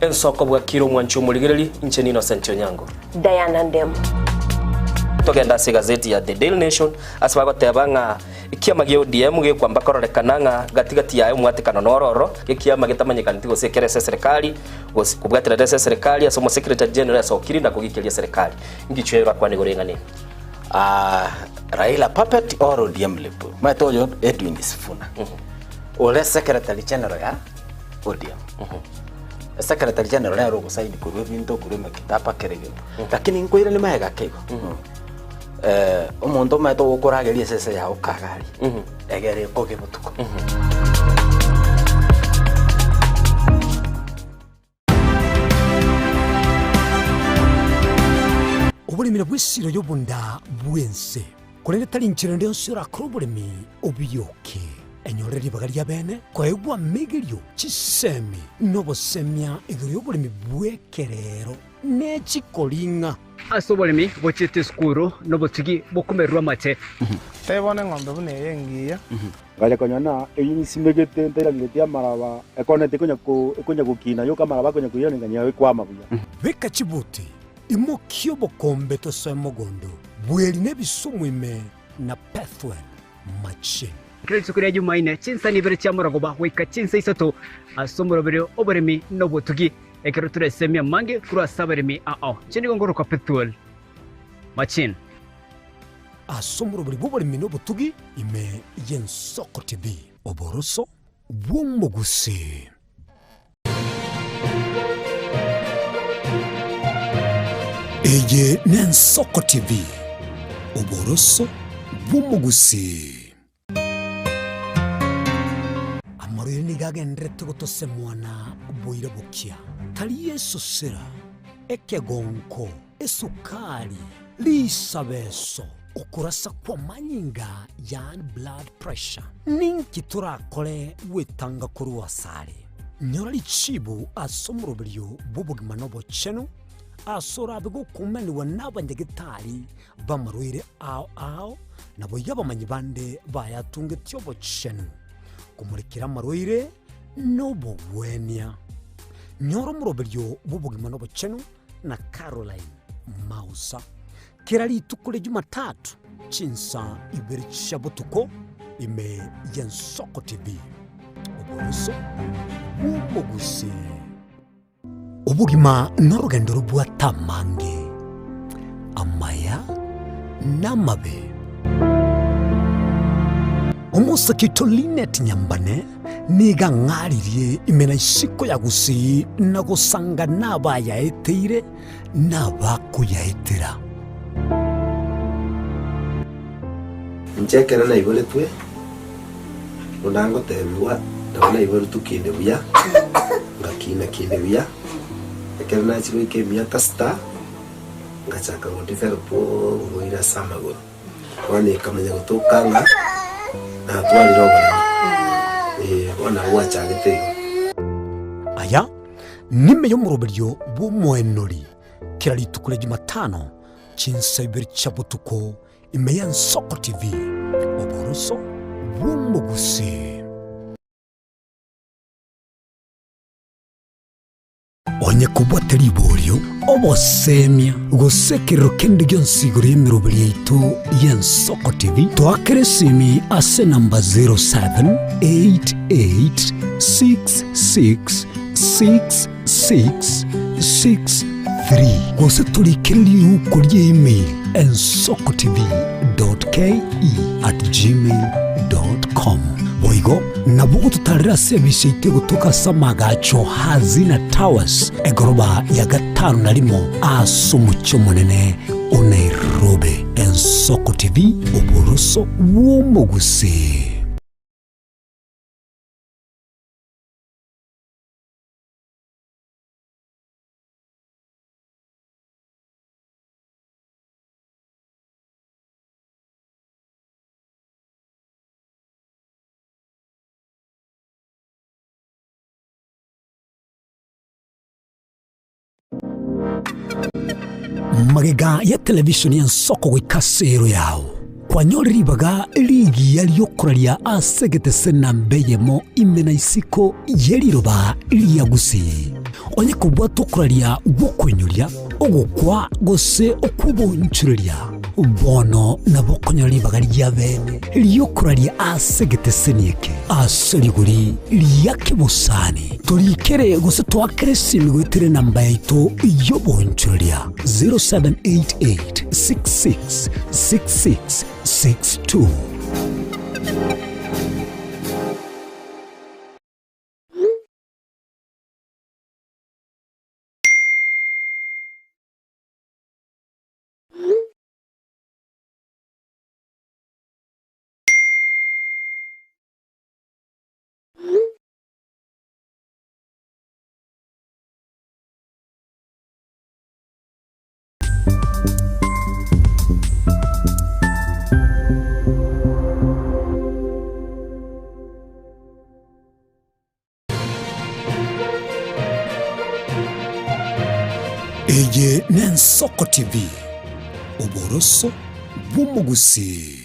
Ensoko bwakire omwanchi omorigereri, inche n'Innocent Onyango. Diana Ndemo. Togende ase egazeti ya The Daily Nation ase bagoteba ng'a ekiama gia ODM gekwamba kororekana ng'a gati gati yaye omwatekano noro ororo, ekiama getamanyekaneti gose ekere ase eserekari gose kobwaterera ase eserekari ase omosecretary general esokiri na kogikeria eserekari. Ngichwe orakwane igoro eng'ana eye. Ah, Raila puppet or ODM lip. Maete oyo Edwin Sifuna. Ore secretary general ya ODM. Secretary general nere ogosaini korwa ebinto korwa emekitaba kera egento. Lakini nkoirani magega ake igo. Eh, omonto omanyete ogokorageria esese yago kagaria. Egere ekoge botuko. Oboremi nabwo esiro y'obonda bw'ense, korende tari nchera ende yonsi orakore oboremi obioke. Enyore ribaga ri'abeene koegwa amegerio, chisemi, na obosemia igoro y'oboremi bw'ekerero ne chikoring'a. Ase oboremi bochiete esukuru nobotugi bokomererwa amache. Tebia bono eng'ombe buna eye engiya. Ngacha konya na eyio nsimegete ntairanereti amaraba, ekoneti ekonya ko ekonya gokina yoka amaraba akonya koirana ng'a ekwama buya. Beka chibuti, imokia obokombe tosoe mogondo, bweri na ebisumu ime na Pethuel machine. Kera rituko ria Jumaine, chinsani ibere chia morogoba goika chinsa isato ase omoroberio oboremi na obotugi, ekero toresemie amange korwa ase abaremi ao. Inche nigo ngorokwa Pethuel Machine. Ase omoroberi bw'oboremi na obotugi ime y'ensoko TV. Oboroso bw'omogusii. Eye n'Ensoko TV, oboroso bw'omogusii. Amarwaire nigo agendererete gotosemwana boira bokia, tari esosera, ekegonko, esukari, risabeso, okorasa kw'amanyinga yaani blood pressure. Ninki torakore gwetanga korwa asare? Nyora richibu ase omoroberio bw'obogima na obochenu, ase orabe gokumanigwa n'abanyagetari b'amarwaire ao ao, naboigo abamanyi bande bayatungetie obochenu, komorekera amarwaire nobogwenia. Nyora omoroberio bw'obogima na obochenu na Caroline Mausa kera rituko ria Jumatatu chinsa ibere chia botuko ime y'Ensoko TV. Oboroso bw'omogusii. Obogima norogendo robwate amange, amaya na amabe. Omosake oito Linet Nyambane nigo ang'aririe ime na isiko ya Gusii na gosanga nabayaeteire na abakoyaetera. Inche ekero naiboretwe, buna ngotebigwa, nabo naiboretwe kinde buya, ngakina kinde buya, ekero nachia goika emiaka sita, ngachaka go develop oborwaire ase amagoro. Bono ekamanya gotoka ng'a natwarire oboremo, eh, bono nabo gwachagete igo. Aya nime y'omoroberio bw'omoenori kera rituko ria Jumatano chinsa ibere chia botuko ime y'Ensoko TV, oboroso bw'omogusii. Onye kobwate riborio, obosemia, gose ekerero kende gionsi igoro y'emeroberi yaito y'Ensoko TV, toakere esimi ase enamba 0788666663 gose torikere riuko ria email ensokotv.ke@gmail.com. Boigo nabo ogototarera ase ebisa yaito egotoka ase amagacho Hazina Towers, egoroba ya gatano na rimo ase omochie omonene o Nairobi. Ensoko TV, oboroso bw'omogusii. Magega ya televishoni y'ensoko goika ase ero yao. Kwanyore ribaga rigiya ri'okoraria ase egetese namba eyemo ime na isiko ye riroba ria Gusii. Onye kobwata okoraria gw'okoinyoria, ogokwa, gose okw'obonchoreria, bono nabo okonyora ribaga ria bene ri'okoraria ase egeteseni eke ase rigori ria kebosani. Torikere gose toakere esimi goetera enamba yaito y'obonchoreria 0788 66 66 62. Eye n'Ensoko TV, oboroso bw'omogusii.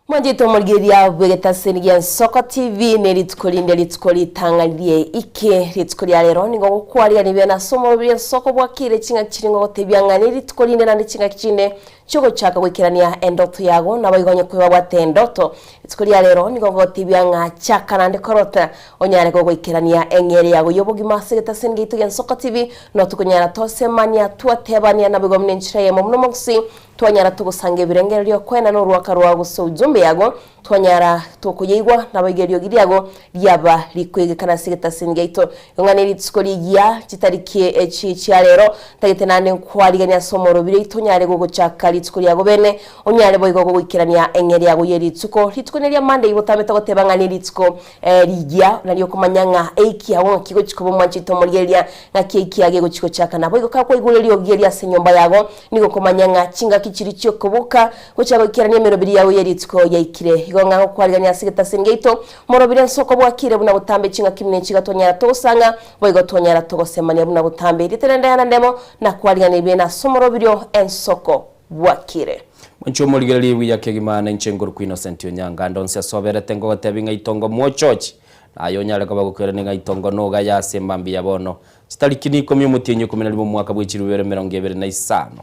Mwanchete omorigereria bw'egetaseni gia Nsoko TV ne rituko rinde rituko ritang'ani rie iki rituko ria rero nigo gokwarigani bene ase omorobiri Nsoko bwakire ching'aki chiri ngogotebia ng'a ne rituko rinde naende ching'aki chinde chiogochaka goikerania endoto yago naboigo onye kwebabwate endoto rituko ria rero nigo ngogotebia ng'a chaka naende korota onyare gogoikerania eng'eria yago y'obogima ase egetaseni giaito gia Nsoko TV notokonyara tosemania twatebania naboigo buna enchera eyemo buna omogusii Twanyara togosanga ebirengererio kwena norwaka rwao gose ujumbe yago, twanyara tokoyeigwa, naboigo eriogi riago riaba rikoigekana ase egetasini giaito. Igo ng'a nerituko rigiya chitariki echi chia rero, ntagete naende nkwariganie ase omorobiri oito onyare gogochaka rituko riago bene, onyare boigo gogoikerania eng'eria yago ye rituko. Rituko neria Monday botambe togoteba ng'a nerituko rigiya, nario okomanya ng'a eiki yago ng'aki egochi koba omwanchete omorigereria, ng'aki eiki yago egochi gochaka. Naboigo kakwaigure eriogi eria ase enyomba yago, Nigo okomanya ng'a chingaki chiria chi'okoboka gochia goikerania emeroberi yao ye rituko yaikire. Igo ng'a gokwarigania ase egetaseni giaito, moroberi ase okobwakire buna botambe chingaki buna echi iga twanyara togosanga, boigo twanyara togosemania buna botambe. Erieta ria Diana Ndemo nakwarigania bene ase omoroberio ensoko bwakire. Mwanche omorigereria buya kegima na inche nkorokwa Innocent Onyanga ande onsi ase oberete ngogotebi ng'a itongo mwochochi naye onyare koba gokoirania ng'a itongo nogaye ase emambia bono Chitariki ikomi omotienyi o ikomi na rimo omwaka bwe chilifu ibere emerongo ebere na isano.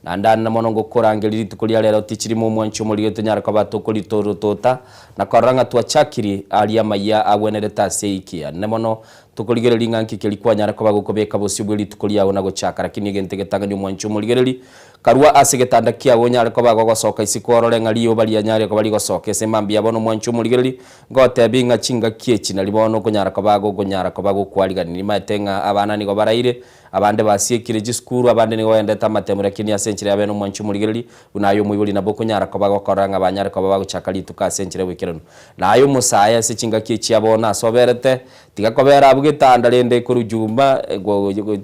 Naende ande mono ngokorangeria rituko ria rero tichirimo omwanchi omorige tonyare koba tokoritorotota na korora ng'a twachakiri aria amayia agwenerete ase eiki. Ande mono tokorigereria ng'a nki keria kwanyara koba gokobeka bosio bwe rituko riao na gochaka lakini egento egetang'ani omwanchi omorigereri Karua ase egetanda kiao onyare koba gogosoka isiko orore ng'a rioba rianyare koba rigosoka ase mambia bono omwanche omorigereria, ngotebi ng'a chingaki echi nari bono okonyara koba gokonyara koba gokwariganiri. Nimaete ng'a abana nigo baraire, abande basiekire chisukuru, abande nigo bagendete amatemo lakini ase enchera ya bene omwanche omorigereria, buna aye omoibori nabo okonyara koba gokorora ng'a banyare koba bagochaka rituko ase enchera y'oboikeranu. Na aye omosae ase chingaki echi abono ase oberete, Tiga kobera abwo getanda rende korwa juma,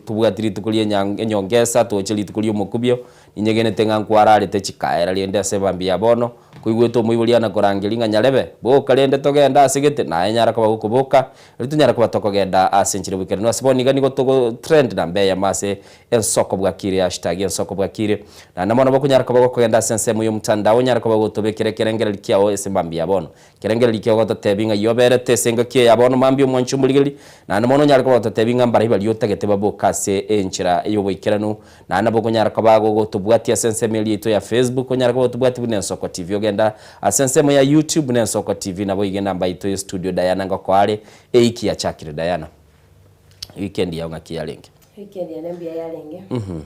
tobwati rituko ri'enyongesa, toche rituko ri'omokubio, ninyegenete ng'a nkwararete chikaera rende ase ebambi ya bono, koigwete omoibori ana korangeria ng'a nyarebe, boka rende togende ase gete, naye nyara koba gokoboka, erio tonyare koba tokogenda ase enchera y'oboikeranu. Ase bono iga nigo togo trend namba eyemo ase ensoko bwakire, hashtag ensoko bwakire. Naende mono bokonyara koba gokogenda ase ensemo y'omotandao, onyare koba gotobekera ekerengereri kiao ase ebambi ya bono. Ekerengererio kiao gototebi ng'a oberete ase engaki eye ya bono mambia omwanche omorigereria, naende mono onyare koba gototebi ng'a mbarai baria otagete baboke ase enchera y'oboikeranu, naende nabo okonyara koba gogotobwatia ase ensemo eria yaito ya Facebook, onyare koba gotobwatia buna Ensoko TV, ogenda ase ensemo ya YouTube buna Ensoko TV, naboigo enamba yaito ya studio Diana ngokoa are, eiki yachakire Diana. Weekend yao ng'aki yarenge? Weekend yane mbuya yarenge,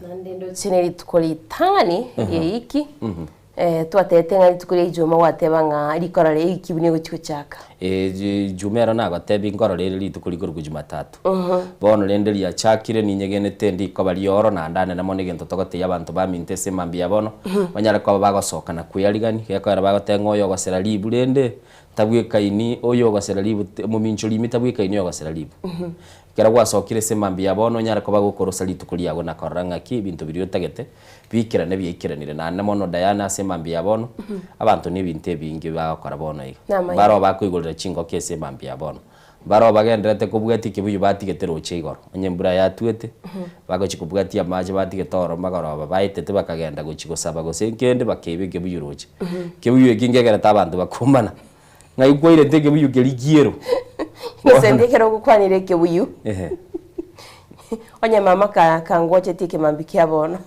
naende ndoche ne rituko ritang'ani rie eiki. Twatebete ng'a rituko ria Ijumaa gwateba ng'a rikora ria ewiki buna egochi gochaka. Juma ero nagotebi nkorora ere rituko rikorokwa Jumatatu. Bono rende riachakire ninyegenete ndikoba rioro naende anene mono egento togotebia abanto baminto ase emambia bono, banyare koba bagosoka na kweyarigani, gekogera bagoteba ng'a oyo ogosera ribu rende tabwekaini oyo ogosera ribu omomincho rimi tabwekaini oyo ogosera ribu. Ekero gwasokire ase emambia bono onyare koba gokorosa rituko riago na korora ng'aki ebinto biria otagete biikerane biaikeranire. Naende mono Diana ase emambia ya bono, abanto nebinto ebinge bagokora bono iga. Namaene. Mbaroo bakoigorera chingoko ase emambia ya bono. Mbaroo bagendererete kobwatia ekebuyu batigete roche igoro. Onye embura yatwete, bagochia kobwatia amache batigete oro magoroba baetete bakagenda gochia gosaba gose nkende bakeiba ekebuyu roche. Ekebuyu eki nkegerete abanto bakomana, ng'ai kwairete ekebuyu keria kiero? Innocent ekero ogokwanera ekebuyu. Ehe. Onye mama ka kangwochetie ekemambia kia bono,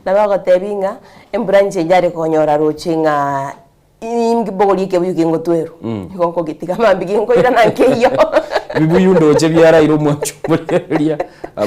nabo agotebi ng'a embura inche njare konyora roche ng'a imbogorie ekebuyu kengotwerwa, nigo nkogetiga mambia ginkoirana nkeiyo. Ebibuyu ndoche biaraire omwancho omorereria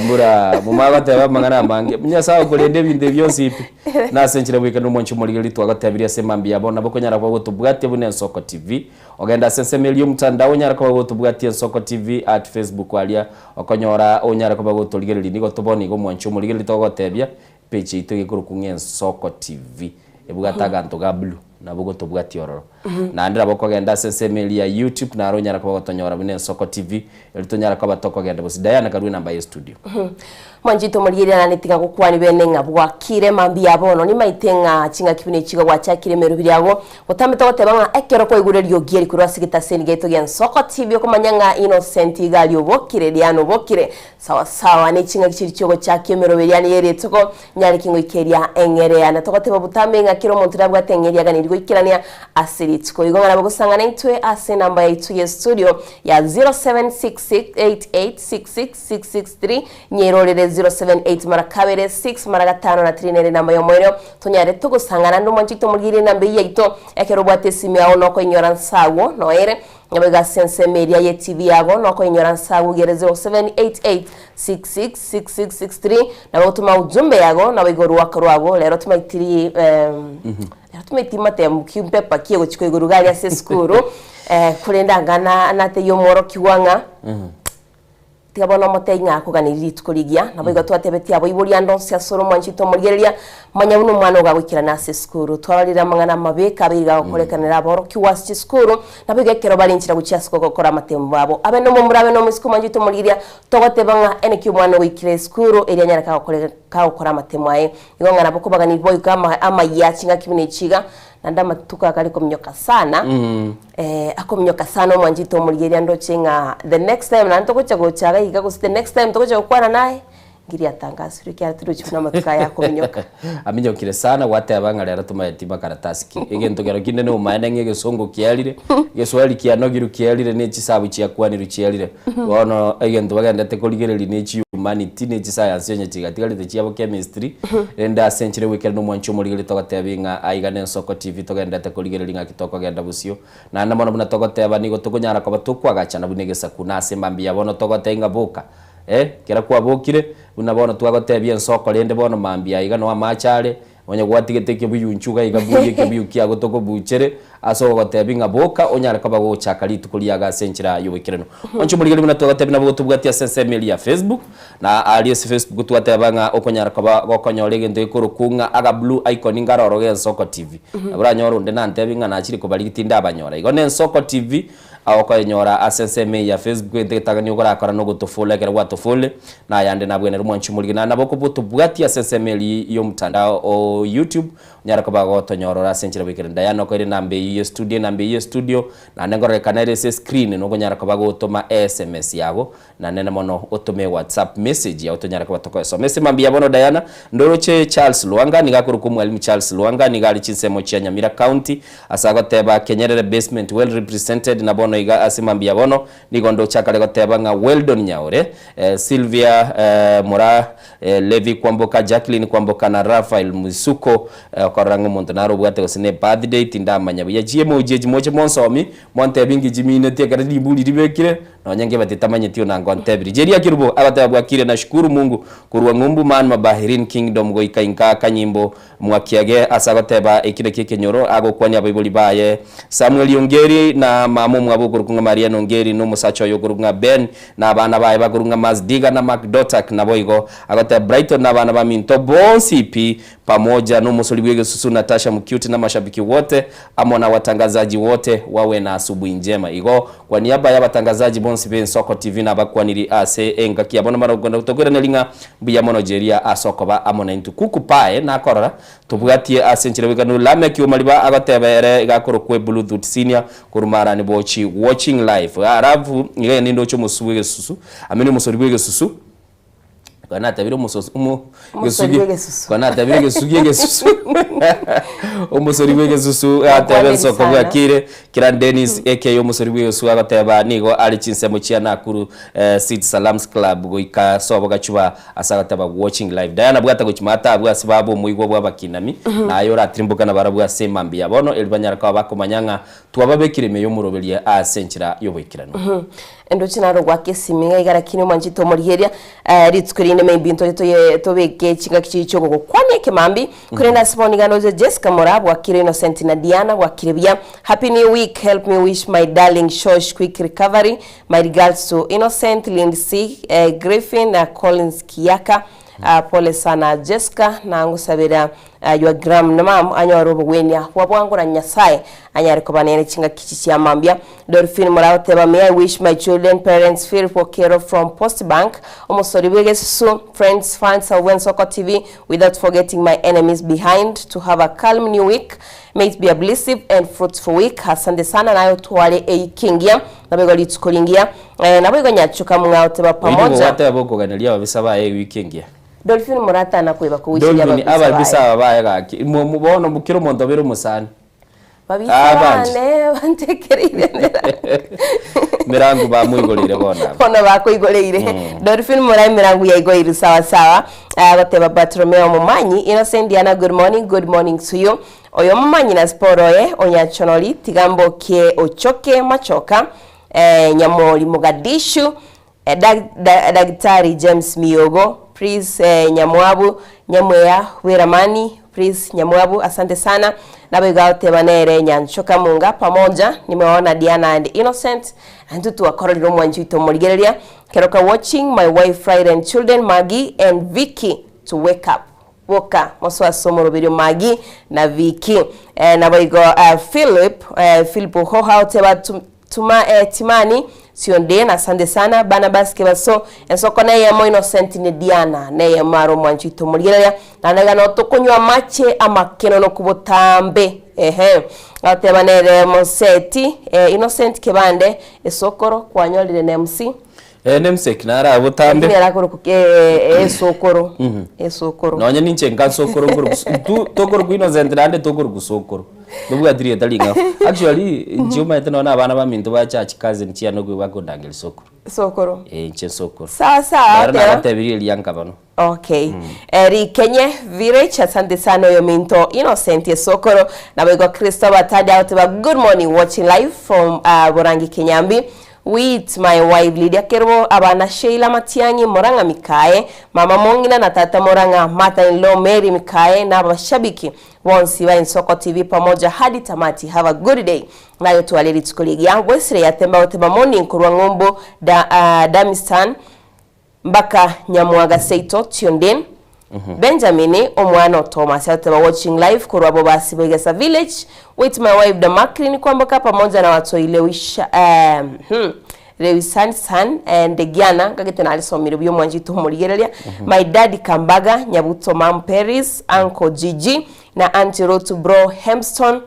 mbura moma agoteba amang'ana amange. Nyasaye okorende ebinto ebi bionsi pi, nase enchera bweka na omwancho omorigereria twagotebirie ase mambia ya bono nabo okonyara koba gotobwatia buna Ensoko TV. Ogende ase ensemo eria y'omotandao onyare koba gotobwatia Ensoko TV at Facebook aria okonyora onyare koba gotorigereria. Nigo toboni iga omwancho omorigereria togogotebia page yaito iga ekorokwa ng'a Ensoko TV ebwate aganto ga blue nabo gotobwatia ororo. Naende nabo okogenda ase ensemo eria ya YouTube naro onyare koba gotonyora buna Ensoko TV erio tonyare koba tokogenda bosio. Diana karue enamba ye studio. Mwanchete omorigereria nane tiga gokwania bene ng'a bwakire mambia bono nimaete ng'a ching'aki buna echiga gwachakire emerobiri yago gotamete goteba ng'a ekero kwaigure eriogi eri korwa ase getaseni giaito gia Nsoko TV okomanya ng'a Innocent iga aria obokire Diana obokire sawa sawa ne ching'aki chiria chiogochakia emeroberi yane ye rituko nyare ki ngoikeria eng'ere yane togoteba botambe ng'a kera omonto nabwate eng'eria aganeri goikerania ase rituko igo ng'a nabo gosang'ana intwe ase enamba yaito ye studio ya 07668866 663 nyerorere 078 mara kabere 6 mara gatano na 3 nere enamba y'omoerio tonyare togosangana ande omwanchi tomorigerie enamba eyio yaito ekero obwate esimi yao nokoinyora nsago noere nabo iga ase ensemo eria ye TV yago nokoinyora nsago gere 0788 666663 nabo gotoma ujumbe yago nabo igo rwaka rwago rero tomaitiri rero tomaitiri matemu ki mpepa ki egochi koigorwa iga aria ase esukuru korende anga natebie omworokigwa ng'a Tiga bono omotebie ng'a akoganirie rituko rigiya. Naboigo twatebetie abaibori ande onsi asore omwanchete omorigereria, manya buna omwana ogo agoikerana ase esukuru. Twarorire amang'ana amabe kabeire gagokorekanera aborokigwa ase chisukuru, naboigo ekero bare inchera gochia ase gokora amatemo abo. Abe nomomura abe nomoiseke omwanchete omorigereria, togoteba ng'a eneki omwana ogoikera esukuru erio anyare kagokore kagokora amatemo aye. Igo ng'a nabo kobagani boigo ama amayia chingaki buna echi iga, naende amatuko akare kominyoka sana. Akominyoka sana omwanchete omorigereria ndoche ng'a the next time naende togocha gocha iga iga gose the next time togocha gokwana naye, ngiri atangasirwe ekiagera tirochi buna amatuko aya akominyoka. Aminyokire sana gwateba ng'a rero tomaeti makaratasi ki. Egento kero kinde nomaene ng'a egesongo kiarire, egeswahili kianogirwe kiarire ne chisabu chiakwanirwe chiarire. Bono egento bagenderete korigereria ne chihumanity ne chisayansi onye chigatigarete chiabo chemistry, rende ase enchera egwekera nomwanchi omorigereria togotebi ng'a aiga ne Ensoko TV togenderete korigereria ng'aki tokogenda bosio. Naende mono buna togoteba nigo tokonyara koba tokoagachana buna egesaku na ase mambia bono togotebia ng'a boka eh kera kwabokire buna bono twagotebia ensoko rende bono mambia aiga noo amache are Onye gwatigete ekebuyu inchuo iga iga buya ekebuyu kiago tokobuchere ase ogogotebia ng'a boka onyare koba gogochaka rituko riago ase enchera y'oboikeranu. Onche omorigereria buna twagotebia nabo gotobwatia ase ensemo eria ya Facebook, na aria ase Facebook twateba ng'a okonyara koba gokonyora egento gekorokwa ng'a aga blue icon ngaroro g'Ensoko TV. Nabo oranyore onde nantebie ng'a nachire kobarigi tindabanyora. Igo na Ensoko TV Agokoenyora ase ensemo eye ya Facebook egento getang'ani ogorakora nogotofollow ekero gwatofolle na ayande nabwenere omwanchi omorige naende nabo okobotobwatia ase ensemo eria y'omotandao o YouTube onyare koba gotonyorora ase enchera bwekere Diana okoire enamba eyio ye studio enamba eyio ye studio naende nkororekana ere ase escreen nokonyara koba gotoma esms yago Nanene mono otome WhatsApp message yao tonyare koba tokoyesoma. Ase mambia bono Diana, ndoroche Charles Lwanga, nigo akorokwa omwalimu Charles Lwanga, nigo are chinsemo chia Nyamira County, ase agoteba Kenyerere basement well represented, na bono iga ase mambia bono nigo ndoche akare goteba ng'a Weldon Nyaore, Sylvia Moraa, Levi Kwamboka, Jacqueline Kwamboka na Raphael Musuko, okorora ng'a omonto nare obwate gose ne birthday tindamanya buya. Chiemoji echi moche monsomi, montebi nki chiminetie ekero riburi ribekire. Nonya nkeba titamanyeti ona ngontebirie. Jeria Kerubo agateba bwakire nashukuru Mungu korwa ng'umbu man mabahirin kingdom goika inka akanyimbo. Mwakiage ase agoteba eki nakio ekenyoro agokwania abaibori baye Samuel Ongeri na mama omwabo okorokwa ng'a Marian Ongeri na omosacha oye okorokwa ng'a Ben na abana baye bakorokwa ng'a Masdiga na Macdotak naboigo agoteba Brighton na abana baminto bonsi pi pamoja nomosori bw'egesusu Natasha Mukyuti na amashabiki wote amo na watangazaji wote wawe na asubuhi njema. Igo kwa niaba y'abatangazaji bonsi b'Ensoko TV nabakwaniri ase engaki ya bono mara tokoiraneria ng'a mbuya mono Jeria ase okoba amo naintwe. Kuku pae nakorora tobwatie ase enchera goika Lameck Omariba agoteba ere iga akorokwa Ebluthut Senior korwa Marani Bochi watching live. Alafu iga nindoche omosusu bw'egesusu ameni omosori bw'egesusu. Kwani natabire omososo omo Omosori gesugi bw'egesusu. kwani natabire egesugi egesusu omosori bw'egesusu atebe Nakwaneri nsoko sana. bwakire kira Dennis aka omosori bw'egesusu agoteba nigo are chinsemo chia Nakuru eh, City Salams Club goika sobo gachuba ase agoteba watching live Diana bwata gochima atabwo ase baba omoigwa bwa abakinami naye oratirimboka nabarabwo ase emambia bono eri banyara koba bakomanya ng'a Twababekire ime y'omoroberio ase enchera y'oboikeranu. Endoche naro goaka esimi ng'a iga lakini omwanchete omorigeria eh, rituko rinde maybe ntoche toye tobeke chingaki chiria chiogogokwania ekemambi korende ase bono iga ndoche Jessica Moraa bwakire Innocent na Diana bwakire buya Happy new week help me wish my darling Shosh quick recovery my regards to Innocent Lindsay eh, Griffin na Collins Kiyaka ah, pole sana Jessica nangosabera Your grandmum anyore obogwenia bwa bwango na Nyasae anyare koba nere chingaki echi chia mambia. Dolphine Muragoteba May I wish my children parents Philip Okero from Post Bank, omosori bw'egesusu, friends, fans of Ensoko TV without forgetting my enemies behind to have a calm new week. May it be a blissful and fruitful week. Asante sana naye otware eiki engiya naboigo rituko ringiya. Eh, naboigo Nyachuka Mung'aoteba Oyi nigo pamoja. gwateba okoganeria ababisa baye ewiki engiya. Dolphine moratana koiba kogoicheria Dolphine ababisa ababisa baye. aba baye gaki mo- mo- bono mo- kera omonto abeire omosani Babisa Abanche. bane bantekereire Mirangu bamoigoreire bono aba. bono bakoigoreire Dolphine Moraa emirango yaigoirwe sawa sawa agoteba Bartolomeo Momanyi Innocent Diana good morning good morning to you oyo Momanyi na Sporo oye Onyachonori tiga mbokie ochoke machoka eh, Nyamori Mogadishu Daktari James Miyogo, Prince Nyamwabu, Nyamweya Bweramani, Prince Nyamwabu, asante sana. Naboigo agoteba nere Nyanchoka Munga pamoja nimewaona Diana and Innocent intwe twakororire omwanchi oito omorigereria Keroka watching my wife Friday and children Maggie and Vicky to wake up boka mosoe ase omoroberio Maggie na Vicky naboigo Philip Philip Ohoha oteba Tuma eh Timani Siondeen asante sana Barnabas Kebaso ensoko neyemo Innocent ne Diana neyemo are omwanchi oito omorigereria naende iga noo tokonywa amache amakenonoku botambe ehe agoteba nere Moseti eh Innocent Kebande esokoro kwanyorire na MC Eh, namesake nare abwo botambe. Lakini arakorokwa ki eh esokoro esokoro. Nonye ninche nka sokoro nkorokwa so tu tokorokwa Innocent naende tokorokwa sokoro. Tobwati rieta ring'ao. Actually, inche omanyete nonye na abana baminto ba church cousin chiane okwo bakondangeria sokoro. Sokoro. Eh, inche sokoro. Sawa sawa Naro teba. nabatebirie eria nkabano. Okay. Rikenye village asante sana oyominto Innocent esokoro naboigo Christopher Tadi agoteba good morning watching live from uh, Borangi Kinyambi With my wife Lydia Kerubo, abana Sheila Matiang'i, Murang'a Mikaye, mama mong'ina na tata Murang'a, mother in law Mary Mikaye na abashabiki bonsi ba Ensoko TV pamoja hadi tamati have a good day naye otware rituko rigiya Wesley Yatemba goteba morning korwa ng'umbu da, uh, Damistan Mbaka Nyamwaga seito tuned in. Benjamin omwana o Thomas agoteba watching live korwa Bobasi Boigesa village with my wife Damaklin Kwamboka pamoja na watoi Lewisha eh, hmm, Lewisansan and Giana ngagete narisomire buya omwanchete omorigereria my daddy Kambaga Nyabuto mom Paris uncle Gigi na auntie Ruth bro Hempston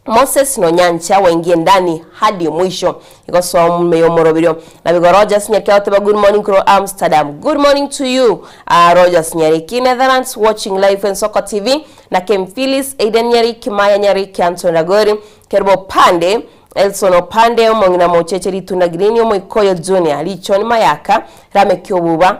Moses nonyancha waingie ndani hadi mwisho. Igo soa omume y'omoroberio. Nabigo Rogers Nyariki agoteba good morning korwa Amsterdam. Good morning to you uh, Rogers Nyariki Netherlands watching live Ensoko TV na Kem Phyllis, Aiden Nyariki, Maya Nyariki, Anton Ragori, Kerubo Pande, Elson Opande, omong'ina Mocheche Ritunda Green, Omoikoyo Junior, Richon Mayaka, Rameki Obuba,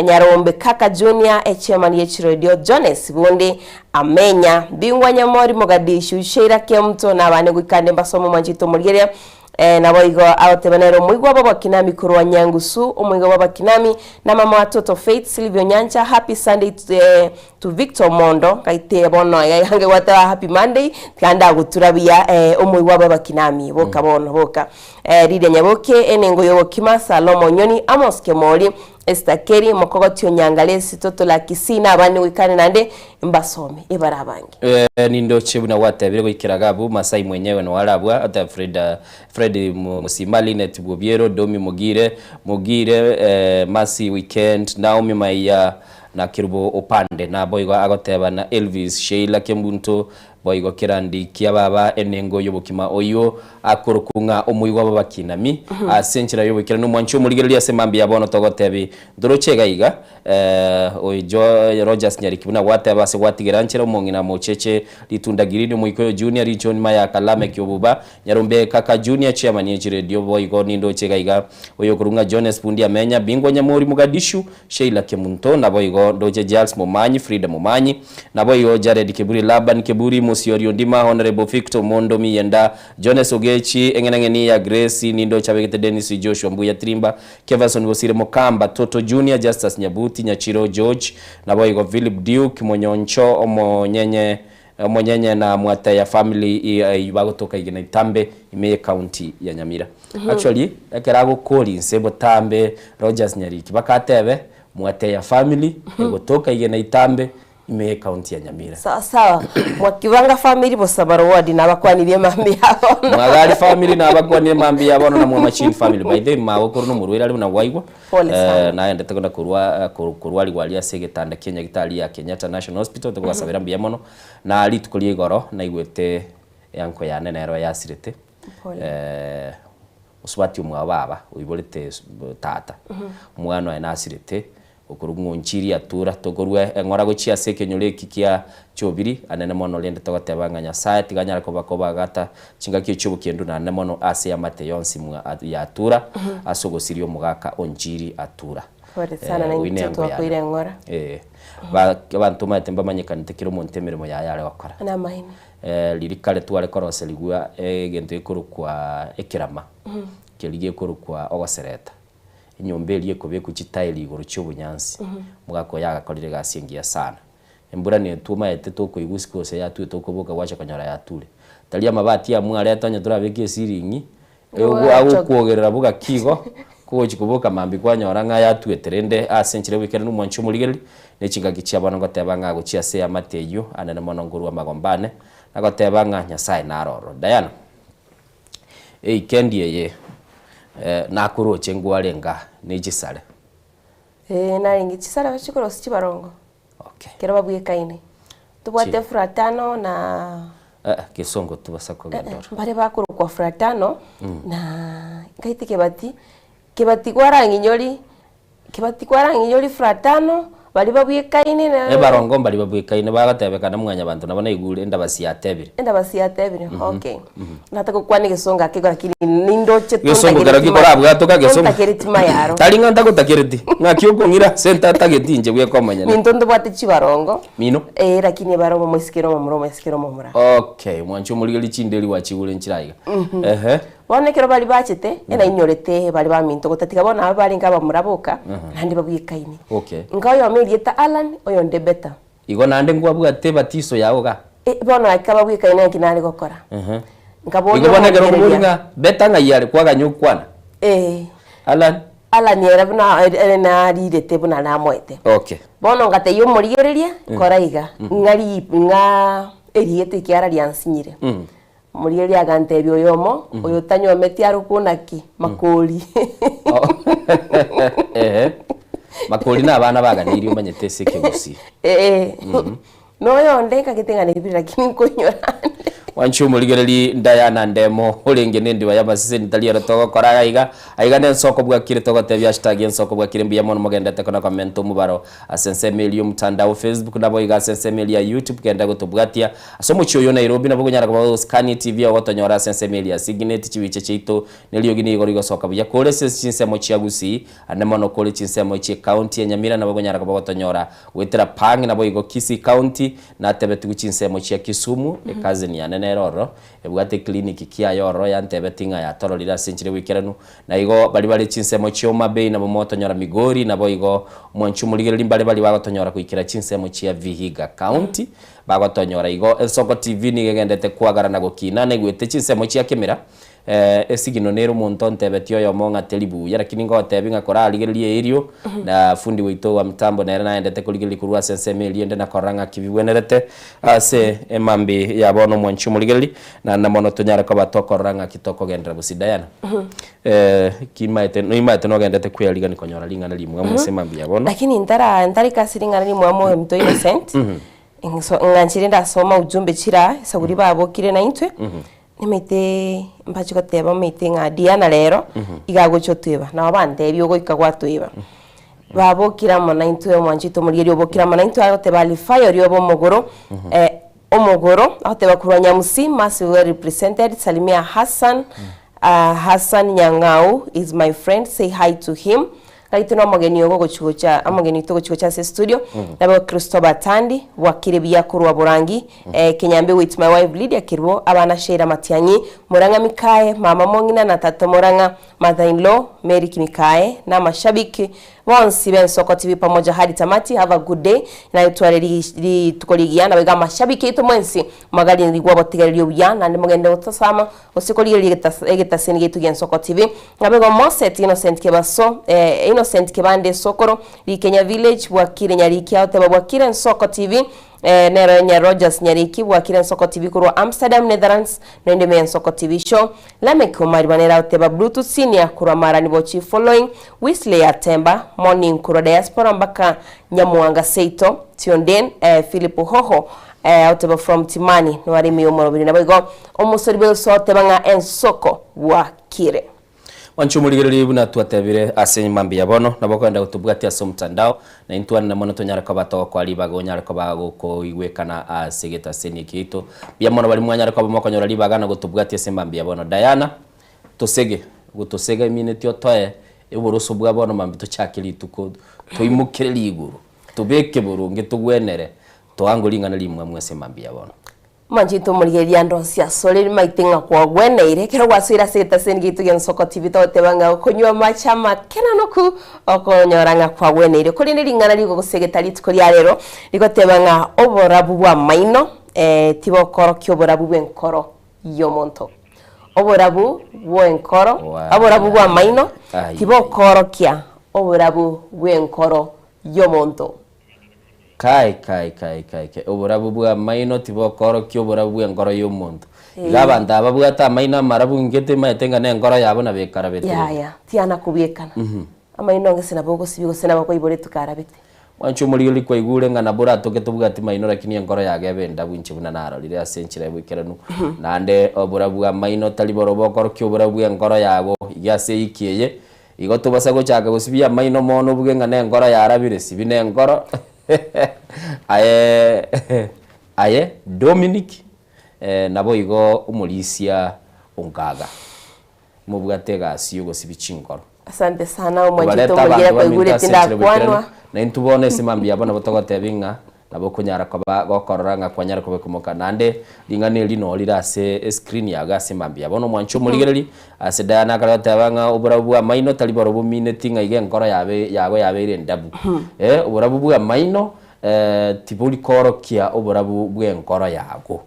Nyarombe Kaka Junior, echairman ye chiredio Jones Bundi, Amenya, Bingwa Nyamori, Mogadishu, Sheila Kemuto, na abande goika ande mbasome mwanchete omorigereria. Eh, naboigo agoteba nere omoigwa bw'abakinami korwa Nyangusu, omoigwa bw'abakinami, na mama wa Toto Faith, Sylvia Onyancha, happy Sunday to, eh, to Victor Omondo, gaite bono iga iga gwateba happy Monday, tiga ndagotura buya eh, omoigwa bw'abakinami, boka bono boka. Eh, Lydia Nyaboke, enengo y'obokima, Salomo Onyoni, Amos Kemori, Esther Keri, Mokogoti Onyangalesi, Toto Lakisi, na abande goikane naende mbasome ebare abange. Eh, nindoche buna gwatebire goikera iga abwo Masai mwenyewe noyo are abwo ata Freda, Fred Musima, Linet Bwobiero, Domi Mogire, Mogire, eh, Mercy Weekend, Naomi Maiya na Kerubo Opande. Naboigo agoteba na Elvis Sheila Kemunto Boigo kerandi kia baba enengo y'obokima oyio akorokwa ng'a omoigwa bw'abakinami, ase enchera y'oboikeranu omwanchi omorigereria ase mambia ya bono togotebi ntoroche iga iga oyo Rogers Nyariki buna gwateba ase gwatigera nchera omong'ina mocheche ritunda girini omoikoyo Junior Richon Mayaka Lameck Obuba Nyarombe Kaka Junior Chairman ye chiredio boigo nindoche iga iga oyo okorokwa ng'a Jones Bundi Amenya Bingwa Nyamori Mogadishu Sheila Kemunto, naboigo ndoche Giles Momanyi, Frida Momanyi, naboigo Jared Keburi, Laban Keburi, Mosiori Ondima, Honourable Victor Omondo Miyenda, Jones Ogechi, eng'enang'eni ya Grace, nindoche abegete Dennis Joshua Mbuya Tirimba, Keverson Bosire Mokamba, Toto Junior, Justus Nyabuti, Nyachiro George, naboigo Philip Duke, Monyoncho, Omonyenye, Omonyenye na Mwateya family eyio bagotoka igena itambe ime ye county ya Nyamira. Actually ekero agokori inse botambe Rogers Nyariki bakatebe Mwateya family egotoka igena itambe ime ye county ya Nyamira. Sawa sawa Mwakibanga family Bosabaro ward nabakwanirie mambia bono. Mwagari family nabakwanirie mambia bono na Mwamachini family. By the way magokoro nomorwaire are buna gwaigwa. Pole sana. Naendete kona korwa korwarigwa aria ase egetanda kia nyagitari ya Kenyatta National Hospital tokobasabera mbuya mono na rituko ria igoro naigwete eanko yane nero yasirete Pole. Mosubati omwabo baba oiborete tata omwana oye nasirete okorwa ng'a onchiri atura tokorwa eng'ora gochia ase ekenyoro eki kia chiobiri anene mono rende togoteba ng'a Nyasaye tiga anyare koba kobagata Chingaki echio obokendu naende mono ase eamate yonsi mwa ya Atura, ase ogosiria omogaka o Njiri Atura. Pole sana Eh, na oyio intwe nengo yane. twakoire eng'ora. Eh, ba abanto omanyete mbamanyekanete kera omonto emeremo yaye are gokora. Namaene. Eh, riria kare tware koroserigwa egento gekorokwa ekerama, keria gekorokwa ogosereta. Enyomba eria ekobekwa chitairi igoro chi'obonyansi, omogaka oyo agakorire egasi engiya sana. Embura netwe omaete tokoigwa isiko gose yatue tokoboka gwacha konyora yature. Tari amabati amwe areta onye torabeke esiring'i, agokwogerera bogaki igo, kogochi koboka mambia kwanyora ng'a yatuete rende ase enchera y'oboikeranu omwanchi omorigereria, ne chingaki chia bono ngoteba ng'a gochia ase eamate eyio anene mono nkorwa amagomba ane, nagoteba ng'a Nyasaye naro ororo. Diana, eikendi eye nakoroche ngware nga ne chisare. Ee, narenge chisare chikorosia chibarongo. Okay. Ekero babwekaine. Tobwate Chi- Fratano na Eh, eh, kesongo tobasa kogenda oro. mbare bakorokwa Fratano na nkaite Kebati, Kebati kwarang'inyori, Kebati kwarang'inyori Fratano, baria babwekaine na Ebarongo mbari babwekaine bagotebekana mwanyabanto nabo naigure endabasi yatebire. Endabasi yatebire, okay. Natagokwana egesongo ake lakini nindoche Gesongo kero kikorabwatoka gesongo. tontakereti mayaro. Tari ng'a ntagotakereti, ng'aki okong'ira ase ntatageti inche bweka omonyene. Minto ntobwate chibarongo. Mino? Eh, lakini ebare omoiseke na omomura, omoiseke na omomura. Okay, mwanche omorigereria chinderi gwachigure nchire aiga. Ehe. Bono ekero baria bachete, nainyorete baria baminto gotatiga bono aba barenge abamura boka, naende babwekaine. Okay. Nka oyomo erieta Allan, oyonde Beta. Igo naende ngwabwate ebatiso yao iga. Eh, bono akaba bwekaine naki nare gokora. Nkaboria Igo bono ekero omoongereria. okobori ng'a beta ng'ai are kwaganya okwana. Eh. Alan. Alan ere buna ere narirete buna namoete. Okay. Bono ngatebia omorigereria, kora iga, ng'a ri ng'a erieta ekiara riansinyire. Omorigereria agantebia oyomo, oyo otanyuometi arokwe naki? Makori. Ehe. Makori na abana baganeirie omanyete ase ekegusii. Ee. Noyonde nkagete ng'a nebire lakini nkoinyora ande. Mwanche omorigereri Diana Ndemo orenge nendiba y'amaseseni tari ero togokora iga iga aiga nensoko bwakire togotebia hashtag ensoko bwakire mbuya mono mogendete kona komenta omobaro ase ensemo eria y'omotandao Facebook nabo iga ase ensemo eria ya YouTube genda gotobwatia Ase omochie oyo o Nairobi nabo okonyara koba ogosikania etibi yao gotonyora ase ensemo eria ya Signet, chibicha chiaito neriogi nigo rigosoka buya kore ase chinsemo chia Gusii, ande mono kore chinsemo chie county ya Nyamira nabo okonyara koba gotonyora goetera Pang naboigo Kisii county natebetigwe chinsemo chia Kisumu, ecousin yane. nere ororo, ebwate eclinic kiaye ororo yantebeti ng'a yatororire ase enchera y'oboikeranu. Na igo baria bare chinsemo chia Homa Bay nabo mogotonyora Migori, naboigo omwanchi omorigereria mbare baria bagotonyora goikera chinsemo chia Vihiga County, bagotonyora igo. Ensoko TV nigo egendete kwagara na gokina, naigwete chinsemo chia Kemera, Esigino nere omonto ontebetie oyomo ng'a teri buya, lakini ngogotebi ng'a korarigererie erio, na fundi oito wa mitambo nere naendete korigereria korwa ase ensemo eria ende na korora ng'aki bigwenerete ase emambi ya bono omwanchi omorigereria, naende mono tonyare koba tokorora ng'aki tokogenderera gose Diana. Kimaete noimaete nogendete kweyarigani konyora ring'ana rimwamu ase emambi ya bono. Lakini ntara ntarika ase ring'ana rimwamu oyo ominto Innocent, ng'anchire ndasoma ujumbe chira esaguri babokire naintwe, Nimaete mbache goteba omaete ng'a Diana rero iga agocha otweba, nabo bantebia ogoika gwatweba. Babokire amo naintwe omwanchi oito omorigereria obokire amo naintwe agoteba Alifayo oria obe omogoro omogoro agoteba korwa Nyamusi must be well represented salimia Hassan Hassan Nyang'au is my friend say hi to him Gaito na omogeni ogo ogochi gocha omogeni oito ogochi gocha ase studio nabe Christopher Tandi bwakire buya korwa Borangi eh, Kenyambe with my wife Lydia Kerubo abana Sheila Matiang'i Murang'a Mikae mama mong'ina na tata Murang'a mother in law Mary Kimikae na amashabiki bonsi b'Ensoko TV pamoja hadi tamati have a good day naye otware rituko rigiya nabo iga amashabiki aito mwensi mwagarinigwe obotigereria obuya naende mogende gotosama Gose korigereria egetaseni giaito gi'Ensoko TV, ng'a igo Moset Innocent Kebaso, Innocent Kebande Esokoro, Rikenya Village, Bwakire Nyariki agoteba Bwakire Ensoko TV, nero Nya Rogers Nyariki, Bwakire Ensoko TV korwa Amsterdam, Netherlands, noende ime y'Ensoko TV Show. Lameck Omariba nere agoteba Bluetooth Senior korwa Marani Bochi Following, Wesley Atemba, Morning korwa Diaspora mpaka Nyamuanga Seito, Tionden, Philip Hoho, Agoteba from Timani, noare ime y'omorobiri. Naboigo omosori bw'egesa oteba ng'a ensoko bwakire. Mwanche omorigererie buna twatebire ase mambia bono, nabo okogenda gotobwatia ase omotandao, na intwe mono tonyare koba togokoa ribaga onyare koba gokoigwekana ase egetaseni eki giaito. Mbuya mono baria mwanyare koba mokonyora ribaga na gotobwatia ase mambia bono. Diana, tosege, gotosega emineti otoe oboroso bwa bono mambia tochake rituko toimokererie igoro, tobeke boronge togwenere, Toango ring'ana rimwamu ase mambia bono. Mwanchete omorigereria ande onsi asore rimaete ng'a kwagweneire ekero gwasoire ase egetaseni giaito gia Nsoko TV togoteba ng'a okonywa amache amakenanoku okonyora ng'a kwagweneire. Korende ring'ana rigogosegeta rituko ria rero rigoteba ng'a oborabu bw'amaino tibokorokia oborabu bw'enkoro y'omonto. Oborabu bw'enkoro, oborabu bw'amaino tibokorokia oborabu bw'enkoro y'omonto. Kai, kai, kai, kai, kai, oborabu bw'amaino tibokoorokia oborabu bw'enkoro y'omonto. Iga abanto aba babwate amaino amarabu inche timaete ng'a nenkoro yabo nabo ekarabete rende. Yaya, tiana kobiekana. Amaino gese nabo ogosibia gose nabo kwaiboretwe karabete. Mwanche omorigereria kwaigure ng'a nabo oratoke tobwati maino lakini enkoro yago ebe endabu inche buna narorire ase enchera y'oboikeranu. Naende oborabu bw'amaino tari boro bokorokia oborabu bw'enkoro yago. Iga ase eiki eye Igo tobasa gochaka gosibia amaino mono obuge ng'a nenkoro yarabire, sibi nenkoro aye aye Dominic naboigo omorisia onkaga mobwate egasi yogosibia chinkoro. Asante sana omwanchete Kobareta omogire abanto baminto kwaigure ase enchera tindakwanwa. boikeranu, na intwe bono ase mambia abo nabo togotebi ng'a Nabo okonyara koba gokorora ng'a kwanyara kobekomoka. Naende ring'ana eri noo rire ase escreen yago ase mambia. Bono omwanche omorigererie ase Diana akare goteba ng'a oborabu bw'amaino tari boro bomineti ng'a iga enkoro yabe yago yabeire endabu. Eh, oborabu bw'amaino tibori koorokia oborabu bw'enkoro yago.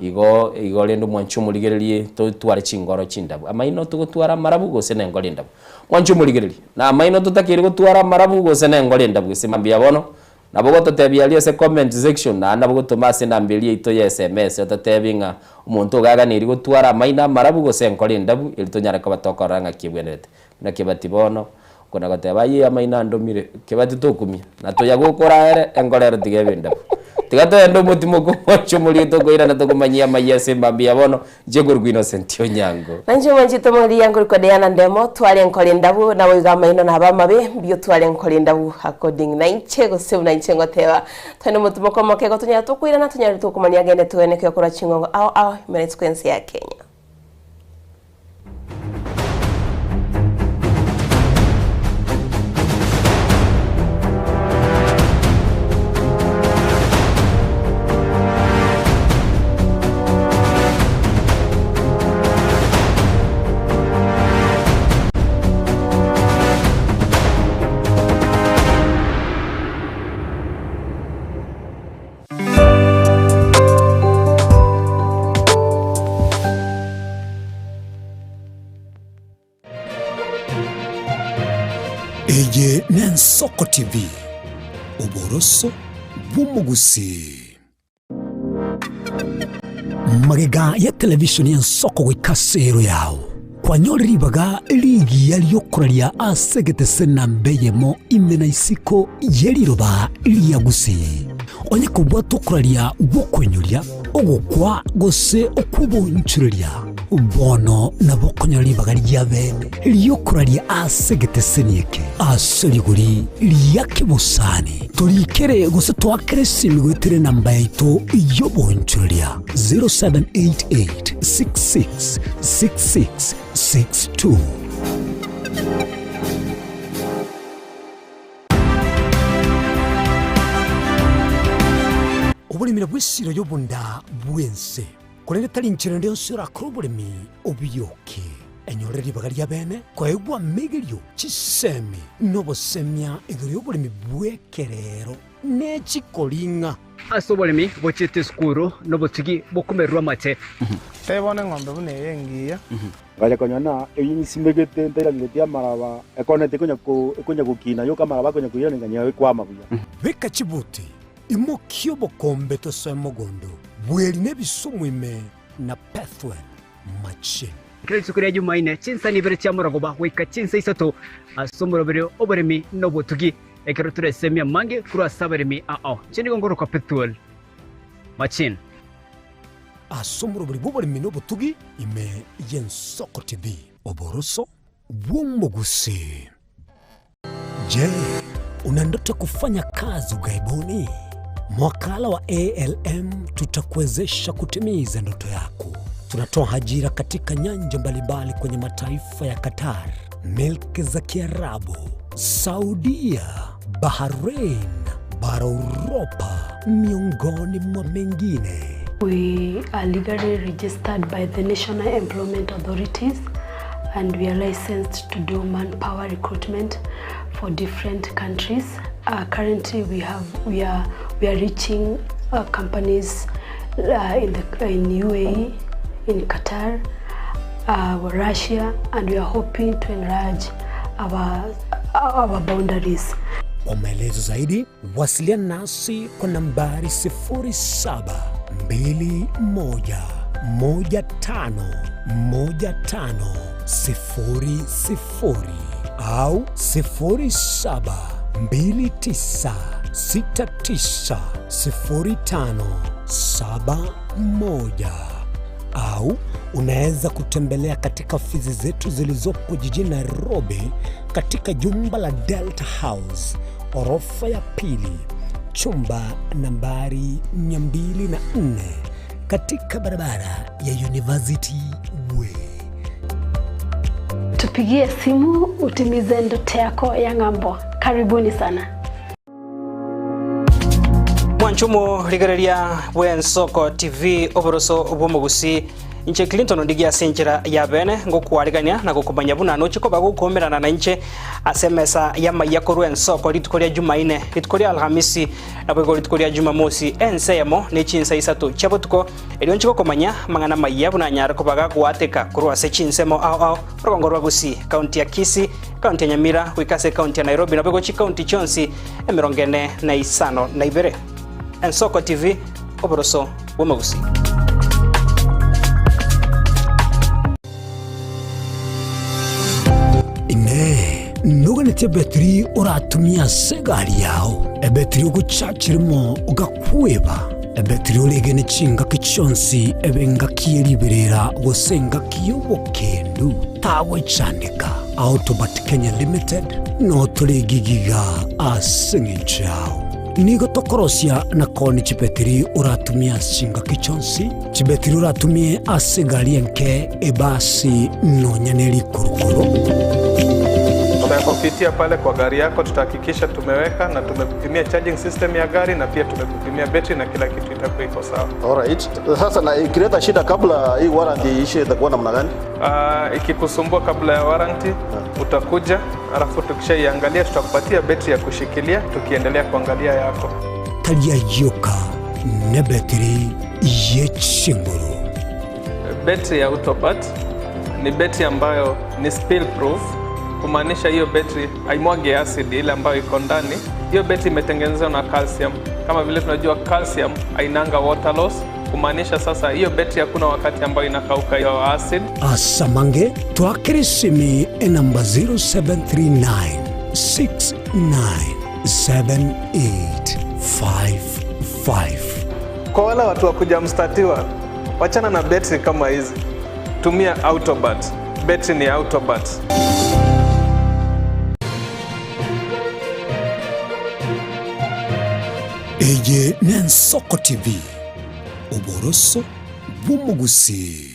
Igo igo rende omwanche omorigererie totware chingoro chindabu. Amaino togotwara amarabu gose na enkoro endabu. Mwanche omorigererie, na amaino totakeire gotwara amarabu gose na enkoro endabu ase mambia bono Nabo ogototebia aria ase comment section naende nabo ogotoma ase enamba eria yaito ya sms ototebie ng'a omonto ogaganeirie gotwara amaino amarabu gose enkoro endabu erio tonyare koba tokorora ng'aki ebwenerete. Buna Kebati bono, okona goteba ayee amaino andomire, Kebati tokumia, na toyagokora ere, enkoro ero tiga ebe endabu. Tiga togende omotimo komocha omorio tokoirana tokomanyia amayia ase embambi ya bono, inche nkorokwa Innocent Onyango. Na inche mwanchete omorigia nkorokwa Diana Ndemo, tware enkoro endabu, naboigo amaino nabe amabe, mbuya otware enkoro endabu according na inche gose buna inche ngoteba. Twende omotimoko omoke igo tonyare tokoirana tonyare tokomania agende togende koyokorwa chingongo ao ao ime rituko ense ya Kenya. Eye n'Ensoko TV, oboroso bw'omogusii. Magega ya televisheni y'Ensoko goika ase ero yao, kwanyorire ribaga rigiya ri'okoraria ase egetese namba eyemo ime na isiko ye riroba ria Gusii. Onye kobwate okoraria gw'okoinyoria, ogokwa gose okw'obonchoreria, bono nabo okonyora ribaga ria bene ri'okoraria ase egeteseni eke ase rigori ria kebosani. Torikere gose toakere esimi goetera enamba yaito y'obonchoreria 0788 66 66 62. Oboremi nabwo esiro y'obonda bw'ense, korende tari inchera ende yonsi orakore oboremi obioke. Enyore ribaga ria bene koegwa amegerio, chisemi, na obosemia igoro y'oboremi bw'ekerero ne chikoring'a. Ase oboremi bochiete esukuru nobotugi bokomererwa amate. Tebia bono eng'ombe buna eye engiya. Ngacha konyora na eyio nsimegete ntairangeretie amaraba, ekoneti ekonya ko ekonya gokina yoka amaraba akonya koiraneka nigo ekwama buya. Beka chibuti, imokia obokombe tosoe mogondo, bweri na ebisumu ime na Pethuel machine. Kera rituko ria Jumaine, chinsani ibere chia morogoba goika chinsa isato ase omoroberi oboremi na obotugi, ekero toresemie amange korwa ase abaremi ao. Inche nigo ngorokwa Pethuel Machine. Ase omoroberi bw'oboremi na obotugi ime y'Ensoko TV. Oboroso bw'omogusii. Je, una ndoto ya kufanya kazi ughaibuni? Mwakala wa ALM tutakuwezesha kutimiza ndoto yako. Tunatoa ajira katika nyanja mbalimbali kwenye mataifa ya Qatar, milki za Kiarabu, Saudia, Bahrain, bara Uropa, miongoni mwa mengine. We are legally registered by the National Employment Authorities and we are licensed to do manpower recruitment for different countries. Uh, currently we have we are we are reaching uh, companies uh, in the in UAE, in Qatar, uh, Russia and we are hoping to enlarge our our boundaries. Kwa maelezo zaidi wasiliana nasi kwa nambari 0721151500 au 0729690571 au unaweza kutembelea katika ofisi zetu zilizopo jijini Nairobi katika jumba la Delta House orofa ya pili chumba nambari 204 katika barabara ya University Way. Tupigie simu utimize ndoto yako ya ng'ambo. Karibuni sana. Mwanchumo rigereria bw'Ensoko TV oboroso bw'omogusi inche Clinton Ondigi ase enchera ya bene ngokwarigania na gokomanya buna noche koba gokomerana na inche ase emesa y'amaiya korwa Ensoko rituko ria Jumaine, rituko ria Alhamisi naboigo rituko ria Jumamosi ense eyemo ne chinsa isato chia botuko erio nche gokomanya amang'ana amaiya buna anyare koba gagoateka korwa ase chinsemo ao ao orogongo rwa Gusii, County ya Kisii, Ekaunti ya Nyamira goika ase ekaunti ya Nairobi naboigo chikaunti chionsi emerongo ene na isano na ibere. Ensoko TV, oboroso bw'omogusii. Inee! Noganetie ebetiri oratumie ase egari yao, ebetiri ogochachi rimo ogakweba, ebetiri oregene chingaki chionsi ebe engaki ye riberera gose engaki y'obokendu? Tagwechandeka. Autobat Kenya Limited no tore gigiga ase eng'encho yao. Nigo tokorosia na koonia chibetiri oratumie ase chingaki chionsi, chibetiri oratumie ase egari enke, ebasi, nonya ne rikurukuru. Tutakupitia pale kwa gari yako, tutahakikisha tumeweka na tumekupimia charging system ya gari na pia tumekupimia betri na kila kitu itakuwa iko sawa. Alright. Sasa na ikileta shida kabla hii warranty iishe itakuwa namna gani? Uh, ikikusumbua kabla ya warranty utakuja, alafu tukishaiangalia tutakupatia betri ya kushikilia tukiendelea kuangalia yako. Tari ayioka nebetiri ye chinguru. Betri ya Autobat ni betri ambayo ni spill proof. kumaanisha hiyo betri haimwagi acid ile ambayo iko ndani. Hiyo betri imetengenezwa na calcium. Kama vile tunajua calcium hainanga water loss, kumaanisha sasa hiyo betri hakuna wakati ambayo inakauka hiyo acid. Asamange twakere esimi enamba 0739 697855. Kwa wale watu wa kujamstatiwa, wachana na betri kama hizi, tumia Autobat. Betri ni Autobat. Eye n'Ensoko TV, oboroso bw'omogusii.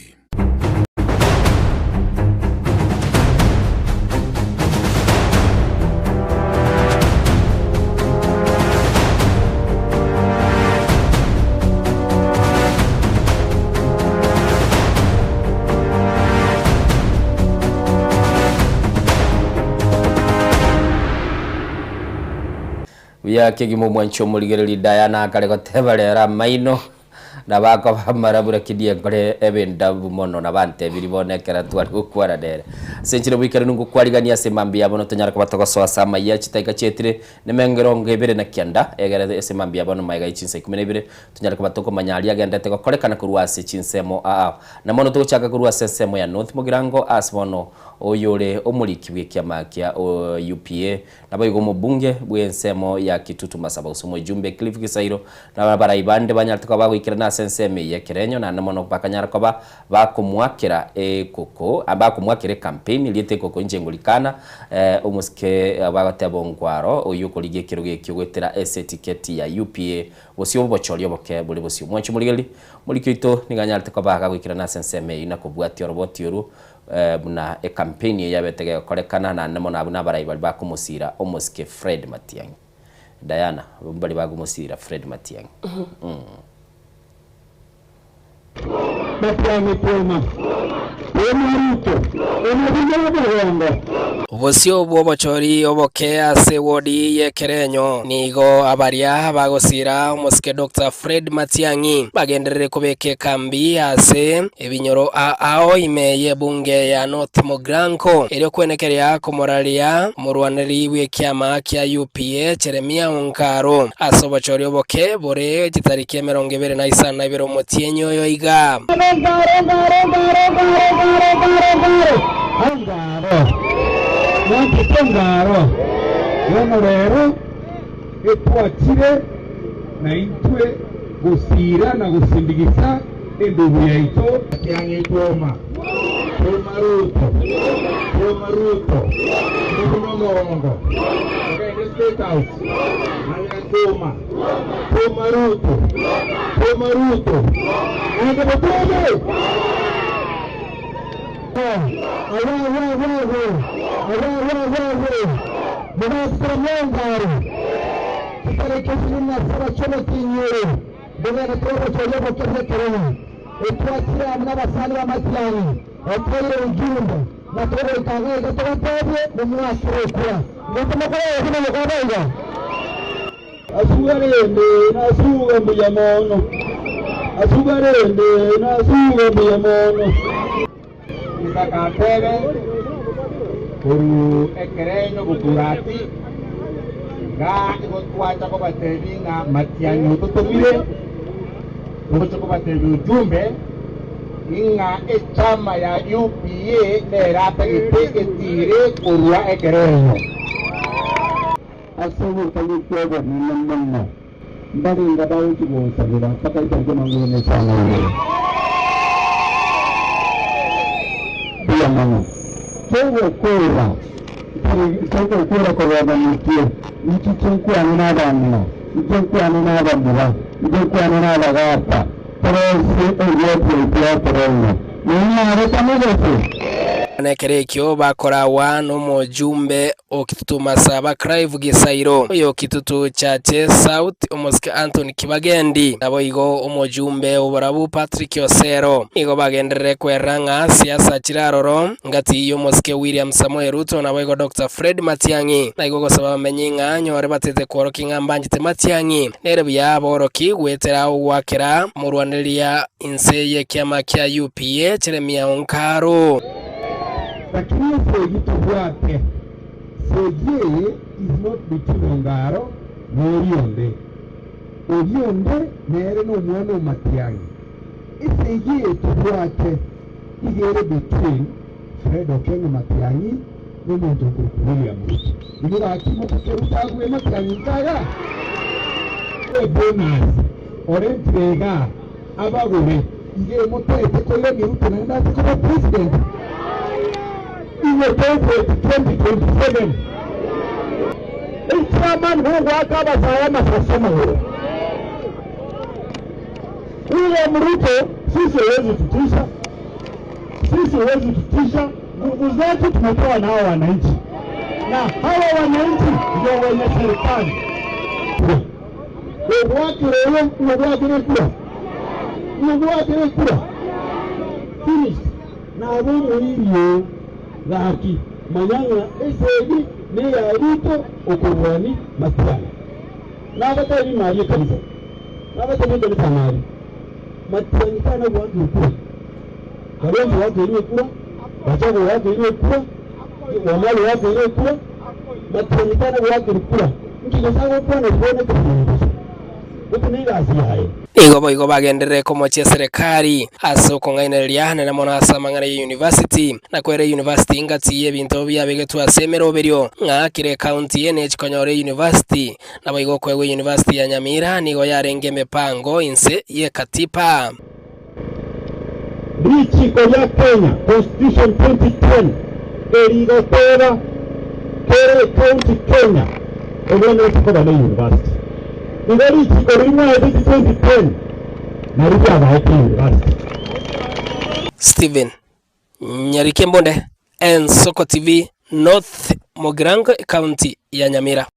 Buya kegima omwanchi omorigereria Diana akare goteba rero amaino nabo akoba amarabu lakini enkore ebe endabu mono nabo antebirie bono ekero tware gokwana nere. Ase enchera boikeranu ngokwarigania ase mambia ya bono tonyare koba togosoa ase amaiya chidakika chietire nemengerongo ebere na kianda egere ase mambia ya bono magega ye chinsa ikomi na ibere tonyare koba tokomanya aria agendete gokorekana korwa ase chinsemo aa. Na mono togochaka korwa ase ensemo ya North Mugirango ase bono oyore omoriki bw'ekiama kia UPA Naboigo omobunge bw'ensemo ya Kitutu Masaba gose omojumbe Cliff Gisairo na abarai bande banyarete koba bagoikerana ase ensemo eye y'ekerenyo naende mono bakanyara koba bakomoakera ekoko bakomoakera ecampaign erieta ekoko inche ngorikana omosike bagoteba Ongwaro oyio okorigia ekerogo ekio goetera ase etiketi ya UPA bosio obochori oboke bore bosio. Mwanche omorigereria moriki oito nigo anyarete koba agagoikerana ase ensemo eyio na kobwatia oroboti orwo Buna ekampeini eye yabete gegokorekana, naende mono abwo nabarai baria bakomosiira omosike Fred Matiang'i. Diana, abwo mbaria bagomosiira Fred Matiang'i. Matiang'i twoma, twoma Ruto, omobuya oborongo. Bosio bw'obochori oboke ase wodi y'ekerenyo nigo abaria bagosiira omosike Doctor Fred Matiang'i bagenderere kobeka ekambi ase Ebinyoro ao ime y'ebunge ya North Mugirango, erio kwenekeria komoraria omorwaneri bw'ekiama kia UPA Jeremia Onkaro ase obochori oboke bore chitariki 25 omotienyi oyo iga. Bono rero etwachire naintwe gosiira na gosindigisa Endugu yaito. Matiang'i twoma, twoma Ruto, twoma Ruto, ndugu nomogongo, togende State House, magega twoma, twoma Ruto, twoma Ruto, naende botwome. Mogasikora chitariki 27 chi'omotienyi oyo. Bogenda toroche oboke bw'ekerogo, etwachire amo nabasani b'amatiang'i, otoire ujumbe, na togoika ang'e iga tobatebie, Momwakere ekura. Gose mokore buna mokora boigo? Asuga rende nasuga mbuya mono, Asuga rende nasuga mbuya mono. Isaka atebe, Korwa ekerenyo goturati, iga igo twacha kobatebia ng'a matiang'i ototomire, togocha kobatebia ujumbe ing'a echama ya UPA nere atagete etiire korwa ekerenyo. Ase obokanyeki obonene mono, mbarenga bagochia gonsabera mpaka ritariki 52. Mbuya mono. Togokoora, togokoora korwana motwe, inche nkwane nabang'ina, inche nkwane nabamura, inche nkwane nabagaaka, torosie orwoti oito rwa Nonyare tamogete? Na ekero ekio bakoragwa nomojumbe o Kitutu Masaba Clive Gisairo, oyo Kitutu Chache South omosike Anthony Kibagendi, naboigo omojumbe oborabu Patrick Osero. Nigo bagenderere kwerera ng'a siasa chire aroro ngati y'omosike William Samoei Ruto naboigo Doctor Fred Matiang'i. Naigo gosaba abamenyi ng'a nyore batete kworokia ng'a mbanchete Matiang'i nere buya aboroki goetera ogoakera omorwanereria Inse y'ekiama kia UPA, Jeremia Onkaro. Lakini esegi tobwate. Esegi eye is not between Ongaro na Orionde. Orionde nere nomwana o Matiang'i. Esegi eye tobwate iga ere between Fred Okengo Matiang'i na omonto okorokwa William Ruto. Inwe gaki motoke Ruto abue Matiang'i nkaga? Ebonus orentire igaa abagore iga emotaete koirania Ruto naende ache koba president? Inwe tobueti 2027. Echairman gogoaka abasae amasasi amagoro. William Ruto sisi huwezi tutisha, sisi huwezi tutisha. Nguvu zetu tumepewa na hawa wananchi, na hawa wananchi ndio wenye serikali. Gogoakera oyo ngogoakera ekura, ngogoakera ekura finished. Nabo omoiri oo gaki manya ng'a esegi neya Ruto okorwani Matiang'i. Nabatebi mari ekanisa, nabatebi ekanisa mari, Matiang'i tana goaka ekura, Kalonzo oakeirwe ekura, Gachagua oakeirwe ekura, Wamalwa oakeirwe ekura, Matiang'i tana goakerwa kura, nki gose agokwana ribono ekebieni gose? Gose negasi yaye? Nigo boigo bagenderere komochia eserekari ase okong'ainereria nere mono ase amang'ana ye university, na kwera eyunivasiti ingati y'ebinto biabegetwe ase emeroberio ng'a kera ekaunti nechikonyora eyunivasiti. Naboigo okoegwa eyunivasiti ya Nyamira nigo yarenge emepango inse y'ekatiba. Richiko ria Kenya, Constitution 2010, erigoteba kera ecounty Kenya egwenerete koba ne university. Igo richiko riria mwaeteti 2010 nario riabaete university. Stephen Nyarike Mbonde, Ensoko TV, North Mugirango, Ekaunti ya Nyamira.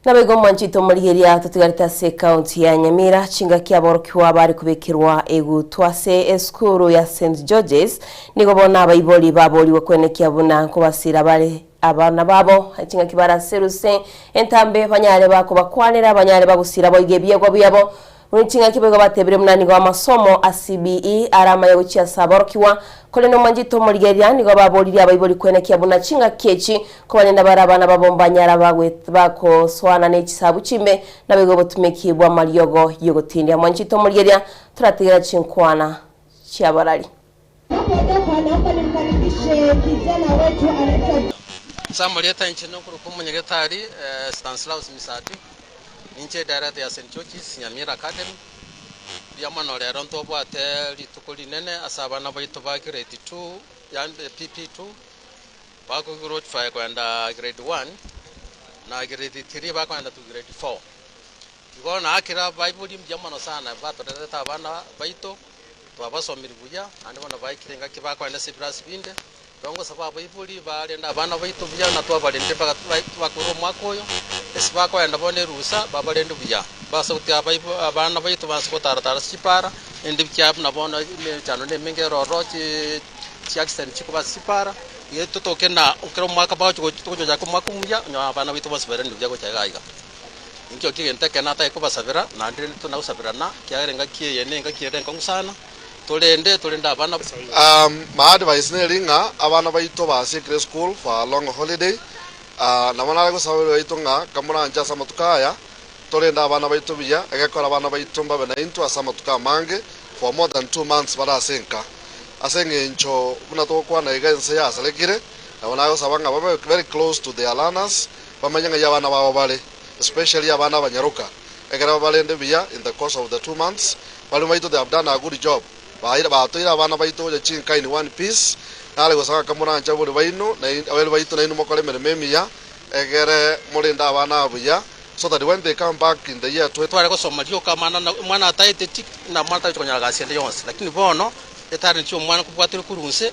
Naboigo omwanchete omorigeria totigarete ase ekaunti ya Nyamira chingaki aborokigwa bare kobekerwa egutwa ase esukuru ya St George's nigo bono abaibori baborigwe kwenekia buna nkobasira bare abana babo chingaki bare ase eruse entambe banyare bakobakwanera banyare bagosira boigo ebiegwa biabo Buna chingaki boigo batebire buna nigo amasomo a CBE are amaya gochia ase aborokigwa, korende omwanchete omorigereria nigo baboririe abaibori kwenekia buna chingaki echi kobarenda bare abana babo mbanyara bagosoana ne chisabu chimbe naboigo obotumeki bw'amariogo y'ogotindia. Mwanchete omorigereria toratigera chinkwana chi'abarari. Samarieta inche nokorokwa omonyagetari Stanislaus Misati, ninche edirector ya St George's Nyamira Academy. Mbuya mono rero ntobwate rituko rinene ase abana baito ba grade 2 yaani PP2 bakoigurwa kwenda grade 1 na grade 3 bakoenda to grade 4. Igo naakire abaibori mbuya mono sana batorerete abana baito, twabasomirie buya, naende bono baikire engaki bakoenda ase ebirasi binde. Igo ngosaba abaibori barende abana baito buya na twabarendire mpaka twakorire omwaka oyo, ase bakoenda bono erusa babarende buya. Mbase gotiga abaibo abana baito banse gotaratara ase chipara, rende ekiagera buna bono emechando na emenge ere ororo chi chiaccident chikoba ase chipara, igo totoke na ekero omwaka bagochi togochaka omwaka omuya, onye abana baito bonsi bairane buya gocha iga iga. Ninkio kegento ekero natagete kobasabera, naende rende tona gosaberana, ekiagera engaki eye nengaki ere enkong'u sana, torende, torende abana. My advice neri ng'a abana baito basiekire school for a long holiday, nabo nare gosaba abaibori baito ng'a kamoranche ase amatuko aya, torende abana baito buya, egekora abana baito mbabe naintwe ase amatuko amange for more than 2 months bare ase enka. Ase eng'encho buna togokwana iga ense yasarekire, nabo nagosaba ng'a babe very close to their learners, bamanye ng'ai abana babo bare, especially abana abanyaroka, ekero babarende buya in the course of the 2 months, barimo baito they have done a good job, baire batoire abana baito gocha chinka in one piece, nare gosaba ng'a kamoranche abori baino, na abori baito nainwe mokore emeremo emiya, egere morende abana aba buya, so that when they come back in the year 20. Tware gosoma rioka amana na omwana ataeteti, na omwana tagochi konyora gasi ende yonsi, lakini bono etalent ya omwana kobwaterwa korwa inse,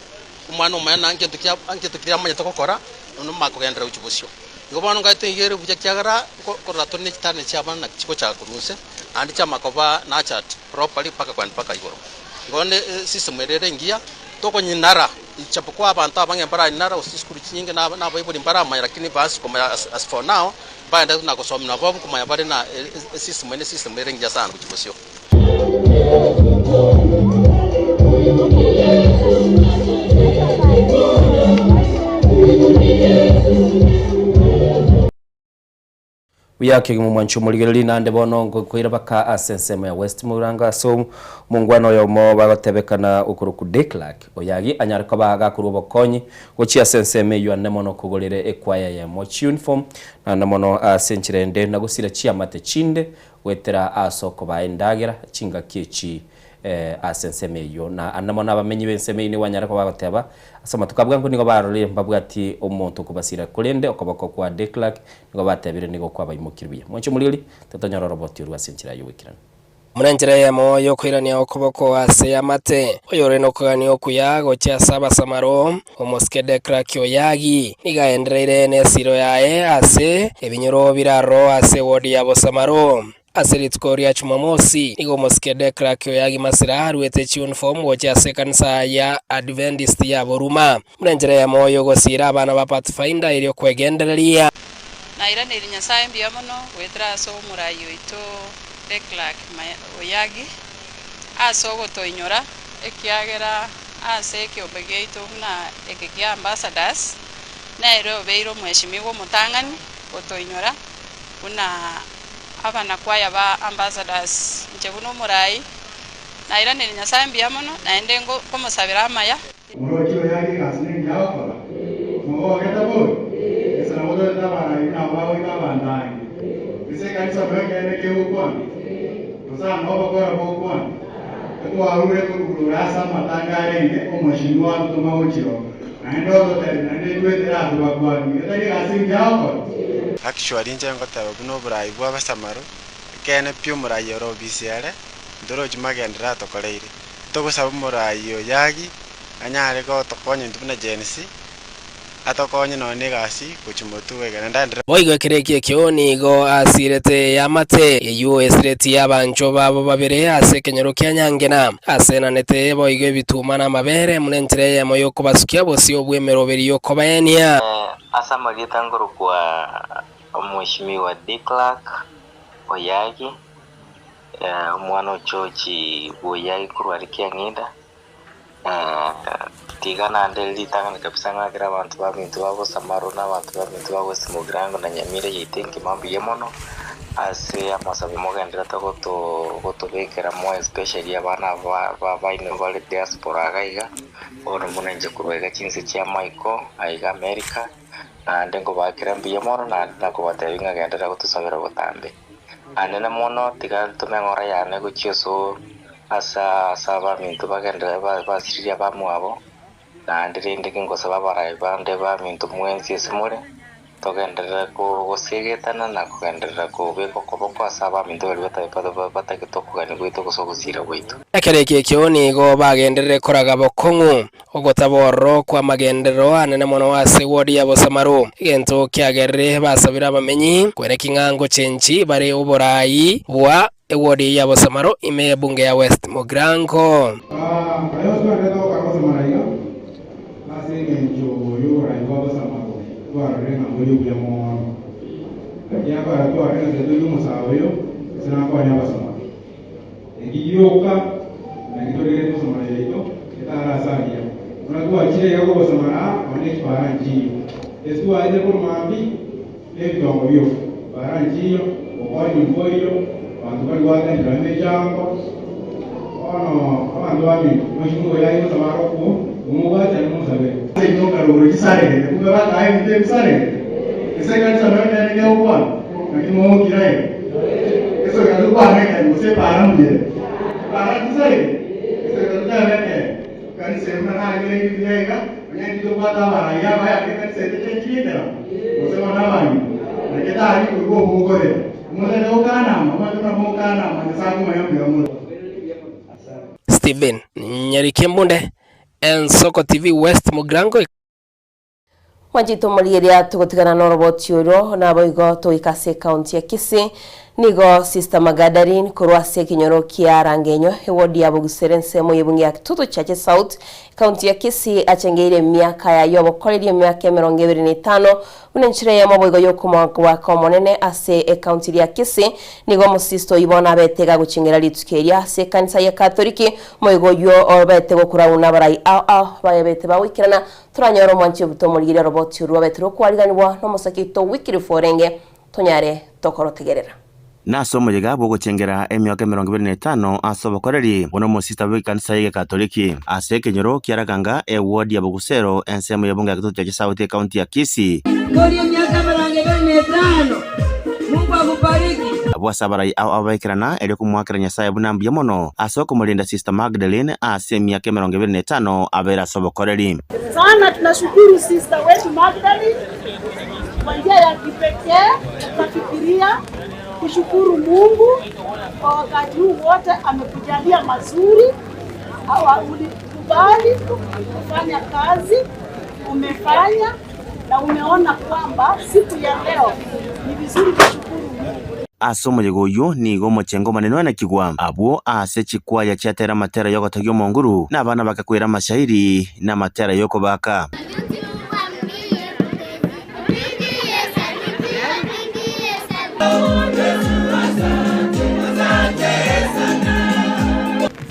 Omwana omoyene na ngento kia ngento keria amanyete gokora, nonya makogenderera gochia bosio. Igo bono ngaete ngigere buya ekiagera nkorora tore ne chitalent chi'abana naki chigochaka korwa inse, naende chiamakoba nurtured properly mpaka kogenda mpaka igoro. Igo ne esystem ere ere engiya, tokonyinara ijapokuwa abanto abange mbaranyinara gose chisukuru chinyinge na na abaibori mbaramanya lakini basi komanya as as for now, mbaenderete na gosomia nabo nkomanya bare na esystem eye ne esystem ere engiya sana gochia bosio. Buya kegima omwanchi omorigereria naende bono ngokoira baka ase ensemo ya West Mugirango ase omongwana oyomo bagotebekana okorokwa Declark Oyagi anyare koba gakorwa obokonyi gochia ase ensemo eyio ande mono kogorera ekwaya eyemo chiuniform naende mono ase enchera ende na gosira chiamate chinde goetera ase okobaa endagera chingaki echi ase ensemo eyio. Na ande mono abamenyi b'ensemo eyio nigo banyare koba bagoteba, Ase amatuko a bwango nigo barorire mbabwati omonto okobasira, korende okoboko kwa de Klerk nigo batebire nigo kwabaimokirie buya. Mwanche omoriri, totonyora oroboti orwo ase enchera y'ogoikeranu. Buna enchera eyemo y'okoirania okoboko ase amate, oyore nokogania okuya gochia ase abasamaro, omosike de Klerk Oyagi, nigo aendereire nesiro yaye ase ebinyoro bire aroro ase ewodi ya Bosamaro. Ase rituko ria Chumamosi, nigo omosike de Klerk Oyagi Masira aruete chiuniform gochia ase ekanisa ya Adventist ya Boruma, buna enchera eyemo y'ogosiira abana ba Pathfinder erio kwegendereria. Nairaneire Nyasae mbuya mono goetera ase omorai oito de Klerk Oyagi ase ogotoinyora, ekiagera ase ekiombe giaito buna eke kia Ambassadors, nere obeire omweshimiwa omotang'ani gotoinyora buna Abanakwaya ba Ambassadors, inche buna omorai, nairaneire Nyasae mbuya mono, naende nkomosabera amaya. Moroche oyage egasi nengiya agokora? Mogogete bori? Gese nabo torete abarai buna abo bagoika abanto aange. Gese ekanisa noyo ekeene kegokwana? Gose aa noo obokora bogokwana? Etwarure korwa ase amatanga arenge omweshimiwa atotoma gochia oo, naende ototebia naende intwe tiratobakwanie. Etari egasi engiya agokora? Actually inche ngoteba buna oborai bwa abasamaro, ekeene pi omorai ore obisi ere, ntorochi magenderero atokoreire. Togosaba omorai oyagi, anyare gotokonya intwe buna Gen Z, atokonye nonya na egasi gochia motwe goika naende aenderere. Boigo ekero ekio ekio nigo asirete eamate eyio esiretie abanchwa babo babere ase ekenyoro kia Nyangena. Asenanete boigo ebituma na amabere buna enchera eyemo y'okobasukia bosio bw'emeroberi y'okobaenia. Ase amarieta nkorokwa Omweshimiwa Declark Oyagi, omwana o George bw'Oyagi korwa aria Kiang'inda. Tiga naende ritang'ani kabisa ng'akere abanto baminto ba Bosamaro na abanto baminto ba West Mugirango na Nyamira yaito enkima mbuya mono ase amasabo mogendererete goto gotobekera more especially abana aba ba baino bare diaspora iga iga, bono buna inche korwa iga chinse chia maiko aiga America, naende nkobaakera mbuya mono naende nakobatebia ng'a genderera gotosabera botambe. Anene mono tiga ntome eng'ora yane gochia osoo ase ase abaminto bagenderere basiririe abamwabo, naende rende gingosaba abarai bande baminto mwensi ase more, togenderere gosegetana na kogenderera kobeka okoboko ase abaminto baria batagete okogania gwaito gose ogosira gwaito. Ekero ekio ekio nigo bagenderere koraga bokong'u, ogotaba ororo kw'amagenderero anene mono ase wodi ya Bosamaro, egento kiagerire basabire abamenyi kwereki ng'a ngochenchi bare oborai bwa Ewodi ya Bosamaro ime y'ebunge ya West Mugirango. Aye otwenerete gokora gosamara iga, ase engencho y'oborai bwa bosamaro twarorire ng'a mbori obuya mono. Ekiagera twarorire ng'a titoria omosae oyo ase nakonya abasamaro. Eki gioka naki torigetie gosamara yaito etare ase aria. Buna twachire iga kobosamara aa, bono echibara nchiyo. Ase twaetire korwa mambia, nebitongo bioka, bara nchiyo, okonya mboiyo, abanto bari goatanera emechango. Bono abanto baminto, mweshimiwa oyo aye gosaba arokwo, momobwatane momosabere. Ase inwe nkarogoro chisaregete, kumbe bakaaa ebinto ebisaregete. Ase ekanisa nonya nere negokwana, naki mogokira iga? Ase oika tokwane ekeene gose epaara mbuya ere? Epaara nchisaregete? Ase oika totebe ekeene. Ekanisa eye buna narigereiri buya iga, onye ntitobwate abarai abaya ake ekanisa eye techenchirie ekerama, gose bono abang'ina, naki tari korwa obokorera. Omotari gokanama, omanyete buna mokanama, Nyasae akomanya mbuya more. Stephen Nyariki Embunde, Ensoko TV West Mugirango. Mwanchete omorigereria togotigana noroboti oro naboigo togoika ase ekaunti ya Kisii. Nigo Sister Magadaline korwa ase ekenyoro kia Rangenyo ewodi ya Bogusere ensemo y'ebunge ya Kitutu Chache South ekaunti ya Kisii achengeire emiaka yaye y'obokoreri emiaka emerongo ebere na etano buna enchera eyemo boigo y'okomogoaka Omonene ase ekaunti eria ya Kisii. Nigo omosista oyio bono abete iga gochengera rituko erio ase ekanisa ye Katoliki moigo oyio obete gokurauna abarai ao ao baye bete bagoikerana Toranyore omwanchi obuta omorigereria oroboti orwo abeterwe okwariganigwa nomosake oito Wycliffe orenge. Tonyare tokorotegerera. Nase omoyega bw'ogochengera emiaka 25 ase obokoreri buna omosista bw'ekanisa y'Egekatoliki ase ekenyoro kia Raganga, eward ya Bogusero, ensemo y'ebunge ya Gitutu Chache South, ekaunti ya Kisii. Kori emiaka 25, Mungu akubariki. Abwo ase abarai ao abaikerana erio komoakera Nyasae buna mbuya mono ase okomorinda Sister Magdalene ase emiaka 25 abeire ase obokoreri. Sana tunashukuru sister wetu Magdalene kwa njia ya kipekee tunafikiria kushukuru Mungu kwa wakati huu wote amekujalia mazuri, au ulikubali kufanya kazi, umefanya na umeona kwamba siku ya leo ni vizuri kushukuru Mungu. Ase omoyega oyio nigo omochengo omonene oenekigwa, abwo ase chikwaya chiatera amatera y'ogotogia Omonguru, na abana bakakwera amashairi na amatera y'okobaaka.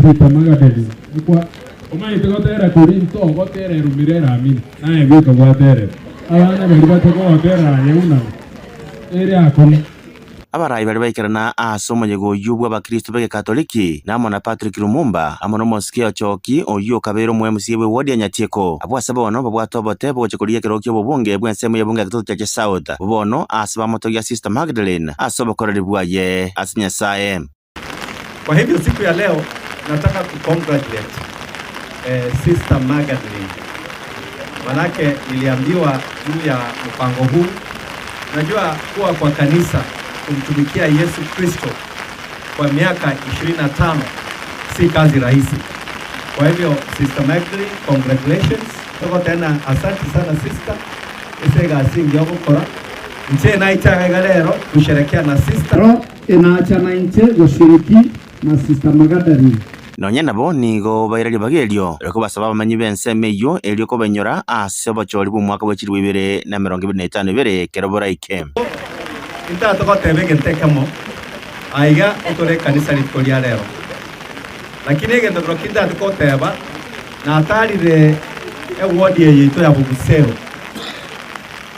Sita Magdalene, nikwa omanyete gotera kori ntogotera erumire eramini, naye bweka gwaterera. Abana baria batagogotera aye buna ere akong'u. Abarai baria baikerana ase omoyega oyio bw'Abakristo b'Egekatoliki, na amo na Patrick Lumumba, amo n'omosike Ochoki, oyio okabeire omo-MC bw'ewodi ya Nyatieko. Abwo ase bono babwate obote bogochia korigia ekerogo ki'obobunge bw'ensemo y'ebunge ya Gitutu Chache South. Abwo bono ase bamotogia Sister Magdalene ase obokoreri bwaye ase Nyasae. Kwa hivyo siku ya leo nataka kucongratulate eh, Sister Magdalene. Manake niliambiwa juu ya mpango huu. Najua kuwa kwa kanisa kumtumikia Yesu Kristo kwa miaka 25 si kazi rahisi. Kwa hivyo Sister Magdalene, congratulations. Toko tena asante sana sister. Ase egasi engiya ogokora. Inche naichaga iga rero kusherekea na sister. Ero enacha nainche goshiriki na Sister Magdalene. Nonya nabo nigo baira ribaga erio rikobasaba abamenyi b'ensemo eyio erio kobenyora ase obochori bw'omwaka bwe chilifu ibere na emerongo ebere na etano ebere ekero boraike. Intagete goteba egento ekemo aiga otore ekanisa rituko ria rero. Lakini egento kero kintagete goteba, natarire eward eye yaito ya Bogusero,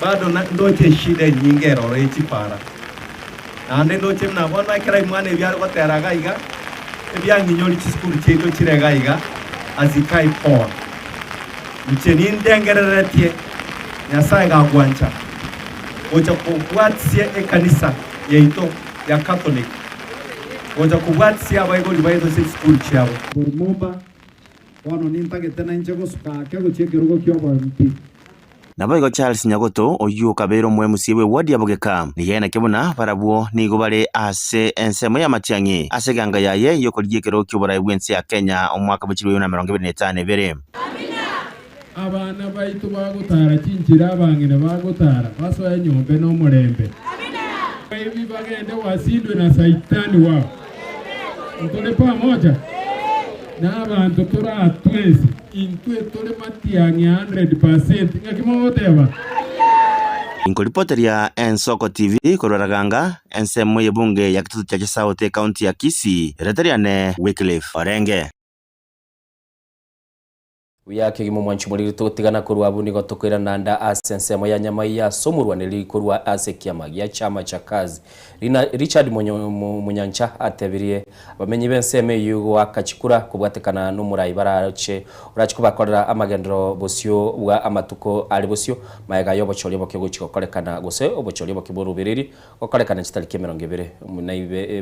bado ndoche eshida enyinge eroro ye chipara. Naende ndoche buna bono ekero aimwana ebi are gotera iga iga, ebiang'inyori chisukuru chiaito chire iga iga, azikai poa. Inche nindengereretie Nyasae gagwancha gocha kobwatisia ekanisa yaito ya Catholic, gocha kobwatisia abaibori baito ase chisukuru chiabo. Lumumba, Bono nintagete nainche gosuka ake gochia ekerogo ki'oboMP. Naboigo Charles Nyagoto, oyio okabeire omo-MC bw'eward ya Bogeka, nigo aeneke buna barabwo nigo bare ase ensemo y'amatiang'i ase eganga yaye y'okorigia ekerogo ki'oborai bw'ense ya Kenya omwaka bwe chilifu 2025. Abana baito bagotara chinchera abang'ina bagotara, basoe nyomba nomorembe. Ebi bagende wasindwe na saitani wao. Ntore pamoja? Na abanto toratwesi intwe tore matiang'i 100% ng'aki mogoteba. Inkoripoteria Ensoko TV korwa Raganga, ensemo y'ebunge ya Kitutu Chache South, ekaunti ya Kisii, erieta riane Wycliffe Orenge. Buya kegima omwanchi omoriri togotigana korwa abwo nigo tokoirana nda ase ensemo ya nyamai ase omorwaneri korwa ase ekiama gia chama cha kazi Rina, Richard Monyo, Munyancha atebirie abamenyi b'ensemo eyio goaka chikura kobwatekana n'omorai barache orache kobakorera amagendero bosio bwa amatuko are bosio maega ya obochori oboke gochi gokorekana gose obochori oboke bwa orubereri gokorekana chitariki 25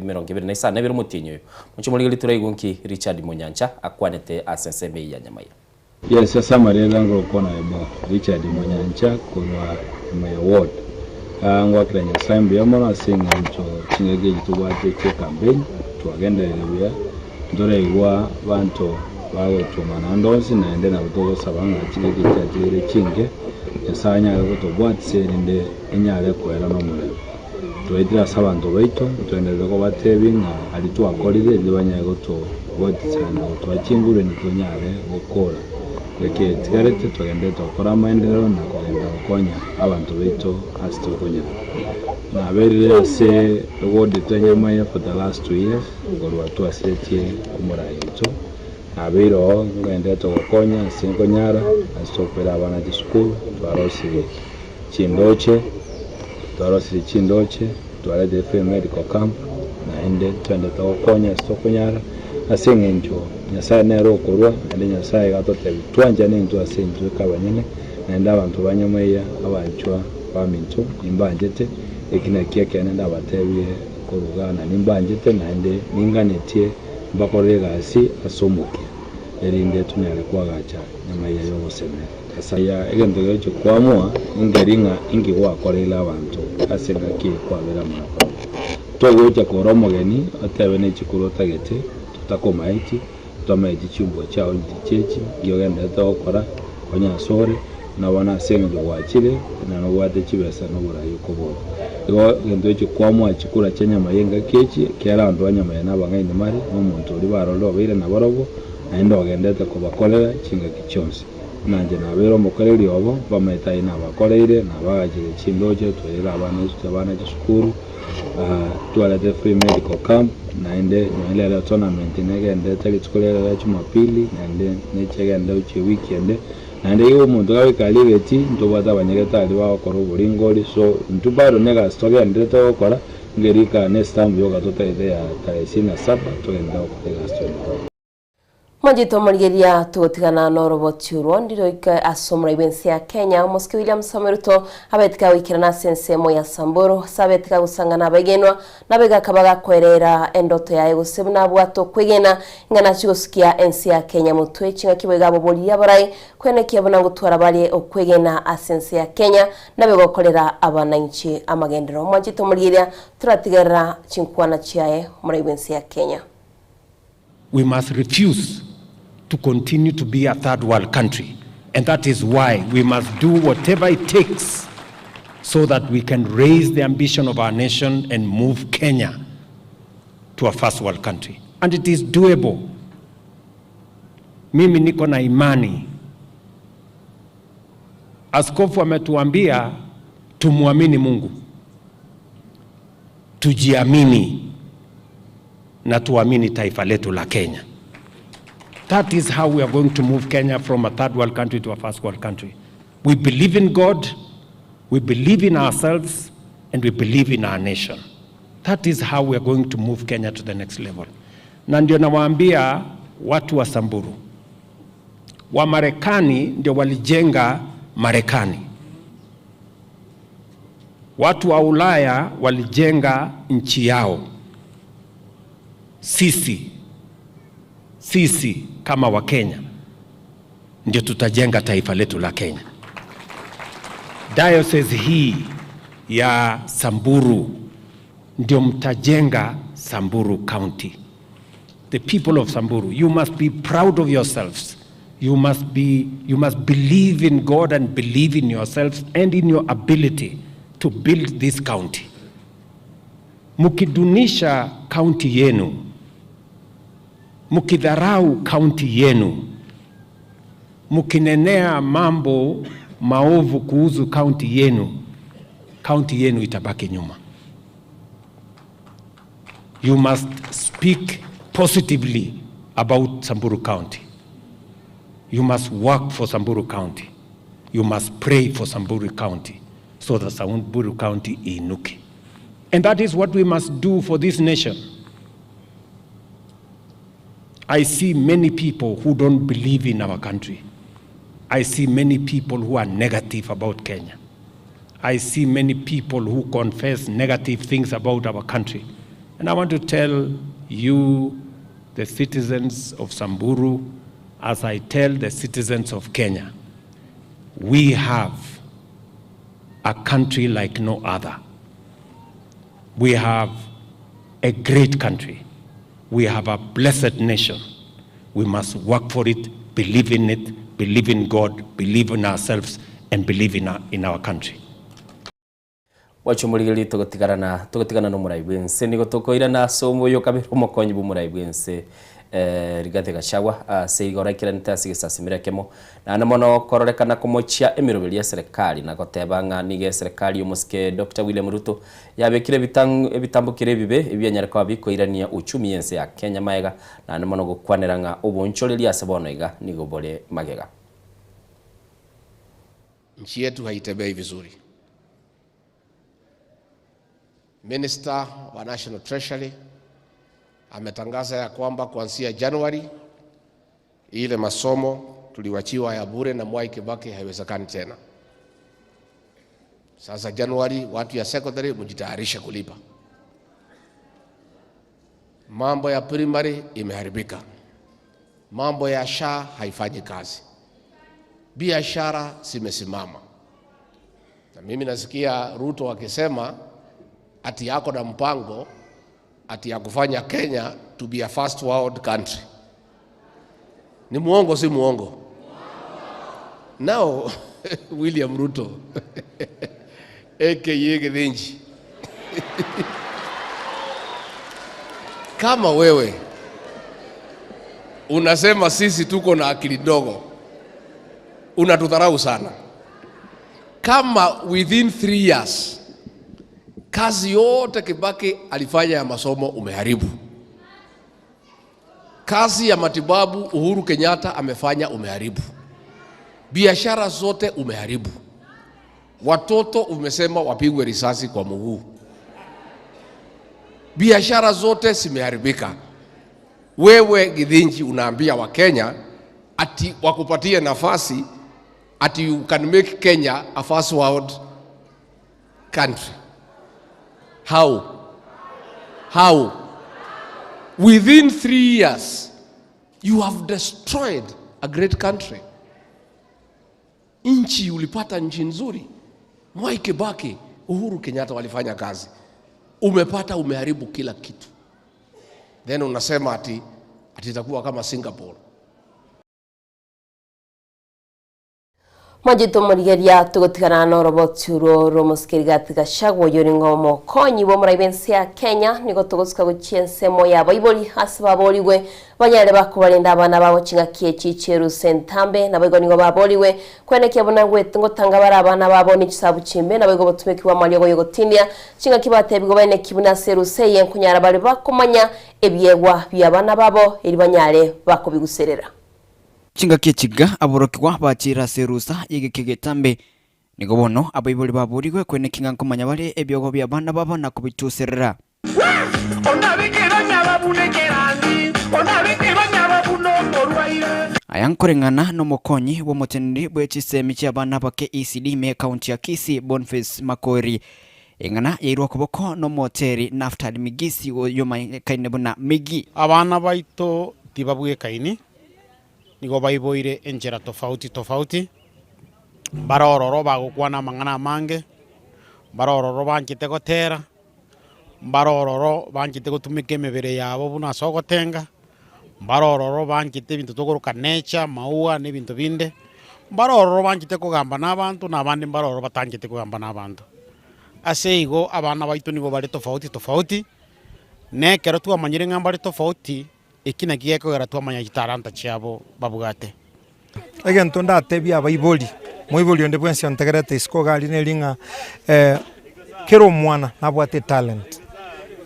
25 omotienyi oyo mwanchi omoriri toraigwe nki Richard Munyancha akwanete ase ensemo eyio ya nyamai. Yes, ase amarera ngokwana ebo Richard Munyancha korwa Nyamaya ward. Ah, ngwakera Nyasaye mbuya mono ase eng'encho chingaki echi tobwate chia campaign twagenderire buya ntoraigwa banto bagotwomana ande onsi naende nabo togosaba ng'a chingaki chiatigire chinke Nyasaye anyare gotobwatisia erinde enyare koera nomorembe. Twaetire ase abanto baito ntwenderere kobatebia ng'a aria twakorire erinde banyare gotobwatisia na gotoa chinguru erinde tonyare gokora. Eke tigarete twagenderete gokora amaendeleo na kogenda gokonya abanto baito ase tokonyara. Naberire ase eward yaito ya Nyamaya for the last 2 years korwa twasiretie omorai oito. Nabeire oo ngenderete gokonya ase nkonyara ase tokoira abana chisukuru twarosirie chindoche. Twarosirie chindoche, twaretire free medical camp, naende twendete gokonya ase tokonyara, ase eng'encho Nyasae nere okorua, naende Nyasae iga atotebia twanchane intwe ase intwe eke abanyene, naende abanto ba nyamaiya abanchwa baminto nimbanchete, eki nakio ekeene ndabatebie korwa igaa ng'a nimbanchete naende ninganetie mbakorere egasi ase omokia, erinde tonyare koagacha nyamaiya y'ogosemera. Ase aya egento gegochia koamua nkeri ng'a inki gwakoreire abanto ase engaki eye kwabera amaroro. Togocha kora omogeni otebe ne chikura otagete totakomaeti, tomaeti chimbwa chiao inche chiechi, nki ogendererete gokora, konya asore, buna bono ase eng'encho gwachire, na nobwate chibesa na oborai okoboka. Igo egento gegochia koamua chikura chia nyama y'engaki echi, ekiagera abanto ba nyama eye nabang'aini mare, na omonto oria barorire obeire nabarobwo, naende ogendete kobakorera chingaki chionsi. Buna inche nabeire omokoreri obo, bamaete ayio nabakoreire, nabagachire chindoche, twairire abana abana chisukuru, twarete free medical camp, naende nonye rero tournament negenderete rituko riaye ria jumapili, naende nechiegende gochia ewiki ende, naende igo omonto gagoika aria egeti, ntobwate abanyagetari bagokora oboringori, so intwe bado na egasi togenderete gokora, ngerika na estamp yoka totagete ya tarehe ishirini na saba, togende gokora egasi tore. Mwanchete omorigereria togotigana noroboti orwo ndiroike ase omorai bw'ense ya Kenya omosike William Samoei Ruto abete kagoikerana ase ensemo ya Samburu ase abete kagosangana abegenwa nabegaka bagakoerera endoto yaye gose buna abwate okwegena ing'a nachie gosukia ense ya Kenya motwe ching'aki boigo aboboririe abarai kwenekia buna ngotwara bare okwegena ase ense ya Kenya nabe gokorera abananchi amagenderero. Mwanchete omorigereria toratigerera chinkwana chiaye omorai bw'ense ya Kenya. We must refuse to continue to be a third world country and that is why we must do whatever it takes so that we can raise the ambition of our nation and move Kenya to a first world country. And it is doable. Mimi niko na imani. Askofu ametuambia tumwamini Mungu, tujiamini na tuamini taifa letu la Kenya. That is how we are going to move Kenya from a third world country to a first world country. We believe in God, we believe in ourselves, and we believe in our nation. That is how we are going to move Kenya to the next level. Na ndio nawaambia watu wa Samburu, Wamarekani ndio walijenga Marekani. Watu wa Ulaya walijenga nchi yao. Sisi sisi kama Wakenya ndio tutajenga taifa letu la Kenya. Diocese hii ya Samburu ndio mtajenga Samburu County. The people of Samburu, you must be proud of yourselves. You must be, you must believe in God and believe in yourselves and in your ability to build this county. Mkidunisha kaunti yenu, mkidharau kaunti yenu, mkinenea mambo maovu kuhusu kaunti yenu, kaunti yenu itabaki nyuma. You must speak positively about Samburu County. You must work for Samburu County. You must pray for Samburu County so that Samburu County iinuke. And that is what we must do for this nation. I see many people who don't believe in our country. I see many people who are negative about Kenya. I see many people who confess negative things about our country. And I want to tell you, the citizens of Samburu, as I tell the citizens of Kenya, we have a country like no other. We have a great country. We have a blessed nation. We must work for it, believe in it, believe in God, believe in ourselves, and believe in our, in our country. Gwacha omorigereria togotigarana togotigana nomorai bw'ense nigo tokoirana ase omoyo kabere omokonyi bw'omorai bw'ense eh, Rigathi Gachagua ase igo oraikeranete ase egesasimero ekemo naende mono kororekana komochia emeroberi y'eserekari na goteba ng'a nigo eserekari y'omosike Doctor William Ruto yabekire ebitang ebitambokero ebibe ebianyare koba bikoirania uchumi y'ense ya Kenya maega naende mono gokwanera ng'a obonchoreria ase bono iga nigo bore magega. Nchi yetu haitembei vizuri. Minister wa National Treasury ametangaza ya kwamba kuanzia Januari ile masomo tuliwachiwa ya bure na Mwai Kibaki haiwezekani tena. Sasa Januari watu ya secondary mjitayarishe kulipa. Mambo ya primary imeharibika, mambo ya SHA haifanyi kazi, biashara zimesimama, na mimi nasikia Ruto akisema ati yako na mpango ati ya kufanya Kenya to be a first world country. Ni muongo, si muongo? Now William Ruto aka Githinji kama wewe unasema sisi tuko na akili ndogo, unatudharau sana. Kama within 3 years kazi yote Kibaki alifanya ya masomo umeharibu, kazi ya matibabu Uhuru Kenyatta amefanya umeharibu, biashara zote umeharibu, watoto umesema wapigwe risasi kwa mguu, biashara zote zimeharibika. Wewe Githinji unaambia Wakenya ati wakupatie nafasi ati you can make Kenya a first world country. How? How? Within 3 years you have destroyed a great country. Nchi ulipata nchi nzuri, Mwai Kibaki, Uhuru Kenyatta walifanya kazi, umepata, umeharibu kila kitu, then unasema ati ati itakuwa kama Singapore. Mwanjito morigeria tugutigana na oroboti uro romosikeri gatiga yori ng'omo konyi bo morai bense ya Kenya nigo tugosuka gochia ensemo ya baibori ase baborigwe banyare bakobarenda abana babo ching'aki echi chieruse entambe nabo igo nigo baborigwe kwenekia buna gwete ngotanga bare abana babo ni chisabu chimbe nabo igo botumeki bwa mariogo yogotinia ching'aki batebigo baeneki buna ase eruse eye nkunyara bare bakomanya ebiegwa bia abana babo eri banyare bakobiguserera. Chingaki echiga aborokigwa bachire ase erusa y'egeke getambe. Nigo bono abaibori baborigwe kweneki ng'a nkomanya bare ebiogo bia abana babo na kobituserera. Aya nkoreng'ana nomokonyi bw'omoteneneri bwe chisemi chi'abana abake ECD ime ekaunti ya Kisii Boniface Makori. Eng'ana yairwe okoboko nomoteri Naftali Migisi oyomanyekaine buna Miggy. Abana baito tibabwekaini, nigo baiboire enchera tofauti tofauti, mbare ororo bagokwana amang'ana amange, mbare ororo banchete gotera, mbare ororo banchete gotumeka emebere yabo buna ase ogotenga, mbare ororo banchete ebinto tokoroka nature, maua na ebinto binde, mbare ororo banchete kogamba na abanto na abande mbare ororo batanchete kogamba na abanto. Ase igo abana baito nigo bare tofauti tofauti, na ekero twamanyire ng'a mbare tofauti, Eki nakio gekogera twamanya chitalanta chiabo babwate. Egento ndatebie abaibori, moibori onde bwensi ontegerete isiko iga aria neri ng'a kera omwana nabwate etalent.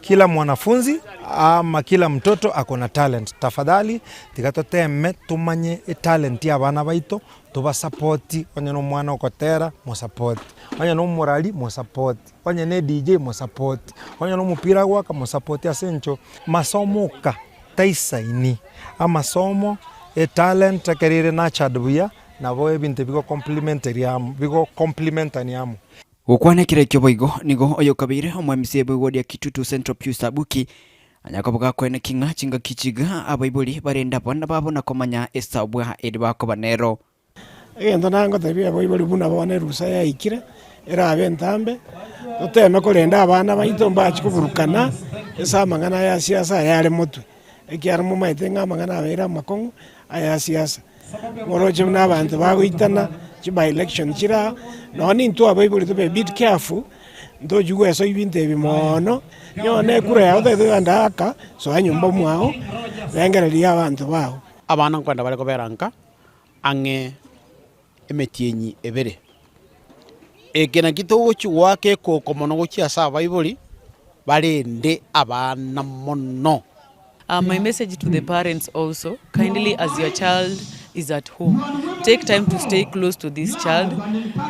Kila mwanafunzi ama kila mtoto ako na talent. Tafadhali tiga toteme tomanye etalent ya abana baito, tobasapoti, onye na omwana ogotera mosapoti, onye na omorari mosapoti, onye na edj mosapoti, onye na omopira agoaka mosapoti ase eng'encho masomo oka taisaini, amasomo, etalent ekero ere nurtured buya, nabo ebinto bigo complimentary amo bigo complimentani amo. Gokwana ekero ekio boigo nigo oyokabeire omoemisia bw'ewodi ya Kitutu Central Pius Abuki anyare koba gakoenekia ng'a chingaki chiga abaibori barende abana babo na komanya esabwa eri bakoba nero. Egento nangotebia abaibori buna bono erusa yaikire, erabe entambe, toteme korenda abana baito mbachie koburukana ase amang'ana aya siasa aya are motwe, ekiagera momaete ng'a amang'ana abeire amakong'u aya siasa. Moroche buna abanto bagoitana, chi by election chire aa, nonye nintwe abaibori tobe bit careful, ntochi goesoa ebinto ebi moono, nonye ekura yao otagete kogenda aka, soa nyomba mwao, rengereria abanto bago. Abana nkoenda bare kobera nka, ang'e emetienyi ebere. Eke nakio togochia goaka ekoko mono gochia ase abaibori, barende abana mono. My message to the parents also, kindly as your child is at home. Take time to stay close to this child,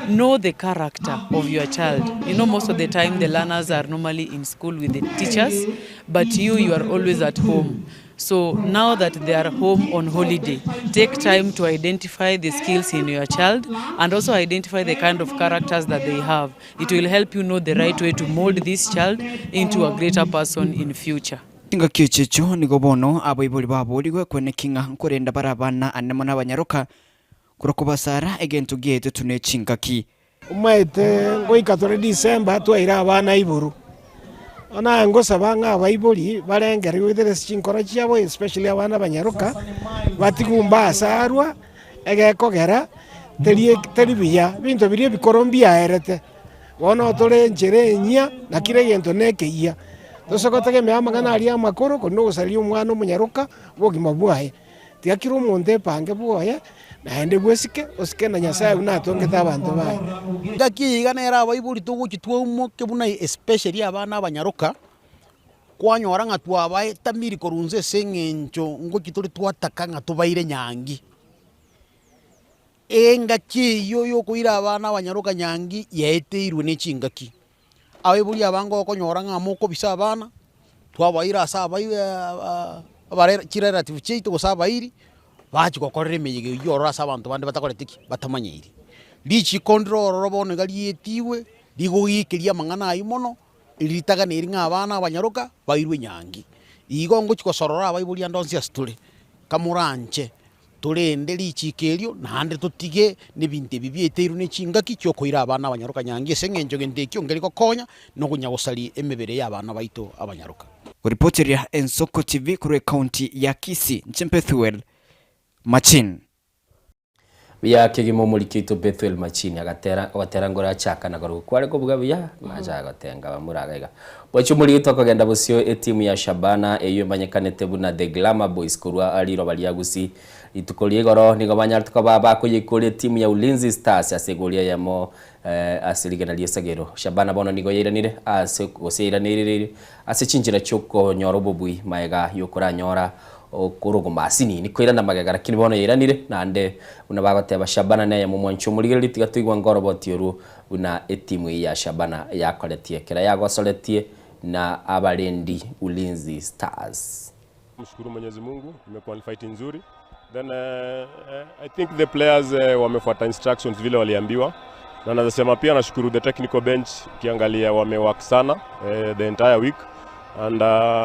know the character of your child. You know most of the time the learners are normally in school with the teachers, but you, you are always at home. So now that they are home on holiday, take time to identify the skills in your child and also identify the kind of characters that they have. It will help you know the right way to mold this child into a greater person in future. Chingaki echi echio nigo bono abaibori baboorigwe kweneki ng'a nkorenda bare abana ane mono abanyaroka, korwa kobasara egento giaetetwe ne chingaki. Omaete ngoika tore December twaire abana igoro. Bono aye ngosaba ng'a abaibori barengerigwe goetera ase chinkoro chiabo especially abana abanyaroka, batigwe mbasarwa egekogera teri teri buya, ebinto biria ebikoro mbiaerete. Bono tore enchera enyia, na kera egento na ekeyia. Tose gotegemea amang'ana aria amakoro korende ogosaria omwana omonyaroka obogima bwaye. Tiga kera omonto epange bwoye, naende bwesike, osike na Nyasae buna atongete abanto baye. Engaki eye iga nere abaibori togochia twaumoke buna especially abana abanyaroka, kwanyora ng'a twabaetamiri korwa inse ase eng'encho ngochia tore twataka ng'a tobaire nyangi. Engaki eyio yokoira abana abanyaroka nyangi yaeteirwe ne chingaki. Abaibori abange okonyora ng'a mokobisa abana, twabaira ase abai abare chirelative chiaito gose abairi, bachia gokorera emeyega eywo ororo ase abanto bande batakoreti ki? Batamanyeiri. Richiko ndire ororo bono iga rietiwe, rigoikeria amang'ana aywo mono, ritagana eri ng'a abana abanyaroka bairwe nyangi. Igo ngochia gosorora abaibori ande onsi ase tore, kamoranche. Torende richiiko erio, naende totige nebinto ebi biaeteirwe ne chingaki chi'okoira abana abanyaroka nyangi, ase engencho gento ekio nkeri gokonya nokonya gosaria emebere y'abana baito abanyaroka. Goripoteria Ensoko TV korwa ecounty ya Kisii, inche Bethuel Machin. Buya kegima omoriki oito Bethuel Machini agatera ogotera ngore achaka na korokwo kware kobuga buya nachaka gotenga bamura iga iga. Bochia omoriki tokogenda bosio etimu ya Shabana eyio emanyekanete buna The Glamour Boys korwa riroba ria Gusii. Rituko ria igoro nigo banyarete koba bakoyeikoria etimu ya Ulinzi Stars ase egori eyemo ase rigena ri'esagero. Shabana bono nigo yairanire ase gose yairanereire ase chinchera chi'okonyora obobui magega y'okoranyora okorogoma asinini koirana magega lakini bono yairanire naende buna bagoteba Shabana neyemo mwanche omorigereria tiga toigwa ngoroboti orwo Buna etimu eye ya Shabana yakoretie ekero yagosoretie na abarendi Ulinzi Stars. Mshukuru Mwenyezi Mungu, imekuwa ni fight nzuri. Then I think the players wamefuata instructions vile waliambiwa, na naweza sema pia nashukuru the technical bench, ukiangalia wamework sana the entire week and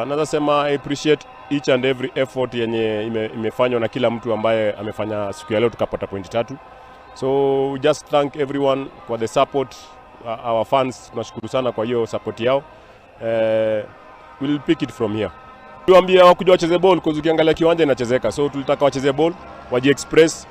naweza sema I appreciate each and every effort yenye ime, imefanywa na kila mtu ambaye amefanya siku ya leo tukapata pointi tatu. So we just thank everyone kwa the support, our fans tunashukuru sana kwa hiyo support yao. We'll pick it from here. Tuambie wakuja wacheze ball cause ukiangalia kiwanja inachezeka. So tulitaka wacheze ball, waji express,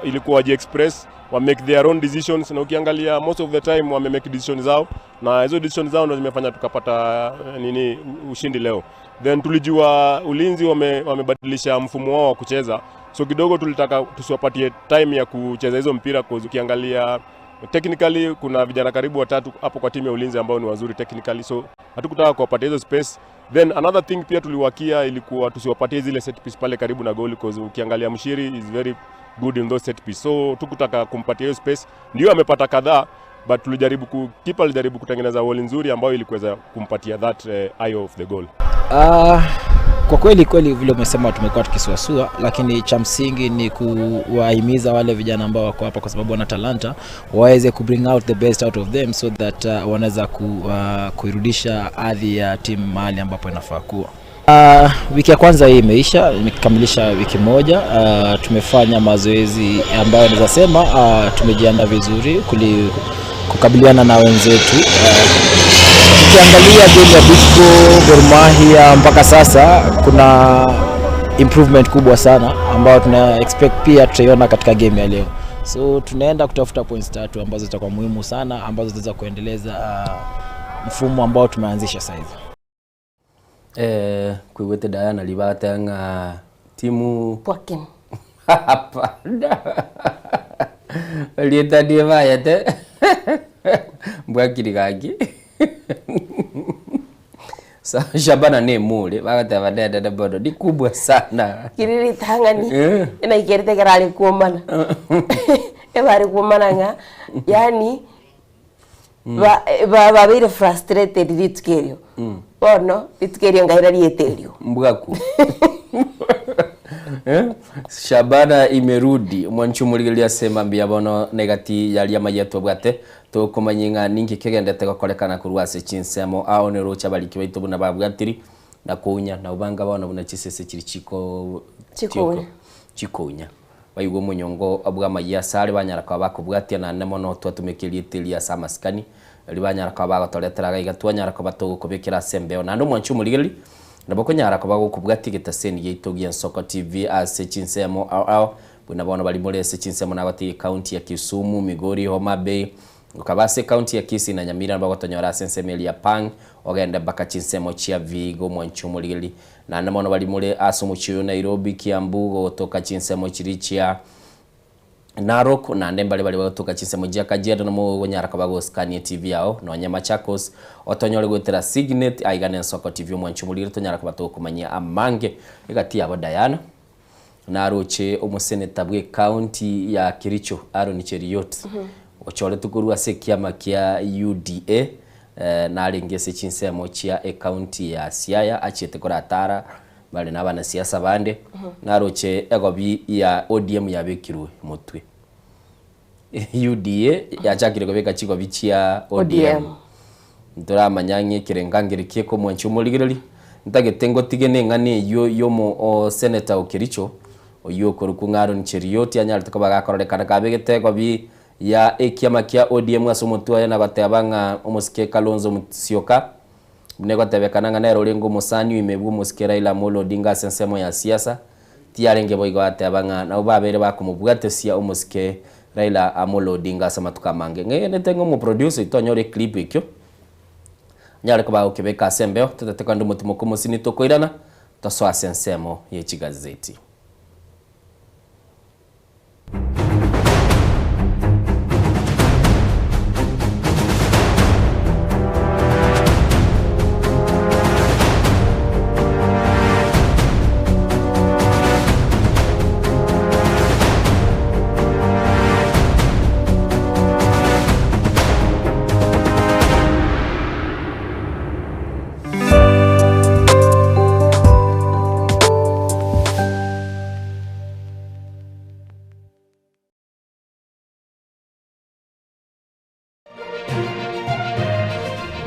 ilikuwa waji express, wa make their own decisions na ukiangalia most of the time wame make decisions zao na hizo decisions zao ndo zimefanya tukapata nini ushindi leo. Then tulijua ulinzi wamebadilisha mfumo wao wa kucheza. So kidogo tulitaka tusiwapatie time ya kucheza hizo mpira cause ukiangalia technically kuna vijana karibu watatu hapo kwa timu ya ulinzi ambao ni wazuri technically, so hatukutaka kuwapatia hizo space. Then another thing pia tuliwakia ilikuwa tusiwapatie zile set piece pale karibu na goal cause ukiangalia Mshiri is very good in those set piece, so tukutaka kumpatia hiyo space. Ndio amepata kadhaa but tulijaribu ku, keeper alijaribu kutengeneza wall nzuri ambayo ilikuweza kumpatia that eye of the goal. Kwa kweli kweli vile umesema tumekuwa tukisuasua, lakini cha msingi ni kuwahimiza wale vijana ambao wako hapa kwa sababu wana talanta waweze ku bring out the best out of them so that wanaweza kuirudisha hadhi ya timu mahali ambapo inafaa kuwa. Wiki ya kwanza hii imeisha, imekamilisha wiki moja. Tumefanya mazoezi ambayo naweza sema tumejiandaa vizuri kukabiliana na wenzetu. Tukiangalia game ya Bidco, Gor Mahia mpaka sasa kuna improvement kubwa sana ambayo tuna expect pia tutaiona katika game ya leo. So tunaenda kutafuta points tatu ambazo zitakuwa muhimu sana, ambazo zitaweza kuendeleza mfumo ambao tumeanzisha sasa hivi. Koigwete Diana ribate ng'a timu Pwakin. Hapana. Erieta ndiebayete. Mbwakiri gaki. Sa- Shabana ne emure bagateba nendene mono ni kubwa sana. Kiri ritang'ani Eh. enaikerete ekero are kuomana ebare kuomana ng'a yaani ba ba babeire frustrated rituko erio bono rituko erio nkaira rieta erio. Mbwaku. Eh? Shabana imerudi omwanchi omorigereria ase mambia bono na egati yaria amaya twabwate tokomanya ng'a ninki kegendete gokorekana korwa ase chinsemo ao niroche abariki baito buna babwatiri na kounya nabo banga bono buna chisese chiri chiko Chikounya. chikounya baigwe omonyongo bwa amayia ase are banyara koba bakobwatia naende mono twatumeka erieta eria ase amasikani eri banyara koba bagotoretera iga iga twanyara koba togokobekera ase embeo naende omwanchi omorigereria nabo okonyara koba gokobwatia egetaseni giaito gia Ensoko TV ase chinsemo ao ao buna bono baria more ase chinsemo nagotiga ecounty ya Kisumu, Migori, Homa Bay okaba ase ecounty ya Kisii na Nyamira nabo ogotonyora ase ensemo eria ya Pang ogende mpaka chinsemo chia Vihiga omwanchi omorigereria Naende mono baria more ase omochie oyo Nairobi, Kiambu, gotoka chinsemo chiria chia Narok, naende mbare baria bagotoka chinsemo chia Kajiado namo ogonyara koba goskania etivi yao nonye Machakos, otonyore goetera Signet, aiga na Ensoko TV omwanchi omorire tonyara koba togokomanyia amange egati yabo Diana. Naroche omoseneta bw'ecounty ya Kericho Aaron Cheruiyot ochoretwe korwa ase ekiama kia UDA narenge ase chinsemo chia ecounty ya Siaya achiete koratara bare na abanasiasa bande naroche egobi ya ODM yabekirwe motwe. UDA yachakire kobeka chigobi chia ODM. Ntoramanya ng'a ekerenga nkere ki'ekomwancha omorigereria, ntagete ngotige na eng'ana eywo ya omo o senator o Kericho, oywo okorokwa ng'a Aaron Cheruiyot anyarete koba gakororekana kabegete egobi ya ekiama kia ODM ase omotwe oye na goteba ng'a omosike Kalonzo Musyoka buna egotebekana ng'a nere orenge omosani oime bwa omosike Raila Amolo Odinga ase ensemo ya siasa, Tiyarenge boigo ateba ng'a nabwo babeire bakomobwatesia omosike Raila Amolo Odinga ase amatuko amange. Ng'egenete ng'a omoproducer oito onyore eclip ekio, anyare koba agokebeka ase embeo, totete kande omotimoko omosini tokoirana, tosoe ase ensemo ye chigazeti.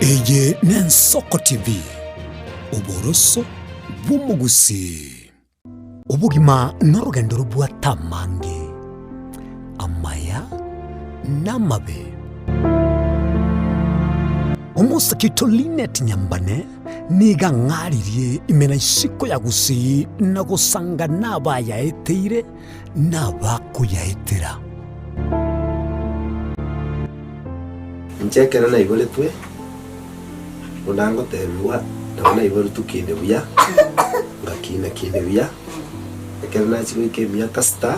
Eye n'Ensoko TV, oboroso bw'omogusii. Obogima norogendo robwate amange, amaya na amabe. Omosike oito Linet Nyambane nigo ang'aririe ime na isiko ya Gusii na gosanga nabayaeteire na abakoyaetera. Inche ekero naiboretwe, buna ngotebigwa, nabo naiboretwe kinde buya, ngakina kinde buya, ekero nachia goika emiaka sita,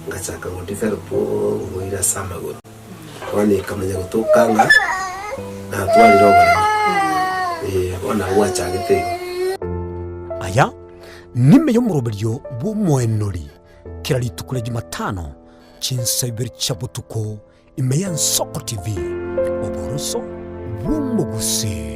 ngachaka go develop oboira ase amagoro. Bono ekamanya gotoka ng'a natwarire oboremo, eh, bono nabo gwachagete igo. Aya nime y'omoroberio bw'omoenori kera rituko ria Jumatano chinsa ibere chia botuko ime y'Ensoko TV, oboroso bw'omogusii.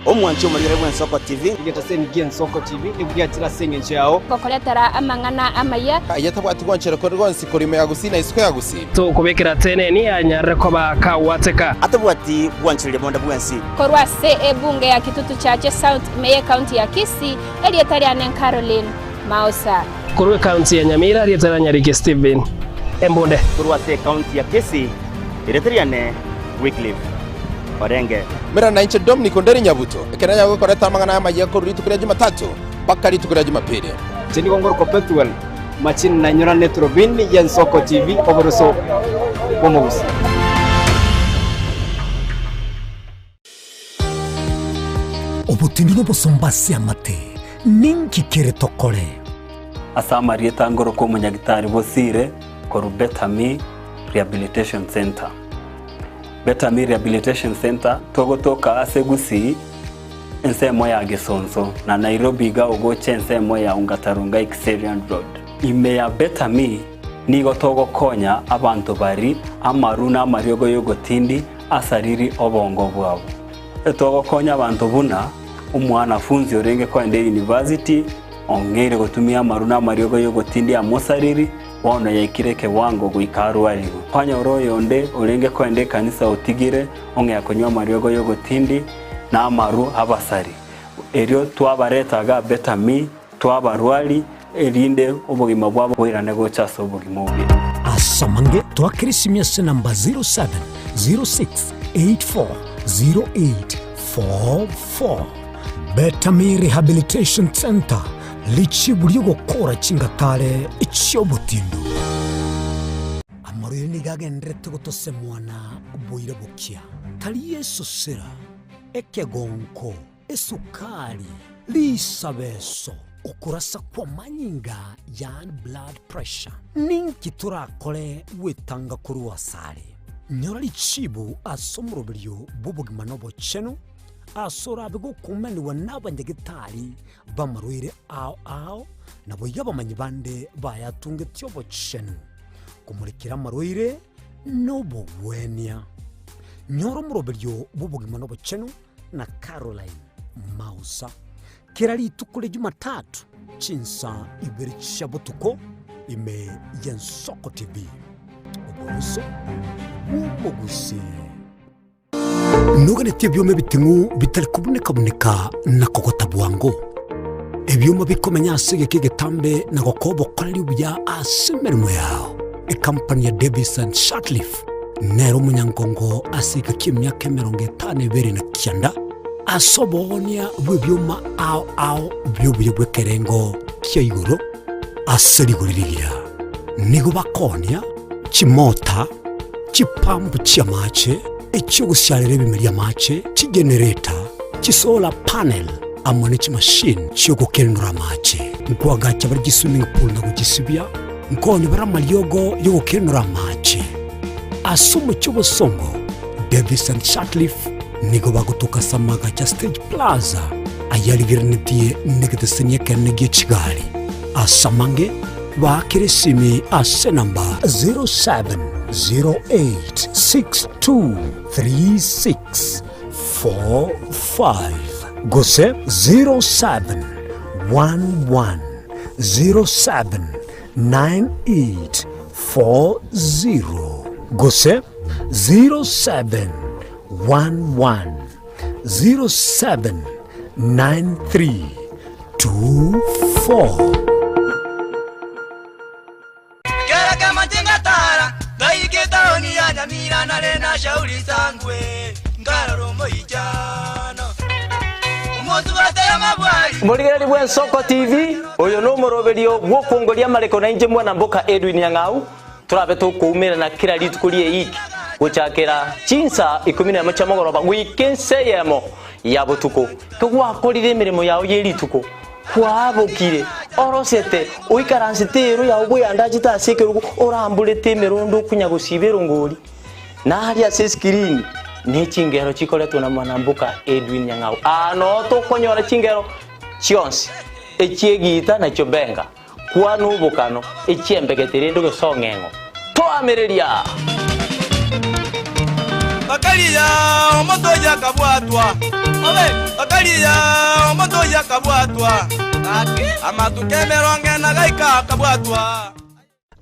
Omwanchi omorigere bw'Ensoko TV. Egetaseni gi'Ensoko TV nigo giachire ase engencho yao. Gokoretera amang'ana amaya. Aye tabwati gwanchera kore gonsi korwa ime ya Gusii na isiko ya Gusii. Tokobekera teneni anyarire koba kagwateka. Atabwati gwanchereria bonde bwensi. Korwa ase ebunge ya Kitutu Chache South ime y'ecounty ya Kisii, erieta riane Caroline Maosa. Korwa ecounty ya Nyamira, erieta ria Nyariki Stephen Embunde. Korwa ase ecounty ya Kisii, erieta riane Wycliffe Orenge. Mera nainche Dominic Onderi Nyabuto, ekero nanyare gokoreta amang'ana aya amayia korwa rituko ria Jumatatu mpaka rituko ria Jumapili. Inche nigo ngorokwa Pethuel Machini na nyorane eturubini y'Ensoko TV oboroso bw'omogusii. Obotindi nobosomba ase amate, ninki kere tokore? Ase amarieta ngorokwa omonyagitari Bosire korwa Better Me Rehabilitation Centre. Better Me Rehabilitation Centre togotoka ase Gusii. ensemo ya Gesonso, na Nairobi iga ogocha ensemo ya Ongata Rongai Kiserian Road. Ime ya Better Me nigo togokonya abanto bari amaru na amariogo y'ogotindi asariri obongo bwabo. Etogokonya abanto buna omwanafunzi orenge koenda eyunivasiti ong'eire gotumia amaru na amariogo y'ogotindi amosariri, bono yaikire ekewango goika arwarigwe. Kwanyora oyonde orenge koenda ekanisa otigire ong'ea konywa amariogo y'ogotindi na amaru abasari. Erio twabareta iga Better Me, twabarwari, erinde obogima bwabo boirane gocha ase obogima obuya. Ase amange twakere esimi ase namba 0706840844. Betami Rehabilitation Centre, richibu ri'ogokora chingatare chi'obotindu. Amarwaire nigo agendererete gotosemwana boira bokia, tari esosera, ekegonko, esukari, risabeso, okorasa kw'amanyinga yaani blood pressure. Ninki torakore gwetanga korwa asare? Nyora richibu ase omoroberio bw'obogima na obochenu, ase orabe gokumanigwa n'abanyagetari b'amarwaire ao ao, naboigo abamanyi bande bayatungetie obochenu, komorekera amarwaire na obogwenia. Nyora omoroberio bw'obogima na obochenu na Caroline Mausa. Kera rituko ria Jumatatu chinsa ibere chia botuko ime y'Ensoko TV. Oboroso bw'omogusii. Noganetie ebioma ebiting'u bitari kobuneka-buneka na kogota bwango, ebioma bikomenya ase egeka egetambe na gokoa obokoreri obuya ase emeremo yao. Ekampani ya Davis and Shirtliff nere omonyankongo ase egeka ki'emiaka 59 ase oboonia bw'ebioma ao ao bi'obuya bw'ekerengo kia igoro ase rigori rigiya. Nigo bakoonia chimota, chipampu chi'amache, echi'ogosiarera ebimeri amache, chigenereta, chisolar panel, amo ne chimashini chi'ogokenura amache. Nkoagacha bare chiswimming pool na gochisibia, nkooni bare amariogo y'ogokenura amache. Ase omochie obosongo, Davis and Sutcliffe nigo bagotoka ase amagacho a Stage Plaza ayarigereretie negeteseni ekenene gie chigari. Ase amange, baakere esimi ase enamba 0708623645 gose 0711079840 gose 0711079324. Kera kamache ngatara ngaika etaoni ya Nyamira nare na Shauri Sangwe nkarora omoichano omosubate y'amabwari. Morigereri bw'Ensoko TV, oyo nomoroberio bw'okwongoria amareko na inche mwana mboka Edwin Nyang'au, torabe tokoumerana kera rituko ri'eiki gochakera chinsa ikomi nemo chia mogoroba goika ensa eyemo ya botuko. Kegwakorire emeremo yao ye rituko, Kwabokire, orosete, oikaransete eero yao bweyandachete ase ekerogo, oramborete emerondo okonya gosiba erongori, na aria ase esikirini ne chingero chikoretwa na mwanamboka Edwin Nyang'au. Aa noo tokonyora chingero chionsi, echi'egiita na chiobenga, kwana obokano, echi'embegete rende ogesong'eng'o. Toamereria! Bakaria omonto oyio akabwatwa, bakaria omonto oyio akabwatwa, amatuko emerongo ena gaika akabwatwa.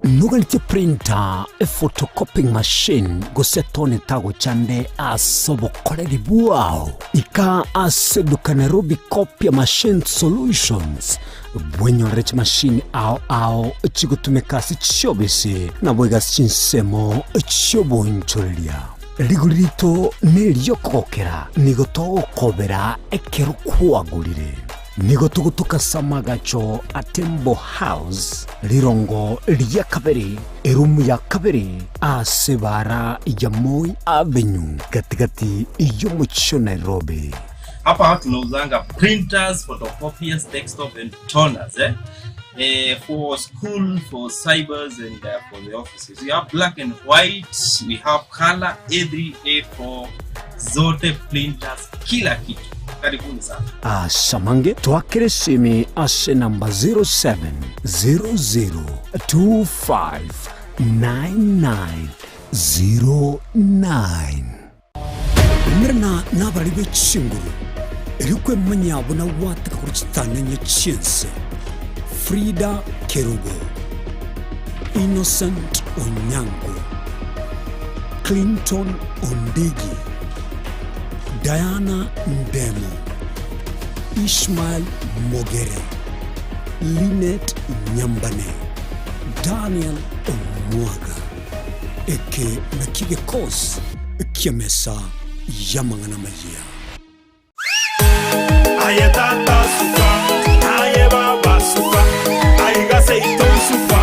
Noganetie printer, ephotocopying machine, gose tone tagochande ase obokoreri bwao? Ika ase eduka Nairobi Copia Machine Solutions Bwenyorere chimashini ao ao chigotumeka ase chiobisi, naboigo ase chinsemo chi'oboonchoreria. Rigori rito neri'okogokera, nigo togokobera ekero kwagorire. Nigo togotoka ase amagacho a Tembo House, rirongo ria kabere, erumu ya kabere, ase ebaara ya Moi Avenue, gati-gati y'omochie o Nairobi. Hapa tunauzanga printers, photocopiers, desktop and toners eh? Eh, for school, for cybers and for the offices. We have black and white, we have color A3, A4, zote printers, kila kitu. Karibuni sana. Asamange twakere esimi ase namba 0700259909. Umerana nabari be chinguru, erio kwemanyia buna gwateka korwa chitanenye chi'ense. Frida Kerubo, Innocent Onyango, Clinton Ondigi, Diana Ndemo, Ishmael Mogere, Linet Nyambane, Daniel Omwaga. Eke nakio gekosi ki'emesa y'amang'ana amayia. Aye tata suka, aye baba suka, aiga seito suka.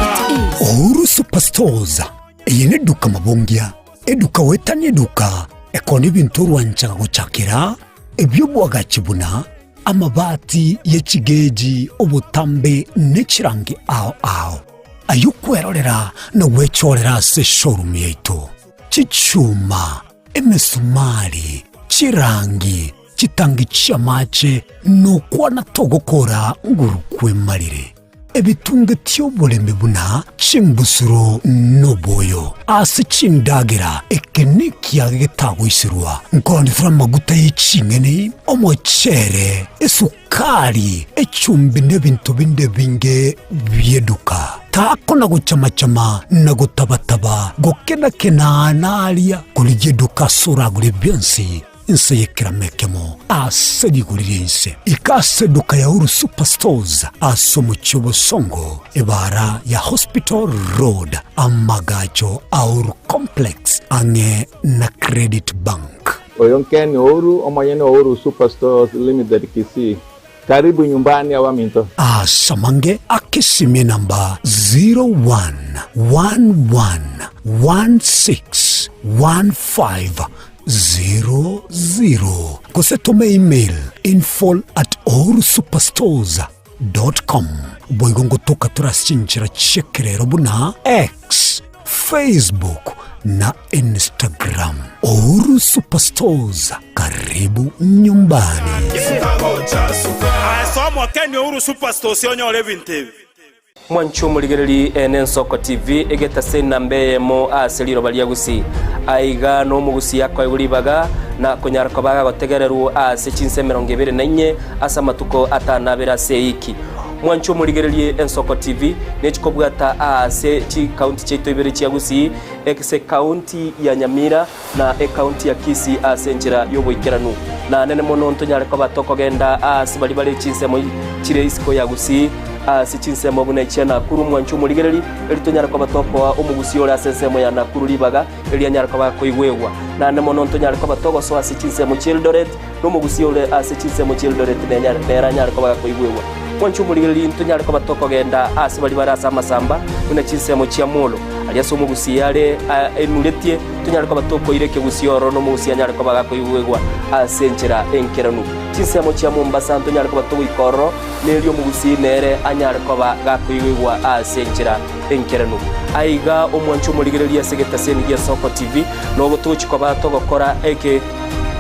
Uhuru Superstores, eye neduka mabongia, eduka goetania eduka ekona ebinto orwanchaga gochakera, ebi'obwagachi buna amabati ye chigeji, obotambe ne chirangi ao ao, ay'okwerorera na gwechorera ase eshowroom yaito, chichuma, emesumari, chirangi, chitangi chi'amache, nokwana togokora nguru kwemarire. Ebitunge ti'oboremi buna chimbusuro noboyo ase chindagera, eke nekiage getagoiserwa. Nkoonetera amaguta ye ching'eni, omochere, esukari, echumbi na ebinto binde ebinge bi'eduka. Takona gochama-chama na gotaba-taba, gokena-kena naria, korigia eduka ase oragore bionsi. Inse y'ekerama ekemo ase rigori ri'ense. Ika ase eduka ya Uhuru Superstores ase omochie obosongo, ebaara ya Hospital Road, amagacho a Uhuru Complex ang'e na Credit Bank. Oyo Ken Ouru, omonyene o Uhuru Superstores Limited Kisii. Karibu nyumbani abaminto. Asamange akesimie namba 0111161500 gose tome email info at uhurusuperstores com. Boigo ngotoka tore ase chinchera chi'ekerero buna X, Facebook na Instagram. Uhuru Superstores, karibu nyumbani. Ase omokeni Uhuru Superstores onyore ebinto ebi. Mwanche omorigereri ene Ensoko TV egetase enamba eyemo ase riroba ria Gusii. Aiga nomogusii akoegwa ribaga na konyara koba agagotegererwa ase chinsa 24 ase amatuko atanabere ase eiki. Mwanche omorigererie Ensoko TV nechikobwata aase chikaunti chiaito ibere chia Gusii, ase ekaunti ya Nyamira na ekaunti ya Kisii ase enchera y'oboikeranu. Na nene mono ntonyare koba tokogenda aase baria bare chinsemo chire isiko ya Gusii, ase chinsemo buna echia Nakuru. Mwanche omorigereri, eri tonyare koba tokoa omogusii ore ase ensemo ya Nakuru ribaga eri anyare koba akoigwegwa. Naende mono ntonyare koba togosoa ase chinsemo chi'Eldoret, na omogusii ore ase chinsemo chi'Eldoret nere anyare koba gakoigwegwa. Mwanche omorigereri, ntonyare koba tokogenda aase baria bare ase amasamba, buna chinsemo chia Molo, aria ase omogusii are enuretie, tonyare koba tokoira ekegusii ororo, na omogusii anyare koba gakoigwegwa ase enchera enkeranu. Chinsemo chia Mombasa ntonyare koba togoika ororo, na erio omogusii nere anyare koba gakoigwegwa ase enchera enkeranu. Aiga omwanche omorigereria ase egetaseni gia Soko TV, nogo togochia koba togokora eke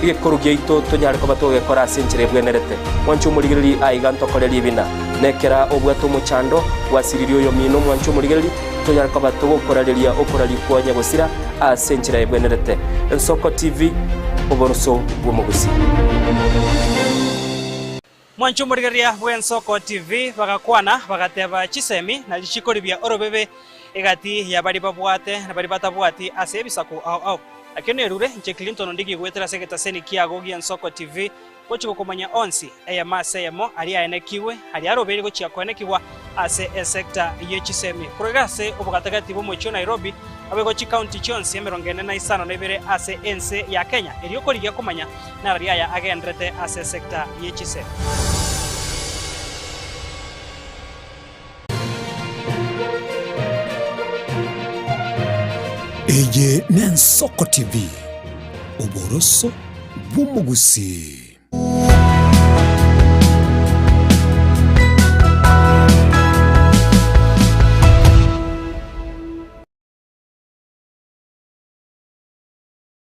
Egekoro giaito tonyare koba togekora ase enchera ebwenerete. Mwanche omorigereria aiga ntokore ribina. Nekera obwate omochando, gwasiririe oyomino mwanche omorigereria, tonyare koba togokorareria okoraria kwa nyagosira ase enchera ebwenerete. Ensoko TV, oboroso bw'omogusii. Mwanche omorigereria bw'Ensoko TV bagakwana bagateba chisemi na richiko ribia orobebe egati ya baria babwate na baria batabwati ase ebisaku ao ao. Nakio nerure inche Clinton Ondigi goetera ase egetaseni kiago gi'Ensoko TV gochia gokomanya onsi eyemo ase eyemo aria aenekigwe aria arobeire gochia koenekigwa ase esecta ye chisemi korwa iga ase obogatagati bw'omochie o Nairobi naboigo chikaunti chionsi 45 ase ense ya Kenya erio korigia komanya Narari aya agenderete ase sector ye chisemi. Eye n'Ensoko TV, oboroso bw'omogusii.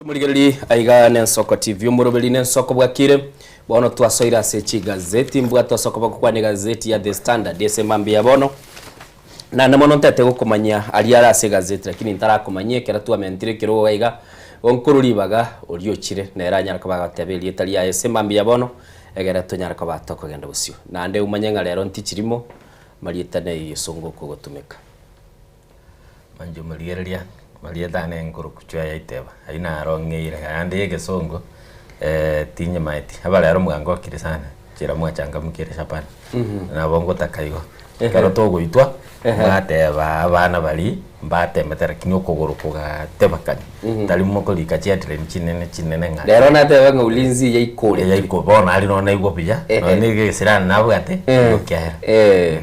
Omorigereri aiga n'Ensoko TV omoroberi n'Ensoko bwakire. Bono twasoire ase chigazeti, mbwate ase okoboko kwane egazeti ya The Standard ase mambia ya bono. Naende mono ntete gokomanyia aria are ase egazeti lakini ntarakomanyia ekero twamentire ekerogo iga iga, nkorwa ribaga oria ochire nere anyare koba agoteba erieta riaye ase mambia ya bono, egere tonyare koba tokogenda bosio. Naende omanye ng'a rero ntichirimo, marieta na egesongo okogotumeka. Mwanche omorigereria, marieta ane nkorokwa Chwaya Iteba, ayio naro ng'eire, ayande ya egesongo tinyemaeti. Aba rero mwangokire sana, chira mwachangamkire Shabana, nabo ngotaka igo. Ekero togoitwa, mwateba abana baria mbatemete lakini okogoro kogatebekani, tari mokorika chiheadline chinene chinene ng'a Rero nateba ng'a ulinzi yaikore. Yaiko bono aria nonya naigwa buya, nonya na egesirani nabwate, nigo kiaera.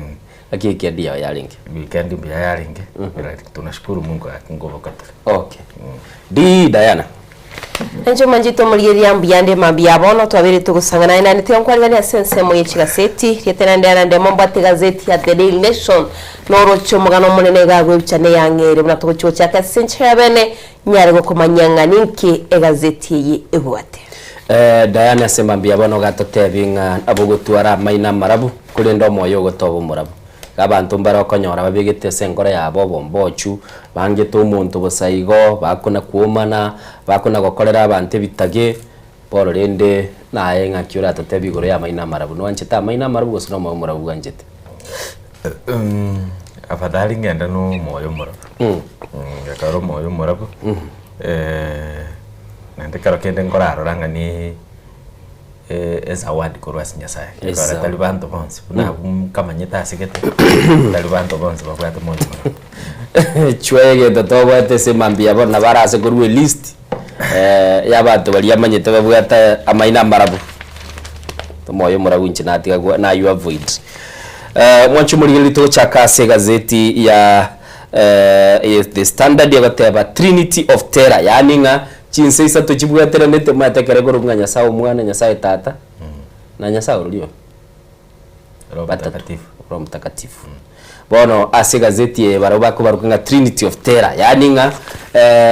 Naki weekend yao yarenge? Weekend mbuya yarenge, ila tunashukuru Mungu gaki nkoboka tore. Okay. Di Diana. Inche omanchete omorigereria mbuya nde mambia bono twabeire togosang'ana aye naende tiga nkwariganie ase ensemo ye chigaseti rieta naende ana ndemo mbwate egazeti ya The Daily Nation noroche omogano omonene iga agwebucha neyang'eire buna togochia gochaka ase enchera ya bene nyare gokomanyia ng'a ninki egazeti eye ebwate. Eh, Diana ase mambia bono gatotebi ng'a nabo ogotwara amaino amarabu korende omoyo ogotoba omorabu. Iga abanto mbare okonyora babegete ase enkoro yabo obombochu, bangete omonto bosa igo, bakona kwomana, bakona gokorera abanto ebitage, bono rende naye ng'aki oratotebi igoro y'amaino amarabu? Nwanchete amaino amarabu gose nomoyo omorabu bwanchete? Afadhali ngende na omoyo omorabu. Ngakora omoyo omorabu, naende ekero kende nkorarora ng'a ni ezawadi korwa ase Nyasaye. Ekero tari banto bonsi, buna abwo nkamanyete ase gete, tari banto bonsi babwate moyo omorabu. Chwa egento tobwate ase mambia bono nabo arase korwa elist ya abanto baria amanyete babwate amaino amarabu. Omoyo omorabu inche natiga gwa nayu avoid. Mwanche omorigereria togochaka ase egazeti ya The Standard egoteba Trinity of Terror, yaani ng'a Chinse isato chibwateranete, omanyete ekero ekorokwa ng'a Nyasae Omwana, Nyasae Tata, na Nyasae ororia oyo? Roho Batatu. Mtakatifu. Roho Mtakatifu. Bono ase egazeti eye barabwo bakobaroka ng'a Trinity of Terror, yaani ng'a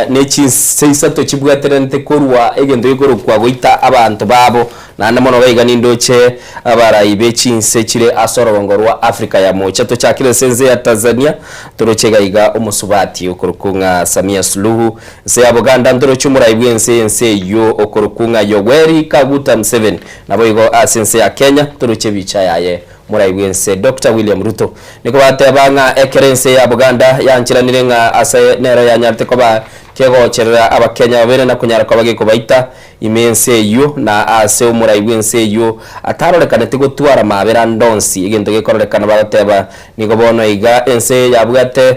ne chinse isato chibwateranete korwa egento gekorokwa goita abanto babo, naende mono gaiga nindoche abarai be chinse chire ase orogongo rwa Africa ya Mocha. Tochakire ase ense ya Tanzania, toroche gaiga omosubati okorokwa ng'a Samia Suluhu, Ense ya Buganda ntoroche omorai bw'ense y'ense eyio okorokwa ng'a Yoweri Kaguta Museveni. Naboigo ase ense ya Kenya ntoroche ebicha yaye omorai bw'ense Doctor William Ruto. Nigo bateba ng'a ekero ense ya Buganda yancheranire ng'a ase nero yanyarete koba kegocherera abakenya babere na konyara koba gekobaita ime y'ense eyio na ase omorai bw'ense eyio atarorekaneti gotwara mabera ande onsi egento gekororekana bagoteba Nigo bono iga ense yabwate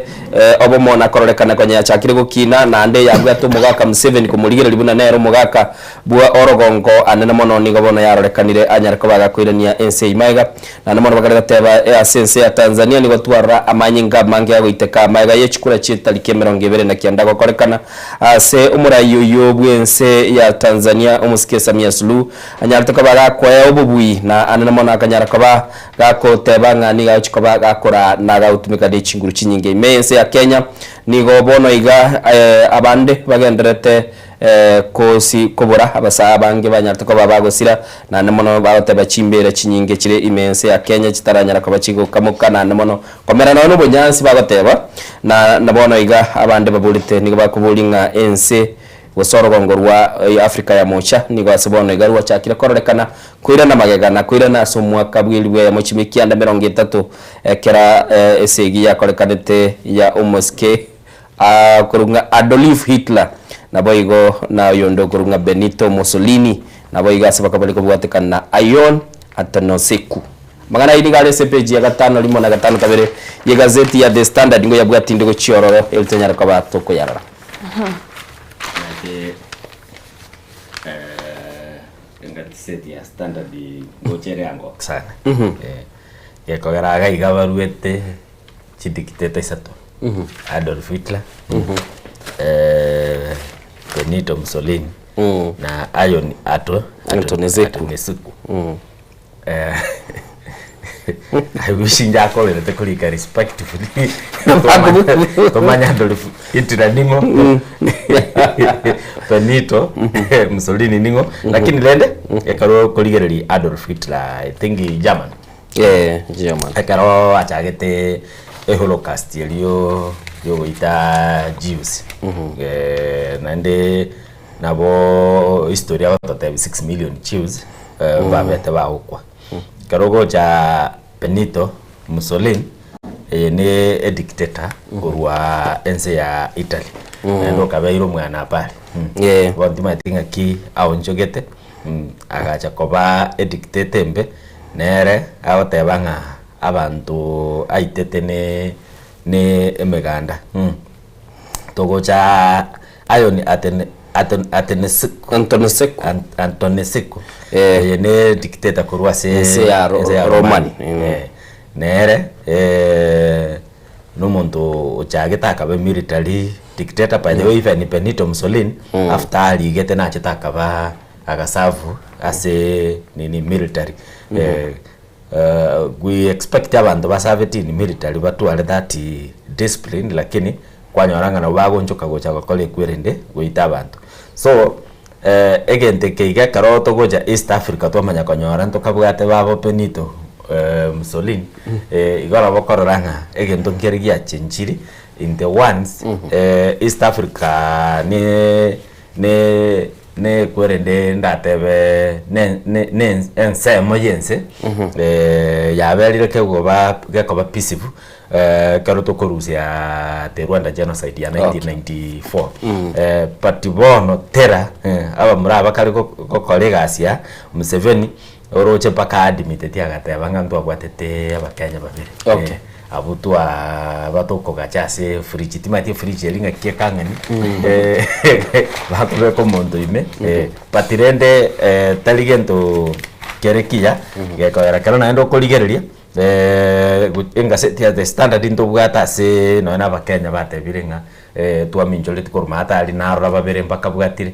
obomo na kororekana konya yachakire gokina, naende yabwate omogaka Museveni komorigereria buna nere omogaka bwa orogongo anene mono nigo bono yarorekanire anyare koba agakoirania ense eyio magega. Naende mono bakare goteba ase ense ya Tanzania nigo twarora amanyinga amange agoiteka magega ye chikura chi'etariki emerongo ebere na kianda gokorekana ase omorai oyio bw'ense ya Tanzania omosike Samia Suluhu anyarete koba gakoea obobui na anene mono akanyara koba Gakoteba ng'a nigo agochia koba gakora na gagotumeka ne chinguru chinyinge. Ime y'ense ya Kenya nigo bono iga abande bagendererete kosi kobora abasae abange banyarete koba bagosira naende mono bagoteba chimbera chinyinge chire ime y'ense ya Kenya chitaranyara koba chigokamoka naende mono komera nonya nobonyansi bagoteba na bono iga abande baborete nigo bakoboria ng'a ense Gose orogongo rwa Afrika ya Moocha nigo ase bono iga rwachakire kororekana koirana magega na koirana ase omwaka bw'elifu eyemo chimia kianda emerongo etato ekero esegi yakorekanete ya omosike okorokwa ng'a Adolf Hitler naboigo na oyonde okorokwa ng'a Benito Mussolini naboigo ase bakabare kobwatekana na Ion Antonescu. Amang'ana ayio nigo are ase epeji ya gatano rimo na gatano kabere y'egazeti ya The Standard nigo yabwatinde gochia ororo eri tonyare koba tokoyarora. Naki engatiseti ya Standard ngocha ere yangokia sana. Gekogera iga iga baruete chidictator isato. Adolf Hitler, Benito Mussolini na Ion Ato Antonescu. Antonescu. I wish njakorerete korika respectfully tomanye Adolf Hitler ning'o Benito Mussolini ning'o lakini rende ekero okorigereria Adolf Hitler I think German Eh, German. Ekero achagete eholocaust erio yogoita Jews eh, naende nabo history agototebia 6 million Jews eh, babete bagokwa. Ekero ogocha Benito Mussolini eye ne edictator korwa ense ya Italy naende okabeire omwana habari bono timanyeti ng'aki aonchogete agacha koba edictator embe nere agoteba ng'a abanto aitete ne ne emeganda togocha Ion Atene Aten Atenesiko Antoneseko Antoneseko eye ne dictator korwa ase Ense ya Ro- ense ya Romani. Romani Eh, nere nomonto ochagete akaba military dictator by the way even Benito Mussolini after arigete nachete akaba agaserve ase nini military We expect abanto basabeti in military batware that discipline lakini kwanyora ng'a nabo bagonchoka gocha gokora ekwerende goita abanto. So egento eke iga ekero togocha East Africa twamanya konyora ntokabwate babo Benito Mussolini igo nabo okorora ng'a egento nkere giachenchiri in the ones East Africa ne ne nekwerende ndatebe ne ne ne ensemo y'ense yaberire kegoba gekoba peaceful ekero tokorusia the Rwanda genocide ya 1994 but bono tera abamura aba kare gokora egasi ya Museveni oroche mpaka aadmiteti agateba ng'a ntwabwatete abakenya babere. Okay. Abwo twaba tokogacha ase efridge, timanyeti efridge eria ng'aki ekang'ani, bakobeka omonto ime, but rende tari gento kere kiya, gekogera ekero naende okorigereria engaseti ya The Standard ntobwate ase nonya na abakenya batebire ng'a twaminchoreti korwa maate aria narora babere mbakabwatire,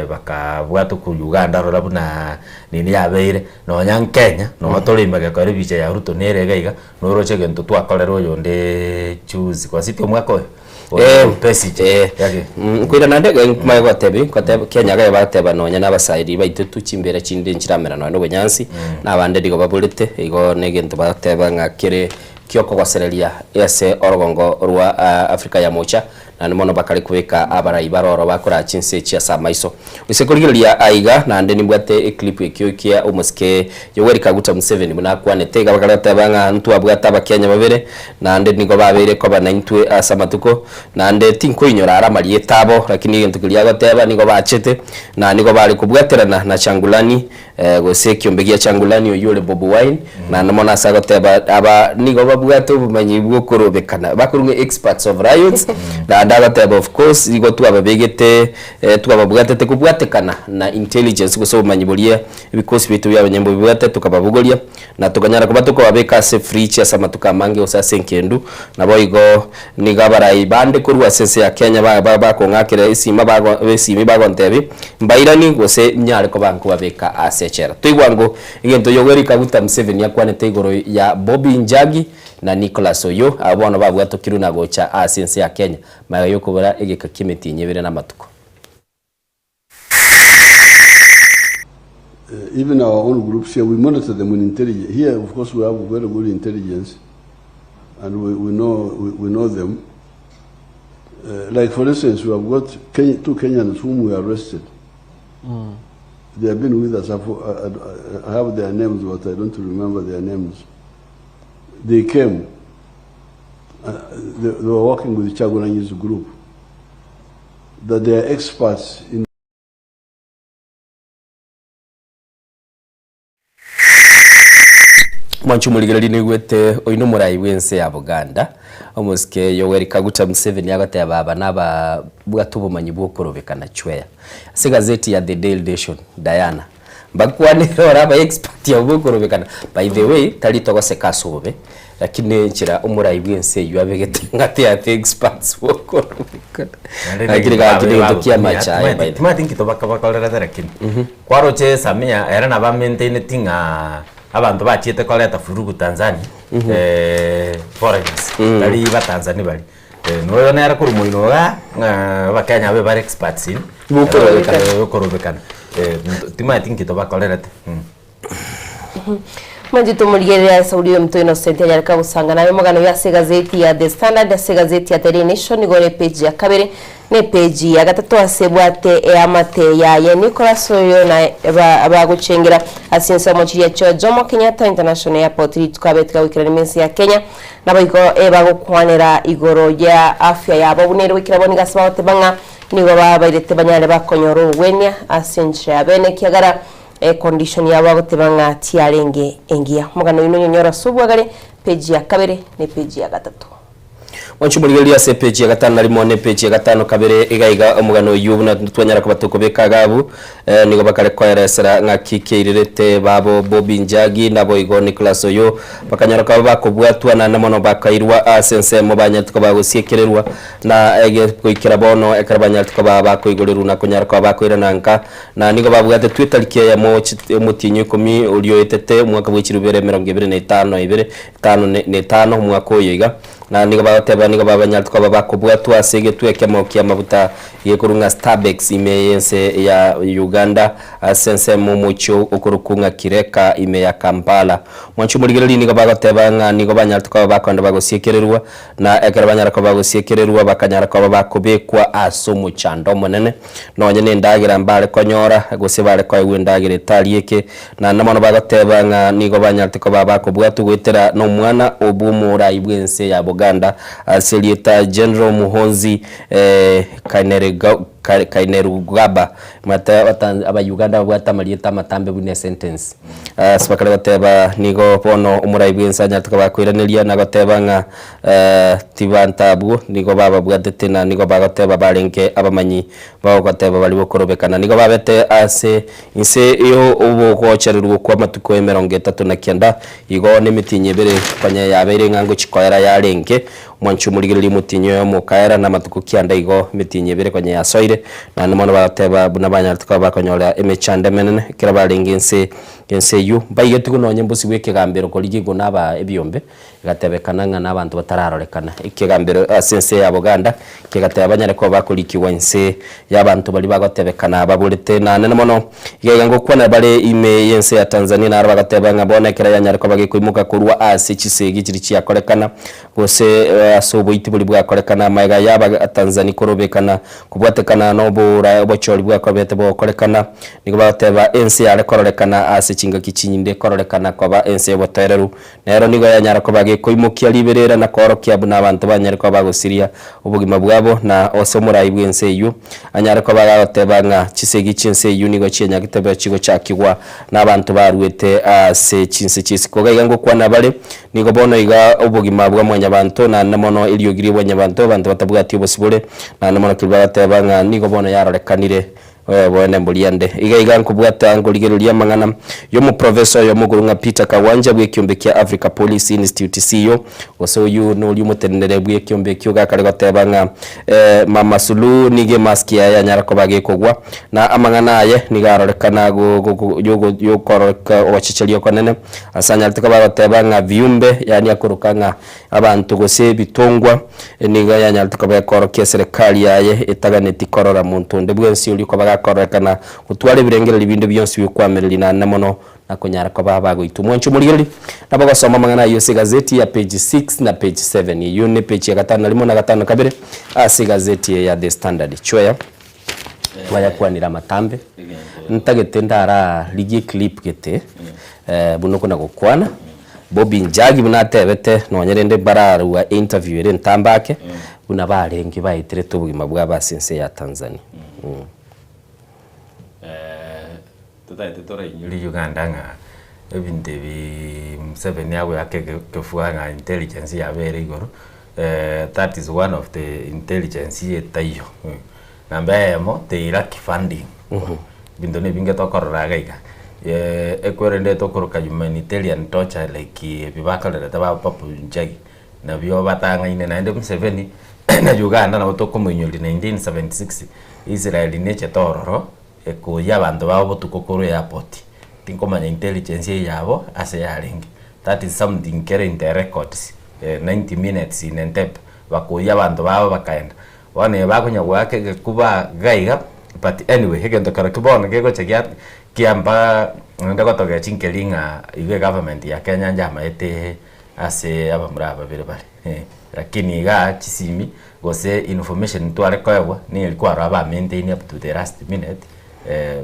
bakabwatwa korwa Uganda rora buna nini yabeire, nonya nkenya, nonya tore ime gekogera ebicha ya Ruto nere iga iga. Noroche egento twakorera oyonde juzi gose ti omwaka oyo? Eh, Besigye. eh, Yake. nkoira naende nkomanye gotebi ngoteba Kenya iga bateba nonya na abasairi baito tu chimbera chinde nchiramera nonya na obonyansi, na abande nigo baborete, igo na egento bateba ng'a kere kiokogosereria ase orogongo rwa Africa ya mocha, Naende mono bakare kobeka abarai bare oro bakoraa chinse echi ase amaiso. Gose korigereria aiga, naende nimbwate eclip ekio kia omosike Yoweri Kaguta Museveni buna akwanete iga bakare goteba ng'a ntwabwate abakenya babere naende nigo babeire koba naintwe ase amatuko naende tinkoinyora are amarieta abo lakini egento keria agoteba nigo bachete na nigo bare kobwaterana na Changulani Gose ekiombe gia Changulani oyio ore Bobi Wine, naende mono ase agoteba aba nigo babwate obomanyi bw'okorobekana, bakorwa ng'a experts of riots, naende agoteba of course igo twababegete twababwatete kobwatekana na intelligence gose obomanyi boria ebikosi biaito bia abanyambo bibwate tokababogoria, na tokanyara koba tokobabeka ase fridge ase amatuko amange gose ase enkendu, naboigo nigo abarai bande korwa ase ense ya Kenya ba ba bakong'akera esima bago esimi bagontebia, mbairanie gose nyare koba nkobabeka ase echela. Toigwa ango egento Yoweri Kaguta Museveni akwanete igoro ya Bobby Njagi na Nicholas Oyoo, abwo bono babwatokirwe na gocha ase ense ya Kenya magega yokobora egeka ki'emetienyi ebere na amatuko. Uh, even our own groups here, we monitor them with intelligence. Here, of course, we have very good intelligence, and we, we know we, we know them. Uh, like, for instance, we have got Kenya, two Kenyans whom we arrested. They have been with us. I've, I, I have their names, but I don't remember their names. They came. Uh, they, they were working with Chagulanyi's group. That they are experts in Mwanche omorigereria noigwete oino omorai bw'ense ya Buganda omosike Yoweri Kaguta Museveni agoteba aba nababwate obomanyi bw'okorobekana chweya. Ase egazeti ya The Daily Nation Diana mbakwanere ore aba expert abwo bokorobekana by the way tari togoseka ase obobe lakini enchera omorai bw'ense eywo abegete ng'a teyate experts bokorobekana lakini gaki negento kia amachaye by the way. Timanyeti nki tobakorerete lakini kwaroche Samia ere nabo amaintaineti ng'a. abanto bachiete koreta furugu Tanzania, foreigners, tari batanzania baria. Noyo nere korwa moino igaa, ng'a abakenya abe bare experts in Bokorobekana. okorobekana. Timanyeti nki tobakorerete. Mwanche tomorigerere ase oria oyominto Innocent anyare gosanga naye omogano oyo ase egazeti ya The Standard, ase egazeti ya Daily Nation nigo ore epage ya kabere na epage ya gatato ase ebwate eamate yaye Nicholas oyo na abagochengera ase ensemo chiria chia Jomo Kenyatta International Airport rituko abete gagoikerana emense ya Kenya naboigo ebagokwanera igoro ya afya yabo buna ere goikera bo nigo ase bagoteba ng'a nigo babairete banyare bakonyora obogwenia ase enchera ya bene ekiagera Econdition yabo agoteba ng'a tiarenge engiya. Omogano oyio nonyonyore ase obwagare, page ya kabere ne page ya gatato. Mwanche omorigereria ase epeji ya gatano na rimo na epeji ya gatano kabere iga iga omogano oyio buna twanyara koba tokobeka iga abwo eh, nigo bakare koeresera ng'aki kiairerete babo Bobby Njagi naboigo Nicholas Oyoo bakanyora koba bakobwatwa naende mono bakairwa ase ensemo banyarete koba gosiekererwa na ege goikera bono ekero banyarete koba bakoigorerwa na konyara koba bakoirana nka Na nigo babwatetwe etariki eyemo omotienyi o ikomi oria oetete, omwaka bwe chilifu ibere emerongo ebere na etano ebere, etano na etano, omwaka oyo iga. Na nigo bagoteba nigo babanyarete koba bakobwatwa ase egetwe ekemo ki'amabuta gekorwa ng'a Stabex ime y'ense ya Uganda, ase ensemo omochie okorokwa ng'a Kireka ime ya Kampala. Mwanche omorigereria nigo bagoteba ng'a nigo banyarete koba bakoenda bagosiekererwa, na ekero banyara koba bagosiekererwa bakanyara koba bakobekwa ase omochando omonene. Nonye nendagera mbare konyora, gose bare koegwa endagera etari eke, naende mono bagoteba ng'a nigo banyarete koba abakobwatwa goetera nomwana bw'omorai bw'ense ya Buganda ase erieta General Muhoozi Kainerugaba. Omanyete Abauganda babwate amarieta amatambe buna esentence. Ase bakare goteba nigo bono omorai bw'ense anyarete koba akoiraneria na goteba ng'a Tibanto abwo nigo bababwatete na nigo bagoteba barenge abamanyi bagoteba baria bokorobekana. Nigo babete ase inse y'ogochererwa kw'amatuko emerongo etato na kianda, igo nemetienyi ebere konya yabeire ng'a ngochia koera yarenge. Omwanchi omorigereria omotienyi oyomo okaera, na amatuko kianda igo emetienyi ebere konya yasoire. Naende mono bagoteba buna banyarete koba bakonyora emechando emenene ekero barenge inse ense eyio. Mbaigetigwe nonye mbosio bw'ekegambero korigigwa naba ebiombe. Egatebekana ng'a nabanto batararorekana. Ekegambero ase ense ya Buganda kegateba banyare koba bakorikigwa inse y'abanto baria bagotebekana baborete naanene mono. Iga iga ngokwana bare ime y'ense ya Tanzania naro bagateba ng'a bono ekero yanyare koba gekoimoka korwa ase chisegi chiria chiakorekana gose ase oboiti boria bwakorekana amaega y'Abatanzania korobekana Kobwatekana nobora obochori bwakobete bogokorekana, nigo bagoteba ense yare kororekana ase chingaki chinyinde kororekana koba ense y'obotoereru. Nero nigo yanyara koba gekoimokia riberera na koorokia buna abanto banyare koba bagosiria obogima bwabo, na ose omorai bw'ense eyio anyare koba agagoteba ng'a chisegi chi'ense eyio nigo chianyagete chigochakigwa nabanto baruete ase chinse chi'isiko. Iga iga ngokwana bare, Nigo bono iga obogima bwa mwanyabanto, naende mono eriogi ria bwanyabanto, abanto batabwati obosibore, naende mono keria bagateba ng'a nigo bono yarorekanire boene mboria nde. Iga iga nkobwata nkorigereria amang'ana y'omoprofesa oyomo okorwa ng'a Peter Kawanja bw'ekiombe kia Africa Policy Institute CEO, gose oyio noria omotenenere bw'ekiombe ekio gakare goteba ng'a Mama Suluhu nigo emask yaye yanyara koba gekogwa, na amang'ana aye nigo arorekana yokororeka ogochecheria okonene. Ase anyarete koba agoteba ng'a viumbe, yaani akoroka ng'a abanto gose ebitongwa, nigo yanyarete koba ekorokia eserekari yaye etaganeti korora monto onde bwensi oria okoba gakororekana gotwara ebirengererio binde bionsi biokoamereria naende mono na konyara koba bagoitwa. Mwanche omorigereria, nabo ogosoma amang'ana ayio ase egazeti ya page 6 na page 7. Eyio ne page ya gatano na rimo na gatano na kabere ase egazeti eye ya The Standard. Chweya. Twayakwanire amatambe, ntagete ndararigie eclip gete buna okona gokwana, Bobby Njagi buna atebete nonye rende bararua interview ere entambe ake, buna barenge baeterete obogima bwabo ase ense ya Tanzania. Totagete torainyorie Uganda ng'a ebinto ebi Museveni agoaka ekefua ng'a intelligence yabo ere igoro, that is one of the intelligence etaiyo. Namba eyemo, they lack funding. Ebinto na ebinge tokorora iga iga, ekwerende tokoroka humanitarian torture like ebi bakorerete ba Babu Njagi, nabio batang'aine naende Museveni na Uganda nabo tokomoinyoria 1976, Israel nechete ororo. Ekoyia abanto bao botuko korwa airport. Tinkomanya intelligence eye yabo ase yarenge. That is something kere in the records, 90 minutes in Entebbe, bakoyia abanto babo bakaenda. Bono eye bakonya goaka egekuba iga iga, but anyway egento kerokio bono kegocha gia kiamba naende gotogechia chinkeri ng'a igo egovernment ya Kenya njamaete ase abamura aba babere bare eh. Lakini igaa chisimi gose information tware koegwa neri kwarora ba maintain up to the last minute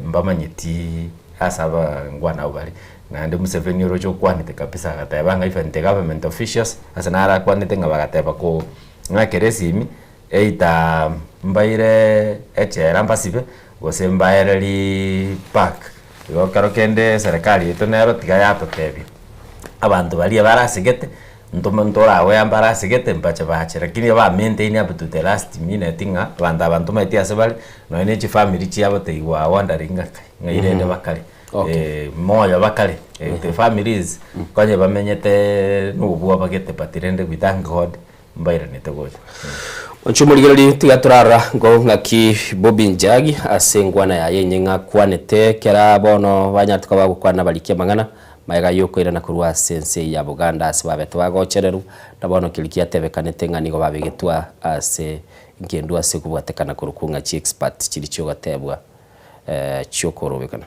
mbamanyeti ase abangwana abwo bare. Naende Museveni oroche okwanete kabisa agateba ng'a even the government officials ase naro akwanete ng'a bagateba ko ng'akere esimi either mbaire echela mbasibe gose mbaererie back. Igo ekero kende eserekari yaito nero tiga yatotebia, abanto baria barasigete ntome ntoragoya mbarasigete mbache bache lakini ba maintain up to the last minute ng'a abanto aba ntomaeti ase bare nonye na chifamiri chiabo taigwa wondering ng'a kai ng'ai rende bakare moyo bakare the families konye bamenyete na obwoba gete but rende we thank God mbairanete gocha. Inche omorigereria tiga torarora ngo ng'aki Bobby Njagi ase engwana yaye enye ng'a akwanete kera bono banyarete koba bagokwana abariki amang'ana magega yokoirana korwa ase ense ya Buganda ase babete bagochererwa na bono keria kiatebekanete ng'a nigo babegetwa ase nkendu ase okobwatekana korokwo ng'a chiexpert chiria chiogotebwa chiokorobekana.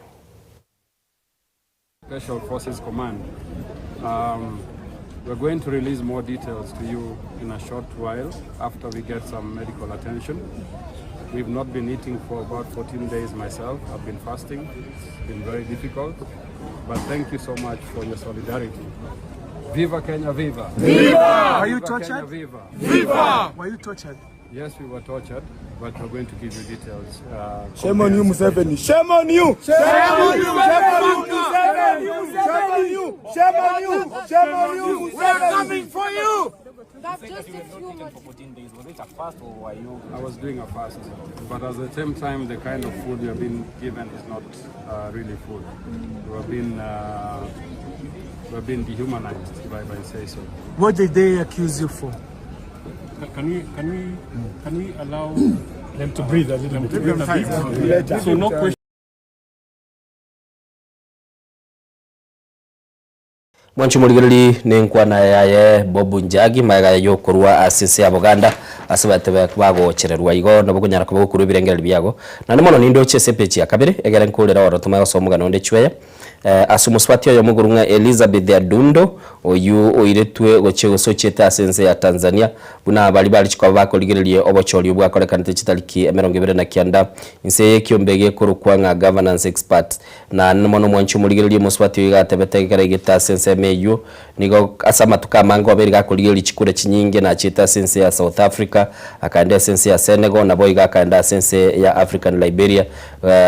Special Forces Command. Um, we're going to release more details to you in a short while after we get some medical attention. We've not been eating for about 14 days myself. I've been fasting. It's been very difficult. But thank you so much for your solidarity. Viva Kenya, viva! Viva! Were you Viva tortured? Kenya, viva! Viva! Were you tortured? Yes, we were tortured, but we're going to give you details. Uh, Shame on you, Museveni. Shame on you! Shame on you! Shame on you! Shame on you! Shame on you! Shame on you! We are coming for you! Just a few more. For 14 days, was it a fast or were you? I was doing a fast, but at the same time, the kind of food we have been given is not uh, really food. We have been uh, we have been dehumanized, if I may say so. What did they accuse you for? Can we can we can we allow them to breathe a little them bit? to breathe a bit? So no question. Mwanche omorigereria nenkwana yaye Bob Njagi magega yokorwa ase ense ya Buganda ase batebe bagochererwa igo nabo okonyara koba gokorwa ebirengererio biago. Naende mono nindoche ase epeji ya kabere egere nkorere oro tomanye gosoma omogano onde chweya. Ase omosubati oyomo okorwa ng'a Elizabeth Adundo oyio oiretwe gochia gose ochiete ase ense ya Tanzania buna baria barichi koba bakorigereria obochori obwo bwakorekanete chitariki emerongo ebere na kianda inse y'ekiombe gekorokwa ng'a Governance Experts Naende mono mwanche omorigererie omosubati oyo iga atebete ekero aigete ase ensemo eyio, nigo ase amatuko amange obeire gakorigereria chikura chinyinge nachiete ase ense ya South Africa, akaenda ase ense ya Senegal, naboigo akaenda ase ense ya African Liberia,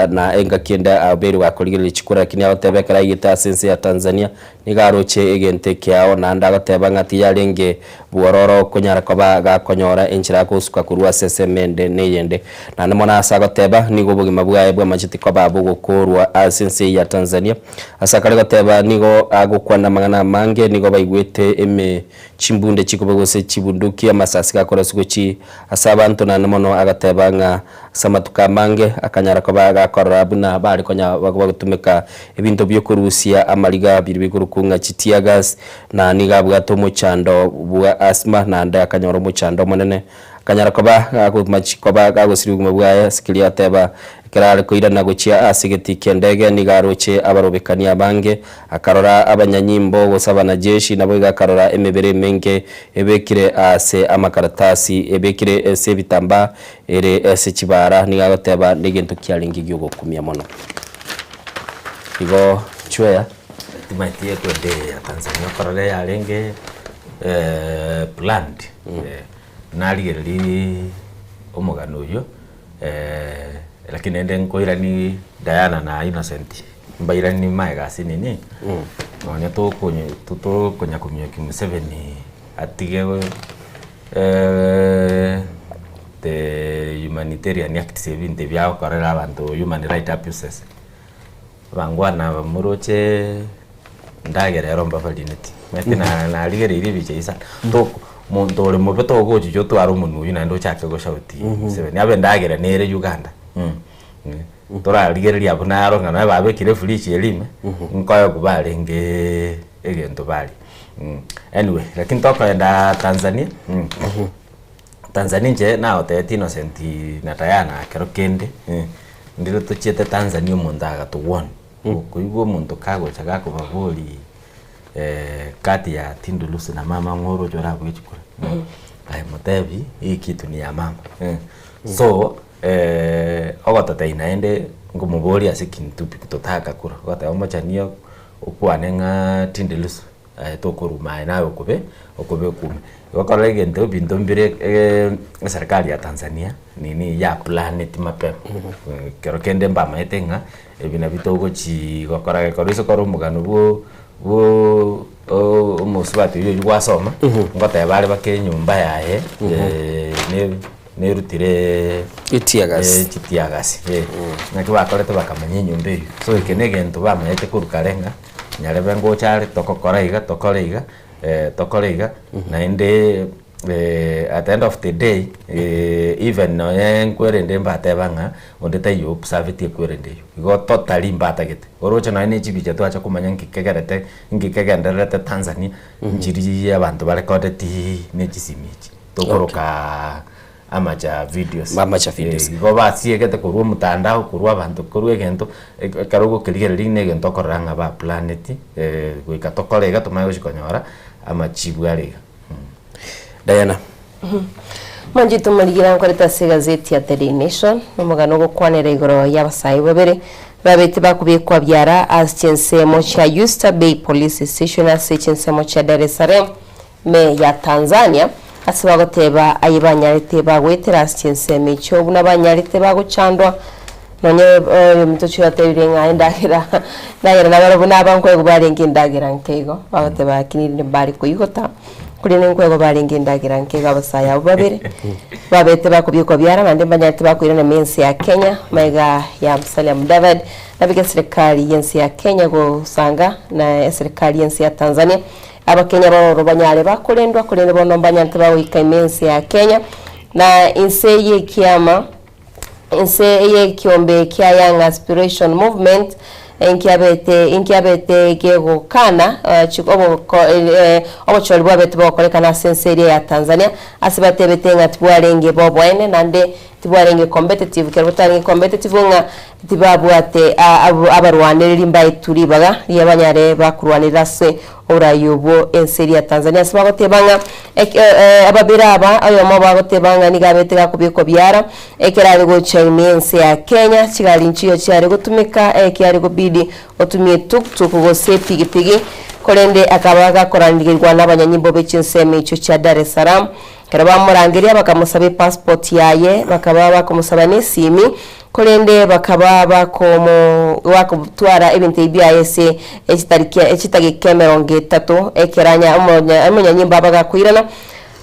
na engaki ende abeire gakorigereria chikura lakini agoteba ekero aigete ase ense ya Tanzania, Nigo aroche egento ekeao, naende agoteba ng'a tiyarenge bwororo konyara koba gakonyora enchera agosuka korwa ase ensemo ende na eyende. Naende mono ase agoteba, nigo obogima bwaye bwamacheti koba bogokoorwa ase ense eye ya Tanzania. Ase akare goteba nigo agokwana amang'ana amange, nigo baigwete eme chimbunde chikoba gose chibunduki, amasasi gakoroswa gochia ase abanto, naende mono agateba ng'a Ase amatuko amange akanyara koba gakorora buna bare konya bagotumeka ebinto bi'okorusia amariga biria bikorokwa ng'a chi tear gas, na nigo abwate omochando bwa asthma naende akanyora omochando omonene. Akanyara koba gakomachi koba gagosiria obogima bwaye ase keria ateba ekero are koirana gochia ase egetii ki'endege nigo aroche abarobekani abange, akarora abanyanyimbo gose abanajeshi naboigo akarora emebere emenge ebekire ase amakaratasi ebekire ase ebitambaa Ere ase chibaara nigo agoteba negento kiarenge gi'ogokumia mono. Igo chweya. Timanyeti ekwende eye ya Tanzania okorora yarenge planned, narigereria omogano oyio lakini naende nkoirania Diana na Innocent mbairanie magega ase nini, nonya tokonye tokonya kominyokia Museveni atige The humanitarian acts ebinto ebi agokorera abanto human right abuses, abangwana aba moroche ndagera ero mbabarineti, omanyete na narigereirie ebicha ebi sana, toko monto ore mobe togochicha otware omonwe oywo naende ochake goshauti Museveni, abe endagera nere Uganda. Torarigereria abwo naro ng'a nonya babekire efridge eria ime, nkoegwa barenge egento baria. Anyway, lakini tokoenda Tanzania, Tanzania inche nagotebetie Innocent na Diana ekero kende, ndire tochiete Tanzania omonto agatogwana, okoigwa omonto kagocha gakobaboria kati ya Tundu Lissu na mama ng'o oroche orabuge chikura? Aye motebi hii kitu ni ya mama. So ogototebia naende nkomoboria ase kintu pi totaka kura, ogoteba omochani okwane ng'a Tundu Lissu aye tokoruma aye naye okobe okobe okume. Igo okora egento ebinto mbire eserikari ya Tanzania nini ya planeti mapema, ekero kende mbamaete ng'a ebi nabio togochi gokora gekora ase okore omogano bwo bwo omosubati oyio oyio gwasoma, ngoteba are baka enyomba yaye ne nerutire Etiagasi. chitiagasi eh. Naki bakorete bakamanya enyomba eyio. So eke na egento bamanyete korwa kare ng'a nyarebe ngocha are togokora iga tokore iga tokore iga naende at the end of the day even nonye nkwerende mbateba ng'a onde taiyo observeti ekwerende eyio. Igo totally mbatagete. Oroche nonye ne chibicha twacha komanya nki kegerete nki kegendererete Tanzania, nchiri abanto barekodeti ne chisimi echi tokoroka amacha videos. Amacha videos. Igo basiegete korwa omotandao korwa abanto korwa egento ekero ogokerigereria na egento okorora ng'a ba planeti goika tokore iga tomanye gochi konyora amachibu are iga. Diana. Mwanchete omorigira nkorete ase egazeti ya The Daily Nation, nomogano ogokwanera igoro y'abasae babere babete bakobekwa biara ase chinsemo chia Oyster Bay Police Station ase chinsemo chia Dar es Salaam ime ya Tanzania ase bagoteba aye banyarete bagoetera ase chinsemo echio buna banyarete bagochandwa nonye oyominto ochio otebire ng'a endagera endagera nabarabwo nabankoegwa barenge endagera nke igo bagoteba lakini rende mbare koigota. Korende nkoegwa barenge endagera nke iga abasae abwo babere, babete bakobiekwa biara, naende mbanyarete bakoirana ime ense ya Kenya, magega ya Musalia Mudavadi, nabeke eserekari y'ense ya Kenya gosanga na eserekari y'ense ya Tanzania, Abakenya baroro banyare bakorendwa, korende bono mbanyarete bagoika ime ense ya Kenya, na inse y'ekiama. Ense y'ekiombe kia Young Aspiration Movement nkiabete nkiabete gegokana obochori bwabete bogokorekana ase ense eria ya Tanzania ase batebete ng'a tibwarenge boboene naende tibwarenge competitive kero botarenge competitive ng'a tibabwate abarwanereri mbaetwe ribaga riria banyare bakorwanerera ase Oboraai obwo ense eria ya Tanzania ase bagoteba ng'a ababere aba oyomo obo agoteba ng'a nigo abete gakobekwa biara ekero are gocha ime y'ense ya Kenya chigari nchiyo chiare gotumeka ekiare gobidi otumie tuktuk gose epigipigi korende akaba gakorangerigwa nabanyanyimbo be chinsemo echio chia Dar es Salaam ekero bamorangeria bakamosaba epassport yaye bakaba bakomosaba na esimi Korende bakaba bakomo bakotwara ebinto ebi biaye ase echitariki echitageka emerongo etato, ekero anya omonya omonyanyimbo aba gakoirana,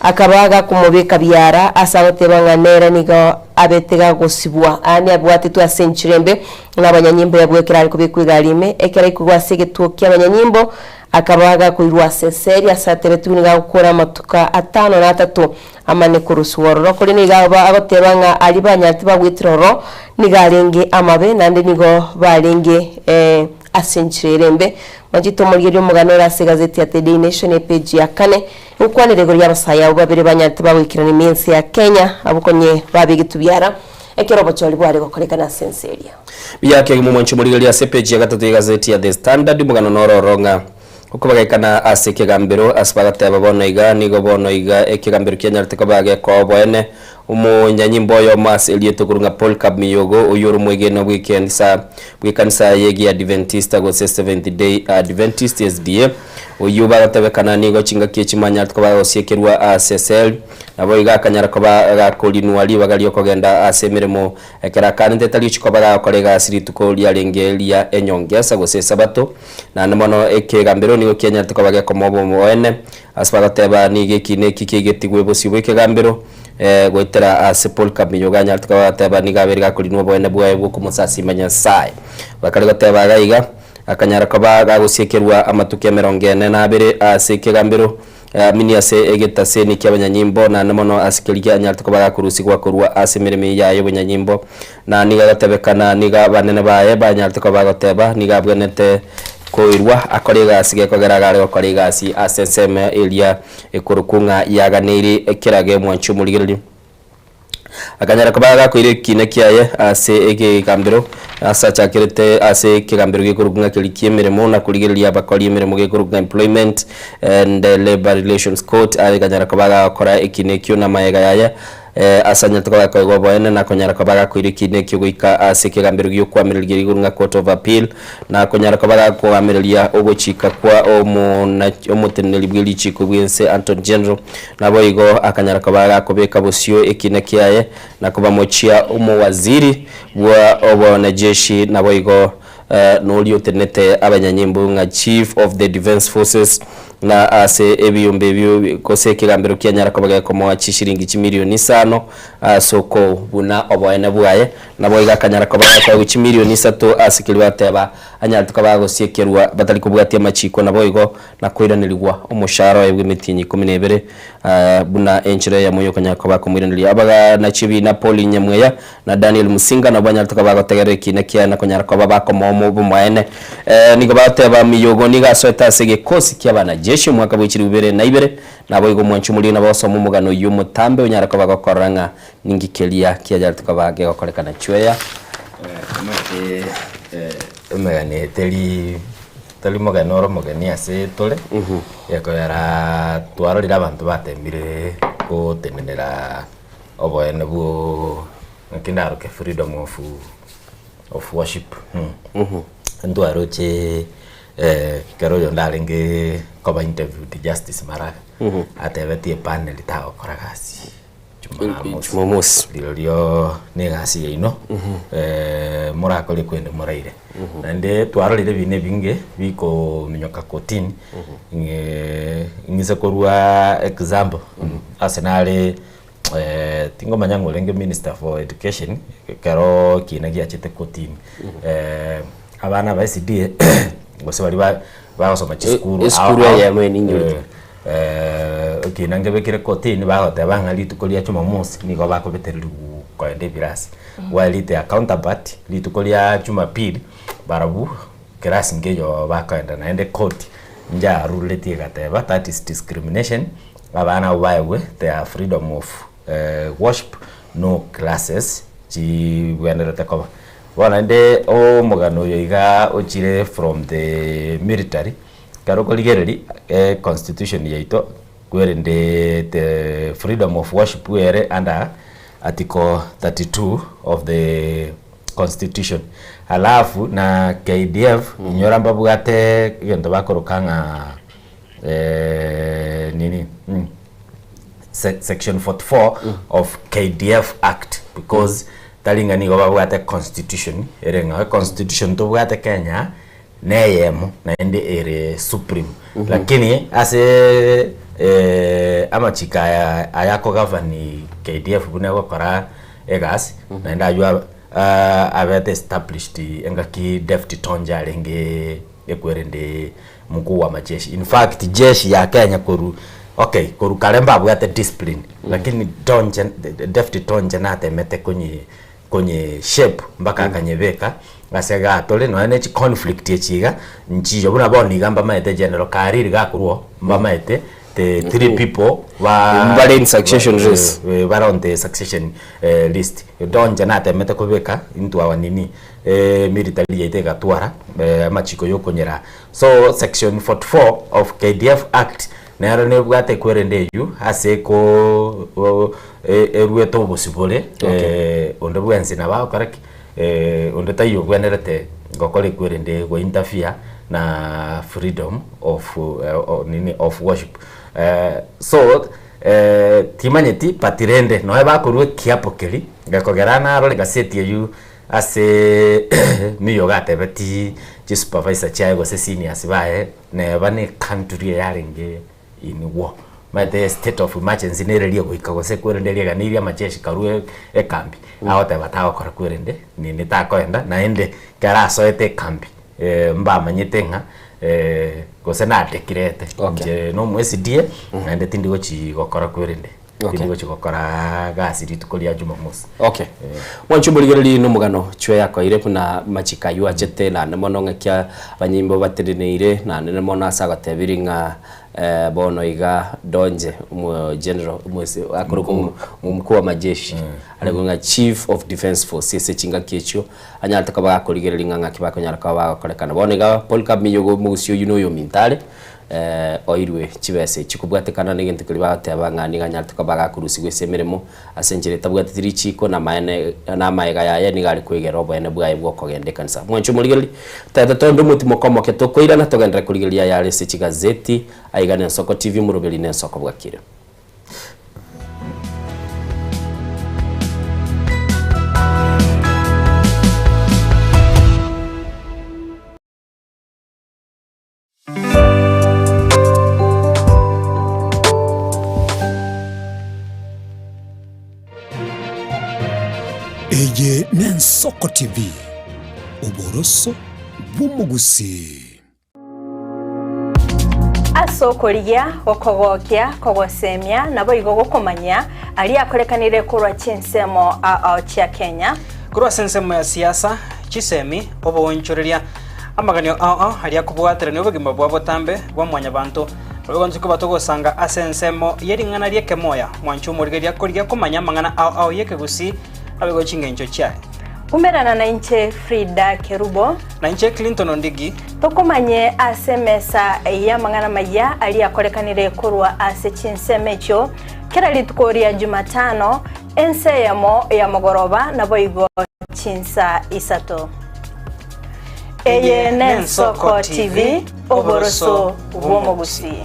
akaba gakomobeka biara ase agoteba ng'a nere nigo abete gagosibwa, yaani abwatetwe ase enchera embe nabanyanyimbo yabwo ekero are kobekwa egari ime, ekero aikigwe ase egetuo ki'abanyanyimbo, akaba gakoirwa ase eseri ase atebetigwe nigo agokora amatuko atano na atato. Amane koruswa ororo, korende nigo agoteba ng'a aria banyarete bagwetire ororo nigo arenge amabe, naende nigo barenge ase enchera ere embe. Mwanchete omorigereria omogano ore ase egazeti ya The Daily Nation epeji ya kane, egokwanera igoro y'abasae abwo babere banyarete bagoikerana ime y'ense ya Kenya, abwo konye babegetwe biara ekero obochori bware gokorekana ase ense eria. Buya kegima omwanche omorigereria ase epeji ya gatato y'egazeti ya The Standard, omogano noro oro ng'a Okobagaikana ase ekegambero, ase bagateba bono iga, nigo bono iga ekegambero kianyarete koba gekoa oboene. Omonyanyimbo oyomo ase erieta okorwa ng'a Polycarp Miyogo, oyio ore omwegenwa bw'ekanisa bw'ekanisa y'Egiadventista gose Seventh Day Adventist, SDA, oyio bagotebekana nigo chingaki echi manyarete koba agosiekerwa ase cell, naboigo akanyara koba gakorinwa ribaga ri'okogenda ase emeremo ekero akanete tari ochia koba gagokora egasi rituko riarenge ria enyongesa gose esabato. Naende mono ekegambero nigo kianyarete koba gekomoa oboene, ase bagoteba nigo eki neki kiaigetigwe bosio bw'ekegambero, goetera ase Polycarp Miyogo anyarete koba agateba nigo abeire gakorinwa oboene bwaye bw'okomosasima Nyasae. Bakare goteba iga iga, akanyara koba gagosiekerwa amatuko emerongo ene na abere ase ekegambero. Amini ase egetaseni ki'abanyanyimbo, naende mono ase keria anyarete koba gakorusigwa korwa ase emeremo eye yaye y'obonyanyimbo. Na nigo agotebekana nigo abanene baye banyarete koba bagoteba nigo abwenerete koirwa akore egasi gekogera iga are gokora egasi ase ensemo eria ekorokwa ng'a yaganeiri ekerage mwanche omorigereria. Akanyara koba gakoira ekiina kiaye ase ekegambero, ase achakerete ase ekegambero gekorokwa ng'a keria ki'emeremo na korigereria abakori emeremo gekorokwa ng'a Employment and Labour Relations Court, aye akanyara koba gagokora ekiina ekio na amayega yaye ase anyarete koba gakoegwa oboene na konyara koba gakoira ekiina ekio goika ase ekegambero gi'okoamereria keria igoro ng'a Court of Appeal, na konyara koba gakoamereria ogochika kwa omoteneneri bwe richiiko bw'ense Anton General. Naboigo akanyara koba gakobeka bosio ekiina kiaye, na kobamochia omowaziri bwa obonajeshi, naboigo noria otenenete abanyanyimbo ng'a Chief of the Defence Forces, na ase ebiombe ebio gose ekegambero kianyara koba gekomoa chishilingi chimilioni isano ase okobuna oboene bwaye. Naboigo akanyara koba gakoegwa chimilioni isato ase keria bateba anyarete koba agosiekerwa batari kobwatia amachiko, naboigo na koiranerigwa omoshahara oye bw'emetienyi ikomi na ebere, buna enchera eyemo y'okonyara koba akomoiraneria. Abaganachi ebiina Pauline Nyamweya na Daniel Musinga nabwo banyarete koba bagotegerera ekiina kiaye na konyara koba bakomoa obomaene. Nigo bagoteba Miyogo nigo asoete ase egekosi ki'abanajeshi omwaka bwe chilifu ibere na ibere, naboigo omwanchi omoria nabo osoma omogano oyio omotambe onyare koba gokorora ng'a ninki keria kianyarete koba gegokorekana chweya. Omanyete emegano eye teri Tari mogeni ore omogeni ase tore, gekogera twarorire abanto batemire gotenenera oboene bwo naki ndaroke freedom of of worship ntwaroche ekero oyonde arenge koba interviewed Justice Maraga, atebetie epanel tagokora gasi. Jumamosi. Rirorio negasi yaino, morakore kwende moraire. Naende twarorire ebina ebinge bikominyoka kotini, ng'ise korwa example, ase nare tingomanya ng'a orenge minister for education, ekero ekina giachete kotini, abana ba SDA gose baria ba bagosoma chisukuru Esukuru ao ao, eyemo eye ninyorete. Ekina nkebekire kotini bagoteba ng'a rituko ria jumamosi nigo bakobetererigwa koenda ebirasi, while their counterpart rituko ria jumapili barabwo class nkeiyo bakoenda naende koti njaruretie egateba that is discrimination, abana abwo baegwe their freedom of worship no classes chibwenerete koba. Bono naende omogano oyo iga ochire from the military. Ekero okorigereria econstitution yaito kwerende the freedom of worship ere under article 32 of the constitution. Alafu na KDF inyora mbabwate egento bakoroka ng'a nini section 44 of KDF act because tari ng'a nigo babwate constitution ere ng'a econstitution tobwate Kenya neyemo naende ere supreme lakini ase amachiko aya ayakogovern KDF buna egokora egasi naende aywo abete established engaki David Tonje arenge ekwerende mkuu wa majeshi in fact jeshi ya Kenya korwa okay korwa kare mbabwate discipline lakini Tonje David Tonje natemete konye konye shape mpaka akanyebeka ase igaa tore nonya ne chiconflict echi iga nchiyo buna bono iga mbamaete general Kariri gakorwa oo mbamaete the three people ba Mbare in succession race. bare on the succession list Donje natemete kobeka into our nini military yaito egatwara amachiko ya okonyera so section 44 of KDF act Nero nebwate ekwerende eyio ase eko eruete obosibore onde bwensi nabo agokora ki? Onde taiyo obwenerete gokora ekwerende go interfere na freedom of nini of worship. So timanyeti but rende nonya bakorwa ekiapo keria gekogera narore egaseti eyio ase nigo gatebetie chisupervisor chiaye gose seniors baye. Neba ne country eyarenge in war. Omanyete state of emergency nere eria egoika gose kwerende riaganeirie amajeshi karue ekambi, agoteba tagokora kwerende nini takoenda naende ekero asoete ekambi mbamanyete ng'a. Gose nadekirete inche na omo SDA naende tindi gochi gokora kwerende tindi gochi gokora gasi rituko ria jumamosi. Okay. Mwanche omorigereria na omogano chwe yakoeire buna amachiko aywo achete naende mono ng'aki abanyimbo bateneneire naende mono ase agotebirie ng'a bono iga Donje omo general omo akorokwa omokuu wa majeshi are ng'a chief of defence force ase chingaki echio Anyarete koba gakorigereria ng'a ng'aki bakonyara koba bagokorekana. Bono iga Polycarp Miyogo omogusii oyio noyo ominto are, oirwe chibesa echi kobwatekana negento keria bagoteba ng'a nigo anyarete koba gakorusigwa ase emeremo ase enchera etabwateti richiko na amaene na amaega yaye nigo are koegera oboene bwaye bw'okogenda ekanisa. Mwanche omorigereria, tete tonde omotimoka omoke tokoirana togenderere korigereria ayare ase chigazeti aiga na Ensoko TV omoroberi na Ensoko bwakire. Eye n'Ensoko TV, oboroso bw'omogusii. Ase okorigia, gokogokia, kogosemia, naboigo gokomanyia aria akorekanire korwa chinsemo ao chia Kenya. Korwa ase ensemo ya siasa, chisemi, oboonchoreria, amaganio ao ao aria akobwaterania obogima bwa botambe bwa mwanyabanto, naboigo intwe koba togosanga ase ensemo ye ring'ana ri'ekemoya, mwanche omorigereria korigia komanya amang'ana ao ao y'ekegusii naboigo chingencho chiaye. Umerana nainche Frida Kerubo. Nainche Clinton Ondigi. Tokomanye ase emesa y'amang'ana amayia aria akorekanire korwa ase chinsemo echio kera rituko ria Jumatano, ensa eyemo ya mogoroba naboigo chinsa isato. Eye n'Ensoko TV, oboroso bw'omogusii.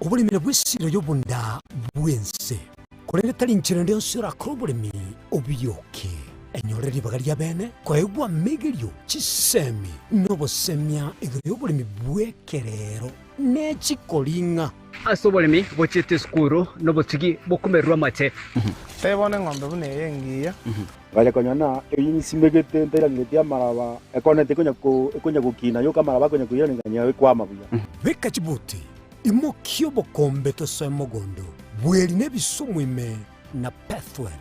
Oboremi nabwo esiro y'obonda bw'ense, korende tari inchera ende yonsi orakore oboremi obiyoke. Enyore ribaga ri'abeene koegwa amegerio, chisemi, na obosemia igoro y'oboremi bw'ekerero ne chikoring'a. Ase oboremi bochiete esukuru nobotugi bokomererwa amate. Tebia bono eng'ombe buna eye engiya. Ngacha konyora ng'a eyio nsimegete ntairaneretie amaraba, ekonete ekonya ko ekonya gokina yoka amaraba akonya koiraneria ekwama buya. Beka chibuti, imokia obokombe tosoe mogondo, bweri na ebisumu ime na Pethuel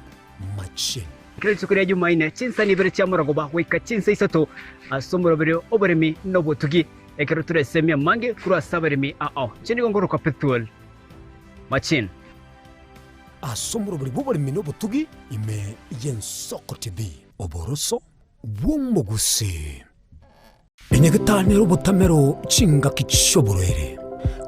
machine. Kera rituko ria Jumaine, chinsa ibere chia morogoba goika chinsa isato ase omoroberio oboremi na obotugi, ekero toresemie amange korwa ase abaremi ao. Inche nigo nkorokwa Pethuel Machine. Ase omoroberi bw'oboremi na obotugi ime y'Ensoko TV. Oboroso bw'omogusii. Enyagetari nere obotamero chingaki chi'oborwaire,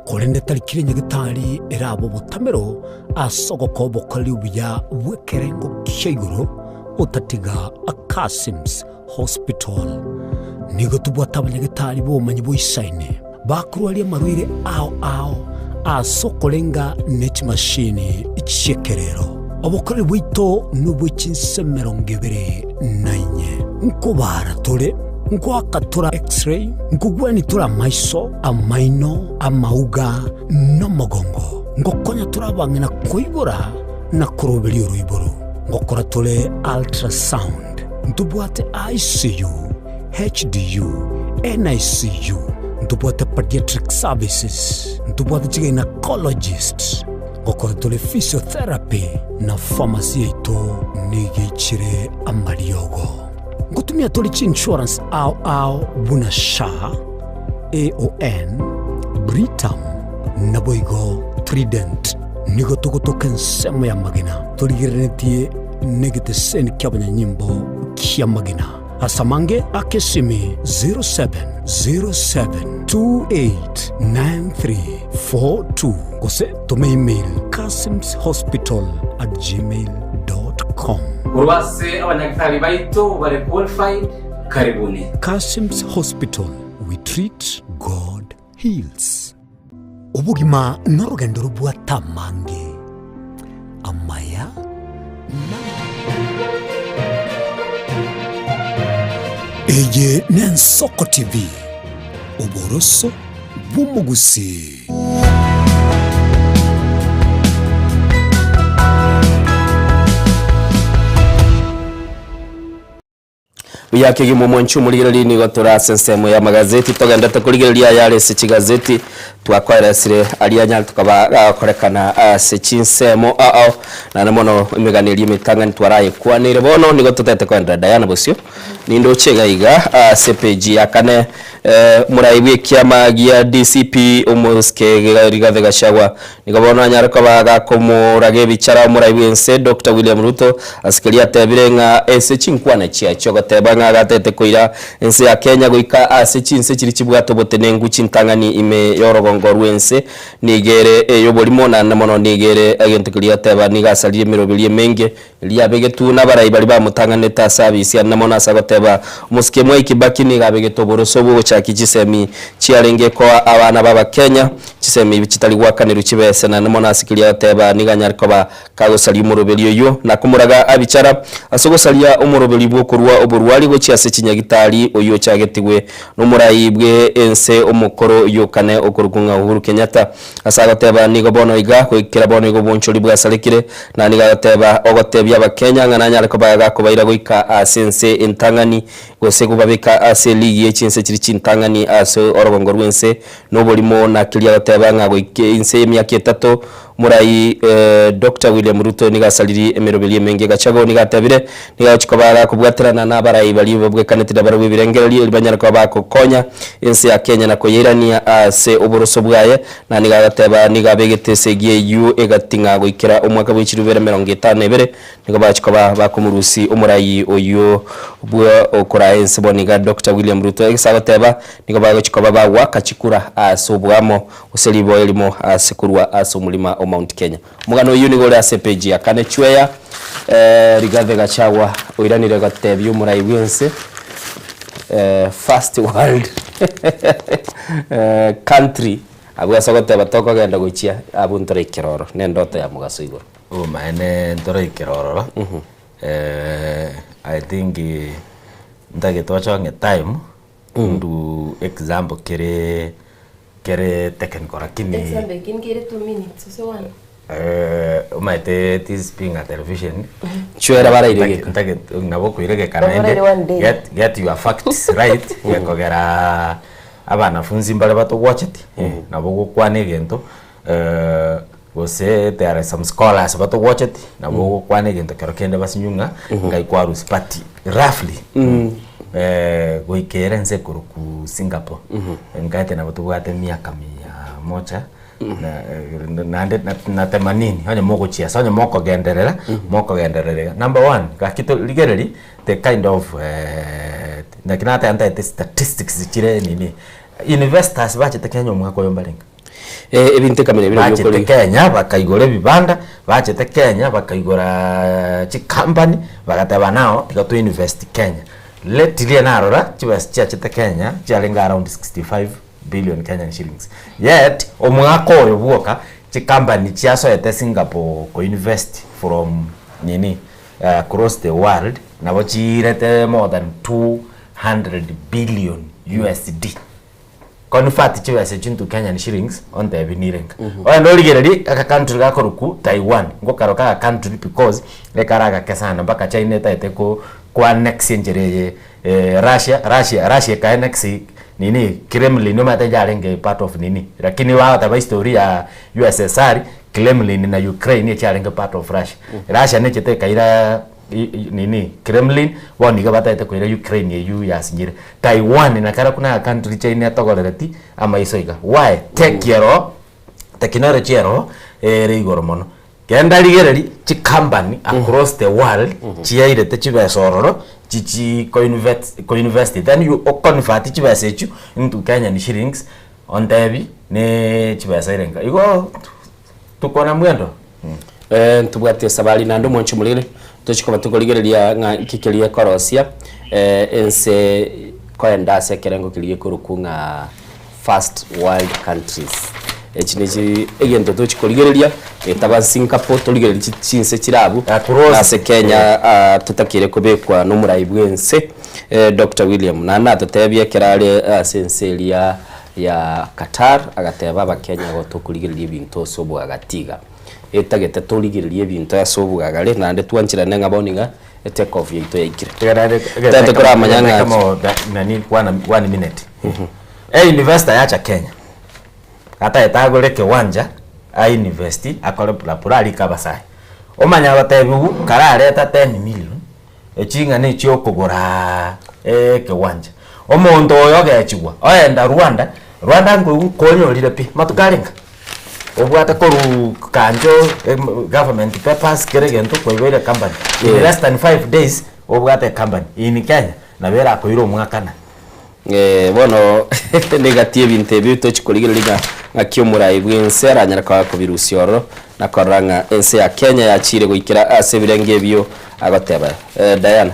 korende tari kera enyagetari erabe obotamero ase ogokoa obokoreri obuya bw'ekerengo kia igoro otatiga Akasim's Hospital. Nigo tobwate abanyagetari b'obomanyi boisaine bakorwaria amarwaire ao ao ase okorenga ne chimashini chi'ekerero. Obokoreri bwaito nobwe chinse emerongo ebere na inye. Nkobaara tore, nkoaka tore X-ray, nkogwenia tore amaiso, amaino, amauga, na omogongo. Ngokonya tore abang'ina koibora na koroberia oroiboro. Ngokora tore ultrasound. Ntobwate ICU, HDU, NICU, ntobwate pediatric services, ntobwate chigynecologist, ngokora tore physiotherapy na pharmacy yaito nigo eichire amariogo. Ngotumia tore chiinsurance ao ao buna SHA, AON, Britam naboigo Trident. Nigo togotoka ensemo y'amagena torigereretie negeteseni ki'abanyanyimbo ki'amagena. Ase amange aka esimi 0707289342 gose toma email kasimshospital@gmail.com. Korwa ase abanyagitari baito bare qualified, karibuni. Kasim's Hospital, we treat, God heals. Obogima norogendo robwate amange, amaya na Eye n'Ensoko TV, oboroso bw'omogusii. Buya kegima omwanchi omorigereria nigo tore ase ensemo ya amagazeti togendete korigereria ayare ase chigazeti twakoeresire aria anyare tokaba gagokorekana ase chinsemo ao naende mono emegano eria emetang'ani twarayekwaneire bono nigo totagete koenderera Diana bosio nindoche iga iga ase epeji ya kane Omorai bw'ekiama gia DCP Omosike Rigathi Gachagua nigo bono anyare koba agakomoraga ebichara omorai bw'ense Doctor William Ruto ase keria atebire ng'a ase chinkwana chiaye chiogoteba ng'a agatete koira ense ya Kenya goika ase chinse chiria chibwate obotenenku chintang'ani ime y'orogongo rw'ense nigo ere ey'oborimo naende mono nigo ere egento keria ateba nigo asaririe emeroberi emenge Erio abegetwe nabarai baria bamotang'anete ase abisi ane mono ase agoteba, Omosike Mwai Kibaki nigo abegete oboroso bw'ogochakia chisemi chiarenge koa abana b'Abakenya chisemi chitari goakanerwa chibese naende mono ase keria agoteba nigo anyare koba kagosaria omoroberi oyio na komoraga abichara ase ogosaria omoroberi bw'okorua oborwari gochia ase chinyagitari oyio ochagetigwe nomorai bwe ense omokoro oyio kane okorokwa ng'a Uhuru Kenyatta. Ase agoteba, Nigo bono iga, goikera bono iga obonchori bwasarekire, na nigo agoteba, Ogotebia Abakenya ng'a nanyare koba gakobaira goika ase ense entang'ani, gose kobabeka ase eligi ye chinse chiria chintang'ani ase orogongo rw'ense, noborimo, na keria agoteba ng'a goika inse y'emiaka etato, Morai Doctor William Ruto nigo asaririe emeroberi emenge. Gachagua nigo atebire, Nigo agochia koba gakobwaterana nabarai baria babwekanete nabarabwo ebirengererio erio banyare koba bagokonya ense ya Kenya na koyeirania ase oboroso bwaye, na nigo agoteba nigo abegete esegi eyio egating'a goikera omwaka bwe chilifu ibere emerongo etano na ebere nigo bagochia koba bakomorusia omorai oyio bwa okoraa ense bono iga Doctor William Ruto. Egese agoteba nigo bagochia koba bagoaka chikura ase oboamo gose riboyo erimo ase korwa ase omorima o Mount Kenya. Omogano oyio nigo ore ase epeji ya kane chweya Rigathi Gachagua oiranire gotebia omorai bw'ense first world country abwo ase ogoteba tokogenda gochia abwo ntoraikera ororo na endoto ya mogaso igoro. Obomaene ntoraikera ororo I think ntagete ochong'e time ndu example kere kere technical lakini Example eki nkere 2 minutes ase one. Omanyete this being a television Chwera barairegeka. ntagete nabo okoiregeka Nabo naende baraire one day. get, get your facts right gekogera abanafunzi mbare batogwacheti nabo ogokwana egento gose there are some scholars batogwacheti nabo ogokwana egento kero kende basinywe ng'a ngai kwarusia but roughly goika ere ense ekorokwa Singapore nkaete nabo tobwate miaka mia moja na naende na themanini onye mogochiesa onye mokogenderera mokogenderera iga. Number one gaki torigereria the kind of naki nateba ntaete statistics chire nini, investors bachete Kenya omwaka oyo mbarenge? Ebinto ekamenya bire Bachete biokori. Kenya bakaigora ebibanda, bachete Kenya bakaigoraaa chicompany, bagateba now tiga to invest Kenya. Lately narora chibesa chiachete Kenya chiarenge around 65 billion Kenyan shillings. Yet omwaka oyo bwoka chicompany chiasoete Singapore ko invest from nini across the world nabo chiirete more than 200 billion USD. Convert chibesa echio into Kenyan shillings ontebi nirenga. Ogende origererie aka country gakorokwa Taiwan, ngokaroka aka country because ekare agake sana mpaka China etaete ko ko annex enchera eye Russia Russia Russia eka annex nini Kremlin omanyete yarenge part of nini lakini bagoteba history ya USSR Kremlin na Ukraine echiarenge part of Russia. Russia nechete ekaira nini Kremlin bono iga batagete koira Ukraine eywo yasinyire. Taiwan na karokwo na agacountry China etogorereti amaiso iga. Why? Tech ero, technology ero ere igoro mono. Genda rigereria chicompany across the world chiairete chibesa ororo chichi koinvest koinvest then you oconvert chibesa echio into Kenyan shillings ontebi ne chibesa erenga. Igo tuko na mwendo. Ntobwate esabari naende omwancho omorere, tochia koba tokorigereria ng'a nki keria gekorosia ense koenda ase ekerengo keria gekorokwa ng'a first world countries. Echi nechi egento tochia korigereria, getaba Singapore torigererie chi chinse chire abwo, ase Kenya totakeire kobekwa na omorai bwa ense Doctor William. Naende natotebie ekero are ase ense eria ya Qatar, agateba abakenya igo tokorigereria ebinto ase obwagati iga. Etagete torigererie ebinto ase obwagare naende twancherane ng'a bono iga. Etake off yaito yaikire. Tete koramanya ng'a Kama nani one minute. E investor yacha Kenya. Atagete agore ekewancha a invest akore purapura arike abasae. Omanye agotebiwu karareta 10 million eching'ana echia okogoraa ekewancha. Omonto oyo ogechigwa oenda Rwanda, Rwanda nkoigwa konyorire pi matuko arenga? Obwate korwa kancho government papers kera egento kwaiboire ecompany. In less than 5 days obwate ecompany in Kenya nabo erakoire omwaka na. Bono negati y'ebinto ebi tochi korigereria ng'a ng'aki omorai bw'ense aranyare koba akobirusia ororo na korora ng'a ense ya Kenya yachiire goikera ase ebirenge ebio agoteba. Diana,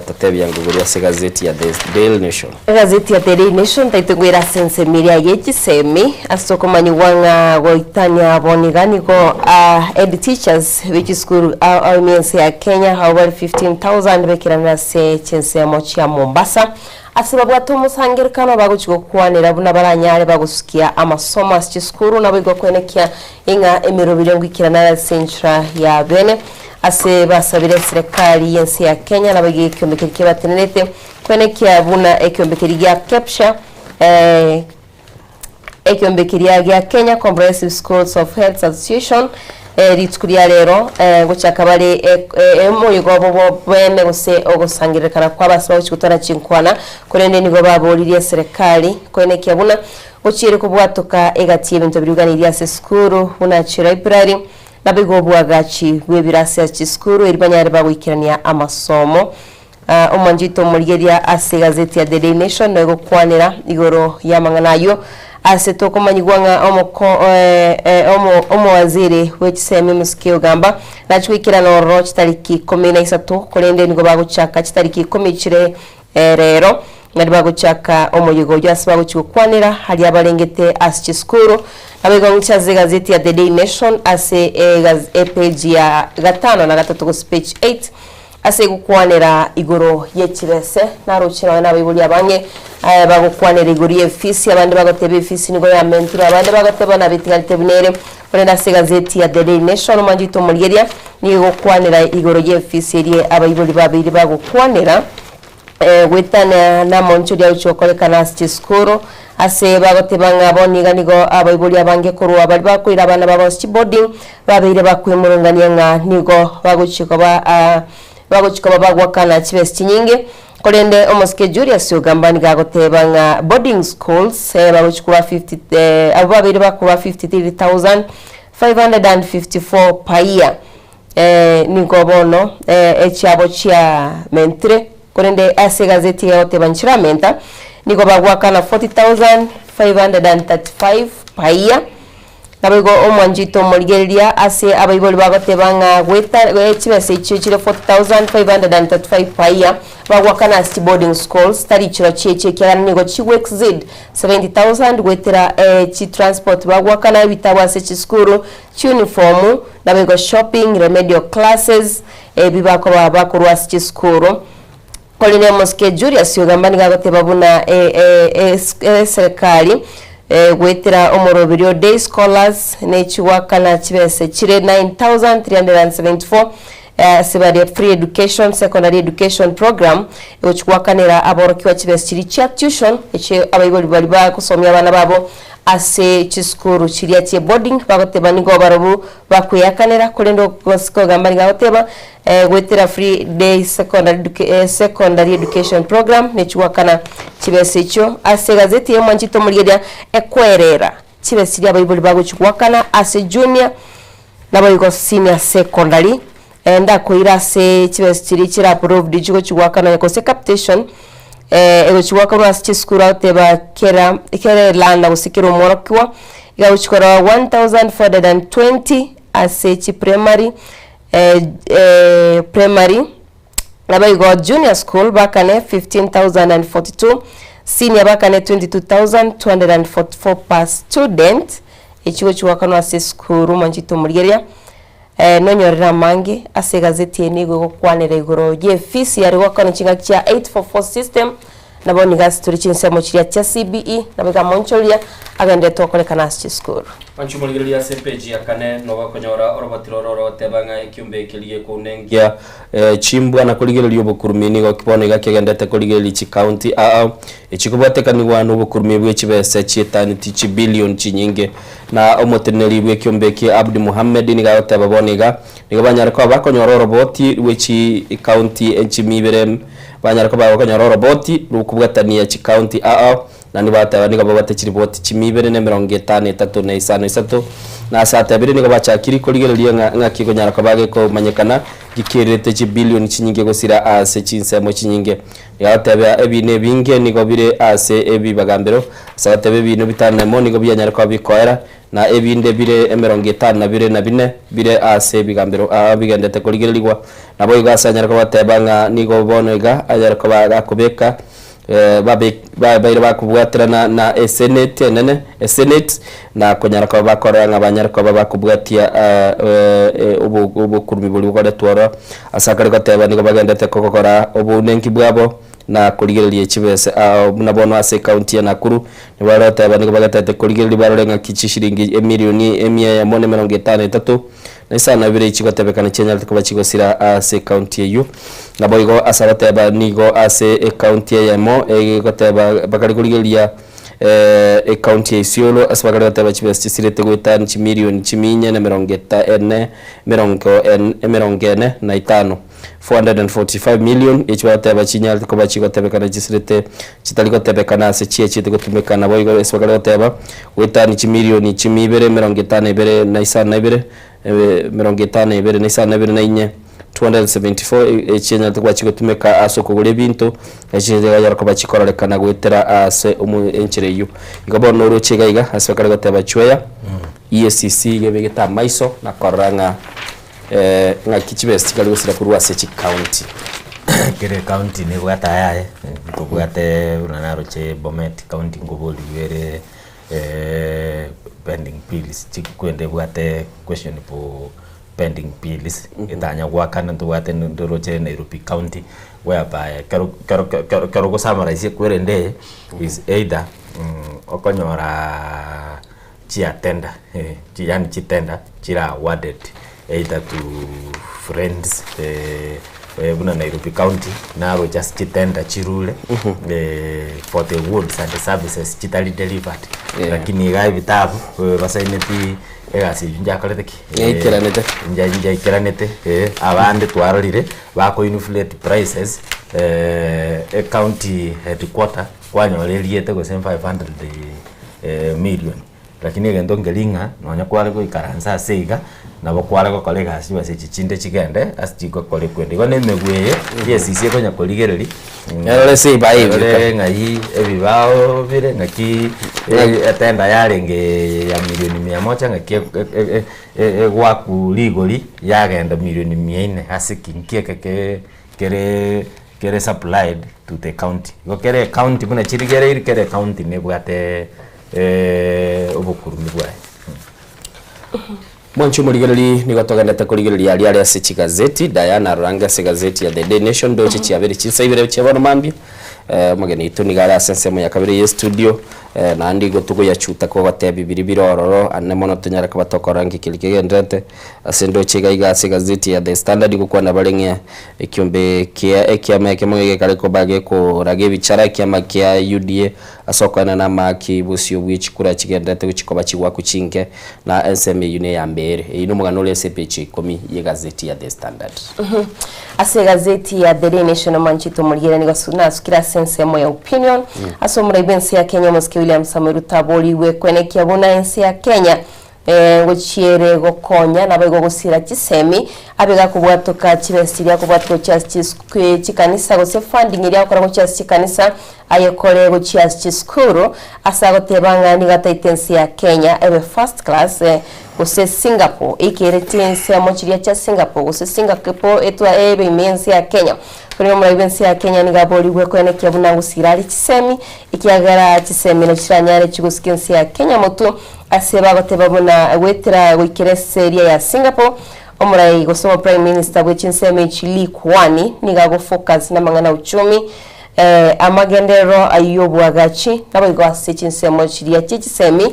totebia ngogori ase egazeti ya The Daily Nation. Egazeti ya The Daily Nation taito ngoira ase ensemo eria ye chisemi ase okomanyigwa ng'a goitania abo niga nigo head teachers be chisukuru ao ime ense ya Kenya abwo bare 15,000 bekeranire ase chinsemo chia Mombasa ase babwate omosangerekano bagochia gokwanera buna baranyare bagosukia amasomo ase chisukuru naboigo koenekia ing'a emeroberi ngoikerana ase enchera ya bene ase basabire eserekari y'ense ya Kenya naboigo ekiombe keria kebatenerete Koenekia buna ekiombe keria gia KEPSHA, ekiombe keria gia Kenya Comprehensive Schools of Heads Association, rituko ria rero ngochaka bare omoyega obo bw'obwene gose ogosangererekana kwa abase bagochia gotwara chinkwana, korende nigo baboririe eserekari koenekia buna gochiire kobwatoka egati y'ebinto biruganirie ase esukuru buna chilibrary, naboigo oboagachi bw'ebirasi ase chisukuru erio banyare bagoikerania amasomo. Omwanchete omorigereria ase egazeti ya The Daily Nation noegokwanera igoro y'amang'ana ayio ase tokomanyigwa ng'a omoko omo omowaziri bwe chisemi Musike Ogamba nachie goikerana ororo chitariki 13 korende nigo bagochaka chitariki ikomi chire rero nario bagochaka omoyega oyio ase bagochia gokwanera aria barengete ase chisukuru. Naboigo ng'iche ase egazeti ya The Daily Nation ase epage ya gatano na gatato gose page 8 Ase gokwanera igoro ye chibese, naroche nonya nabaibori abange bagokwanera igoro y'efisi, abande bagoteba efisi nigo yamentirwe, abande bagoteba nabetigarete buna ere. Korende ase egazeti ya The Daily Nation omwanchete omorigeria nigo egokwanera igoro y'efisi eria abaibori babeire bagokwanera goetania namonchoria agochia gokorekana ase chisukuru, ase bagoteba ng'a bono iga nigo abaibori abange korwa baria bakoira abana babo ase chiboarding babeire bakwemurungania ng'a nigo bagochia koba bagochia koba bagwakana chibesa chinyinge. Korende omosike Julius Ogamba nigo agoteba ng'a boarding schools bagochia korwa 50 abwo babeire bakorwa 53,554 per year nigo bono echiabo chiamentire. Korende ase egazeti egoteba nchiramenta nigo bagwakana 40,535 per year. Naboigo omwanchete omorigereria ase abaibori bagoteba ng'a goeta chibesa echio chire 40,535 per year bagwakana ase chiboarding schools tari chirochio echio ekiagera nigo chigo exceed 70,000 goetera chitransport bagwakana ebitabu ase chisukuru, chiuniform, naboigo shopping, remedial classes ebi bakoba bakorwa ase chisukuru. Korende omosike Julius Ogamba nigo agoteba buna eserekari goetera omoroberio o Day Scholars nechigoakana chibese chire 9374 ase baria Free Education Secondary Education Program egochi goakanera aborokigwa chibese chiria chia tuition echio abaibori baria bagosomia abana babo ase chisukuru chiria chie boarding bagoteba nigo barobwo bakweakanera korende omosike Ogamba nigo agoteba Goetera Free Day Secondary Education Program nechigoakana chibesa echio ase egazeti y'omwanchete omorigereria ekwerera chibesa chiria abaibori bagochi goakana ase junior naboigo senior secondary. Ndakoira ase chibesa chiria chire approved chigochi goakana gose capitation egochi goakanwa ase chisukuru agoteba kera kera elana gose kera omworokigwa iga agochi korora 1420 ase chiprimary Primary, naboigo Junior School bakane 15,042, Senior bakane 22,244 per student, echigo chigoakanwa ase esukuru mwanchete omorigereria nonyorere amange ase egazeti eye nigo egokwanera igoro y'efisi yare goakanwa chingaki chia 844 system nabo nigo ase tore chinsemo chiria chia CBE nabo iga amonchoria agenderete gokorekana ase chisukuru. Mwanche omorigereria ase epeji ya kane nogo okonyora oroboti roro rogoteba ng'a ekiombe eke rigekounengia chimbwa na korigereria obokurumi nigo bono iga kegendete korigereria chikaunti aa echikobwatekanigwa nobokurumi bwe chibese chietaneti chibillion chinyinge. Na omoteneneri bw'ekiombe eke Abdi Mohamed nigo agoteba bono iga nigo banyare koba bakonyora oroboti rwe chikaunti enchimi ibere banyare koba bakonyora oroboti rwokobwatania chikaunti aa Na nigo bateba nigo babwate chiriboti chimia ibere na emerongo etano etato na isano isato, na ase atebire nigo bachakire korigereria ng'a ng'aki ekonyara koba gekomanyekana gikererete chibilioni chinyinge gosira ase chinsemo chinyinge. Nigo agoteba ebiina ebinge nigo bire ase ebibagambero, ase agoteba ebiina bitano na emo nigo bianyare koba bikoera, na ebinde bire emerongo etano na bire na bine bire ase ebigambero aa bigendete korigererigwa. Naboigo ase anyare kobateba ng'a nigo bono iga anyare koba gakobeka babeire bakobwaterana na eseneti enene, esenate, na konyara koba bakorora ng'a banyare koba bakobwatia obokurumi boria bokoretwa ororo. Ase akare goteba nigo bagendete kogokora obounenki bwabo na korigereria chibese buna bono ase ecounty ya Nakuru, nigo bare goteba nigo bagetete korigereria barore ng'aki chishiringi emilioni emia eyemo na emerongo etano na etato Na isano na ibere chigotebekana chianyarete koba chigosira ase ekaunti eyio. Naboigo ase abateba nigo ase ekaunti eyemo egoteba bakare korigereria ekaunti ya Isiolo ase bakare goteba chibesa chisirete goetania chimilioni chimia inye na emerongo eta ene emerongo ene emerongo ene na etano, 445 million, echi bagoteba chinyarete koba chigotebekana chisirete chitari gotebekana ase chiachiete gotumeka. Naboigo ase bakare goteba goetania chimilioni chimia ibere emerongo etano na ibere na isano na ibere, emerongo etano na ibere na isano na ibere na inye, 274, echianyarete koba chigotumeka ase okogora ebinto, echi chikanyara koba chikororekana goetera ase omo enchera eyio. Igo bono noroche iga iga ase bakare goteba chweya, EACC iga ebegete amaiso na korora ng'a ng'aki chibesa chikare gosira korwa ase chikaunti. Kera ekaunti nebwate ayaye, ntobwate buna naroche Bomet county nkoborigwe ere pending bills chikwenda ebwate questionable pending bills etanya goakana ntobwate ndoroche Nairobi county whereby ekero kero kero ekero ogosummarize ekwerende eye is either okonyoraaa chiatender yaani chitender chire awarded either to friends buna Nairobi county naroche ase chitender chirure for the goods and services chitari delivered lakini iga ebitabu basaineti egasi eywo njakorete ki? Yaikeranete. Njaikeranete abande twarorire bako inflate prices ecounty headquarter kwanyora eriete gose 500 million. Lakini egento nkeri ng'a nonya kware goikaransa ase iga, nabo kware gokora egasi chibesa echi chinde chigende ase chigokora ekwende. Igo na emegwe eye, esisi ekonya korigereria Erore ase ebibao ebi erore ng'ai ebibao bire ng'aki etenda yarenge ya milioni mia moja ng'aki egwaku rigori yagenda milioni mia inne ase ki nki eke ke kere kere supplied to the county. Igo kera ecounty buna chirigereiri kera ecounty nebwate obokurumi bwaye. Mwanche omorigereri nigo togendete korigereria aria are ase chigazeti, Diana Rurange ase egazeti ya The Daily Nation ndoche chiabere chinsa ibere chia bono mambia. Omogeni oito nigo are ase ensemo ya kabere ye studio naende igo togoyachuta kogotebia biria bire ororo ane mono tonyare koba tokorora nki keria kegendererete. Ase ndoche iga iga ase egazeti ya The Standard gokwana bare ng'a ekiombe kia ekiama ekemo gekare koba gekoraga ebichara ekiama kia UDA Ase okoenana amaaki bosio bwe chikura chigendererete gochia koba chigwaku chinke, na ensemo eyio neyambe ere. Eyio nomogano ore ase epeji ya ikomi y'egazeti ya The Standard. Ase egazeti ya The Daily Nation omanchete omorigereria nigo nasukire ase ensemo ya opinion ase omorai bw'ense ya Kenya omosike William Samoei Ruto aborigwe kwenekia buna ense ya Kenya Ngochiere gokonya naboigo gosiira chisemi, abe gakobwatoka chibesa chiria akobwatoka gochia ase chisukuru chikanisa gose funding eria agokora gochia ase chikanisa ayekore gochia ase chisukuru ase agoteba ng'a nigo ataete ense ya Kenya ebe first class gose Singapore eikere chinsemo chiria chia Singapore gose Singapore etwa ebe ime y'ense ya Kenya. Korende omorai bw'ense ya Kenya nigo aborigwe koenekia buna ngosiira are chisemi ekiagera chisemi nachi chiranyare chigosika ense ya Kenya motwe Ase bagoteba buna goetera goikera eseria ya Singapore, omorai gose omo prime minister bwe chinsemo echi Lee Kuan nigo ago focus namang'ana uchumi, amagenderero ayio oboagachi naboigo ase chinsemo chiria chie chisemi.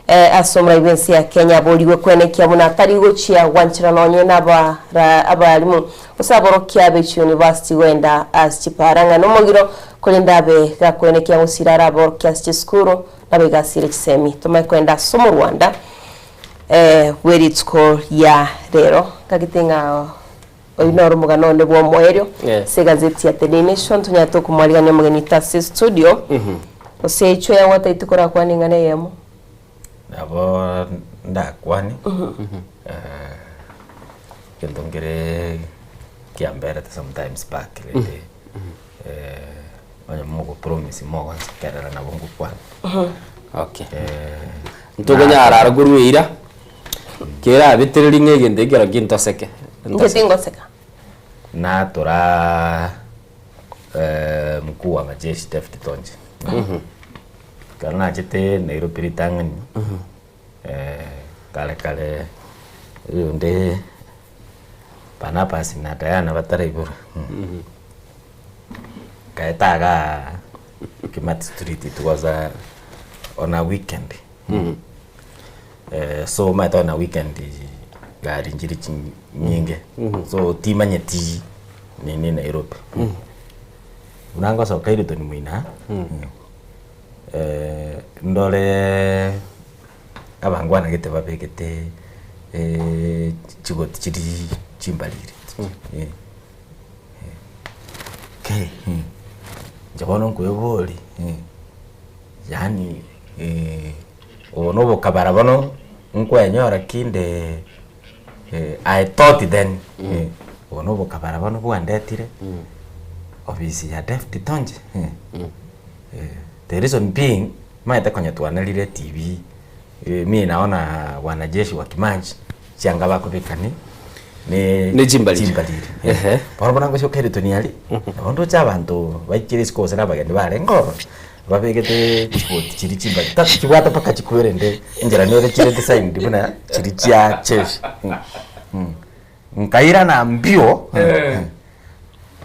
Ase omorai bw'ense ya Kenya aborigwe kwenekia buna atari gochia gwanchera nonye nabarimu gose aborokia be chiyunivasiti goenda ase chipara ng'a nomogiro, korende abe gakwenekia gosira are aborokia ase chisukuru nabo igasire chisemi. Tomae koenda ase omorwanda bwe rituko ria rero. Ngagete ng'a oyio noro omogano one bw'omoerio ase egazeti ya The Daily Nation tonyare tokomwarigania omogeni ase studio gose echwe yagwataeti korakwane ing'ana eyemo. Nabo ndakwane, egento nkere kiamberete sometimes back rende onye mogopromise mogonsekerera nabo ngokwana. Okay. Ntokonyara aro korwa eira, kerabetereri ng'a egento ekero kintoseke. Inche tingoseka. Natora mkuu wa majeshi David Tonje. Ekero nachete Nairobi ritang'ani, kare kare oyonde Barnabas na Diana bataraiborwa, nkaeta igaa Kimathi Street it was on a weekend, so omanyete on a weekend gari nchiri chinyinge, so timanyeti nini Nairobi. Buna ngosoka Hilton moino ndore abangwana gete babegete chigoti chiria chimbariri kei inche bono nkoeboria yaani obo na obokabara bono nkwenyora kinde I thought then obo na obokabara bono bwandetire ofisi ya David Tonje The reason being omanyete konya twanarire TV mi naona wanajeshi wa kimaji chianga bakobeka ni ne Ne chimbariri. chimbariri. Bono buna ngochia Hilton aria nabo ndoche abanto baikire isiko gose na abageni barenge ororo babegete chikoti chiria chimbariri tatu chibwate mpaka chikwerende enchera nere chire designed buna chiria chia jeshi. Nkairana mbio.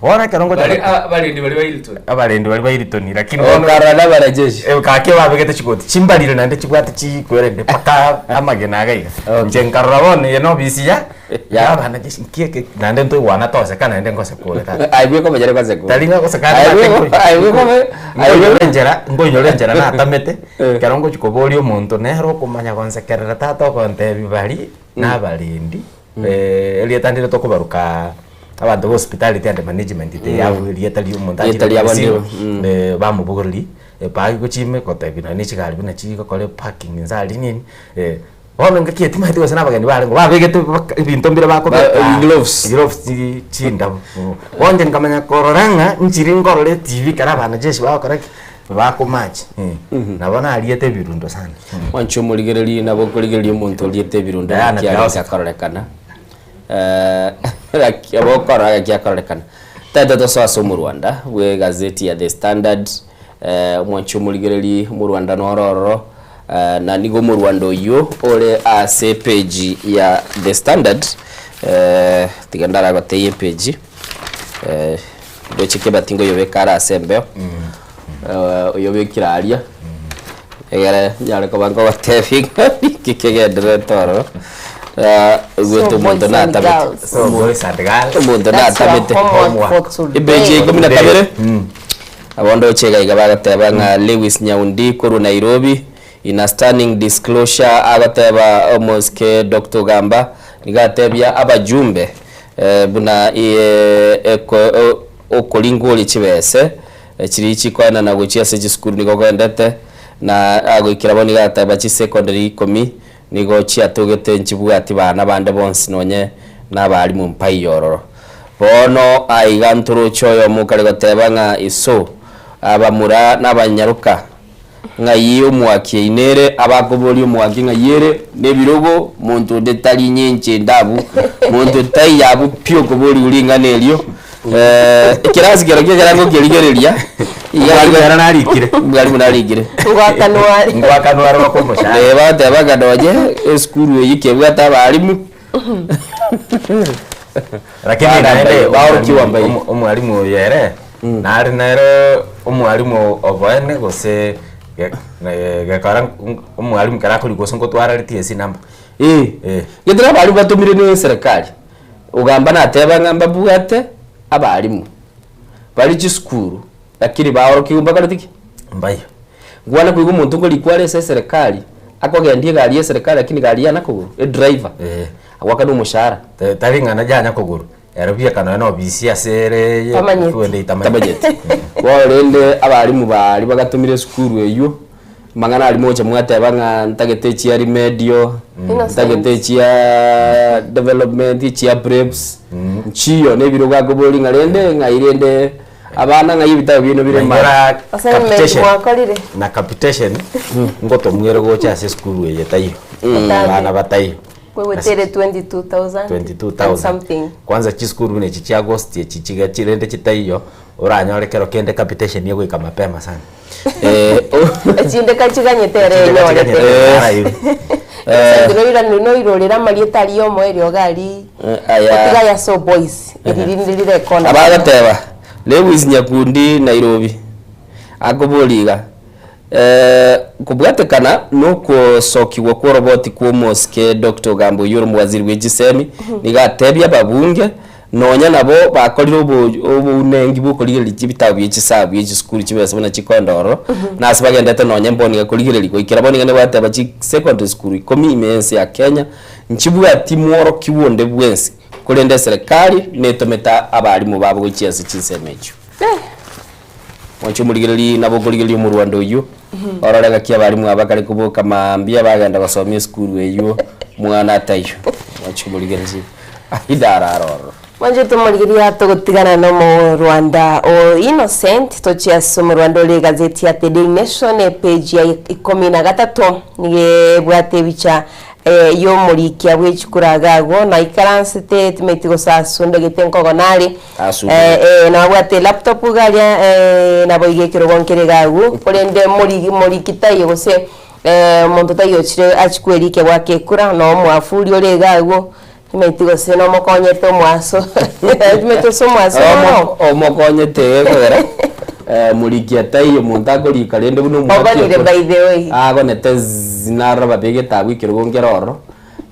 Bono ekero ngocha Bari- ah, abarendi baria ba Hilton. abarendi baria ba Hilton lakini Oh, karora na abanajeshi. Eh, gaki babegete chigoti chimbarire naende chibwate chikwerende mpaka amagena iga iga. Inche nkarora bono eye na obisi ya ya abanajeshi nki eke naende ntoigwana toseka naende ngosekure tata. Aye bweka omonyene gosekure. Tari ng'a goseka Aye ande bweka- aye bweka ome- aye nkoinyora bweka- enchera nkoinyora enchera natamete ekero ngochi koboria omonto nere okomanya gonsekerera tata ogontebia baria na abarendi Erieta ndire tokobaruka abanto ba hospitality and management they have erieta ria omonto Erieta achire riabo gusii, ndiro, mm. bamobogoreria ebagi gochia ime gotebia nonye ne chigari buna chigokora eparking inse aria nini bono engaki eye timanyeti gose na abageni barenge babegete mpaka ebinto mbire bakobeka Ba- gloves. gloves chiri chindabu bono inche nkamanya korora ng'a nchiri nkorora etv ekero abanajeshi bagokora ki bakomatch nabo nariete ebirundo sana. Mwanche omorigererie nabo okorigereria omonto oriete ebirundo Diana naki arenge Dawson. akororekana Gaki abo okorora gaki akororekana. Tata tosoe ase omorwanda bwe egazeti ya The Standard omwanche omorigererie omorwanda noro ororo na nigo omorwanda oyio ore ase epage ya The Standard tiga ndaragotebie epage ndoche kebati ngoyobeka are ase embeo. Oyobekire aria, egere nyare koba nkogotebia ng'a ninki kegendererete ororo, oigwete So omonto boys and natamete. girls. So boys and girls. Omonto That's your natamete. homework for today. Epeji ya ikomi na kabere, nabo ndoche iga iga bagateba ng'a Lewis Nyaundi korwa Nairobi, in a stunning disclosure agoteba omosike Doctor Ogamba nigo atebia abajumbe buna okoringoria chibese Chiria chikoenana gochia ase chisukuru nigo ogendete, na agoikera bo nigo agateba chisecondary ikomi nigo chiatogete nchibwati bana bande bonsi nonye nabarimu mpaiyo ororo. Bono aiga ntoroche oyomo okare goteba ng'a iso abamura nabanyaroka ng'ai omwaki eine ere abakoboria omwaki ng'ai ere nebirogo monto onde tari inye inche inde abwo monto taiyo abwo pi okoborigwa ring'ana erio ekerasi kero kia ekero ngokerigereria iga Mwalimu ere narikire. Mwalimu narikire. Ngwakanwa are. Ngwakanwa are baka omoshahara. Eh, bagoteba ng'a nonye esukuru eyio kebwate abalimu Lakini Bana naende mbaye, baorokiwa mbaye. omwalimu oyo ere, nare nere omwalimu oboene gose. Gekora omwalimu kera akorigwa gose ngotwara are TSC number. Eh. Getera abarimu batomire ne eserekari, ogamba nateba ng'a mbabwate abarimu bare chisukuru lakini baorokigwe mbakoreti ki? Mbayo. Nkwana koigwa omonto nkorikwa are ase eserekari, akogendia egari ya eserekari lakini gari yana kogoro, edriver, agoakana omoshahara. Tari ng'a yanya kogoro, ero bieka nonya na obisi ase ere Tamanyeti. kwende itamanyeti. Tamanyeti. Bono rende abarimu baria bagatomire esukuru eywo, amang'ana aria mogocha mwateba ng'a ntagete echia remedial, ntagete echia development, echia preps, nchiyo na ebirogo akoboria ng'a rende ng'ai rende abana ng'ai ebitabu biaino bire Nainyora mara. Assignment mwakorire? na capitation ngotomwa ere gocha ase esukuru eye taiyo, abana bataiyo. Kwegotere 22,000 and 22,000 something. Kwanza chisukuru buna echi chia Ghost echi chiga chirende chitaiyo oranyore kero kende capitation egoika mapema sana. Echinde kachiganyete ere Echinde enyorete. kachiganyete Sasa noirani noirorera amarieta aria omoerio iga aria Aya. otiga aya so boys eri rinde rire ekona. Abagateba, Lewis Nyakundi Nairobi, akoboria iga, Kobwatekana nogosokigwa kw'oroboti kw'omosike Doctor Ogambo oyio ore omowaziri bwe chisemi, nigo atebia ababunge nonya nabo bakorire obounengi bw'okorigereria chibitabu bie chisabu bie chisukuru chibesa buna chikoenda ororo, na ase bagendete nonya mbono iga korigereria goikera bono iga nigo bateba chi secondary school ikomi ime y'ense ya Kenya nchibwati mworokiwa onde bwensi korende eserekari netomete abalimu babo gochia ase chinsemo echio. Mwanche omorigereria nabo okorigereria omorwando oyio, orore ng'aki abalimu aba bakare koboka mambia bagenda gosomia esukuru eyio mwana ataiyo. Mwanche omorigereria aida arare ororo. Mwanche tomorigereria togotigana na omorwanda o Innocent tochie ase omorwanda ore egazeti ya The Daily Nation epage ya ikomi na gatato nigo ebwate ebicha y'omorikia bwe chikura iga agwo naikaransete timeti gose asundegete nkogona are Asundegete. Eh, nabwate laptop iga aria eh, naboigo ekerogo nkere iga agwo korende mori moriki taiyo gose omonto taiyo ochire achie kwerikia goaka ekura no omwafuri ore iga agwo timeti gose nomokonyete omwaso timeti gose omwaso bono. Omokonyete ekogera morikia taiyo omonto akorika rende buna omwaki Ogonire by the way. agonete zzz narora babegete abwo ekerogo nkere ororo.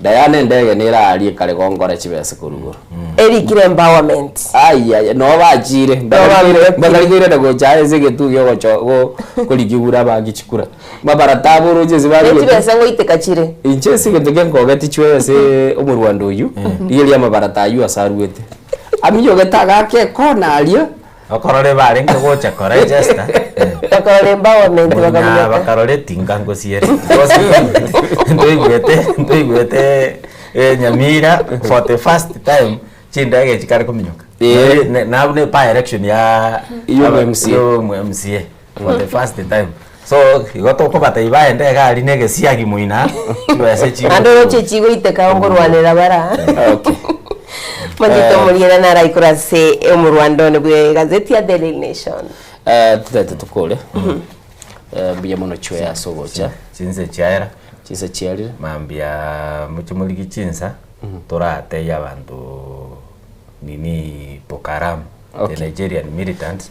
Diana endege nere aaria ekare gonkora chibesa korwa igoro. Erikire empowerment. Ayaya, noo bachire, Noo mbakari koirana gocha aye ase egetuo gia ogocho go korigia buna abange chikura. Mabarata abo oroche ase Ne barigete. chibesa ngoiteka chire. Inche ase egento kia nkogeti chwe ase omorwando oyio, rigereria amabarata aywo ase aruete. Aminyogete agaka ekona aria. Okorora ebarenge gocha koregesta Bakarora empowerment Bonya bakaminyoka. bakarora etinga ngosiere ntoigwete ntoigwete eh, Nyamira for the first time chindege chikare kominyoka Eh. Ne- nabwo ne by election ya Yo MCA. yo MCA for the first time so igo tokobatebia baende iga aria na egesiagi moina chibesa chigo Naende oroche chigoiteka nkorwanera bara. Okay. Manyete omoriera naraikore ase omorwando one bwe egazeti ya Daily Nation. Eh, totete tokore. Eh, mbuya mono chwe ase ogocha. Chinsa chiaera. Chinsa chiarire. Mambia moche morigi chinsa toratebie abanto nini Boko Haram the Nigerian militants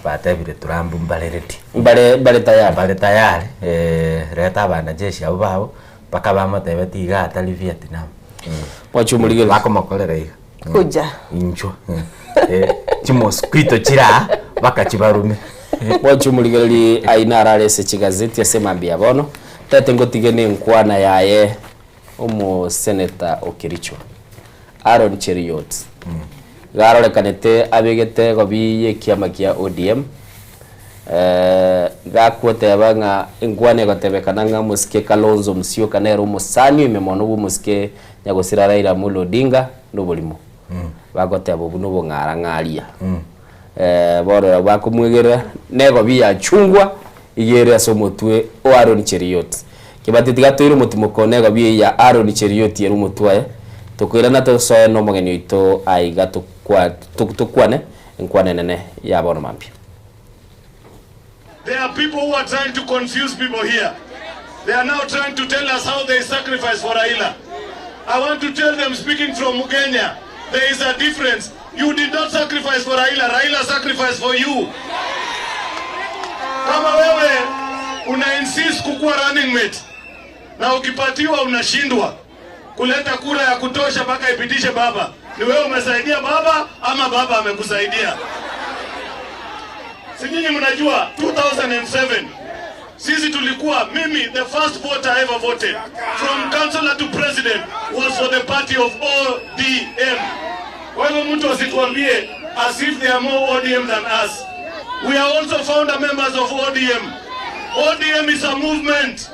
batebire Trump mbare ready. Mbare mbare tayari. Mbare tayari eh, reta abanajeshi abwo babo mpaka bamotebeti iga atari Vietnam. Mwachi omorigereria. Bakomokorera iga. Kuja. Inchwo. Eh, chimosquito chira mpaka chibarume. Mwachi omorigereria aye narare ase chigazeti ase mambia bono, tete ngotige ne enkwana yaye omoseneta o Kericho Aaron Cheruiyot iga arorekanete abegete egobi y'ekiama kia ODM iga akwoteba ng'a enkwana egotebekana ng'a omosike Kalonzo Musyoka nere omosani oime mono bwa omosike nyagosira Raila Amolo Odinga noborimo. Bagoteba obwo nobong'ara-ng'aria. Bono nabo bakomwegerera na egobi ya chungwa iga ere ase omotwe o Aaron Cheruiyot. Kebati tiga toire omotimoko na egobi eyio ya Aaron Cheruiyot ere omotwe oye, tokoirana tosoe na omogeni oito aiga tokwa tokwane enkwana enene ya bono mambia. There are people who are trying to confuse people here. They are now trying to tell us how they sacrifice for Raila. I want to tell them, speaking from Kenya, there is a difference. You did not sacrifice for Raila, Raila sacrificed for you. Kama wewe, Una insist kukuwa running mate na ukipatiwa unashindwa kuleta kura ya kutosha mpaka ipitishe baba. Ni wewe umesaidia baba ama baba amekusaidia? Si nyinyi mnajua 2007 sisi tulikuwa, mimi the first voter I ever voted from councillor to president was for the party of ODM. Kwa hivyo mtu asituambie as if they are more ODM than us. We are also founder members of ODM. ODM is a movement.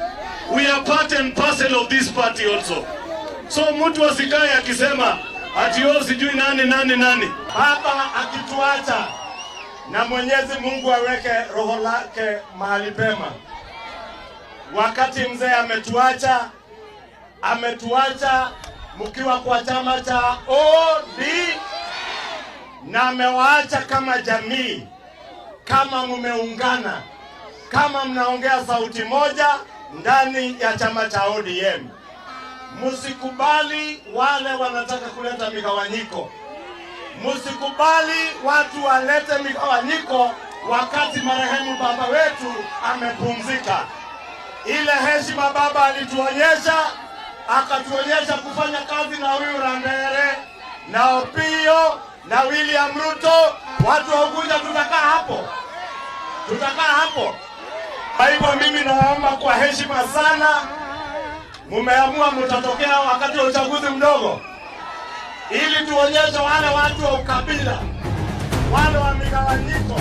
We are part and parcel of this party also. So mtu asikae akisema ati oh, sijui nani nani nani. Baba akituacha na Mwenyezi Mungu aweke roho lake mahali pema. Wakati mzee ametuacha, ametuacha mkiwa kwa chama cha OD na amewaacha kama jamii, kama mmeungana, kama mnaongea sauti moja ndani ya chama cha ODM. Msikubali wale wanataka kuleta migawanyiko. Msikubali watu walete migawanyiko wakati marehemu baba wetu amepumzika. Ile heshima baba alituonyesha, akatuonyesha kufanya kazi na huyu Randere na Opiyo na William Ruto. Watu wa Ugunja tutakaa hapo, tutakaa hapo. Kwa hivyo mimi naomba kwa heshima sana, mumeamua mutatokea wakati wa uchaguzi mdogo ili tuonyeshe wale watu wa ukabila, wale wa migawanyiko.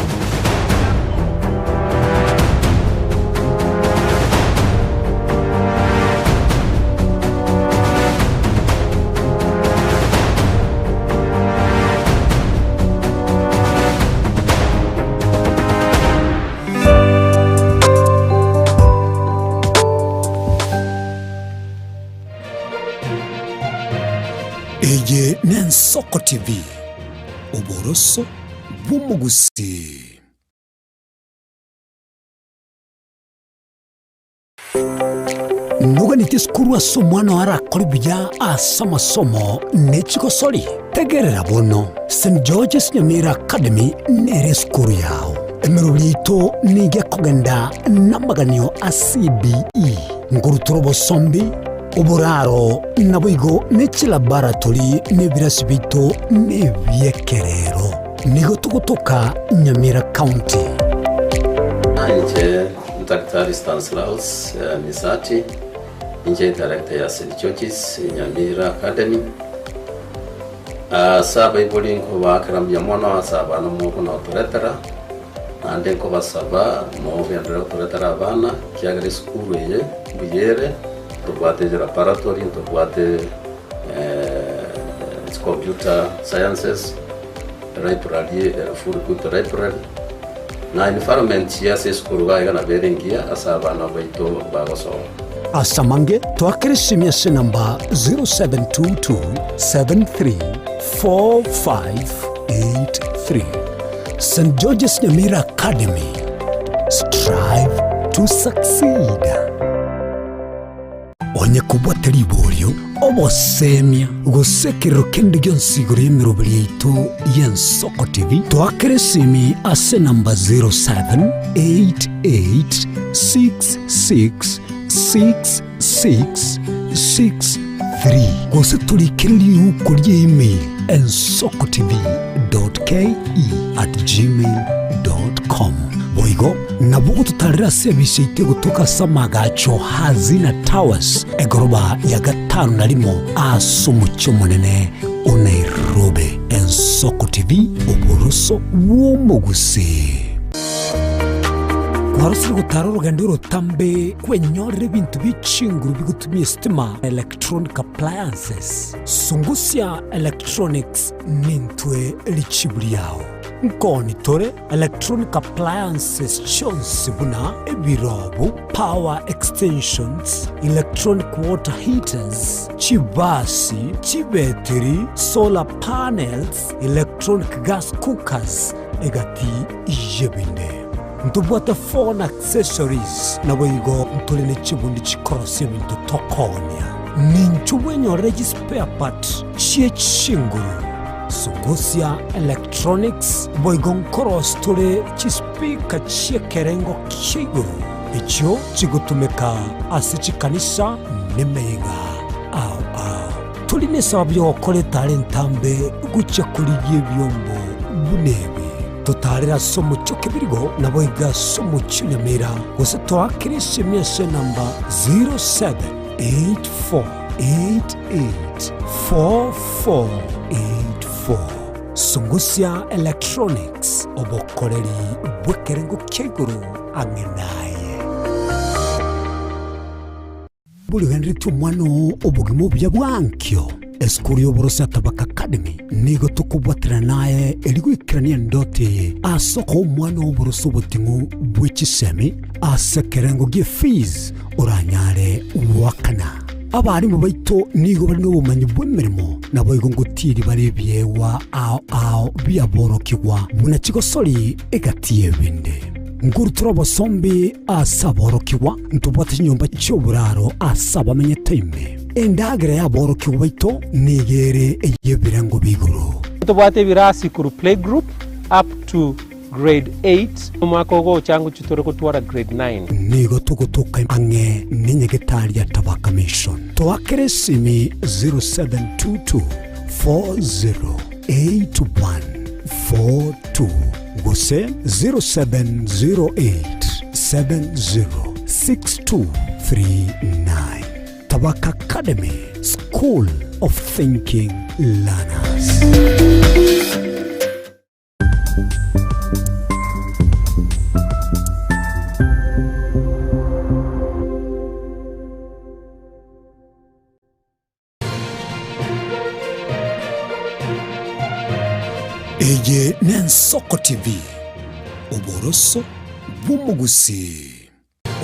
Eye n'Ensoko TV, oboroso bw'omogusii. Noganeti esukuru ase omwana oo arakore buya ase amasomo ne chigosori? Tegerera bono, St George's Nyamira Academy nere esukuru yao. Emerobio yaito nigo ekogenda namaganio a CBE, nkorutora obosombi, oboraro, naboigo ne chilaboratory na ebirasi biaito nebiekerero. Nigo togotoka Nyamira County. Inche Daktari Stanislaus Misati, inche director ya St. George's Nyamira Academy. Ase abaibori nkobaakera mbuya mono ase abana mokona gotoretera, naende nkobasaba mogenderere gotoretera abana, ekiagera esukuru eye mbuya ere, ntobwate laboratory, ntobwate computer sciences, library ere full good library, na environment ase esukuru iga iga nabo ere engiya ase abana baito bagosoma. Ase amange, toakere esimi ase enamba 0722734583. St George's Nyamira Academy, strive to succeed. Onye kobwate riborio, obosemia, gose ekerero kende gionsi igoro y'emeroberi yaito y'Ensoko TV, toakere esimi ase enamba 0788666663 gose torikere riuko ria email ensokotv.ke@gmail.com. Boigo nabo ogototarera ase ebisio yaito egotoka ase amagacho Hazina Towers, egoroba ya gatano na rimo ase omochie omonene o Nairobi. Ensoko TV, oboroso bw'omogusii. Kwarosire gotara orogendo orotambe kwenyorera ebinto bie chinguru bigotumia esitima na electronic appliances. Sungusia Electronics nintwe richibu riao. Nkoni tore electronic appliances chionsi buna ebirobu, power extensions, electronic water heaters, chibasi, chibetiri, solar panels, electronic gas cookers, egati y'ebinde. Ntobwate phone accessories, naboigo ntore ne chibundi chikorosia ebinto tokoonia. Ninchu bwenyorere chispare part chie chinguru, Sungusia Electronics, boigo nkorosi tore chispeaker chi'ekerengo kia igoro. echio chigotumeka ase chikanisa nemeyega ao ao. Tori nesababu yogokora etara entambe gochia korigia ebiombo buna ebi. Totaarere ase omochie o Kebirigo, naboigo ase omochie o Nyamira, gose toakere esemi ase enamba 0784884484. Sungusia Electronics, obokoreri bw'ekerengo kia igoro ang'e naye. Borigenderetie omwana oo obogima obuya bwa ankio. Esukuru y'oboroso ya Tabaka Academy nigo tokobwaterana naye erio goikerania endoto eye ase okoa omwana oo oboroso oboting'u bwe chisemi ase ekerengo gie fees oranyare goakana. Abarimu baito nigo bare nobomanyi bw'emeremo naboigo ngotiiri bare ebiegwa ao ao biaborokigwa buna chigosori egati y'ebinde. Nkorutora obosombi ase aborokigwa, ntobwate chinyomba chi'oboraro ase abamenyete ime. Endagera y'aborokigwa baito nigo ere ey'ebirengo bia igoro. Ntobwate ebirasi korwa playgroup up to grade 8, omwaka ogocha ngochia tore gotwara grade 9. Nigo togotoka ang'e nenyagetari ya Tabaka Mission. Toakere esimi 0722 408142 gose 0708 706239. Tabaka Academy, School of Thinking Learners. Eye n'Ensoko TV, oboroso bw'omogusii.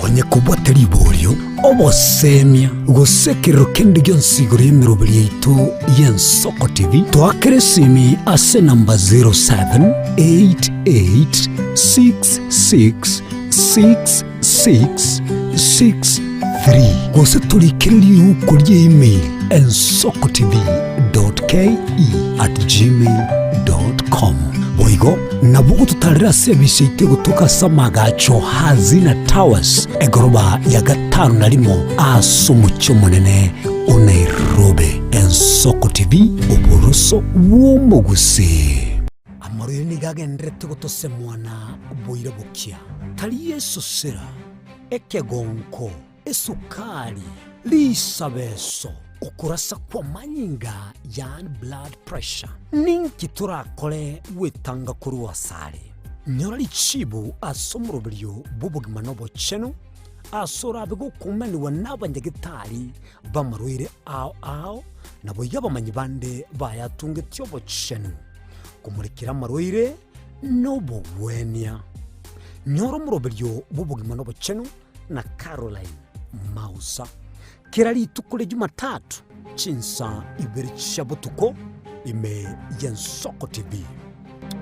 Onye kobwate riborio, obosemia, gose ekerero kende gionsi igoro y'emeroberi yaito y'Ensoko TV, toakere esimi ase enamba 0788666663 gose torikere riuko rie email ensokotv.ke@gmail.com. Boigo nabo ogototarera ase ebise yaito egotoka ase amagacho Hazina Towers, egoroba ya gatano na rimo ase omochie omonene o Nairobi. Ensoko TV, oboroso bw'omogusii. Amarwaire nigo agendererete gotosemwana boira bokia, tari esosera, ekegonko, esukari, risabeso, okorasa kw'amanyinga yaani blood pressure. Ninki torakore gwetanga korwa asare? Nyora richibu ase omoroberio bw'obogima na obochenu, ase orabe gokumanigwa n'abanyagetari b'amarwaire ao ao, naboigo abamanyi bande bayatungetie obochenu, komorekera amarwaire nobogwenia. Nyora omoroberio bw'obogima na obochenu na Caroline Mausa. Kera rituko ria Jumatatu chinsa ibere chia botuko ime y'Ensoko TV.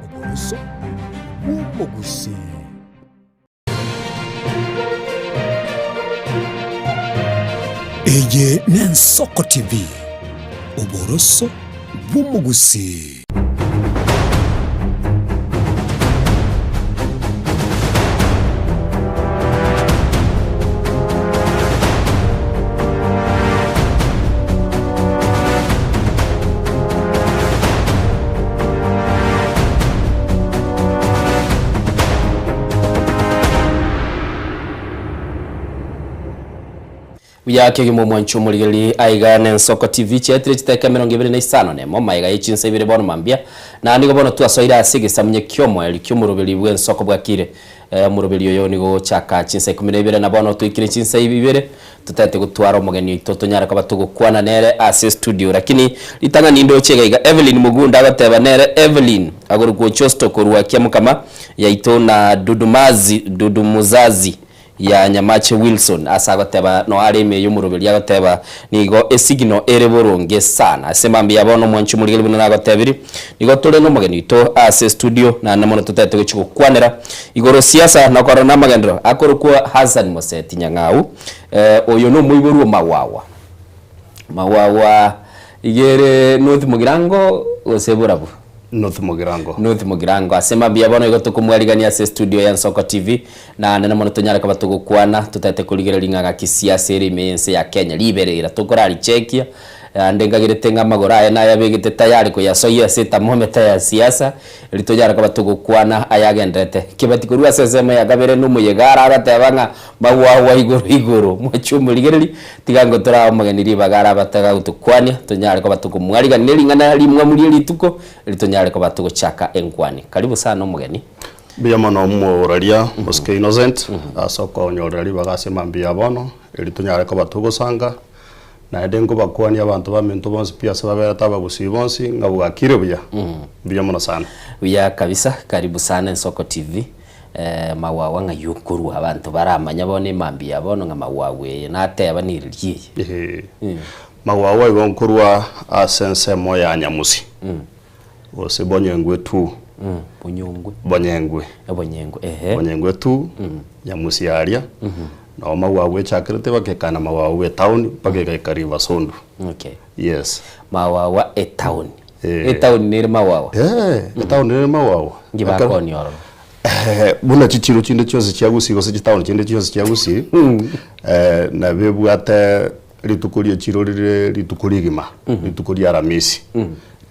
Oboroso bw'omogusii. Eye n'Ensoko TV, oboroso bw'omogusii. Buya kegima omwanchi omorigereria aiga n'Ensoko TV chiaetire chidakika 25 nemo magega ye chinsa ibere bono mambia na nigo bono twasoire ase egesamunye ki'omoerio ki'omoroberi bw'ensoko bwakire omoroberi oyo nigo ogochaka chinsa ikomi na ibere na bono toikire chinsa ibere Totagete gotwara omogeni oito tonyare koba togokwana nere ase estudio lakini ritang'ani ndoche iga iga Evelyn Mugunda agoteba nere Evelyn agorokwa Ochosto korwa Kiamokama yaito na Dudumazi Dudumuzazi ya Nyamache Wilson ase agoteba no are ime y'omoroberi agoteba nigo esignal ere boronge sana ase mambia ya bono omwanchi omorigeri buna nagotebiri nigo tore nomogeni oito ase estudio naende mono totagete gochia gokwanera Igoro siasa na okorora namagenderero akorokwa Hassan Moseti Nyang'au, oyo nomoiborwa o Magwagwa. Magwagwa iga ere North Mugirango gose Borabu? North Mugirango. North Mugirango. Ase mambia bono igo tokomwarigania ase estudio ya Nsoko TV, naende na mono tonyare koba togokwana, totagete korigereria ng'a gaki siasa ere ime y'ense ya Kenya riberera tokorarichekia, naende nkagerete ng'a amagoro aye nayabegete tayari koyasoyia ase ethermometer ya siasa, Erio tonyare koba togokwana ayagenderete. Kebati korwa ase ensemo ya kabere nomoyega arabateba ng'a magwagwa igoro igoro. Mwachie omorigereria, tiga ngotorae omogeni ribaga arabatega gotokwania, tonyare koba tokomwarigania ne ring'ana rimwamu rie rituko, erio tonyare koba togochaka enkwani. Karibu sana omogeni. Mbuya mono omoraria Mosike Innocent ase okonyorera ribaga ase mambia ya bono, erio tonyare koba togosanga. Naende nkobakwania abanto baminto bonsi pi ase baberete abagusii bonsi, ng'a bwakire buya. Mbuya mono sana. Buya kabisa, karibu sana Ensoko TV. Eh, magwagwa ng'ai okorwa abanto baramanya bono emambia ya bono ng'a magwagwa eye nateba neriria eye. Eeh. Magwagwa igo nkorwa ase ensemo ya Nyamusi, gose Bonyengwe tu. Bonyongwe. Bonyengwe. Ebonyengwe, ehe. Bonyengwe tu, Nyamusi aria. Nao magwagwa echakerete bagekana magwagwa etown mpaka egaika River Sondu. Okay. Yes. Magwagwa etown. Eh. Etown nere magwagwa. Eh, etown nere magwagwa. Nki bakonia ororo? Eh, buna chichiro chinde chionsi chia Gusii gose chitown chinde chionsi chia Gusii, eh, nabo ebwate rituko rie chiro rire rituko rigima, rituko ria Aramisi,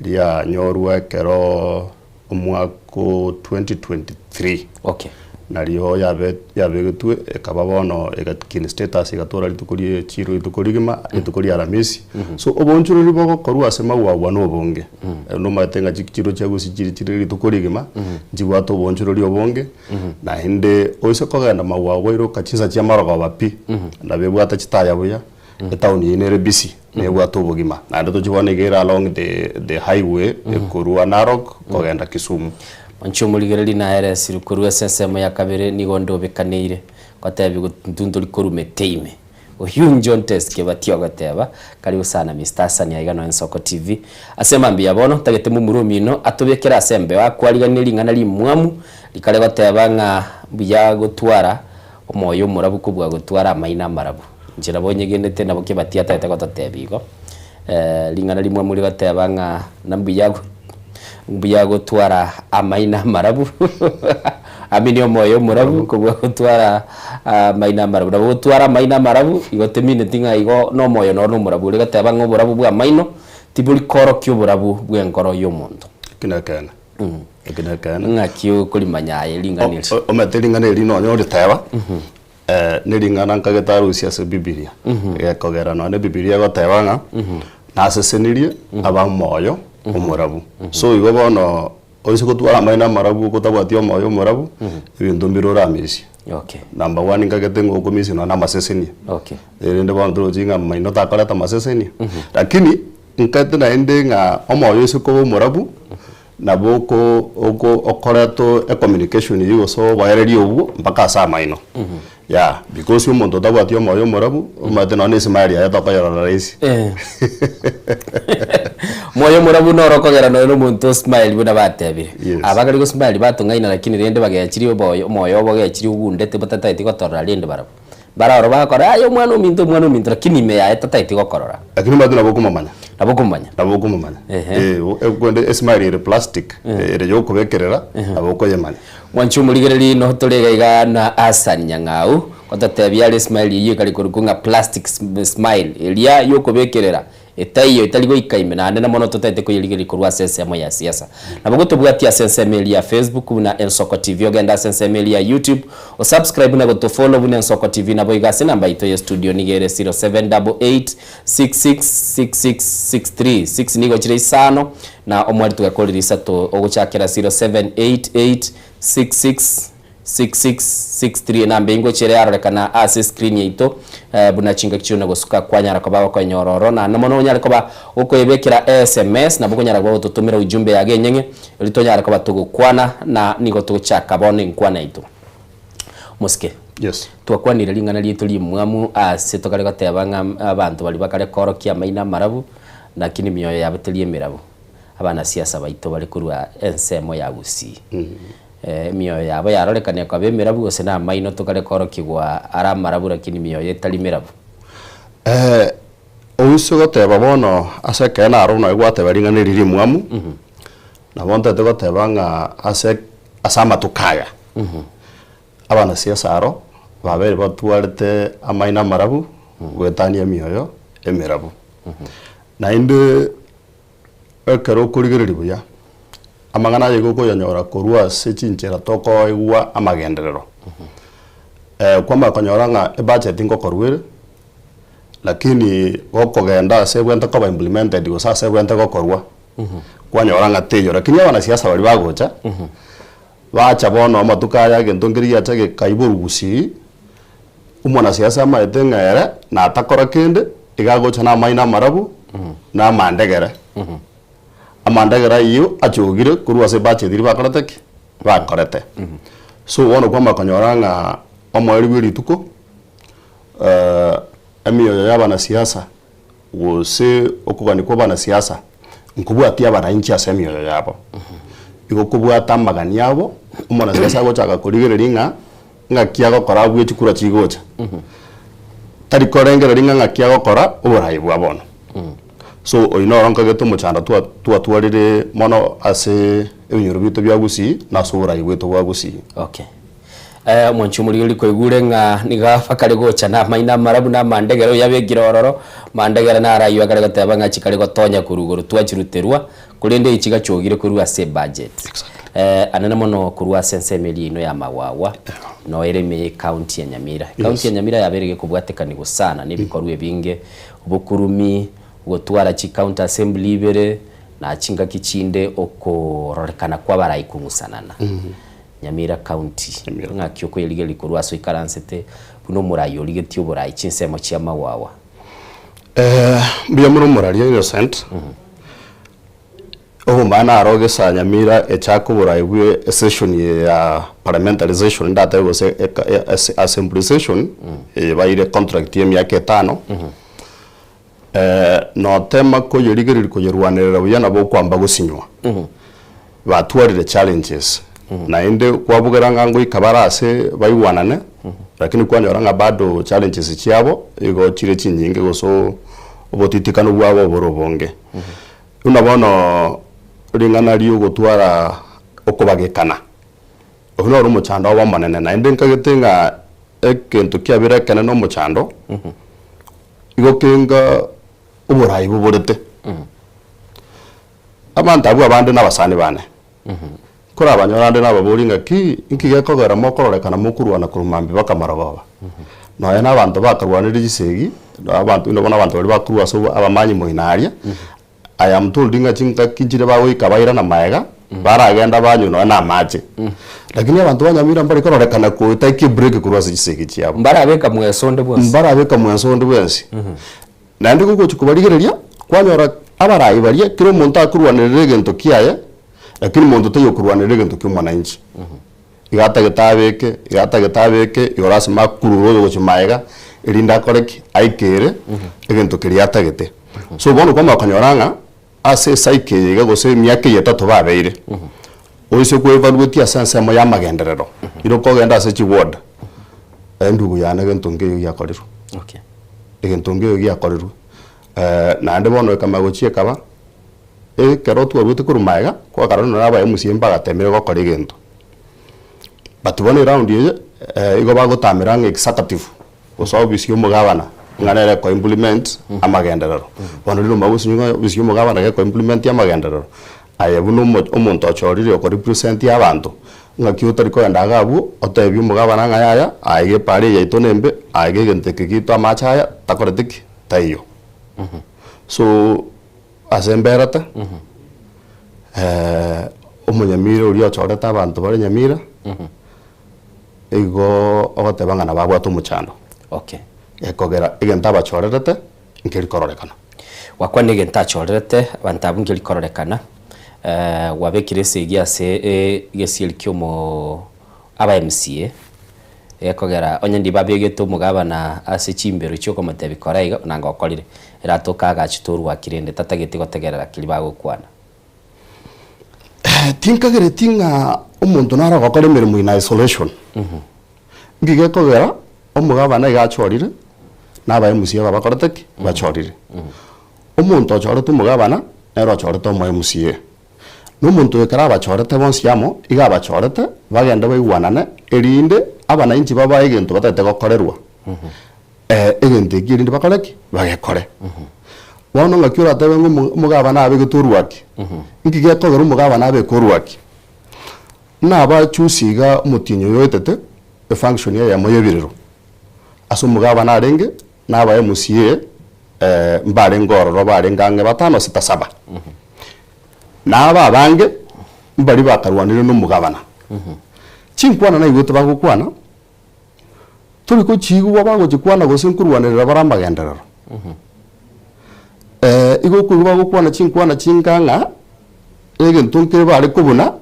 rianyorwa ekero Omwaka o 2023 Okay. nario yabe yabegetwe ekaba bono egakin status egatora rituko rie chiro rituko rigima rituko ria Aramisi. So obonchorori bogokorwa ase magwagwa na obonge. Nomanyete ng'a chichiro chia gusii chiri chire rituko rigima nchibwate obonchorori obonge naende oise kogenda magwagwa iroka chinsa chia marogoba pi nabo ebwate chitaya buya. Etown eye nere busy, nebwate obogima, naende tochie bono iga ere along the the highway ekorwa Narok kogenda Kisumu. Inche omorigereria naeresirwe korwa ase ensemo ya kabere nigo ndobekaneire gotebigwa intwe ntori korwa mete ime. Oyio John Test Kebati ogoteba, Karibu sana Mister Hassan aiga noe Nsoko TV. Ase mambia ya bono ntagete momura omino atobekere ase embeo akwariganie ring'ana rimwamu rikare goteba ng'a mbuya gotwara omoyo omorabu kobua gotwara amaino amarabu. Inche nabo nyegenete nabo Kebati atagete gototebia igo. Ring'ana rimwe muri goteba ng'a na mbuya mbuya gotwara amaino amarabu amini omoyo omorabu kobua gotwara amaino amarabu. Nabo gotwara amaino amarabu igo temineti ng'a igo na omoyo noro nomorabu ore goteba ng'a oborabu bwa amaino tibori korokia oborabu bw'enkoro y'omonto. Eki nekeene. Eki nekeene. Ng'aki okorimanya aye ring'ana eri? Omanyete ring'ana eri nonye oriteba. Nering'ana nkagete arusie ase Bibilia, gekogera nonya Bibilia egoteba ng'a nasesenirie abamoyo omorabu. So igo bono oise gotwara amaino amarabu okotabwati omoyo omorabu, ebinto mbire oramisie. Okay. Number one nkagete ng'a okomisia nonya na amasesenia. Okay. Erinde bono torochi ng'a amaino takoreta amasesenia. Lakini nkagete naende ng'a omoyo oise koba omorabu, Nabo oko oko okoreta ecommunication eyio gose oboereria obwo mpaka ase amaino. Yeah, because omonto otabwati omoyo omorabu, omanyete nonye na esmile yaye tokoyerora rahisi. Moyo omorabu noro okogera nonye na omonto osmile buna batebire. Yes. Abakare gosmile batong'aina lakini rende bagechirie oboyo omoyo obo ogechirie ogundete batataeti gotorora rende barabwo. Baroro bagokora, aye omwana ominto, omwana ominto, lakini ime yaye tataeti gokorora. Lakini omanyete nabo okomomanya. Nabo okomomanya. Nabo okomomanya. Ehe. Eh, ekwende esmile ere plastic, ere yokobekerera, nabo okoyemanya. Mwanche omorigereria ino tore iga iga na Hassan Nyang'au, gototebia are esmile eyio ekare korokwa ng'a plastic smile, eria yokobekerera Etaiyo etari goika ime, naende na mono totaete koyerigereria korwa ase ensemo ya siasa. Nabo gotobwatia ase ensemo eria ya Facebook buna Ensoko TV, ogende ase ensemo eria ya YouTube, osubscribe na gotofollow buna Ensoko TV, naboigo ase enamba yaito ye studio nigo ere 0788666663, 6 nigo chire isano, na omwari togakorire isato ogochakera 078866 6663 enamba eyio ngochia ere yarorekana ase escreen yaito eh, buna chingaki chiona gosuka kwanyara koba gokoenyora oro naende mono onyare koba gokoebekera esms nabo okonyara koba gototomera ujumbe yago enyeng'e erio tonyare koba togokwana na nigo togochaka bono enkwana yaito. Mosike. Yes. Twakwanire ring'ana riaito rimwamu ase tokare goteba ng'a abanto baria bakare koorokia amaino amarabu lakini mioyo yabo teri emerabu. Abanasiasa baito bare korwa ensemo ya Gusii. Emioyo yabo yarorekana ekaba emerabu, gose namaino tokare korokigwa are amarabu lakini mioyo etari merabu. Oise goteba bono ase ekeene aro buna gwateba ring'ana eri rimwamu, Nabo ntagete goteba ng'a ase ase amatuko aya, abanasiasa aro babeire batwarete amaino amarabu goetania emioyo emerabu. Naende ekero okorigereria buya, amang'ana aya igo okoyanyora korwa ase chinchera tokoigwa amagenderero. Kwamanya konyora ng'a ebudget ngokorwa ere, lakini gokogenda ase ebwenerete koba implemented gose ase ebwenerete gokorwa, kwanyora ng'a teiyo. Lakini abanasiasa baria bagocha, bacha bono amatuko aya egento nkeri giacha gekaiborwa gusii, omwanasiasa amaete ng'a ere natakora kende, iga agocha na amaino amarabu, na amandegere. Amandegere ayio achogire korwa ase ebudget eria bakorete ki? Bakorete. So bono kwamanya konyora ng'a omoerio bwe rituko, emioyo ya abanasiasa gose okogania kwa abanasiasa nkobwatia abananchi ase emioyo yabo. Igo kobwata amagani abo, omonasiasa agochaka korigereria ng'a ng'aki agokora abue chikura chigocha. Tari korengereria ng'a ng'aki agokora oborai bwa bono. So oyio noro nkagete omochando twa twatwarire mono ase ebinyoro biaito bia Gusii na ase oborai bwaito bwa Gusii. Okay. Omonche omorigeri kwaigure ng'a nigo bakare gocha namaino amarabu na amandegere oyabekire ororo, mandegere naro ayio akare goteba ng'a chikare gotonya korwa igoro twachiruterwa, korende echi chigachogire korwa ase ebudget. Anene mono korwa ase ensemo eria yaino ya Magwagwa, noyo ere ime ye ecounty ya Nyamira. Ecounty ya Nyamira yabeire gekobwatekanigwa sana na ebikorwa ebinge, obokurumi, gotwara chicounty assembly ibere, na chingaki chinde okororekana kw'abarai kong'usanana. Nyamira County, ng'aki okoyerigereria korwa ase oikaransete buna omorai origetie oborai chinsemo chia Magwagwa? Mbuya mono omoraria Innocent, obomaene naro gesa Nyamira echake oborai bwe esession eye ya parliamentary session ndatebe gose assembly session eye baire contract ya emiaka etano, Notema koyerigereria koyerwanerera buya nabo okwamba gosinywa. Batwarire challenges naende kwabugera ng'a ngoika bare ase baigwanane lakini kwanyora ng'a bado challenges chiabo igo chire chinyinge gose obotitikanu bwabo obore obonge. Buna bono ring'ana riogotwara okobagekana, oyio noro omochando obo omonene naende nkagete ng'a egento kiabere ekenene omochando. Igo kenga oborai boborete. Abanto abwo abande nabasani bane. Nkorabanyore ande nababorie ng'a ki, inki gekogera mokororekana mokorwana korwa mambia mpaka marogoba? Nonya na abanto bakarwaneire chisegi, abanto buna bono abanto baria bakorwa ase abamanyi moino aria, I am told ng'a chingaki nchire bagoika bairana maega, baragenda banywe nonya na amache. Lakini abanto ba Nyamira mbari kororekana goetaikia ebreak korwa ase chisegi chiabo. Mbarabeka mweso onde bwensi. Mbarabeka mweso onde bwensi. Naende gogochia kobarigereria, kwanyora abarai baria kera omonto akorwanerera egento kiaye, lakini monto taiyo okorwanerera egento kia omwananchi. Iga atagete abeke, iga atagete abeke, igo lasima akurure oyo gochia maega, erinde akore ki? Aikere egento keria atagete. So bono kwamanya konyora ng'a ase ecycle eye iga gose emiaka eye etato babeire, oise ko evaluate ase ensemo ya amagenderero, ira okogenda ase chiward, endugu yane egento nkeiyo giakorirwe. Okay. Egento nkeiyo giakorirwe. Naende bono ekamanya gochia ekaba, ekero twarwete korwa maega, kwakarora nonye aba MCA mbagatemire gokora egento. But bono eround eye, igo bagotamera ng'a executive, gose ofisi ya omogabana, ng'a nere eko implement amagenderero. Bono riria omanye gosinywa ng'a ofisi ya omogabana geko implement amagenderero, aye buna omo omonto ochorire oko represent abanto, ng'aki otari kogenda iga abwo, otebie omogabana ng'a yaya, aye iga epara eye yaito nembe, aye iga egento eke giaito amache aya, takoreti ki? Taiyo. So, ase emberete, omonyamira oria ochorete abanto bare nyamira, igo ogoteba ng'a nabo abwate omochando. Okay. Ekogera egento abachorerete, nkeri kororekana. Gwakwana egento achorerete, abanto abwo nkeri kororekana, gwabekire esegi ase egesieri kia omo aba MCA, Gekogera onye ndibabegete omogabana ase chimbero chi'okomotebia kora iga, nanga okorire. Ere atoke agachete orwaki rende tatageti gotegerera keria bagokwana. Tinkagereti ng'a omonto nare ogokora emeremo in isolation. Nki gekogera omogabana iga achorire, na aba MCA aba bakorete ki? Bachorire. Omonto ochorete omogabana, nere ochorete omo MCA. Na omonto oyo ekero abachorete bonsi amo, iga abachorete bagende baigwanane, erinde abanainchi babae egento batagete gokorerwa, egento ekio erinde bakore ki? Bagekore. Bono ng'aki oratebe ng'a omo omogabana abegete orwaki? Inki gekogera omogabana abeke orwaki? Nabachusi iga omotienyi oyo oetete, efunction eyemo y'ebirero, ase omogabana arenge, na aba MCA mbarenge ororo barenge ang'e batano sita saba. Na aba abange mbaria bakarwanire na omogabana. Chinkwana naigwete bagokwana, tori kochiigwa bagochikwana gose nkorwanerera bare amagenderero. Igo okoigwa bagokwana chinkwana chinga ng'a egento nkere bare kobuna,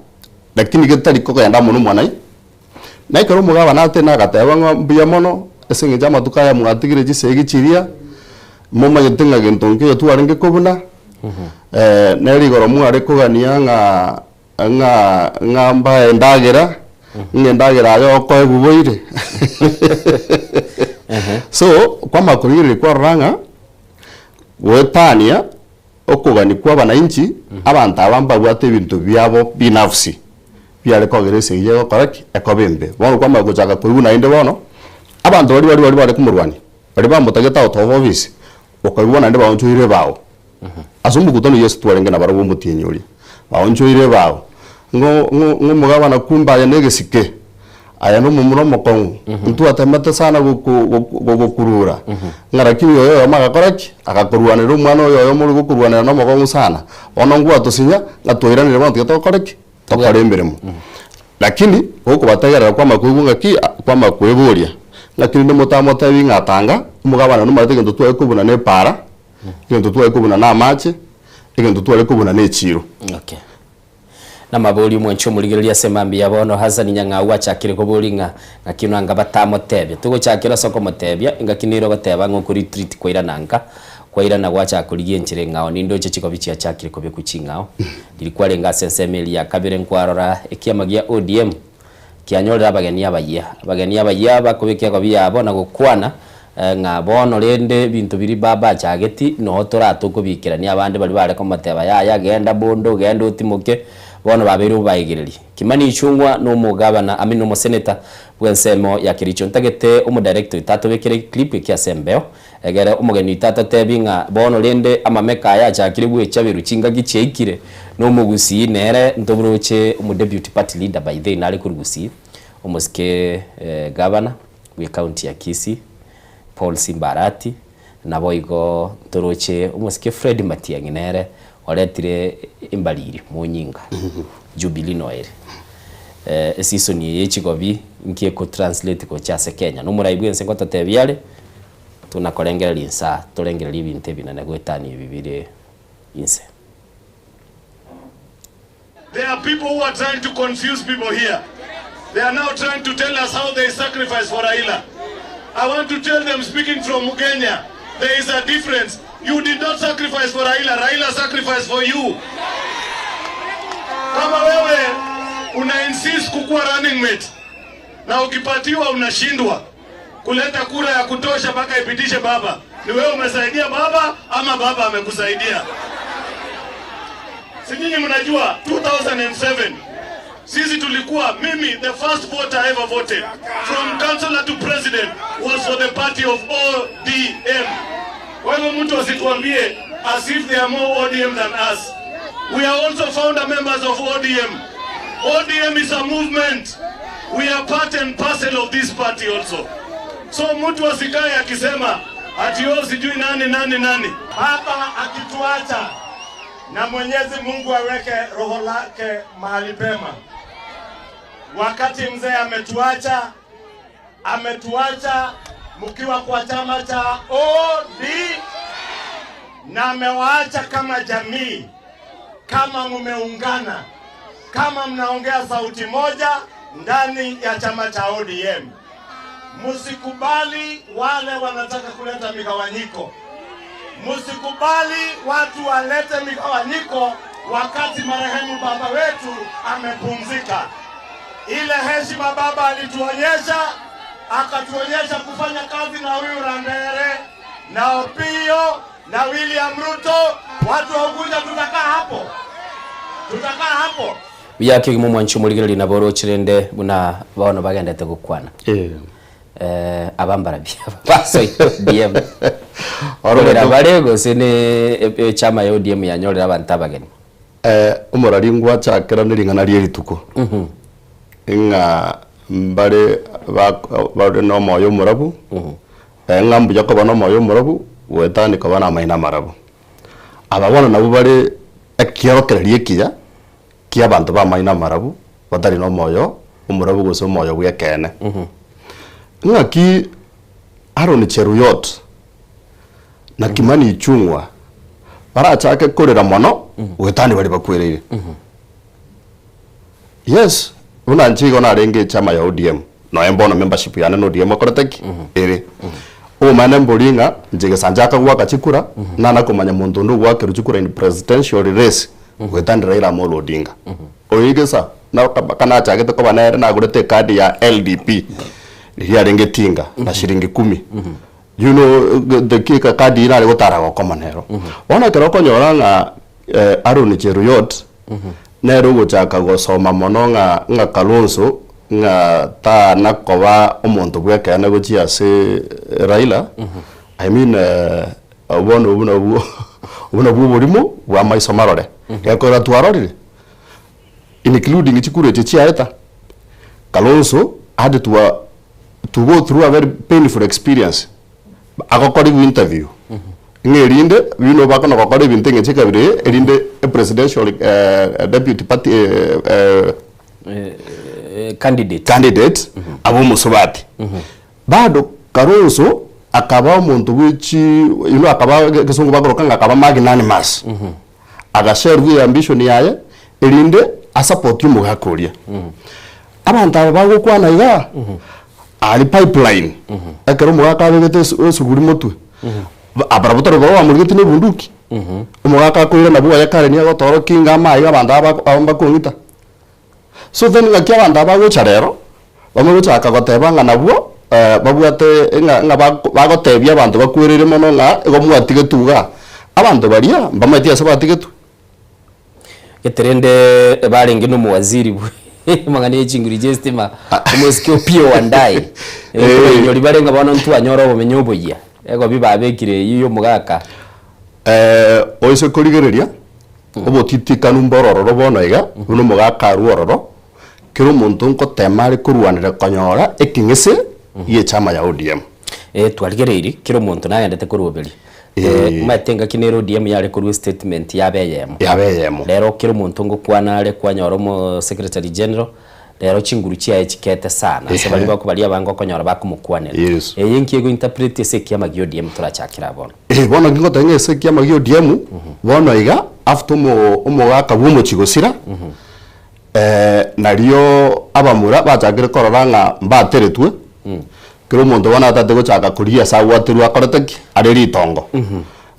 lakini getari kogenda amo na omwanai. Na ekero omogabana atenena agateba ng'a mbuya mono, ase eng'encho amatuko aya mwatigire chisegi chiria, momanyete ng'a gento nkeiyo twarenge kobuna, nere igoro mware kogania ng'a ng'a ng'a mbae endagera, ng'a endagera aye okoegwa boire. So, kwamanya korigereria kwarora ng'a, goetania okogania kwa abanainchi, abanto aba mbabwate ebinto biabo binafsi. Biare kogera esegi egokora ki? Ekoba embe. Bono kwamanya gochaka koigwa naende bono, abanto baria baria baria bare komorwania, baria bamotagete out of office, okaigwa naende baonchoire ebao. Ase omokutano Yeso twarenge nabarabwo omotienyi oria, baonchoire ebao, ng'o ng'o ng'o omogabana kumbe aye na egesike, aye na omomura omokong'u, ntwatemete sana goku goku gogokurura, ng'a lakini oyo oyomo agakora ki? Agakorwanera omwana oyo oyomo ore gokorwanera na omokong'u sana, bono ngwatosinya, ng'a twairanire bono tiga togokore ki? Tokore emeremo. Lakini gokobategerera kwamanya koigwa ng'aki, kwamanya kweboria, ng'aki rende motamotebi ng'a tanga, omogabane nomanyete egento tware kobuna na epaara, egento tware kobuna na amache, egento tware kobuna na echiiro. Okay. Namabori omwanchi omorigereria ase mambia bono Hassan Nyang'au achakire kobori ng'a ng'aki nanga batamotebia. Togochakera ase okomotebia, engaki nere ogoteba ng'a oko retreat kwairana nka, kwairana gwachaka korigia enchera eng'ao nindoche chikobi chiachakire kobekwa ching'ao. Riria kwarenge ase ensemo eria ya kabere nkwarora ekiama gia ODM kianyorire abageni abayia. Abageni abayia bakobeka egobi yabo na gokwana ng'a bono rende ebinto biria baba achageti noo toratokobikerania abande baria bare komoteba yaya genda bondo genda otimoke bono babeire obaegereri. Kimani Ichung'wa na omogabana I mean omoseneta bw'ensemo ya Kericho ntagete omodirector oito atobekere eclip eke ase embeo Egere omogeni oito atotebi ng'a bono rende amameka aya achakire gwechaberwa chingaki chiaikire, na omogusii nere ntobroche omodeputy party leader by then nare korwa Gusii, omosike governor bwe county ya Kisii Paul Simba Arati, naboigo ntoroche omosike Fred Matiang'i nere oretire embariri monyinga Jubilee noere. Eseason eye ye chigobi nki ekotranslate gocha ase Kenya? Nomorai bwense ngototebia are. Tonakorengereria inse aa, torengererie ebinto ebinene goetania ebi bire inse. There are people who are trying to confuse people here. They are now trying to tell us how they sacrificed for Raila. I want to tell them, speaking from Kenya, there is a difference. You did not sacrifice for Raila, Raila sacrificed for you. Kama wewe una insist kukuwa running mate na ukipatiwa unashindwa kuleta kura ya kutosha mpaka ipitishe baba, ni wewe umesaidia baba ama baba amekusaidia? Si nyinyi mnajua 2007 sisi tulikuwa, mimi the first voter I ever voted from councillor to president was for the party of ODM. Kwa hivyo mtu asituambie as if they are more ODM than us. We are also founder members of ODM. ODM is a movement. We are part and parcel of this party also. So mtu asikae akisema ati oh sijui nani nani nani. Baba akituacha na Mwenyezi Mungu aweke roho lake mahali pema. Wakati mzee ametuacha, ametuacha mkiwa kwa chama cha OD na amewaacha kama jamii, kama mumeungana, kama mnaongea sauti moja ndani ya chama cha ODM. Msikubali wale wanataka kuleta migawanyiko. Msikubali watu walete migawanyiko wakati marehemu baba wetu amepumzika. Ile heshima baba alituonyesha, akatuonyesha kufanya kazi na huyu Randere na Opiyo na William Ruto. Watu wa Unguja tutakaa hapo? Tutakaa hapo? Buya kegima omwanchi omorigereria nabo oroche rende buna bono bagendete gokwana. Eh, aba mbarabia basoire ODM. Korera bare gose ne echama ya ODM yanyorire abanto abageni. Eh, omorari ngwachakera ne ring'ana rie rituko ng'a mbare bare na omoyo omorabu, ng'a mbuya koba na omoyo omorabu goetania koba na amaino amarabu. Aba bono nabwo bare ekiorokererio ekiya kia abanto b'amaino amarabu batari na omoyo omorabu gose omoyo bw'ekeene. Ng'aki Aaron Cheruiyot na Kimani Ichung'wa barachake korera mono goetania baria bakwereire. Yes, buna inche igo narenge echama ya ODM, nonya mbono membership yane na ODM ekorete ki? Ere. Obomaene mbori ng'a inche gesa nchaka goaka chikura, nana komanya monto onde ogoakerwa chikura in presidential race goetania Raila Amolo Odinga. Oyo gesa mpaka nachagete koba nere nagorete ecard ya LDP riria arenge Tinga na shilingi kumi. You know the card eyio nare gotara gokoma nero. Bono ekero okonyora ng'a Aaron Cheruiyot nere ogochaka gosoma mono ng'a ng'a Kalonzo ng'a tana koba omonto bw'ekeene gochia ase Raila, I mean bono obwo nabwo obwo nabwo oborimo bwa maiso marore. Gekogera twarorire including chikura echi chiaeta, Kalonzo had to to go through a very painful experience agokorigwa interview ng'a erinde buna bakona gokora ebinto eng'encho ekabira eye erinde e presidential deputy party Candidate. candidate abe omosubati. Bado Kalonzo akaba omonto bwe chi you know akaba egesongo bakoroka ng'a akaba magnanimous. Agasherwa eambition yaye erinde asupport omogaka oria. Abanto aba bagokwana igaa, aria pipeline, ekero omogaka abegete esuguri motwe, barabwo tari barabwo bamorigetie na ebunduki. Omogaka akoirana bwoye kare nigo agotorokia inga amaiga abanto aba aba mbakong'ita. So then ng'aki abanto aba bagocha rero, bamanye gochaka goteba ng'a nabwo babwate ng'a ng'a bagotebia abanto bakwereire mono ng'a igo mwatigetwe igaa. Abanto baria mbamaeti ase batigetwe. Gete rende barenge na omowaziri bwe amang'ana ye chinguru chia estima omosike Opiyo Wandayi nkobainyoria bare ng'a bono ntwanyora obomenyo oboyia egobi babekire eyio ya omogaka. Oise korigereria obotitikanu mboro ororo bono iga buna omogaka arwe ororo kera omonto nkotema are korwanera konyora ekeng'ese gi'echama ya ODM. Twarigereirie kera omonto nagendete korwoberia Omanyete engaki nere ODM yare korwa estatement yaba eyemo. Yaba eyemo. Rero kera omonto ngokwana are kwanyora omo secretary general, rero chinguru chiaye chikete sana ase baria baria abange okonyora bakomokwanera. Yes. Eye nki ego interpret ase ekiama gia ODM torachakere aa bono? Eh, bono nki ngoteba ng'a ase ekiama gia ODM, bono iga after omo omogaka bwa omochie gosira, nario abamura bachakire korora ng'a mbateretwe, kera omonto bono atagete gochaka koria ase agwaterwe akorete ki? Are ritongo.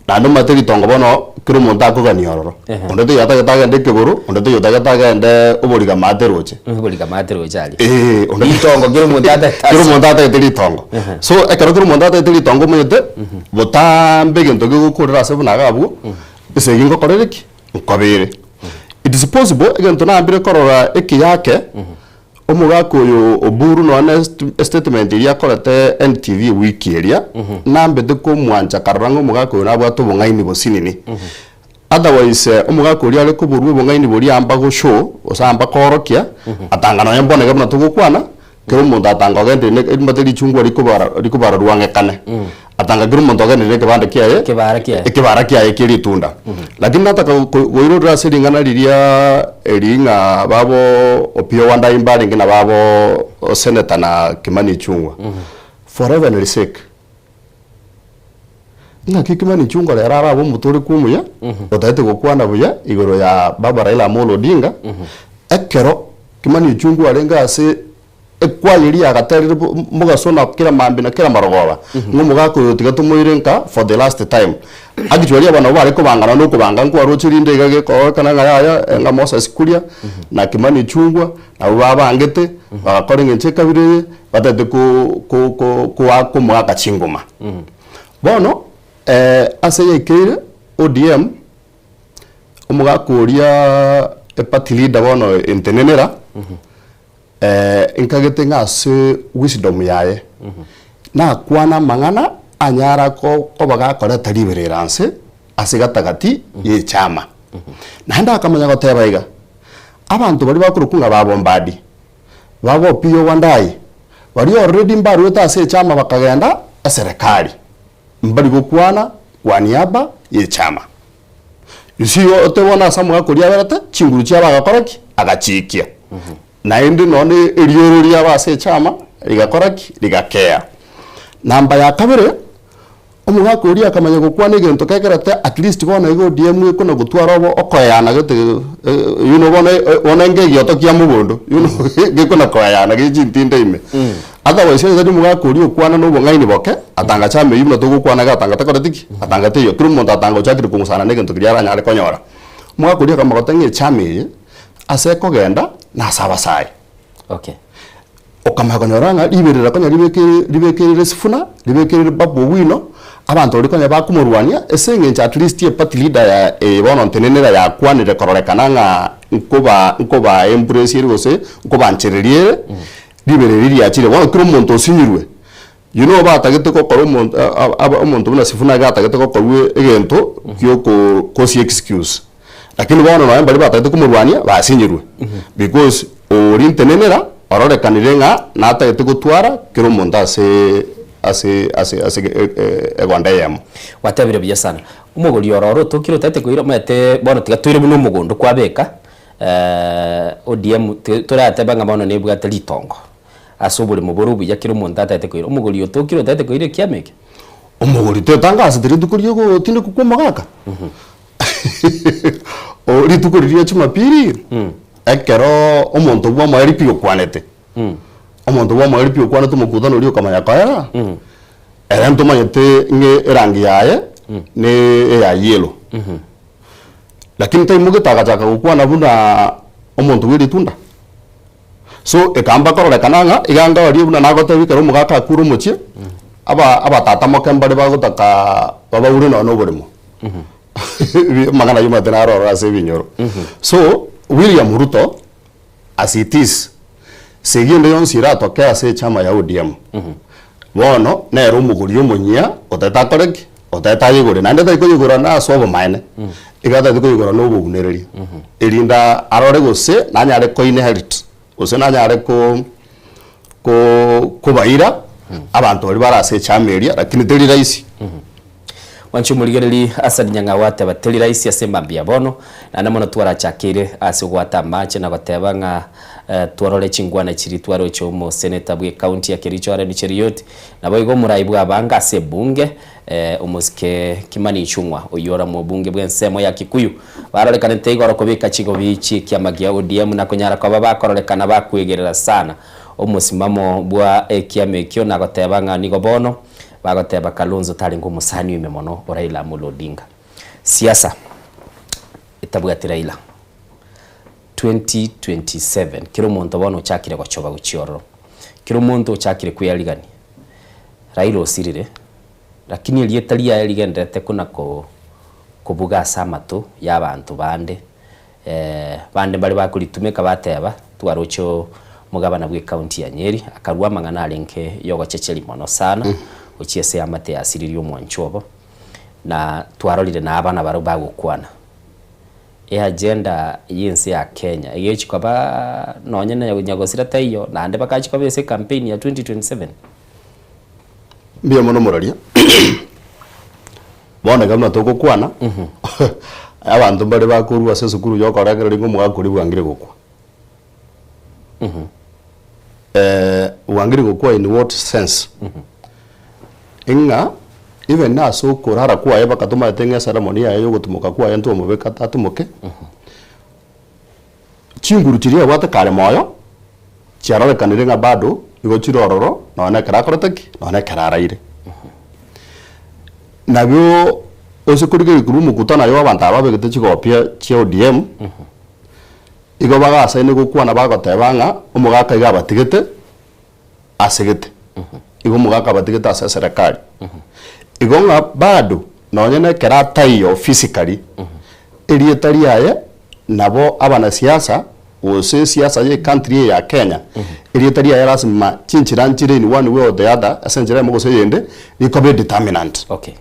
Naende omanyete ritongo bono kera omonto akogania ororo. Onde taiyo otagete agende ekegoro, onde taiyo otagete agende oborigama ate roche. Oborigama ate roche aria. Eeh, onde Ritongo kera omonto atagete kera omonto atagete ritongo. So ekero kera omonto atagete ritongo omanyete, botambe egento kegokorera ase buna iga abwo, esegi ngokorere ki? Nkobere. It is possible egento nambire korora ekiyake, omogaka oyo Oburu nonya na estatement eria akorete NTV ewiki eria, nambete komwancha karora ng'a omogaka oyo nabwate obong'aini bosinini. Otherwise omogaka oria are koborwa obong'aini boria amba go show gose amba koorokia, atanga nonya mbono iga buna togokwana, Kera omonto atanga ogenderire ne rimate richungwa rikobara rikobara rwang'ekane, atanga kera omonto ogenderire ekebanda kiaye Ekebara kiaye. ekebara kiaye kie ritunda. Lakini nataka go- goirorera ase ring'ana riria eri ng'a babo Opiyo Wandayi mbarenge na babo Senator na Kimani Ichung'wa. For heavenly sake, ng'aki Kimani Ichung'wa rero arabe omotorekwa omuya, otagete gokwana buya igoro ya baba Raila Amolo Odinga, ekero Kimani Ichung'wa arenge ase ekwaya eria yagaterire mogaso na kera mambia na kera marogoba, ng'a omogaka oyo tiga tomoire nka for the last time. Actually aba nabo bare kobangana na okobanga nkwaroche rinde iga gekoororekana ng'a yaya ng'a Moses Kuria na Kimani Ichung'wa nabwo babangete bagakora eng'encho ekabira eye batagete ko ko ko koa komoaka chingoma. Bono ase yaikeire ODM, omogaka oria. Eparty leader bono entenenera, nkagete ng'a ase wisdom yaye, nakwane amang'ana anyara koba gakoreta riberera nse ase gatagati ye echama. Naende akamanya goteba iga, abanto baria bakorokwa ng'a ba Bombadi, ba Opiyo Wandayi, baria already mbaruete ase echama bakagenda eserekari, mbari gokwana kwa niaba ye echama. You see, ote bono ase omogaka oria aberete, chinguru chiabo agakora ki? Agachikia. Naende nonye erioro riabo ase echama rigakora ki? Rigakea. Namba ya kabere, omogaka oria akamanya gokwana egento kegerete at least bono iga ODM ekona gotwara obo okoeana gete you know bono bono enga egioto kia mogondo you know gekona koeana ge chintinde ime. Otherwise onye tari omogaka oria okwana na obong'aini boke, atanga chama eyio buna togokwana iga atanga takoreti ki? Atanga teiyo. Kera omonto atanga ochakire kong'usana na egento keria aranyare konyora. Omogaka oria akamanya goteba ng'a echama eye, ase ekogenda, nase abasae. Okay. Okamanya konyora ng'a riberera konya ribekere ribekerere Sifuna, ribekerere Babu Owino, abanto baria konya bakomorwania, ase eng'encho at least eparty leader ya eye bono ntenenera yakwanire kororekana ng'a nkoba nkoba embrace ere gose nkobanchereria ere, Riberera riria riachire bono kera omonto osinyirwe, you know batagete gokora omonto omonto buna Sifuna iga atagete gokorwa egento gioko kosia excuse. Lakini bono nonye mbaria batagete komorwania basinyirwe because oria ntenenera ororekanire ng'a natagete gotwara kera omonto ase ase ase ase egonda eyemo. Gwatebire buya sana. Omogori oro oro otokire otagete koira omanyete bono tiga toire buna omogondo kwabeka. ODM toratebe ng'a bono nebwate ritongo ase oboremo bore obuya kera omonto atagete koira. Omogori otokire otagete koira ekiama eke? Omogori totangasete rituko riogotindekwa kwa omogaka? O rituko riria Jumapili, ekero omonto bwa omoerio pi okwanete, omonto bwa omoerio pi okwanete omokutano oria okamanya koera, ere ntomanyete ng'a erangi yaye ne eya yellow. Lakini taimogete agachaka gokwana buna omonto bwe ritunda. So ekamba kororekana ng'a iga ngaorie buna nagotebia ekero omogaka akure omochie, aba abatata moke mbare bagotaka babaure nonya na oboremo. Amang'ana ayio omanyete naro ororo ase ebinyoro. So William Ruto as it is, segi ende yonsi eratoke ase echama ya ODM, bono nere omogori omonyia otagete akore ki? Otagete ayegore, naende tari koyegora na ase obomaene, iga atagete koyegora na obogunereria, erinde arore gose nanyare ko inherit, gose nanyare ko ko kobaira abanto baria bare ase echama eria, lakini teri rahisi. Mwanche omorigererie Hassan Nyang'au ateba teri rahisi ase mambia ya bono, naende mono twarachakeire ase ogwata amache na goteba ng'a twarore chingwana chiria twaroche omoseneta bwe county ya Kericho Allan Cheruiyot, naboigo omorai bw'abange ase ebunge omosike Kimani Ichung'wa oyio ore omobunge bw'ensemo ya Kikuyu barorekanete igoro kobeka chigobi chi'ekiama gia ODM na konyara koba bakororekana bakwegerera sana omosimamo bwa ekiama ekio na goteba ng'a nigo bono Bagoteba Kalonzo tarenge omosani oime mono o Raila Amolo Odinga. Siasa etabwati Raila. 2027 kera omonto bono ochakire gochoba gochia ororo. Kera omonto ochakire kwearigania. Raila osirire lakini erieta riaye rigendererete kona kobuga ase amato ya abanto bande Bande mbare bakoritumeka bateba, Twaroche omogabana bw'ecounty ya Nyeri akarua amang'ana arenge y'ogochecheria mono sana gochia ase eamate yasiririe omwanchwa obo, na twarorire na abana barabwo bagokwana. Eagenda y'ense ya Kenya egechi koba nonye na nyagosira taiyo naende bakachi koba ase ecampaign ya 2027. Mbuya mono moraria. Bono iga buna togokwana, abanto mbare bakorwa ase esukuru ya okorengereria ng'a omogaka oria bwangire gokwa. Bwangire gokwa in what sense? Ng'a even ase okorara kwaye mpaka tomaete ng'a eceremony yaye ya ogotumoka kwaye ntwamobeka tatumoke, chinguru chiria abwate kare moyo, chiarorekanire ng'a bado igo chire ororo nonya na ekero akorete ki? Nonya na ekero araire. Nabio ase korigereria korwa omokutano aye bw'abanto aba babegete chigopia chia ODM, igo bagasaine gokwana bagoteba ng'a omogaka iga abatigete asegete, igo omogaka abatigete ase eserekari. Igo ng'a bado nonye na ekero ataiyo physically, erieta riaye. nabo abanasiasa gose esiasa ye ecountry eye ya Kenya, erieta riaye lasima chinchera nchire in one way or the other, ase enchera eyemo gose eyende, rikoba edeterminant. Okay.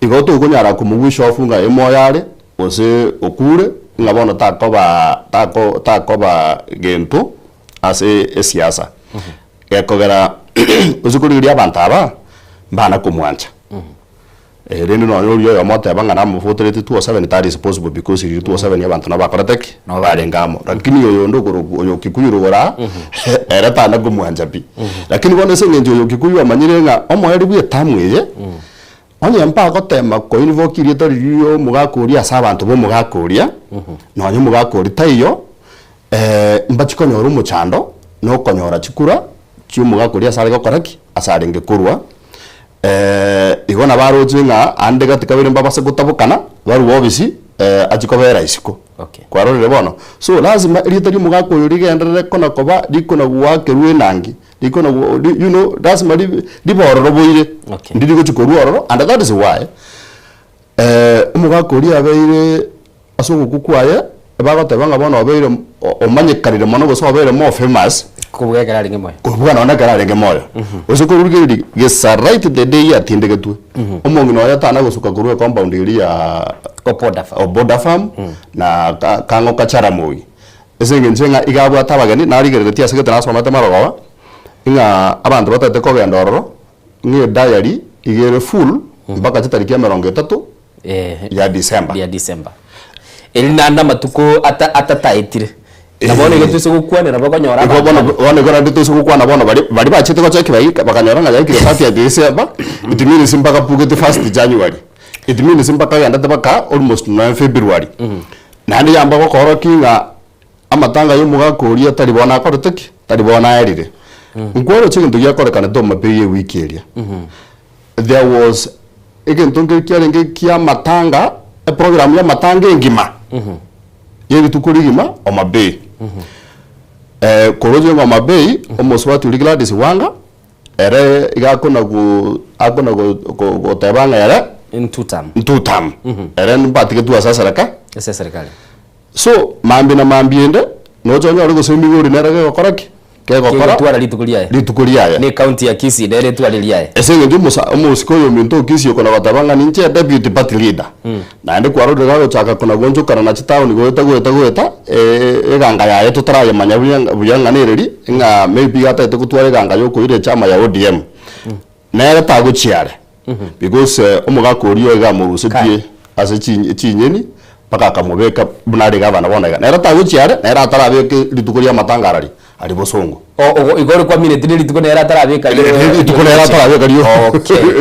Igo tokonyara komowish off ng'a emoyo are, gose okure, ng'a bono takoba tako takoba gento ase esiasa. Gekogera ase korigereria abanto aba, mbana komwancha. Rende nonya oria oyomo oteba ng'a namovoterete 207 that is possible because riria 207 abanto nabo bakorete ki? Nabo barenge amo. Lakini oyonde okorokwa oyo Kikuyu rogoro aa, ere tana komwancha pi. Lakini bono ase eng'encho oyo Kikuyu amanyire ng'a omoerio bwa etamu eye, onye mbagotema ko invoke erieta riria ria omogaka oria ase abanto ba omogaka oria, nonya omogaka oria taiyo, mbachie konyora omochando na okonyora chikura chia omogaka oria ase are gokora ki? Ase arenge korwa. Igo nabo aroche ng'a ande gati kabere mbabase gotabokana, barue obisi achie kobera isiko. Kwarorire bono? So lazima erieta ria omogaka oyo rigenderere kona koba rikona goakerwa enangi, rikona go you know lazima ribe ribe ororo boire, ndiri gochia korwa ororo and that is why omogaka oria abeire ase ogokwa kwaye, bagoteba ng'a bono obeire omanyekanire mono gose obeire more famous. Kobua ekero arenge moyo. Kobua nonya ekero arenge moyo. Gose korurigereria gesa right the day atindegetwe, omong'ina oye tana gosuka korwa ecompound eria ya Oboda farm. Oboda farm na kang'o ka Jaramogi. Ase eng'encho ng'a iga abwate abageni, narigereretie ase gete nasomete marogoba, ng'a abanto batagete kogenda ororo, ng'a ediary iga ere full mpaka chitariki emerongo etato ya December. Ya December. Eri naende amatuko ata atataetire. Na bono igo toise gokwanera bakonyora Igo abanto bono bande. bono igo naende toise gokwana bono baria baria bachete gochia ekibaika bakanyora ng'a yaikire 30th December, it means mbakabugete first January. It means mbakagendete baka almost nonya February. Naende yamba gokorokia ng'a amatanga ya omogaka oria tari bono akorete ki? Tari bono aerire. Nkworoche egento giakorekanete Homabay ewiki eria. There was egento nkere kiarenge kia amatanga, eprogram ya amatanga engima, ya rituko rigima Homabay. Korwa oche Homabay, omosubati oria Gladys Wanga, ere iga akona go akona go go goteba ng'a ere Ntutam. ntutam. Ere mbatigetwe ase esereka. Ase eserikari. So, mambia na mambia ende, noche onyore gose emigori nere gegokora ki? Kegokora Kegotwara rituko riaye. rituko riaye. Ne county ya Kisii nere etware riaye. Ase eng'encho omosa omosike oyo ominto o Kisii okona goteba ng'a ninche deputy party leader. Naende kwarorire gagochaka kona goonchokana na chitown goeta goeta goeta, eganga yaye totarayemanya buya buya ng'a nereri, ng'a maybe iga atagete gotwara eganga ya okoira echama ya ODM. Nere tagochia are because omogaka oria iga amorusetie ase chinyeni mpaka akamobeka buna are gavana bono iga. Nere tagochia are, nere atarabeka rituko ria amatanga arari aria bosongo. Igo ore kwamineti ne rituko nere atarabeka Rituko nere atarabeka rio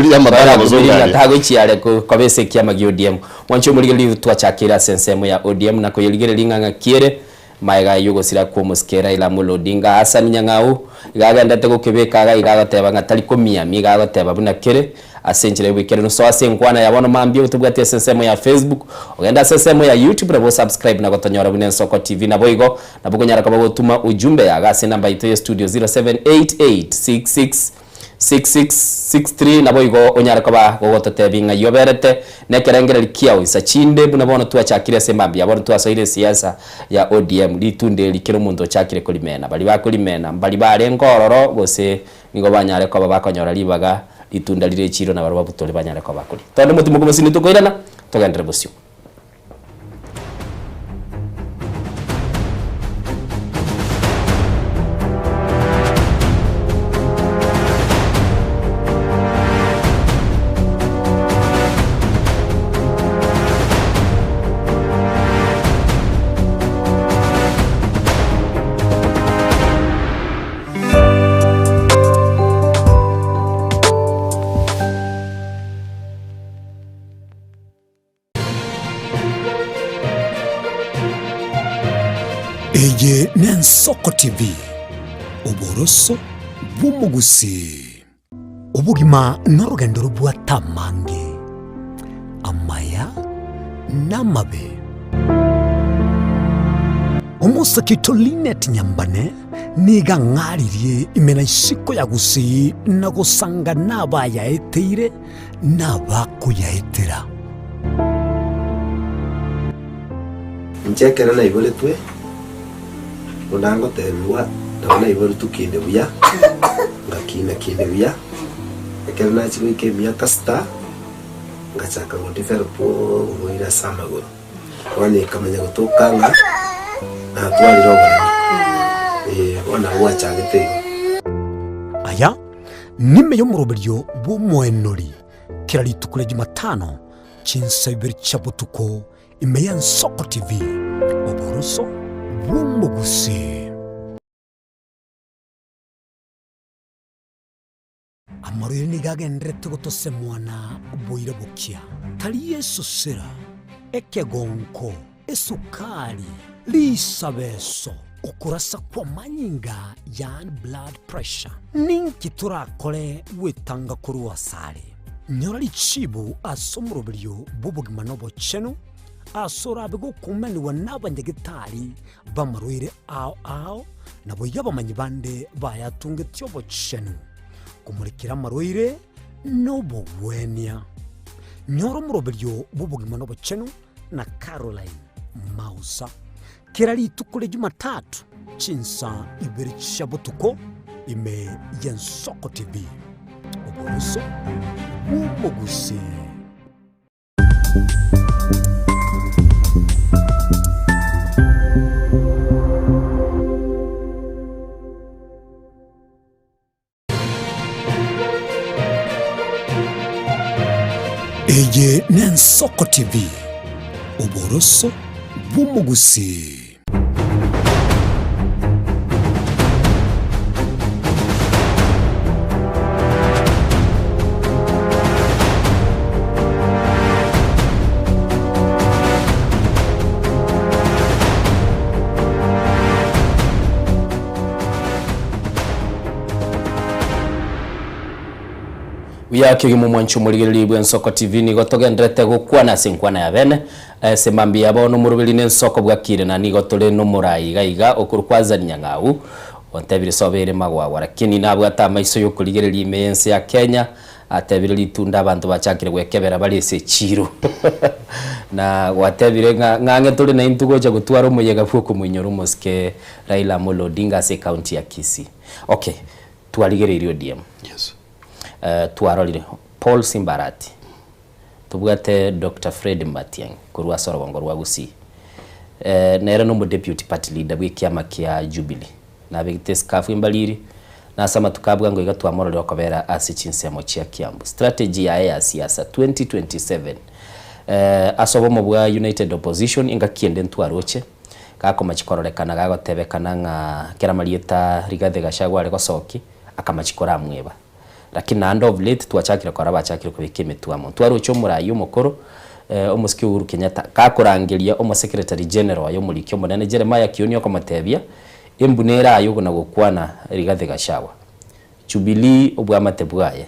ria amatanga bosongo aria. Tagochia are koba ase ekiama gia ODM. Mwanche omorigereria twachakire ase ensemo ya ODM na koyerigereria ng'a ng'aki ere Magega y'ogosira kw'omosike Raila Amolo Odinga, Hassan Nyang'au iga agendete gokebeka iga iga agoteba ng'a tari komiamia iga agoteba buna kere ase enchera y'oboikeranu. Soa ase enkwana ya bono mambia otobwati ase ensemo ya Facebook, ogende ase ensemo ya YouTube nabo osubscribe na gotonyora buna Ensoko TV. Naboigo nabo okonyara koba gotuma ujumbe yago ase enamba yaito ye studio 078866 6663 Naboigo onyare koba gogototebia ng'ai oberete nekerengererio kiao insa chinde buna bono twachakire ase mambia bono twasoire esiasa ya ODM ritunda eri kera omonto ochakire korimena baria bakorimena mbari barenge ororo gose nigo banyare koba bakonyora ribaga ritunda rire echiro nabarabwo babutore banyare koba bakoria tonde motimoke mosini tokoirana togenderere bosio. Eye n'Ensoko TV, oboroso bw'omogusii. Obogima norogendo robwate amange, amaya na amabe. Omosake oito Linet Nyambane nigo ang'aririe ime na isiko ya Gusii na gosanga nabayaeteire nabakoyaetera. Inche ekero naiboretwe, buna ngotebigwa, nabo naiboretwe kinde buya, ngakina kinde buya, ekero nachia goika emiaka sita, ngachaka go develop oborwaire ase amagoro. Bono ekamanya gotoka ng'a natwarire oboremo, eh, bono nabo gwachagete igo. Aya nime y'omoroberio bw'omoenori kera rituko ria Jumatano chinsa ibere chia botuko ime y'Ensoko TV, oboroso bw'omogusii. Amarwaire nigo agendererete gotosemwa na boira bokia, tari esosera, ekegonko, esukari, risabeso, okorasa kw'amanyinga yaani blood pressure. Ninki torakore gwetanga korwa asare? Nyora richibu ase omoroberio bw'obogima na obochenu, ase orabe gokumanigwa n'abanyagetari b'amarwaire ao ao, naboigo abamanyi bande bayatungetie obochenu, komorekera amarwaire na obogwenia. Nyora omoroberio bw'obogima na obochenu na Caroline Mausa kera rituko ria Jumatatu chinsa ibere chia botuko ime y'Ensoko TV. Oboroso bw'omogusii. Eye n'Ensoko TV, oboroso bw'omogusii. Buya kegima omwanchi omorigereria bw'Ensoko TV nigo togendererete gokwana ase enkwana ya bene Ase mambia bono omoroberi nensoko bwakire na nigo tore nomorai iga iga okorokwa Azani Nyang'au, ontebire sobe ere magwagwa lakini nabwate amaiso yokorigereria ime yense ya Kenya, atebire ritunda abanto bachakire gwekebera bare ase echiro na gwatebire ng'a ng'ang'e tore naintwe gocha gotwara omoyega bwokomoinyora omosike Raila Amolo Odinga ase ecounty ya Kisii. Okay, twarigereirie ODM. Yes. Twarorire Paul Simbarati. Tobwate Doctor Fred Matiang'i korwa ase orogongo rwa Gusii. Nere nomo deputy party leader bw'ekiama kia Jubilee. Nabegete esikafu embariri, na ase amatuko a bwango iga twamororire okobera ase chinsemo chia Kiambu. Strategy yaye ya siasa 2027 ase obomo bwa United Opposition engaki ende ntwaroche gakomachi kororekana gagotebekana ng'a kera marieta Rigathi Gachagua are gosoki akamachi koramweba. Lakini naende of late twachakire korora bachakire kobeka emetwe amo. Ntwaroche omoraia omokoro omosike Uhuru Kenyatta gakorangeria omo secretary general aye omoriki omonene Jeremiah Kioni okomotebia embu nere aye okona gokwana Rigathi Gachagua. Jubilee obwamate bwaye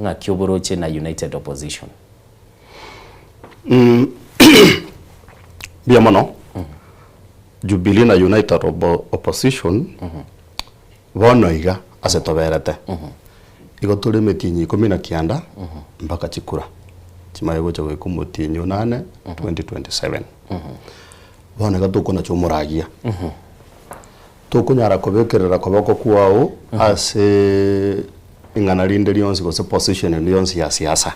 ng'aki oboroche na United Opposition. Mbuya mono, Jubilee na United Opposition Bono iga ase toberete, igo tore emetienyi ikomi na kianda mpaka chikura chimanye gocha goika omotienyi onane 2027. Bono iga tokonacha omoragia, tokonyara kobekerera koboko kwao ase ing'ana rinde rionsi gose position ende yonsi ya siasa.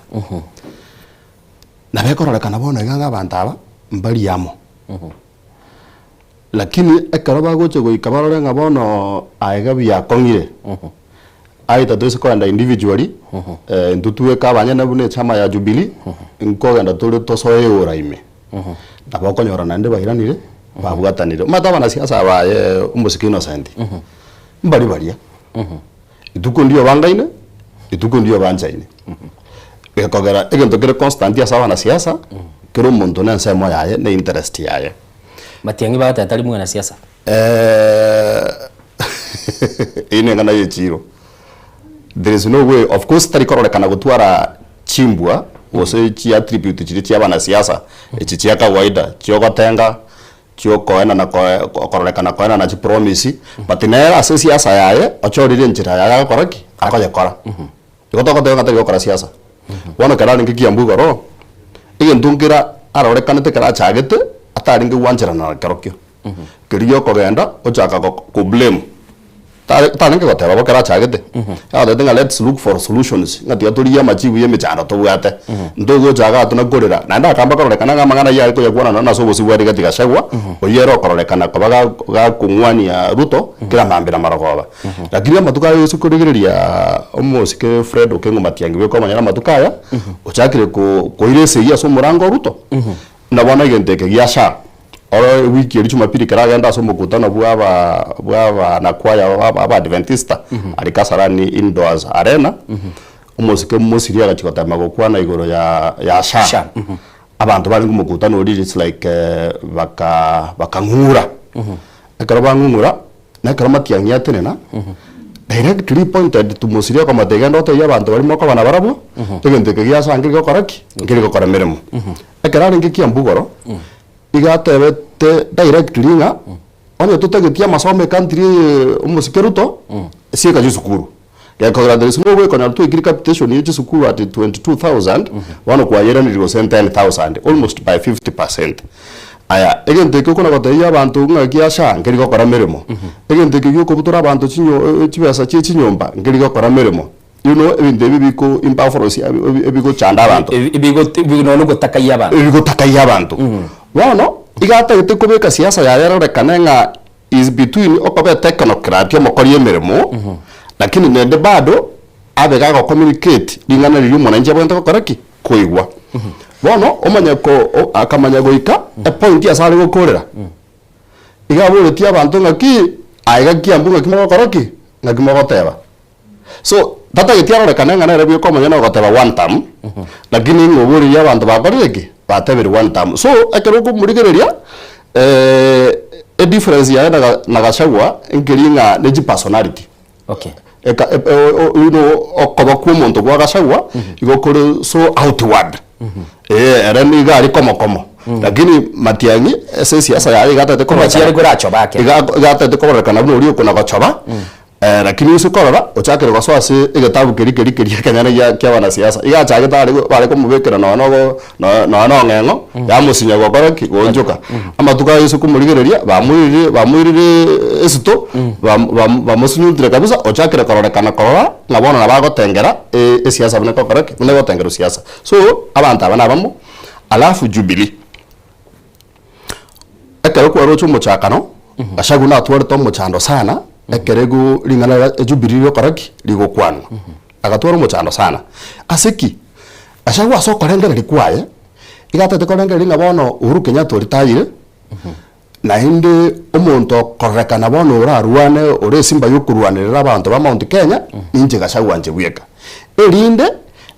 Nabo ekororekana bono iga ng'a abanto aba mbari amo. Lakini ekero bagocha goika barore ng'a bono aiga biakong'ire, aye toise kogenda individually, intwe tweka abanyene buna echama ya Jubilee, nkogenda tore tosoe eora ime. Nabo okonyora naende bairanire, babwatanire. Omanyete abanasiasa aba aye omosike Innocent, mbari baria. Rituko ndio bangaine, rituko ndio banchaine. Gekogera egento kere constant ase abanasiasa, kera omonto na ensemo yaye na interest yaye. Matiang'i bagoteba tari mwanasiasa. Eyio neng'ana ya echiro. There is no way, of course tari kororekana gotwara chimbwa gose chi attribute chiria chia abanasiasa, echi chia kawaida chiogotenga, chiokoenana koe kororekana koenana chipromise, but nere ase esiasa yaye ochorire enchera yaye agokora ki? Akoyekora. Igo togoteba ng'a tari gokora siasa. Bono ekero arenge Kiambu igoro, egento nkera arorekanete ekero achagete. atarenge gwancherana na kerokio. Keria giokogenda ochaka go ko blame. Tare tarenge goteba bo ekero achagete, agateba ng'a let's look for solutions, ng'a tiga torigie amajibu ya emechando tobwate. Ntogocha igaa tuna korera. Naende akamba kororekana ng'a amang'ana ayio are koyakwana nonye nase obosio bwa Rigathi Gachagua, oyio ere okororekana koba ga gakong'wania Ruto kera mambia na marogoba. Lakini amatuko aya gose korigereria omosike Fred Okengo Matiang'i bweka omonyene amatuko aya, ochakire ko koira esegi ase omorango o Ruto. Buna bono egento eke gia SHA, oro ewiki eria Jumapili ekero agenda ase omokutano bwa aba bwa abanakwaya aba Abadventista aria Kasarani Indoors Arena, omosike Mosiria agachia gotema gokwana igoro ya ya SHA. Abanto barenge omokutano oria it's like baka bakang'ung'ura. Ekero bang'ung'ura, na ekero Matiang'i atenena, directly pointed to Mosiria akamotebia genda otebie abanto baria mokoba nabarabwo, egento eke gia SHA nkeri gokora ki? Nkeri gokora emeremo. Ekero arenge Kiambu igoro, iga atebete directly ng'a onye totageti amasomo ecountry eye omosike Ruto, sieka chisukuru. Gekogera there is no way konyora twaikire capitation ye chisukuru at 22,000, bono kwayeraniri gose 10,000, almost by 50%. Aya, egento eke okona gotebia abanto ng'a gia SHA nkeri gokora meremo, egento eke giokobutora abanto chinyo chibesa chie chinyomba nkeri gokora meremo. You know ebinto ebi biko imperforce ebigochanda abanto. Nonya ogotakayia abanto. Ebigotakayia abanto. Bono, iga atagete kobeka siasa yaye erorekane ng'a is between okoba etechnocrat omokori emeremo, lakini naende bado abe gago communicate ring'ana riria omwananchi abwenerete gokora ki? Koigwa. Bono, omanye ko akamanya goika epoint ase are gokorera, iga aboretie abanto ng'aki, aye gaki abwo ng'aki mogokora ki? Ng'aki mogoteba. So, tatageti arorekane ng'a nere bweka omonyene ogoteba one term, lakini ng'a oboririe abanto bakorire ki? Batebire one term. So, ekero okomorigereria edifference yaye na Ga- na Gachagua nkeri ng'a ne chipersonality. Okay. Eka e- e- o- you know, okoba kwa omonto gwa Gachagua igo kore so outward. Eh, ere nigo aria komo komo. Lakini Matiang'i ase esiasa yaye iga atagete Komochia kororekana are korachoba ake. iga iga atagete kororekana buna oria okona gochoba. Lakini ase korora, ochakire gosoa ase egetabu keria keria keria ekenyene gia kia abanasiasa. Iga achagete are bare komobekera nonya na ogo nonya nonya na ong'eng'o, yamosinya gokora ki? Goonchoka. Amatuko aya Yeso komorigereria, bamoirire bamoirire esito, bam bam bamosunyuntire kabisa, ochakire kororekana korora ng'a bono nabo agotengera esiasa buna egokora ki? Buna egotengerwa siasa. So, abanto aba nabamo, alafu Jubilee. Ekero kwaroche omochakano, Gachagua natwarete omochando sana, ekero ego ring'ana ria Jubilee rigokora ki? Rigokwanwa. Agatwara omochando sana. Ase ki? Gachagua ase okorengereria kwaye, iga atagete korengereria ng'a bono Uhuru Kenyatta oritayire, naende omonto okororekana bono orarwane ore esimba ya okorwanerera abanto ba Mount Kenya, ninche Gachagua inche bweka. Erinde,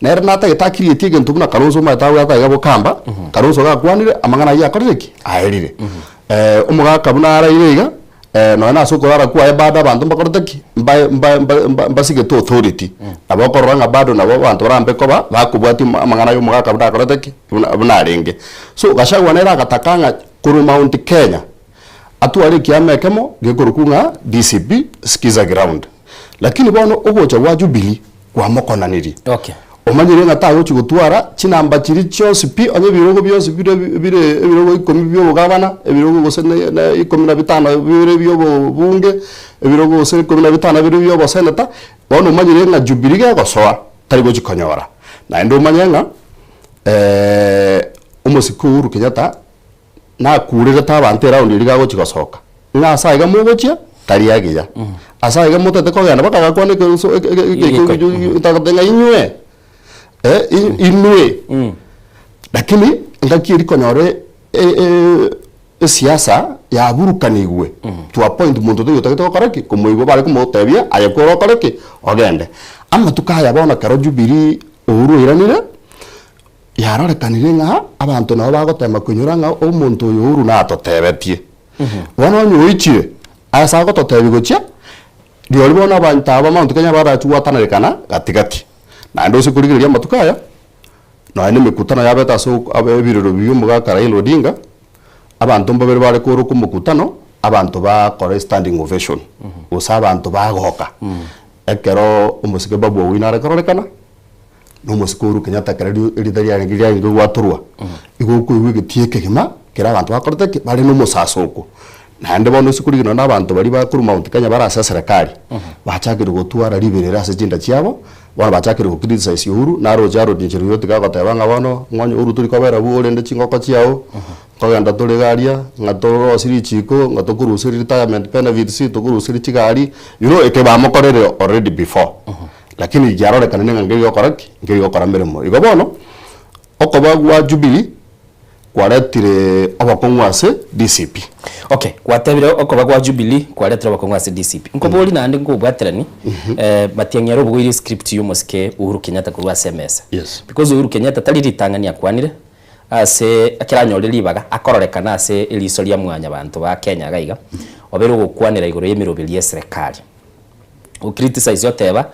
nere natagete akirietie egento buna Kalonzo omanyete abwate aiga bokamba, Kalonzo gakwanire, amang'ana ayio akorire ki? Aerire. Omogaka buna araire iga, nonya nase okorara kwaye bado abanto mbakorete ki? Mba mba mba mbasigete authority. Nabo okorora ng'a bado nabo abanto barambe koba, bakobwatia amang'ana ya omogaka buna akorete ki? Buna buna arenge. So Gachagua nere agataka ng'a korwa Mount Kenya, atware ekiama ekemo gekorokwa ng'a DCP, Skiza Ground. Lakini bono ogocha gwa Jubilee kwamokonanirie. Okay. Omanyire ng'a tagochi gotwara chinamba chiria chionsi pi, onye ebirogo bionsi bire bire ebirogo ikomi bia obogabana, ebirogo gose ne ne ikomi na bitano bire bia obobunge, ebirogo gose ikomi na bitano bire bia oboseneta, bono omanyire ng'a Jubilee gegosoa, tari gochi konyora. Naende omanye ng'a omosike Uhuru Kenyatta Nakuurerete abanto eraundi eria gagochia gosoka, ng'a ase aiga mogochia tari agiya, ase aiga motete kogenda mpaka agakwana ekeruso eke- eke- eke- Egekoi. eke- ng'a inwe eh, in- inwe lakini engaki eria konyora e- e- esiasa yaburukanigwe to a point monto taiyo otagete gokora ki? Komoigwa bare komotebia aye kore okore ki? Ogende. Amatuko aya bono ekero Jubilee Uhuru oiranire, Yarorekanire ng'a abanto nabo bagotema koinyora ng'a omonto oyo Uhuru natotebetie. Bono onye oichire ase agototebia gochia, rirorio bono abanto aba ba Mount Kenya barachie gwatanarekana gati gati. Naende ase korigereria amatuko aya, nonya na emekutano yabete ase ok abe ebirero bia omogaka Raila Odinga, abanto mbabere bare koroka omokutano, abanto bakora estanding ovation, gose abanto bagoka, ekero omosike Babu Owino are kororekana. Na omosike o Uhuru Kenyatta ekero ri erieta riarenge riarenge gwatorwa, igo okoigwa egetii ekegima. Kera abanto bakorete ki? Bare na omosasoko. Naende bono ase korigia nonye abanto baria bakorwa Mount Kenya bare ase eserekari, bachakire gotwara riberera ase chinda chiabo, bono bachakire go criticize Uhuru, naroche Harold Cheruiyot iga agoteba ng'a bono ng'a onye Uhuru tori kobera abwo orende chingoko chiago, nkogenda tore iga aria, ng'a torosie richiko, ng'a tokoruseria retirement benefits, tokoruseria chigari, you know eke bamokorire already before. Lakini kiarorekana ng'a nkeri gokora ki? Nkeri gokora meremo. Igo bono, okoba gwa Jubilee kwaretire obokong'u ase DCP. Okay, gwatebire okoba gwa Jubilee kwaretire obokong'u ase DCP. Nkobori naende nkobwaterani, Matiang'i ere obogoirie script ya omosike Uhuru Kenyatta korwa ase emesa. Yes. Because Uhuru Kenyatta tari ritang'ani akwanire ase ekero anyorire ribaga akororekana ase eriso ria mwanyabanto ba Kenya iga iga, obeire ogokwanera igoro y'emeroberi y'eserekari. O criticize oteba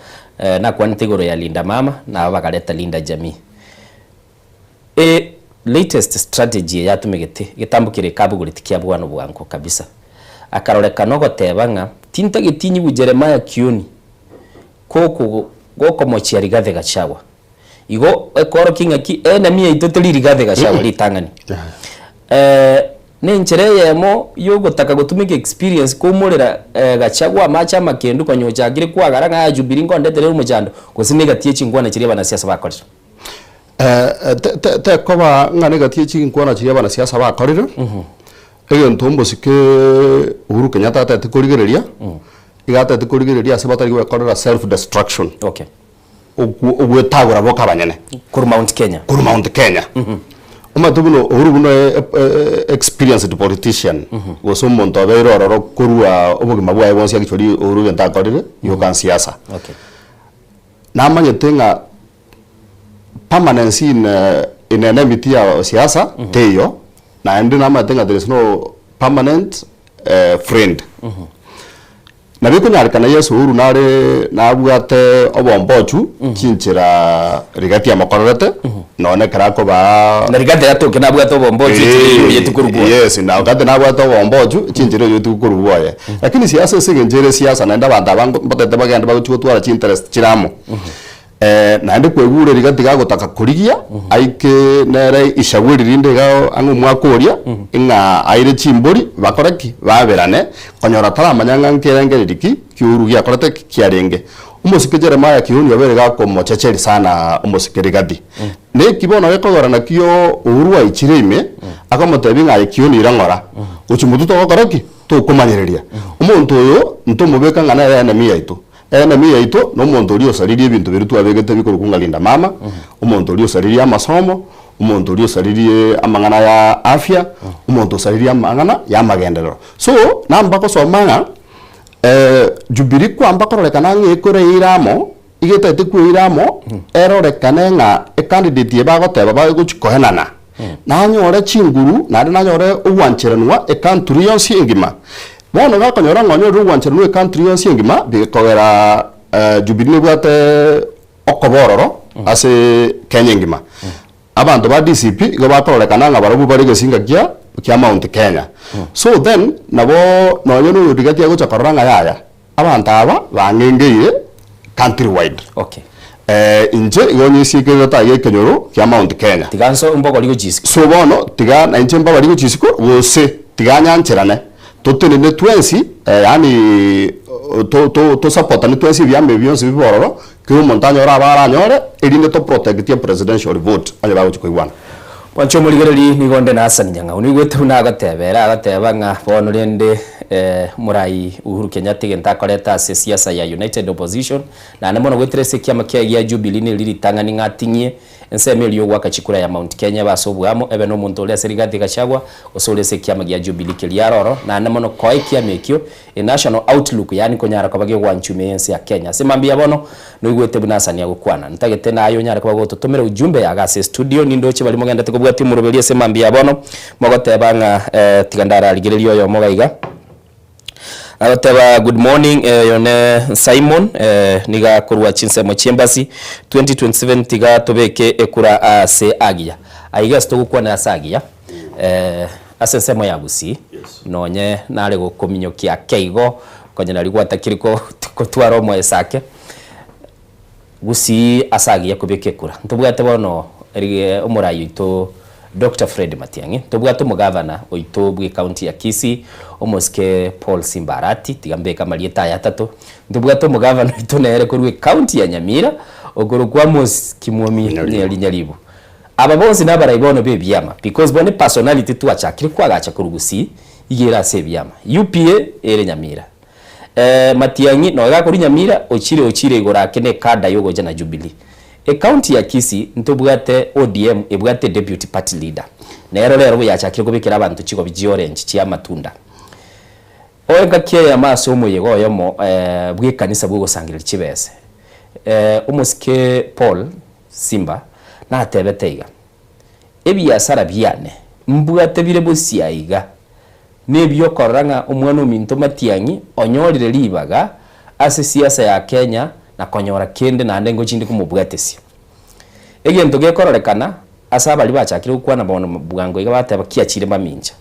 nakwanete igoro ya Linda Mama nabo bakareta Linda Jamii. E latest strategy eye atumegete getambo kere ekabugureti kia bwano bwango kabisa. Akarorekana ogoteba ng'a tintageti nyigwe Jeremiah Kioni koko gokomochia Rigathi Gachagua. Igo ekoorokia ng'aki enemy yaito teri Rigathi Gachagua ritang'ani. Nenchera eyemo yogotaka gotumeka experience koumorera Gachagua amache amakendu konya ochakire kwagara ng'a aya Jubilee nkondetere omochando gose negati ye chinkwana chiria abanasiasa bakorire. Tekoba ng'a negati ye chinkwana chiria abanasiasa bakorire, egento omosike Uhuru Kenyatta atagete korigereria, iga atagete korigereria ase batari gwekorera self destruction. Okay. Ogwetagora boka abanyene. Korwa Mount Kenya. Korwa Mount Kenya. Omanyete buna Uhuru buna experienced politician, gose omonto obeire ororo korwa obogima bwaye bwonsi actually Uhuru egento akorire, yoka siasa. Okay. Namanyete ng'a permanence in in enmity ya siasa teiyo, naende namanyete ng'a there is no permanent friend. Nabo ekonyarekana Yeso Uhuru nare nabwate obombochu chinchera Rigathi amokorerete nonye ekero akobaa Na Rigathi atoke nabwate obombochu chinchera eyio oyeti korwa bwoye. Yes, na Rigathi nabwate obombochu chinchera eyio oyeti korwa bwoye. Lakini siasa ase eng'encho ere siasa naende abanto aba mbatagete bagende bagochia gotwara chiinterest chire amo. Naende kwaigure riga tiga agotaka korigia, aike nere ishagu eri rinde iga ang'e omwaka oria, ng'a aire chimbori, bakore ki? Baberane, konyora taramanya ng'a nkerengereri ki ki'ouru giakorete ki? Kiarenge. Omosike Jeremiah Kioni obeire gakomochecheri sana omosike Rigathi. Neki bono gekogera nakio Uhuru aichire ime, akamotebia ng'a aye Kioni ira ng'ora, gochia motwe togokora ki? Tokomanyereria. Omonto oyo ntomobeka ng'a nere enemy yaito. Enemy yaito nomonto oria osaririe ebinto biria twabegete bikorokwa ng'a Linda Mama, omonto oria osaririe amasomo, omonto oria osaririe amang'ana ya afya, omonto osaririe amang'ana ya amagenderero. So, namba gosoma ng'a Jubilee kwamba kororekana ng'a ekore eire amo, iga etagete kweira amo, erorekane ng'a ecandidate eye bagoteba bagochi koenana, nanyore chinguru naende nanyore ogwancheranwa ecountry yonsi engima. Bono gakonyora ng'a onyorire ogwancheranwa ecountry yonsi engima, bigekogera Jubilee nebwate okoba ororo ase Kenya engima. Abanto ba DCP igo bakororekana ng'a barobwo bare egesinga kia kia Mount Kenya. So then, nabo nonye na oyo Rigathi agocha korora ng'a yaya, abanto aba bang'engeire country wide. Okay. Inche igo nyesiekererete aiga ekenyoro kia Mount Kenya. Tiga nso mbogori gochia isiko. So bono tiga nainche mbabari gochia isiko gose tiga nyancherane totenene twensi yaani to to tosapotane twensi ebiama ebi bionsi bibe ororo kera omonto anyore aba aranyore erinde to protectie presidential vote onye bagochia koigwana. Mwanche omorigereria nigo onde na Hassan Nyang'au niigwete buna agoteba ere agoteba ng'a bono rende omorai Uhuru Kenyatta egento akorete ase esiasa ya United Opposition Naende mono goetera ase ekiama kiaye gia Jubilee neri ritang'ani ng'a ating'ie ensemo eria y'ogoaka chikura ya Mount Kenya ebe ase oboamo, ebe nomonto ore ase Rigathi Gachagua, gose ore ase ekiama gia Jubilee keria aroro, naende mono koa ekiama ekio a national outlook, yaani konyara koba gegwanchwa ime y'ense ya Kenya. Ase mambia bono noigwete buna Hassan agokwana. Ntagete naye onyare koba gototomera ujumbe yago ase estudio, nindoche baria mogendete kobwatia omoroberi ase mambia bono, mogoteba ng'a tiga ndararigererie oyomo iga iga. Agoteba good morning oyo ne Simon nigo akorwa chinsemo chi'embasi 2027 tiga tobeke ekura ase agiya. Aiga ase togokwanera ase agiya ase ensemo ya Gusii nonye nare gokominyokia ake igo konya nari gwatakire gotwara omoeso ake Gusii ase agiya kobeka ekura. Ntobwate bono omorai oito. Doctor Fred Matiang'i. Ntobwate omogavana oito bw'ecounty ya Kisii, omosike Paul Simba Arati, tiga mbeke amarieta aya atato. Ntobwate omogavana oito nere korwa ecounty ya Nyamira, okorokwa Amos Kimwomi Nyaribo. Aba bonsi nabarai bono b'ebiama because bono epersonality twachakire kwagacha korwa Gusii iga ere ase ebiama. UPA ere Nyamira. Matiang'i noyo gakorwa Nyamira ochire ochire igoro ake ne cadre yogocha na Jubilee. Ecounty ya Kisii ntobwate ODM ebwate deputy party leader. Nero rero yachakire kobekera abanto chigobi chi orange chia amatunda. O engaki eyemo ase omoyega oyomo bw'ekanisa bw'ogosangereria chibese, omosike Paul Simba natebete iga, Ebiasara biane mbwate bire bosio aiga, nebiokorora ng'a omwana ominto Matiang'i onyorire ribaga ase siasa ya Kenya na konyora kende naende ngochinde komobwatesia. Egento gekororekana ase abaria bachakire gokwana bono bwango iga bateba kiachire mamincha.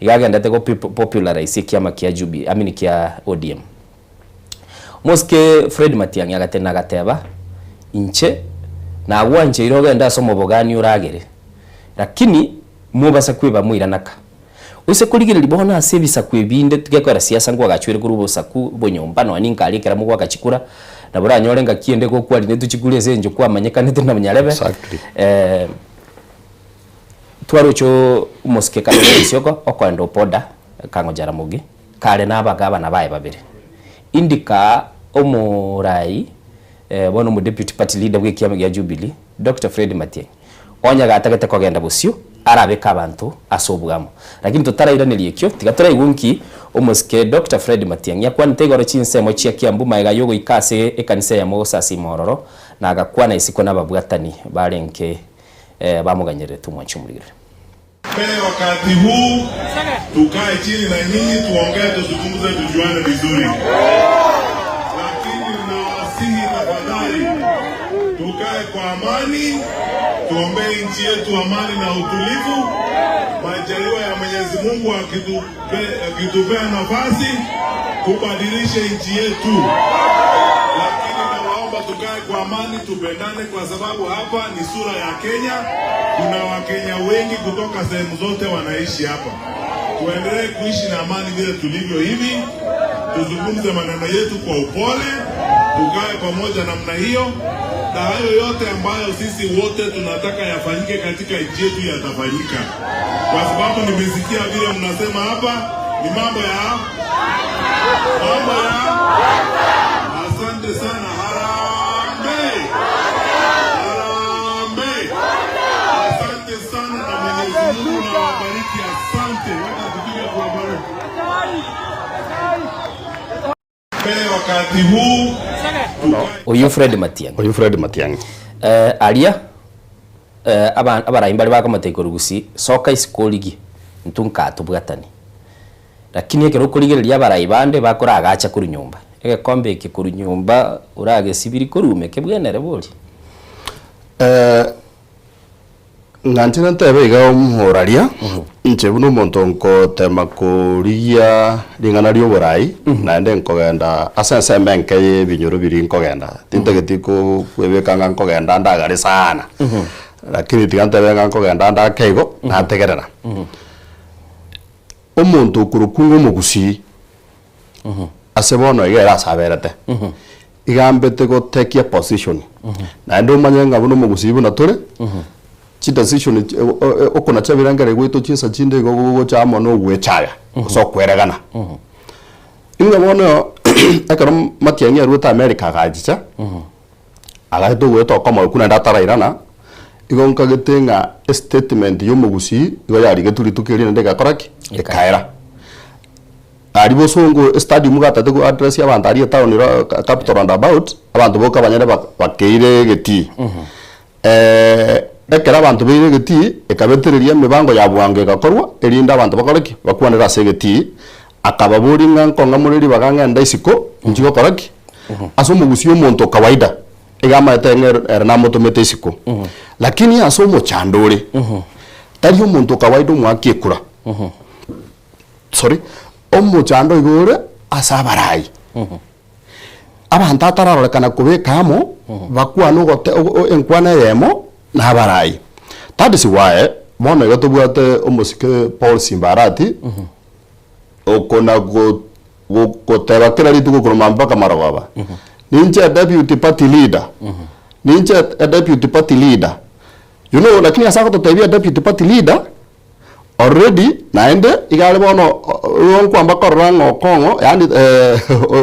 Iga agendete go popularize ekiama kia Jubi I mean kia ODM. Omosike Fred Matiang'i agatenena agateba, Inche nagwancheire ogende ase omobogani oragere, lakini mobasa kweba moiranaka. Oise korigereria bono ase ebisaku ebinde tigekoera siasa nkwagachwere korwa obosaku bonyomba nonya ninka aria ekero mogwaka chikura, nabo oranyore ngaki ende gokwarinetwe chikura ase eng'encho kwamanyekanete na nyarebe. Eh, twaroche omosike Kalonzo Musyoka okoenda opoda Kang'o Jaramogi kare na abagabana baye babere. Indika omorai bono omodeputy party leader bw'ekiama gia Jubilee Doctor Fred Matiang'i onye gatagete kogenda bosio arabeke abanto ase obwamo. Lakini totarairaneria ekio tiga toraigwe nki omosike Doctor Fred Matiang'i akwanete igoro chinsemo chia Kiambu magega yogoika ase ekanisa eyemo gosasima ororo na agakwana isiko nababwatani barenge bamoganyererete omwanchi omorigereri. Mbele wakati huu tukae chini na nyinyi tuongee, tuzungumze, tujuane vizuri, lakini nawasihi tafadhali, tukae kwa amani, tuombee nchi yetu amani na utulivu. Majaliwa ya Mwenyezi Mungu akitupea nafasi tubadilishe nchi yetu, lakini nawaomba tukae kwa amani, tupendane, kwa sababu hapa ni sura ya Kenya. Kuna Wakenya wengi kutoka sehemu zote wanaishi hapa. Tuendelee kuishi na amani vile tulivyo hivi, tuzungumze maneno yetu kwa upole, tukae pamoja namna hiyo, na hayo yote ambayo sisi wote tunataka yafanyike katika nchi yetu yatafanyika, kwa sababu nimesikia vile mnasema hapa ni mambo ya mambo ya. Asante sana. Harambee, harambee! Asante sana na Mwenyezi Mungu na wabariki. Asante, wacha tupige kuwabariki. Mbele wakati huu Oyio Fred Matiang'i. Oyio Fred Matiang'i. Eh, aria eh, aba- abarai mbare bakomotebia korwa gusii, soka isiko origie, intwe nkatobwatani. Lakini ekero okorigereria abarai bande bakoragacha korwa nyomba, egekombe eke korwa nyomba oragesibiri korwa ime kebwenere bori? Eh, ng'anchire ntebe iga omoraria, inche buna omonto nkotema korigia ring'ana ria oborai, naende nkogenda ase ensemo enke ya ebinyoro biria nkogenda, tintageti ko kwebeka ng'a nkogenda ndagare sana, lakini tiga ntebe ng'a nkogenda ande ake igo, nategerera. Omonto okorokwa ng'a omogusii, ase bono iga ere ase aberete, iga ambete gotekia position, naende omanye ng'a buna omogusii buna tore, chidecision chi okonacha ebirengererio gwaito chinsa chinde igo gogocha amo na ogwechaya, gose okweregana. Ing'a bono ekero Matiang'i aruete America agachicha, Agaeta ogoeta okomo okwo naende atarairana, igo nkagete ng'a estatement y'omogusii igo yarigetwe rituko erio naende egakora ki? Ekaera. Aria bosongo estadium gatete go address abanto aria etown ero capital round about, abanto boka abanyene bakeire egetii. Ekero abanto beire egetii, ekabetereria emibango ya bwango egakorwa, erinde abanto bakore ki? Bakwanere ase egetii. Akababoria ng'a nkong'a more ribaga ng'ende isiko, inchi gokora ki? Ase omogusii omonto o kawaida, iga amaete ng'a ere ere namotomete isiko. Lakini ase omochando ore, tari omonto o kawaida omoaki ekura. Sorry, omochando iga ore ase abarai. Abanto atararorekana kobeka amo, bakwane ogote enkwana eyemo na abarai. That is why. Bono iga tobwate omosike Paul Simba Arati, okona go- go- goteba kera rituko korwa mambia mpaka marogoba, ninche deputy party leader, ninche e deputy party leader. You know, lakini ase agototebia deputy party leader, already naende iga are bono igo nkwamba korora ng'a Okong'o yaani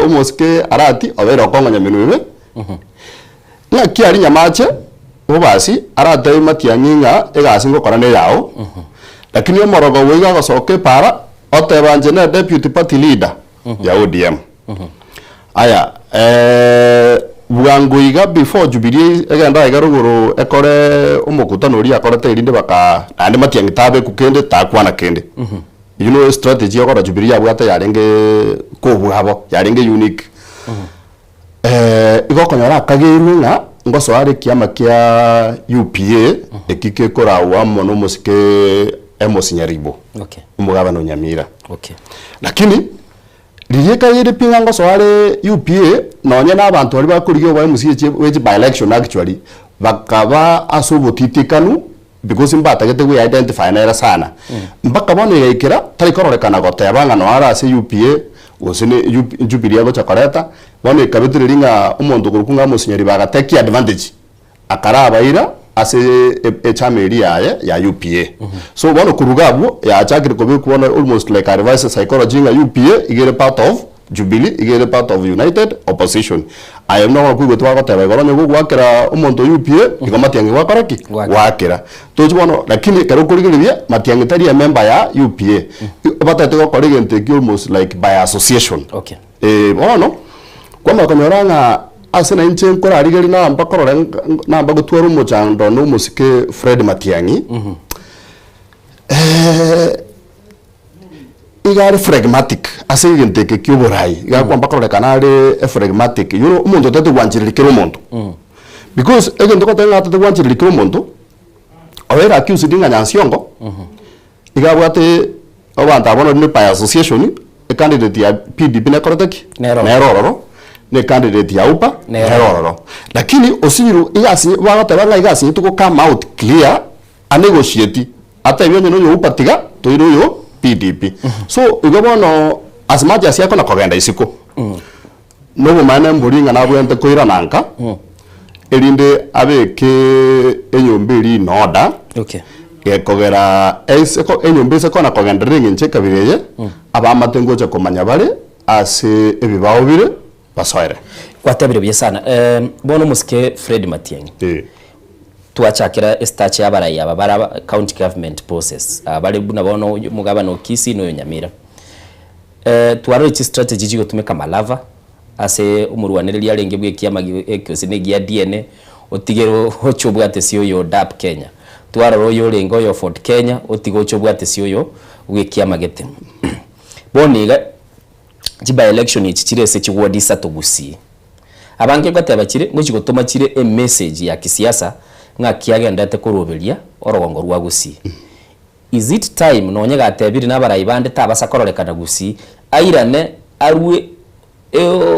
omosike Arati obeire Okong'o nyaminwa ime, Ng'aki aria nyamache bobasi aratebie matiang'i ng'a egasi ngokora neyao, lakini omorogo obo iga agosoka epara oteba inche ne deputy party leader ya ODM. Aya bwango iga before Jubilee egende aiga rogoro ekore omokutano oria akorete erinde baka naende matiang'i tabeku kende takwana kende. You know estrategy okora Jubilee yabwate yarenge kobwabo yarenge unique. Igo okonyora akageirwe ng'a ngosoa are ekiama kia UPA eki kekoragwa amo na omosike Amos Nyaribo, Okay. omogabana o Nyamira. Okay. Lakini riria ekageire pi ng'a ngosoa are UPA nonye na abanto baria bakorigia oboa MCA chi bwe chi by election actually bakaba ase obotitikanu because mbatagete gwe identify nere sana. Mpaka bono egaikera tari kororekana goteba ng'a noare ase UPA gose ne UP Jubilee agocha koreta, bono ekabetereria ng'a omonto okorokwa ng'a Amos Nyaribo aga take advantage akarabaira ase echama eria yaye ya UPA. So bono korwa iga abwo yachakire kobekwa bono almost like a reverse psychology ng'a UPA iga ere part of Jubilee iga ere part of United Opposition. Aye buna bono koigwete bagoteba igoro onye gogoakera omonto UPA igo Matiang'i gwakora ki? Goakera. Tochi bono lakini ekero okorigereria Matiang'i tari emember ya UPA. Batagete gokora egento ekio almost like by association. Okay. Eh, bono kwamanya konyora ng'a ase na inche nkorarigereria namba korora namba gotwara omochando na omosike Fred Matiang'i, iga are phlegmatic ase egento eke kia oborai, iga akwamba kororekana are ephlegmatic, you know omonto otagete gwanchereria kera omonto. Because egento ogoteba ng'a atagete gwanchereria kera omonto, obeire accused ng'a Nyansiongo, iga abwate abanto abwo nonye by association, ecandidate ya PDP nekorete ki? Nere ororo. Nere ororo, na ecandidate ya UPA Nere nere ororo. Lakini osinyirwe iga asinye bagoteba ng'a iga asinyetwe go come out clear, anegotiate, atebie onye noyo UPA tiga toire oyo PDP. So igo bono as much as akona kogenda isiko, nobomaene mbori ng'a nabwenerete koirana nka, erinde abeke enyomba eria in order, Okay. gekogera ase ko enyomba ase kona kogenderera eng'encho ekabira eye, abamate ngocha komanya bare ase ebibao bire basoere. Gwatebire buya sana. Eh, bono omosike Fred Matiang'i. Eh. Twachakera estache ya abarai aba bare aba county government bosses aba bare buna bono oyo omogabana o Kisii na oyo Nyamira. Eh, twarorire chistrategy chigotumeka Malava ase omorwanereria arenge bwa ekiama gose na egia DNA otigere oche obwate ase oyo DAP Kenya. Twarora oyo orenge oyo Ford Kenya otige oche obwate ase oyo bwa ekiama gete. Bono iga chi by election echi chire ase chiward isato Gusii. Abange ngoteba chire ngochi gotoma chire emessage ya kisiasa ng'a kiagenderete koroberia orogongo rwa Gusii. Is it time nonye gatebire nabarai bande tabasa kororekana Gusii airane arue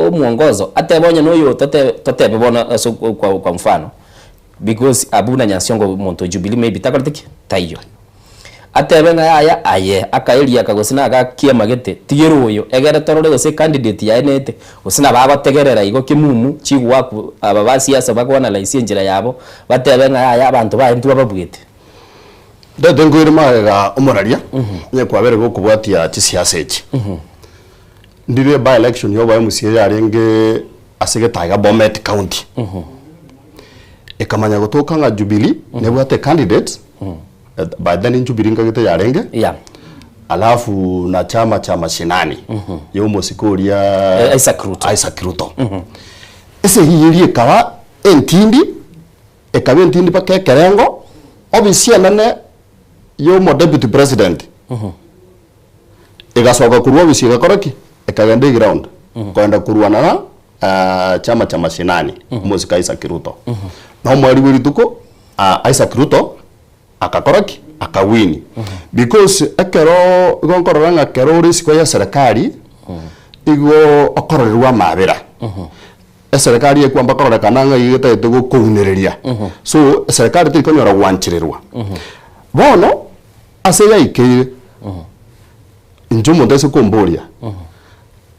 omwongozo atebe onye noyo tote totebe bono ase kwa kwa mfano because abwo buna Nyansiongo omonto o Jubilee maybe takoreti ki? Taiyo. Atebe ng'a yaya aye akaeria aka gose na agakiama gete tigera oyo egere torore gose ecandidate yaye nete gose nabo agotegerera igo kimumu chigwaku aba ba siasa bago analyse enchera yabo batebe ng'a yaya abanto baye intwe bababuete. Ndete nkoire magega omoraria, onye kwabere gokobwatia chisiasa echi. Ndire by election ya obo MCA yarenge ase getaga Bomet County. Ekamanya gotoka ng'a Jubilee nebwate candidate, by then Jubilee nkagete yarenge, Yeah. alafu na chama cha mashinani ya omosike oria Eh, Isaac Ruto. Isaac Ruto. Ase eyio eria ekaba entindi Ekaba entindi mpaka ekerengo, ofisi enene y'omo deputy president egasoka korwa ofisi egakora ki? Ekagenda eground kogenda korwana na chama cha mashinani omosike Isaac Ruto. Na omweri bwe rituko Isaac Ruto akakora ki? Akawini. Because ekero igo nkorora ng'a ekero ore isiko ya eserekari igo okororerwa amabera. Eserekari ekwamba kororekana ng'a iga etagete gokounereria. So eserekari terikonyora gwanchererwa. Bono. Ase yaikeire, inche omonto aise komboria,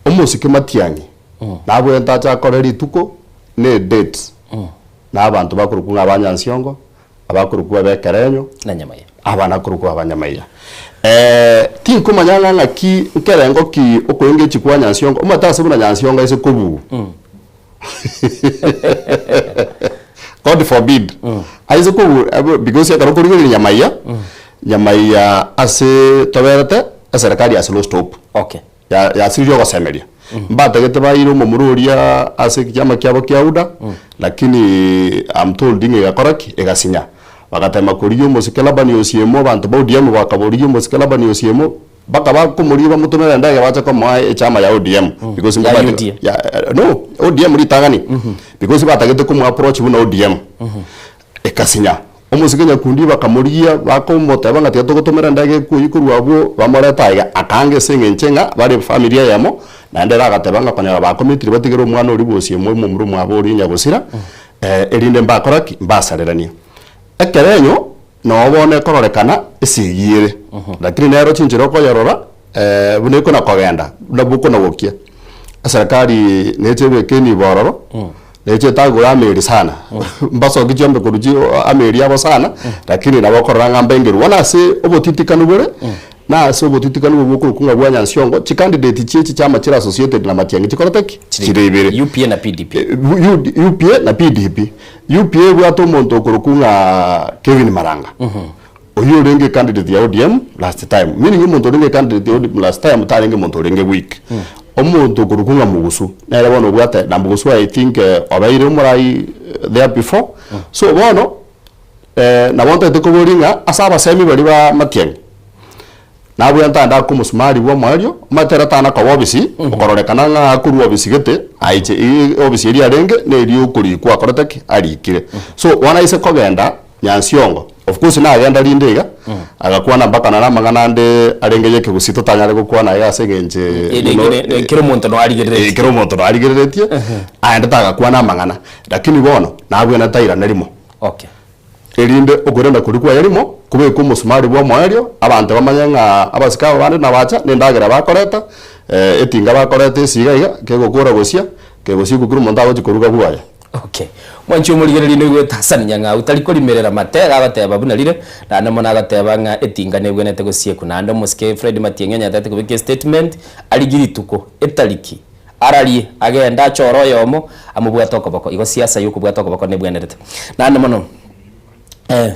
omosike matiang'i nabwenerete ache akore rituko na edate na abanto bakorokwa ng'a abanyansiongo, abakorokwa abekerenyo, Na nyamaiya. aba nakorokwa abanyamaiya. Tinkomanya ng'a ng'aki nkerengo ki okoengage kwa nyansiongo, omanyete ase buna nyansiongo aise kobugwa. God forbid. Aise kobu because ekero okorigereria nyamaiya, nyamaiya ase toberete, eserekari has lost hope. Okay. Ya yasiririe ogosemeria. Mbatagete baire omomura oria ase ekiama kiabo kia UDA, lakini I'm told ng'a egakora ki? Egasinya. Bagatema korigia omosike Labani Osiemo, abanto ba ODM bakaborigia omosike Labani Osiemo, Mpaka bakomoria bamotomere endege bache komoa echama ya ODM because Ya mbabate- UDA. ya, eh, no ODM ritang'ani because batagete komo approach buna ODM ekasinya omosike nyakundi bakamorigia bakomoteba ng'a tiga togotomera endege ekwo korwa abwo bamorete aiga akaanga ase eng'encho ng'a bare efamiri eyemo naende ere agateba ng'a konyora bakomitire batigere omwana oria bwosie momura omwabo oria nyagosira erinde mbakora ki mbasareranie. Ekerenyo Noo bono ekororekana esegi ere, lakini nero chinchera okoyorora buna ekona kogenda, buna bokona gokia. Eserekari neche ebeke enibo ororo, neche etagore ameri sana, mbasoki chiombe korwa chi ameri abo sana, lakini nabo okorora ng'a mbaingerwe. Bono ase obotitikanu bore, na ase obotitikanu obwo bokorokwa ng'a bwa Nyansiongo, chicandidate chie chichama chire associated na Matiang'i chikorete ki? Chire ibere. UPA na PDP. UPA na PDP. UPA ebwate omonto okorokwa ng'a Kevin Maranga, oyio orenge candidate ya ODM last time, meaning omonto orenge candidate ya ODM last time tarenge monto orenge weak. Omonto okorokwa ng'a Mugusu, nere bono obwate, na Mugusu I think obeire omorai there before, so bono nabo ntagete koboria ng'a ase abasemi baria ba Matiang'i, Nabwenerete aende ake omosumari bw'omoerio, omanyete ere tana koba obisi, okororekana ng'a akorwa obisi gete, aiche obisi eria arenge neria okorikwa akorete ki? Arikire. So bono aise kogenda Nyansiongo, of course nagenda rinde iga, agakwana mpaka naro amang'ana ande arenge ya ekegusii totanyare gokwana iga ase eng'encho Ere- kera omonto no arigereretie. Kera omonto no arigereretie, aendete agakwana amang'ana, lakini bono nabwenerete airane rimo. Okay. Erinde okorenda koria kwaye rimo kobekwe omosumari bw'omoerio, abanto bamanye ng'a abasike aba bande nabacha, na endagera bakoreta, etinga bakoreta esiga iga, kegokora gosia, kegosia kera omonto agochia koruga bwaye. Okay. Mwanchi omorigereria noigwete Hassan Nyang'au tari korimerera mate agoteba buna rire, naende mono agoteba ng'a etinga nebwenerete gosiekwa. Naende omosike Fred Matiang'i onyetete kobeka estatement, arigie rituko, etariki, ararie, agende achore oyomo, amobwate okoboko. Igo siasa ya okobwata okoboko nebwenerete. Naende mono, eh,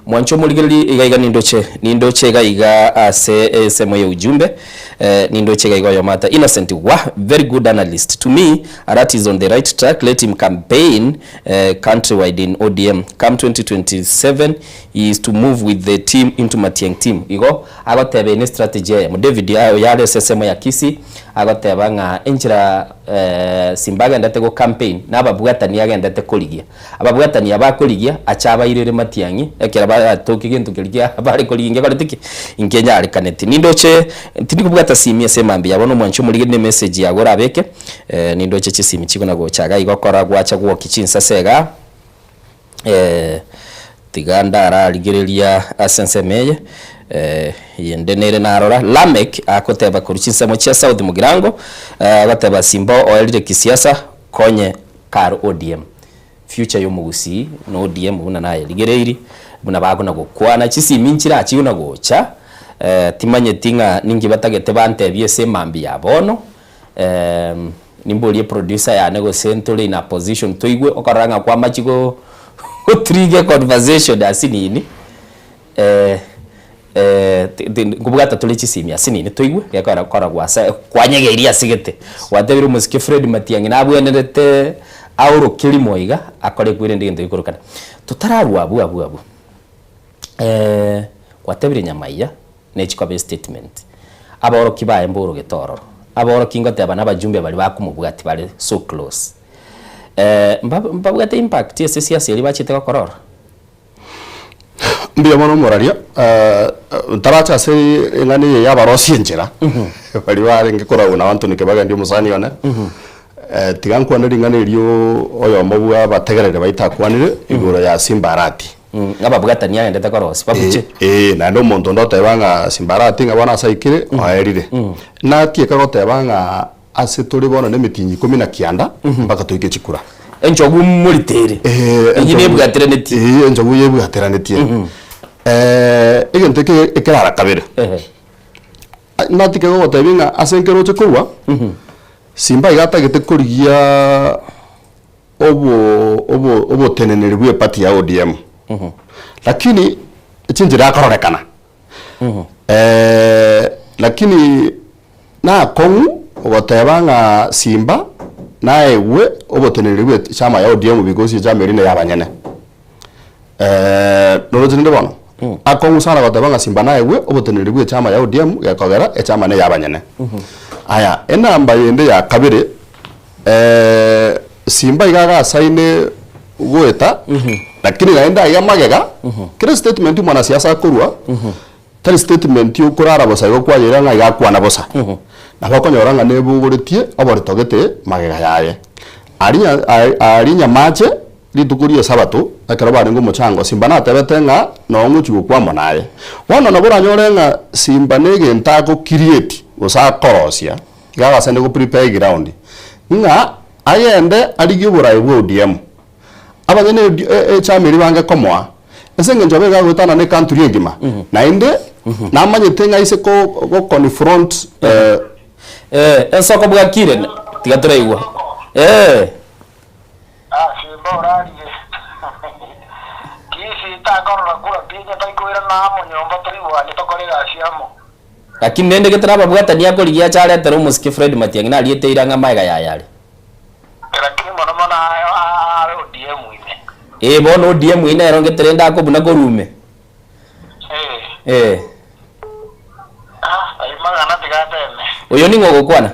mwanche omorigereria iga iga nindoche, nindoche iga iga ase ensemo ya ujumbe, eh, nindoche iga iga oyomo ata Innocent wah, very good analyst. To me, Arati is on the right track, let him campaign eh, countrywide in ODM. Come 2027, he is to move with the team into Matiang team. Igo, Agoteba eye nestrategy eyemo. David oyo are ase ensemo ya Kisii agoteba ng'a enchera Simba agendete go campaign na ababwatani agendete korigia. Ababwatani aba akorigia ache abairere matiang'i ekero baratoke gento keria kia bare korigia ngekorete ki? Nkenyarekaneti. Nindoche tindi kobwata simi ase emambia ya bono omwanchi omorigereria ne emessage yago orabeke nindoche chisimi chikona gocha iga igo kora gwacha gwokia chinsase igaa. Tiga ndararigereria ase ensemo eye, eyende nere narora. Lameck agoteba korwa chinsemo chia South Mugirango, agoteba Simba oerire kisiasa konye kare ODM. Future ya omogusii na ODM buna nayerigereiri, buna bakona gokwana chisimi nchirachi buna gocha, timanyeti ng'a ninki batagete bantebie ase emambia ya bono. Nimborie producer yane gose ntore in a position toigwe okorora ng'a kwamachi go gotrigger econversation asinini nkobwata tore chisimi asinini toigwe gekogera kora gwasa kwanyegeirie ase gete gwatebire omosike Fred Matiang'i nabwenerete aorokie rimo iga akore kwerende egento gekorokana. Totararwa abwo abwo abwo gwatebire nyamaiya. ne chikoba estatement. Aborokia baye mborogete ororo. Aborokia ngoteba na abajumbe baria bakomobwatia bare so close. Mbabwate impact ase esiasa eria bachete gokora ororo? Mbuya mono omoraria, ntaracha ase eng'ana eye ya abarosia enchera, baria barenge koragwa na Anthony Kibagendi omosani one, tiga nkwane ring'ana erio oyomo bwa abategereri baito akwanire igoro ya Simba Arati. Ababwatani agendete korosia babuche. Ee, naende omonto onde oteba ng'a Simba arati ng'a bono ase aikire, oerire. Natieka goteba ng'a ase tore bono na emetienyi ikomi na kianda, mpaka toike chikura. Enchogu moriteere. Eyio nebwateranetie. Ee, enchogu yebwateranetie. Egento eke ekerara kabere, natike gogotebia ng'a ase nkeroche korwa, Simba iga atagete korigia obo obo oboteneneri bwa eparty ya ODM. Lakini chinchera akororekana. Lakini nakong'u ogoteba ng'a Simba naegwe oboteneneri bwa echama ya ODM because echama eria neya abanyene. Noroche rende bono? Akong'u sana goteba ng'a Simba naegwe oboteneneri bwa echama ya ODM gekogera echama neya abanyene. Aya, enamba yende ya kabere, Simba iga agasaine goeta, lakini naende aiga magega, kera estatement mwanasiasa akorwa, tari statement okorara bosa igo kwayeira ng'a iga akwana bosa. Nabo okonyora ng'a nebogoretie oborito gete magega yaye. Aria aria Nyamache, rituko ria Esabato, ekero barenge omochango, Simba natebete ng'a noo ngochia gokwa amo naye. Bono nabo oranyore ng'a Simba negento ago create gose akorosia, iga agasende go prepare eground, ng'a agende arigie oboraai bwa ODM. Abanyene echama eria bange komoa, ase eng'encho abe iga agoetana na ecountry engima, naende namanyete ng'a ase ko go confront Ensoko bwakire, tiga toraigwa. Eh. Simba orarire. Kisii takorora kura pi onye taikoirana amo nyomba toigwane tokore egasi amo. Lakini rende gete nababwatani akorigia ache aretere omosike Fred Matiang'i nariete eira ng'a magega yaye are. Lakini mono mono are ODM ime. Ee bono ODM eye nero ngete rende akobuna korwa ime. Ee. Ayio magana tiga ateme. Oyo ning'o ogokwana?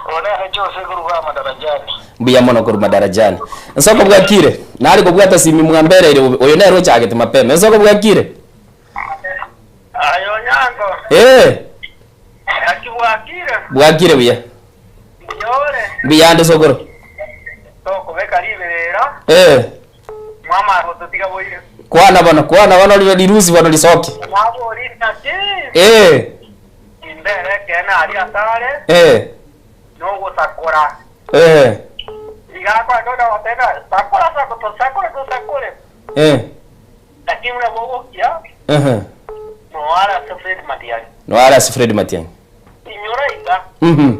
Oyo nere Jose korwa Madarajani. Mbuya mono korwa Madarajani. Ensoko bwakire? Nare kobwata simi mwambereire bobe. Oyo nere ochagete mapema. Ensoko bwakire? Aye Onyango. Ee. Naki bwakire? Bwakire buya. Mbuya ore? Mbuya ande sokoro. Tokobeka riberera. Ee. Mwamara gototiga boire. Kwana bono, kwana bono rire rirusi bono risoke. Naborie naki? Ee. Nimbere ekeene aria asare, Ee. nogosakora. Ee. Iga akorete onde agoteba, Sakora, sakora, tosakore, tosakore. Ee. Lakini buna bogokia, Ehe. noare ase Fred Matiang'i. Noare ase Fred Matiang'i. Inyora iga, Mhm.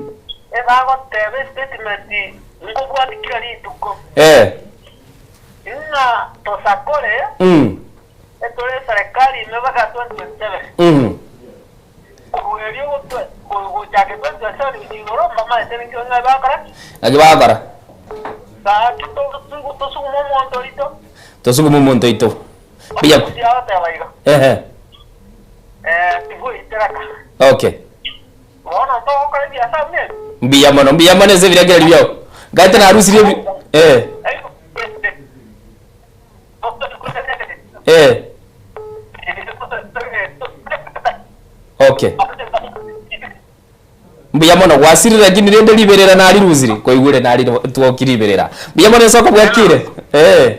ebagoteba estatement nkobwati kera rituko, Ee. ng'a tosakore, etore eserekari ime mpaka 2027. Korwa erio gochaka 2027 gochia igoro, mbamaete ninki ng'a bakora ki? Naki bagokora? Gaki tosugume omonto oito. Tosugume omonto oito. Mbuya. Omokusi agoteba iga. Ehe. Eh, tibweiteraka. Okay. Bono ntogokora ebiasara buna ebi. Mbuya mono, mbuya mono ase ebirengererio biao. Ngaete narusirie ebi eh. Eh. Okay. Mbuya mono gwasirire lakini rende riberera narirusire koigure nari twoki riberera. Mbuya mono esoko bwakire. Eh.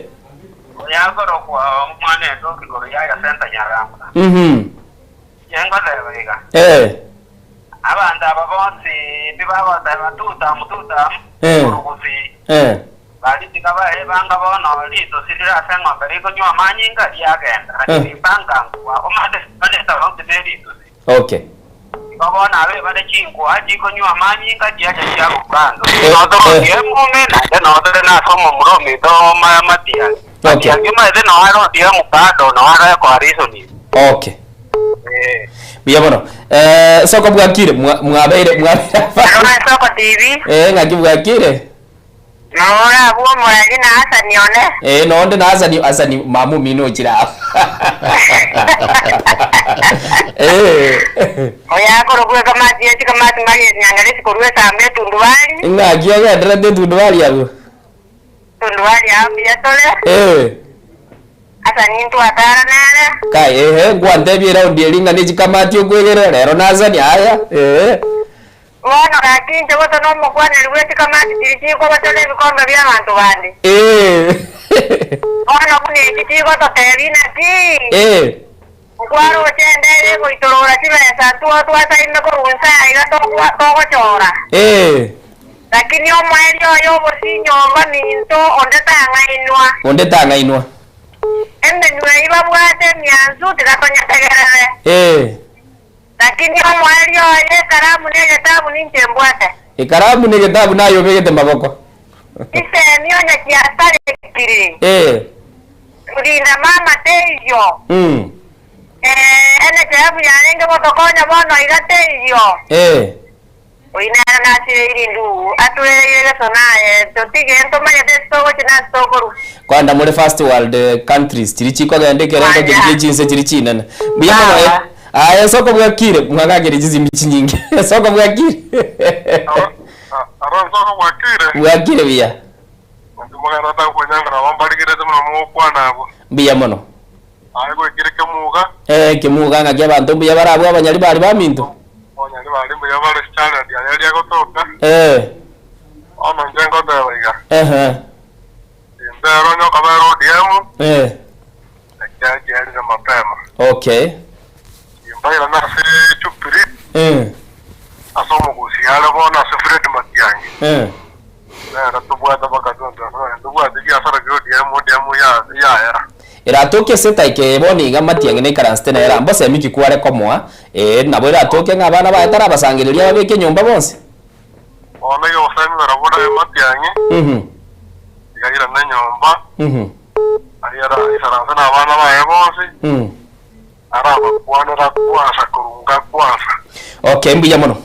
Oyakorokwa omwana endoki korwa Yaya Center Nyaramba. Mhm. Nengoteba iga, Eh. abanto aba bonsi tibagoteba Tutamu, tutamu, Eh. korwa gusii. Eh. Baria tikabae banga bono ritosi rire ase eng'ombe rikonywa amanyinga, riagenda, Eh. lakini banga nkwa, omanyete bane tofauti ne ritosi. Okay. Igo bono abe bare chinkwa chikonywa amanyinga chiacha chiagokando. Eh, Notorosie eh. emume naende notore nase omomura ominto Matiang'i. Okay. Matiang'i omanyete noo are ODM bado noo are coalition. Okay. Eh. Buya mono. Eh, soko bwakire mwa- mwabeire mwabeire Soko TV. Eh, ng'aki bwakire? Noro abwo omorari na Hasani one. Eh, nonde na Hasani, Hasani mama omino ochire aa. Eh. Oyo akorokwa ekamati ye chikamati Mariet Nyangaresi korwa esamba etundubari. Ng'aki ogendererete etundubari abwo? Etundubari aa mbuya tore. Eh. Hasani ntwatara nere. Kai ehe, nkwantebia eraundi eria ng'a ne chikamati okwegerera rero na Hasani aya, eh. Bono gaki inche gose nomokwaneri bwe chikamati chiria chikogochora ebikombe bi'abanto bande. Ee. Bono buna echi chigototebia inaki? Eh. Nkwaroche endege egoitorora chibesa ntwo twasaime korwa inse aiga togwa togochora. Eh. Lakini omoerio oye obosie inyomba minto onde tang'ainwa. Onde tang'ainwa. Emenwa eyio babwate emiansu tiga tonyetegerere. Eh. Lakini omoerio oye ekaramu na egetabu ninche mbwate. Ekaramu na egetabu naye obegete maboko. Chisemi onye chiasarekire. Eh. Rinda mama teiyo. Mm. Eh, NHIF yarenge gotokonya bono iga teiyo. Eh. Oyio nere nasireire indugu, atuereire egeso naye, totige ntomanyete ase togochia na ase tokorwa. Kwanda more first world eh, countries chiri chikogenda ekerengo keri gie chinse chiri chinene. Mbuya mono eh. Aye soko bwakire mwagakire chisimi chinyinge. Soko bwakire. Aro nsoko bwakire. Bwakire buya. Omoganda takwanyanga nabo mbarigerete muno mogokwana abwo. Mbuya mono. Aye goikire kemuga. Eh kemuga ng'aki abanto mbuya barabwo abanyari bari baminto. Abanyari bari mbuya bare standard aria ria gotoka. Eh. Bono inche ngoteba iga. Ehe. Imbero onye okobera ODM. Eh. Ekiagera kiarire mapema. Okay. Imbairane ase Jubilee. Eh. Ase omogusia are bono ase Fred Matiang'i. Eh. Nere tobwate mpaka 2027 ntobwate biasara bia ODM, ODM yaera. Eratoke ase etaika eye bono iga Matiang'i naikaransete nere aa mbosemi ki kware komoa, ee, nabo eratoke ng'a abana baye tarabasangereria ababeke enyomba bonsi. Bono iga obosemi barabwo naye Matiang'i, iga airane enyomba, aria aisaranse nabana baye bonsi, arabakwanera kwasa korunga kwasa. Okay, mbuya mono.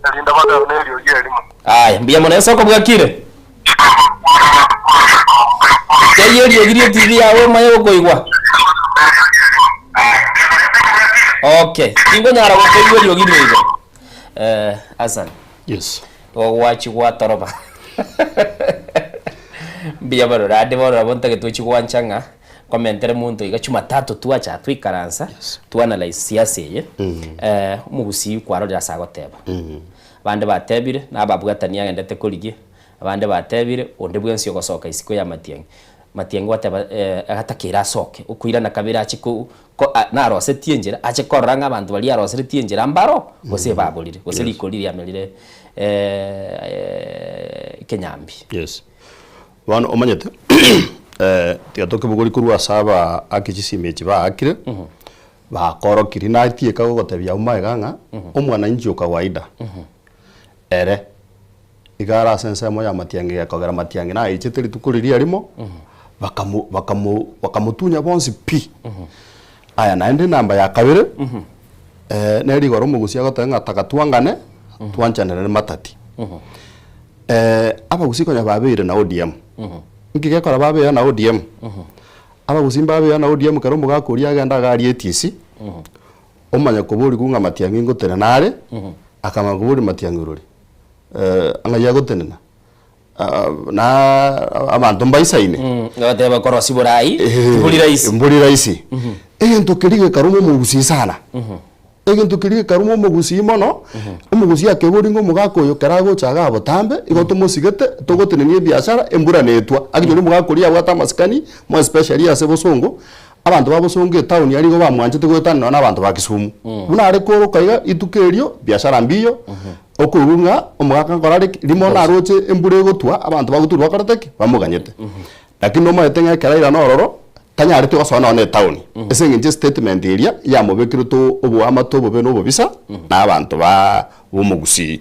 Erinde batebe neriogi erimo. Aya, mbuya mono esoko bwakire. Teiyo eriogi rie TV yago omanye gokoigwa. Okay, tingonyara gokoigwa eriogi rire igo. Eh, Hassan. Yes. Gogwachi gwatoroba. Mbuya mono naende bono nabo ntagete ochi gwancha ng'a komentere monto iga Jumatatu twacha twaikaransa twa analyse siasa eye eh, omogusii kwarorire ase agoteba. Abande batebire na ababwatani agendete korigia, abande batebire onde bwensi ogosoka isiko ya Matiang'i. Matiang'i gwateba eh, agatakeire asoke, okoirana kabere ache ko ko narosetie enchera ache korora ng'a abanto baria aroseretie enchera mbaro gose baborire gose rikori riamerire ekenyambi. Yes. Bono omanyete tiga tokebogori korwa ase aba ake chisimi echi baakire, bakorokirie natieka gogotebia abwo magega ng'a omwananchi o kawaida ere iga are ase ensemo ya matiang'i gekogera matiang'i naichete rituko riria erimo, bakamu bakamu bakamotunya bonsi pi. Aya naende enamba ya kabere, nere igoro omogusia agoteba ng'a taka twangane, twanchanere matati. Abagusii konya babeire na ODM. Nki gekora babeire na ODM? Abagusii mbabeire na ODM ekero omogaka oria agenda agaria etisi, omanya koborigwa ng'a Matiang'i ngotenena are, akamanya koboria Matiang'i orori, ng'ai agotenena? Na abanto mbaisaine. Agateba korosia borai, mbori rahisi. Mbori rahisi. Egento keria gekaruma omogusii sana. Egento keria gekaruma omogusii mono, omogusii akeboria ng'a omogaka oyo ekero agocha igaa botambe, igo tomosigete, togotenenia ebiashara, embura netwa. Lakini oria omogaka oria abwate amasikani, more especially ase bosongo, abanto ba bosongo etown aria igo bamwanchete goetania nonya na abanto ba Kisumu. Buna are koroka iga, rituko erio, biashara mbiyo, okoigwa ng'a omogaka nkora are ki, rimo naroche embura egotwa, abanto bagoturwa bakorete ki? Bamoganyete. Lakini nomanyete ng'a ekero airana ororo, tanyareti gosoa nonya na etown, ase eng'encho estatement eria yamobekerete oboamate obobe na obobisa na abanto ba bomogusii.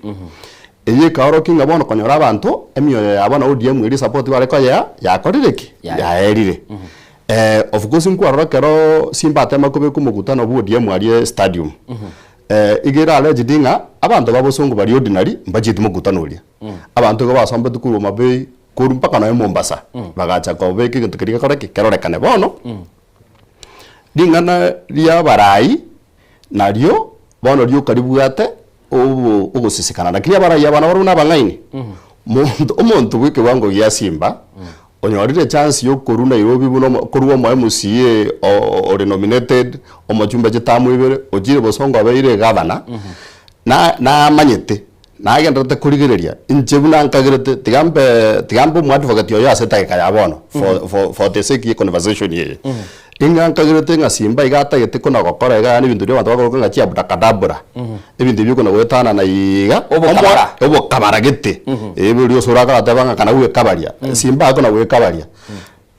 Eyio ekaorokia ng'a bono konyora abanto emioyo yabo na ODM eria esapoti bare koyea yakorire ki? Yaerire. Of course nkwarora ekero Simba atema kobeka omokutano bwa ODM aria estadium, iga ere alleged ng'a abanto ba bosongo baria ordinary mbachieti mokutano oria. Abanto igo basombeti korwa Homa Bay, korwa mpaka nonya Mombasa, bagacha kobeka egento keria gekore ki? Kerorekane. Bono, ring'ana ria abarai nario bono rioka ribwate obo ogosisikana. Lakini abarai aba nabarobwo nabang'aini. Monto omonto bwa ekewango gia Simba, onyorire echance ya okorwa Nairobi buna omo korwa omo MCA ore nominated, omochumbe chitamu ibere, ochire bosongo obeire egavana, na namanyete. Nagendererete korigereria, inche buna nkagerete, tiga mbe tiga mbe omoadvocate oyo ase edageka ya bono, for for for the sake ye conversation eye. Ing'a nkagerete ng'a Simba iga atagete kona gokora iga yaani ebinto biria abanto bakoroka ng'a chiabracadabra, ebinto ebio okona goetanana iga, Obokabara. obokabara gete, eh boria ase orakateba ng'a kana gwekabaria, Simba akona gwekabaria.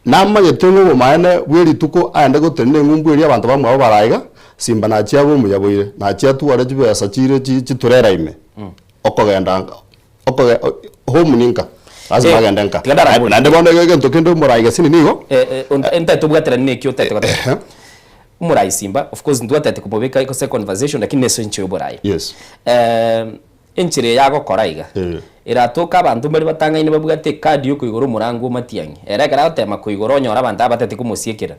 Namanyete ng'a obomaene bwe rituko aende gotenena eng'umbu eria abanto bamwabo bare aiga, Simba nachie abe omuya boire, nachie atware chibesa chire chi chiturera ime, okogenda nka okoge home ninka, lasima Eh, agende nka. tiga ndaraborie. Naende bono iga egento kende omorai gesini nigo, Eh, eh, onta- ntagete tobwaterane na ekio otagete goteba. Omorai Simba, of course ntwatagete komobeka ase econversation lakini nese enchera ya oborai. Yes. Enchera eye agokora iga, eratoke abanto mbaria batang'aine babwate ekadi y'okoigora omorango o matiang'i. Ere ekero agotema koigora onyore abanto aba batete komosiekera.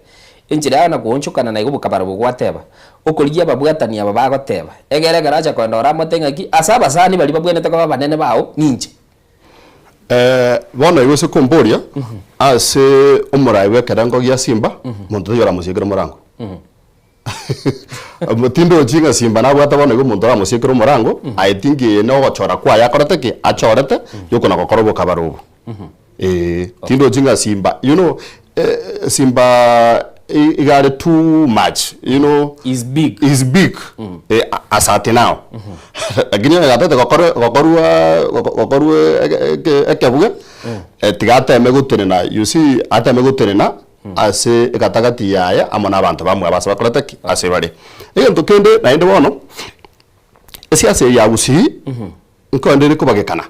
Enchera yaye na koonchokana na igo bokabara bogwateba, okorigia ababwatani aba bagoteba. Egere ekero acha koenda ore amote ng'aki, ase abasani baria babwenerete koba abanene bao ninche. Bono igo ase komboria, ase omorai bw'ekerengo gia Simba, monto taiyo oramosiekere omorango. Tindochi ng'a Simba nabwate bono iga omonto oramosiekere omorango, I think eye nogochora kwaye akorete ki? Achorete, yokona gokora obokabara obo. Eeh, tindochi ng'a Simba, you know, Simba iga are too much, you know, He's big. he's big, as at now. Lakini onye gatete gokora gokorwa gokorwa eke ekebuge, tiga ateme gotenena, you see, ateme gotenena. Ase egatagati yaye amo nabanto bamwabo ase bakorete ki? Ase bare. Egento kende naende bono, esiasa eye ya Gusii, nkoende ere kobagekana.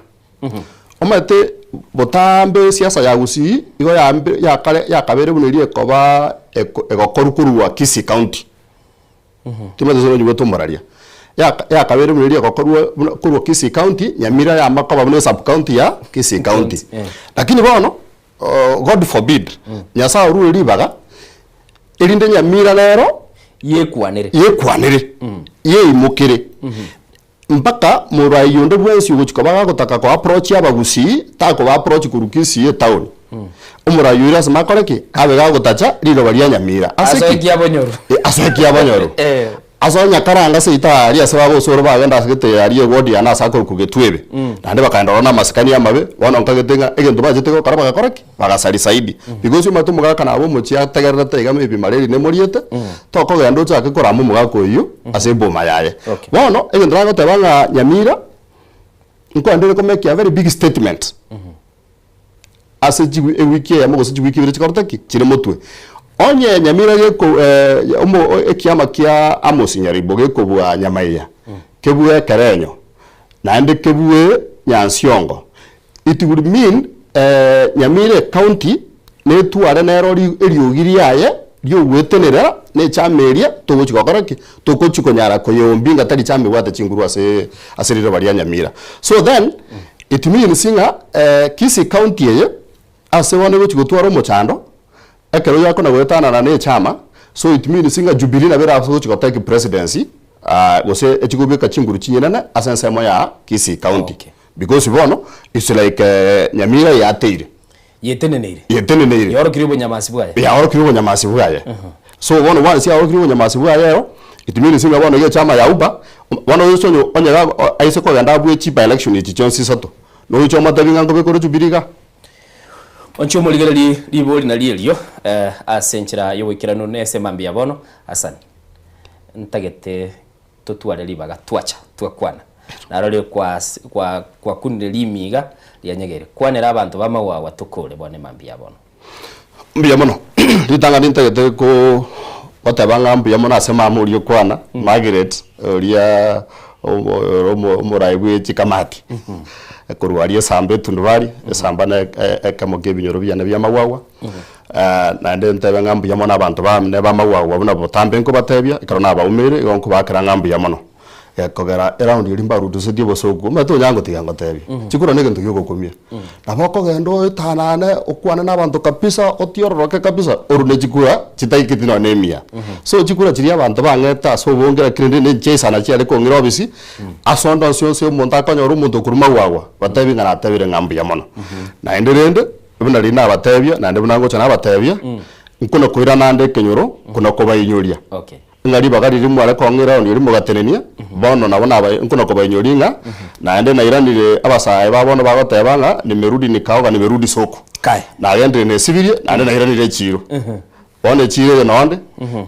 Omanyete botambe esiasa ya Gusii, igo yambe yakare yakabeire buna eria ekoba eko egokorwa korwa Kisii County. Timanyeti gose nonyigwete omoraria. Yaka yakabeire buna eria egokorwa buna korwa Kisii County, Nyamira yama koba buna esub county ya Kisii County. Lakini bono. God forbid, Nyasae orure ribaga, erinde Nyamira nero Yekwanere. yekwanere, yeimokere, mpaka morai onde bwensi ogochia koba gagotaka ko approach abagusii, takoba approach korwa Kisii etown. Omorai oyio lasima akore ki? Abe gagotacha riroba ria Nyamira. Ase Asoe ki? Kiabonyoru. Eh, asoe Kiabonyoru. Eh. Ase onyakaranga ase ita aria ase bagosora bagenda ase gete aria ewodi yane ase akorokwa Getwebe, naende bakaenda ororo namasikani amabe, bono nkagete ng'a egento bachete gokora bagakora ki? Bagasaria zaidi. Because omanyete omogaka nabo omochie ategererete iga maybe malaria nemoriete, tokogenda ochake korama omogaka oyio ase eboma yaye. Bono, egento nagoteba ng'a Nyamira, nkoendereria ko make a very big statement. Ase chiwi ewiki eyemo gose chiwiki ibere chikorete ki? Chire motwe. Onye nyamira geko omo ekiama kia Amos Nyaribo gekobua Nyamaiya, kebue Ekerenyo, naende kebue Nyansiongo, it would mean Nyamira ecounty netware nero ri eriogi riaye riogwetenera na echama eria togochi gokora ki? Togochi konyara koyeombia ng'a tari chama ebwate chinguru ase ase riroba ria Nyamira. So then, It means ng'a Kisii county eye ase bono egochi gotwara omochando ekero yakona goetanana na echama so it means ng'a Jubilee nabo erase gochi go take presidency gose echi kobeka chinguru chinyenene ase ensemo ya Kisii county because bono it's like Nyamira yateire. Yeteneneire. Yeteneneire. Yaorokirie obonyamasi bwaye. Yaorokirie obonyamasi bwaye. So bono once yaorokirie obonyamasi bwaye ero, it means ng'a bono iga echama ya UPA, bono oise onye onye ga aise kogenda abue chi by election echi chionsi isato, nogocha omotebi ng'a nkobeka ore Jubilee igaa. Onche omorigererie ribori nario erio, ase enchera y'oboikeranu nese mambia bono, Hassan, ntagete totware ribaga twacha twakwana. Narorire kwa kwa kwakunire rimiga ria nyegere. Kwanera abanto b'amagwagwa tokore bono emambia bono. Mbuya mono. Ritang'ani ntagete ko goteba ng'a mbuya mono ase mama oria okwana, Margaret, oria omo omo omorai bwe chikamati, korwa aria esamba etundubari, esamba na ekemo kia ebinyoro biane bia amagwagwa. Naende ntebe ng'a mbuya mono abanto bane b'amagwagwa buna botambe nkobatebia, ekero nabaumeire igo nkobaakera ng'a mbuya mono. Gekogera eraundi eria mbarudusetie obosooku, omanyete onye ngotiga ngotebie, chikura negento giogokumia. Nabo okogenda oetanane, okwane na abanto kabisa, otiororoke kabisa, orune chikura chitaiketi nonya na emiya. So chikura chiria abanto bang'ete ase obonge lakini rende nchiaisana chiare kong'ira obisi, ase onde onsi onsi omonto akonyora omonto okorwa magwagwa, batebi ng'a natebire ng'a mbuya mono. Naende rende, buna riria nabatebia, naende buna ngocha nabatebia, nkona koirana ande ekenyoro, kona kobainyoria. Okay. Ng'a ribaga riria mware kong'a eraundi eria mogatenenia, bono nabo naba nkona kobainyoria ng'a naende nairanire abasae ba bono bagoteba ng'a nimerudi nikaoga nimerudi soko. Nagendire nesibirie naende nairanire echiiro. Bono echiiro eye nonde,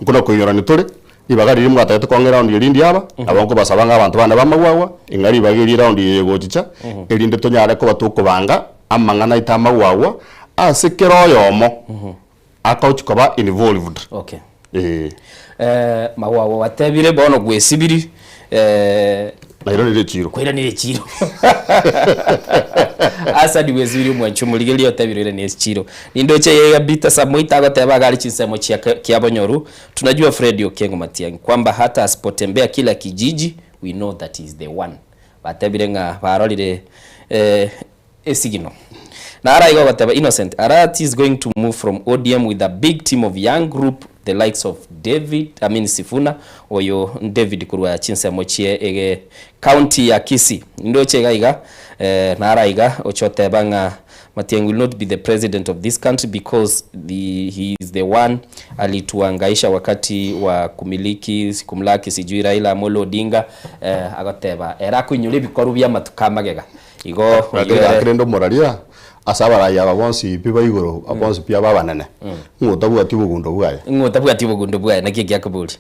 nkona koinyorania tore, ribaga riria mwatagete kong'a eraundi eria ndiaba, nabo nkobasaba ng'a abanto bane b'amagwagwa, ing'a ribaga eri eraundi eye egochicha, erinde tonyare koba tokobanga amang'ana aito amagwagwa ase kera oyomo. Akochi koba involved. Okay. Ee. Eh, magwagwa gwatebire bono gwesibiri eh, Nairanire echiro. Kwairanire echiro. Asadi gwesibiri omwanchi omorigereria otebire oiranie echiro. Nindoche yeiga Peter Samoita agoteba iga are chinsemo chia Kiabonyoru, tunajua Fred Okengo Matiang'i kwamba hata asipotembea kila kijiji we know that he is the one. Batebire ng'a barorire eh, Esigino. Naro iga ogoteba Innocent Arati is going to move from ODM with a big team of young group the likes of David I mean Sifuna oyo David korwa chinsemo chie ege county ya Kisii. Ndoche iga iga eh, naro iga oche oteba ng'a Matiang'i will not be the president of this country because the, he is the one alituangaisha wakati wa kumiliki kumlaki sijui Raila Amolo Odinga eh, agoteba ere akoinyora ebikoru bia amatuko amagega Igo Lakini oyio gaki ere. rende omoraria ase abarai aba bonsi pi ba igoro, bonsi pi aba abanene, ng'o otabwati obogundo bwaye? Ng'o otabwati obogundo bwaye? Naki egiakoboria.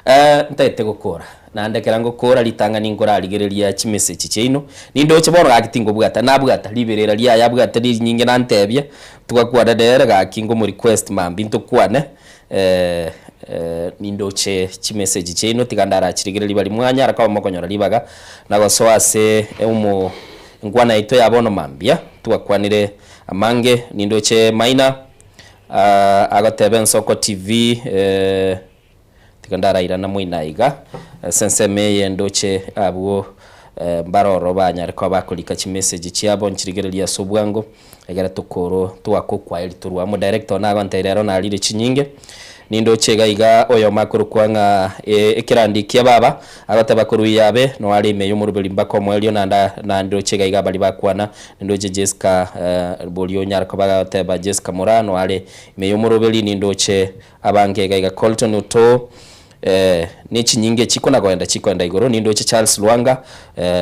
Eh, ntaete gokora. Naende ekero ngokora ritang'ani nkorarigereria chimessage chiaino, nindoche bono gaki tingobwata, nabwata riberera riaye abwate rinyinge nantebia, twakwana nere gaki nkomorequest mambia ntokwane, eh, eh, nindoche chimessage chiaino tiga ndarachirigereria baria mwanyara koba mokonyora ribaga, na gosoa ase omo enkwana yaito ya bono mambia, twakwanire amange, nindoche Maina, ah, agoteba Ensoko TV, eh, tiga ndarairana moino aiga, ase ensemo eye ndoche abwo mbare ororo banyare koba bakorika chimessage chiabo nchirigererie ase obwango, Ekero tokoro twakwa okwaeri torwa amo director one agontebia rero narire chinyinge nindoche iga iga oyomo akorokwa ng'a ekerandi kia baba agoteba korwa iyabe no are ime yomoroberi mpaka omoerio naende nandoche iga iga baria bakwana nindoche Jesca boria onyare koba agoteba Jesca Moraa no are ime yomoroberi nindoche abange iga iga Colton Otoo ne chinyinga chikona koenda chikoenda igoro, nindoche Charles Lwanga,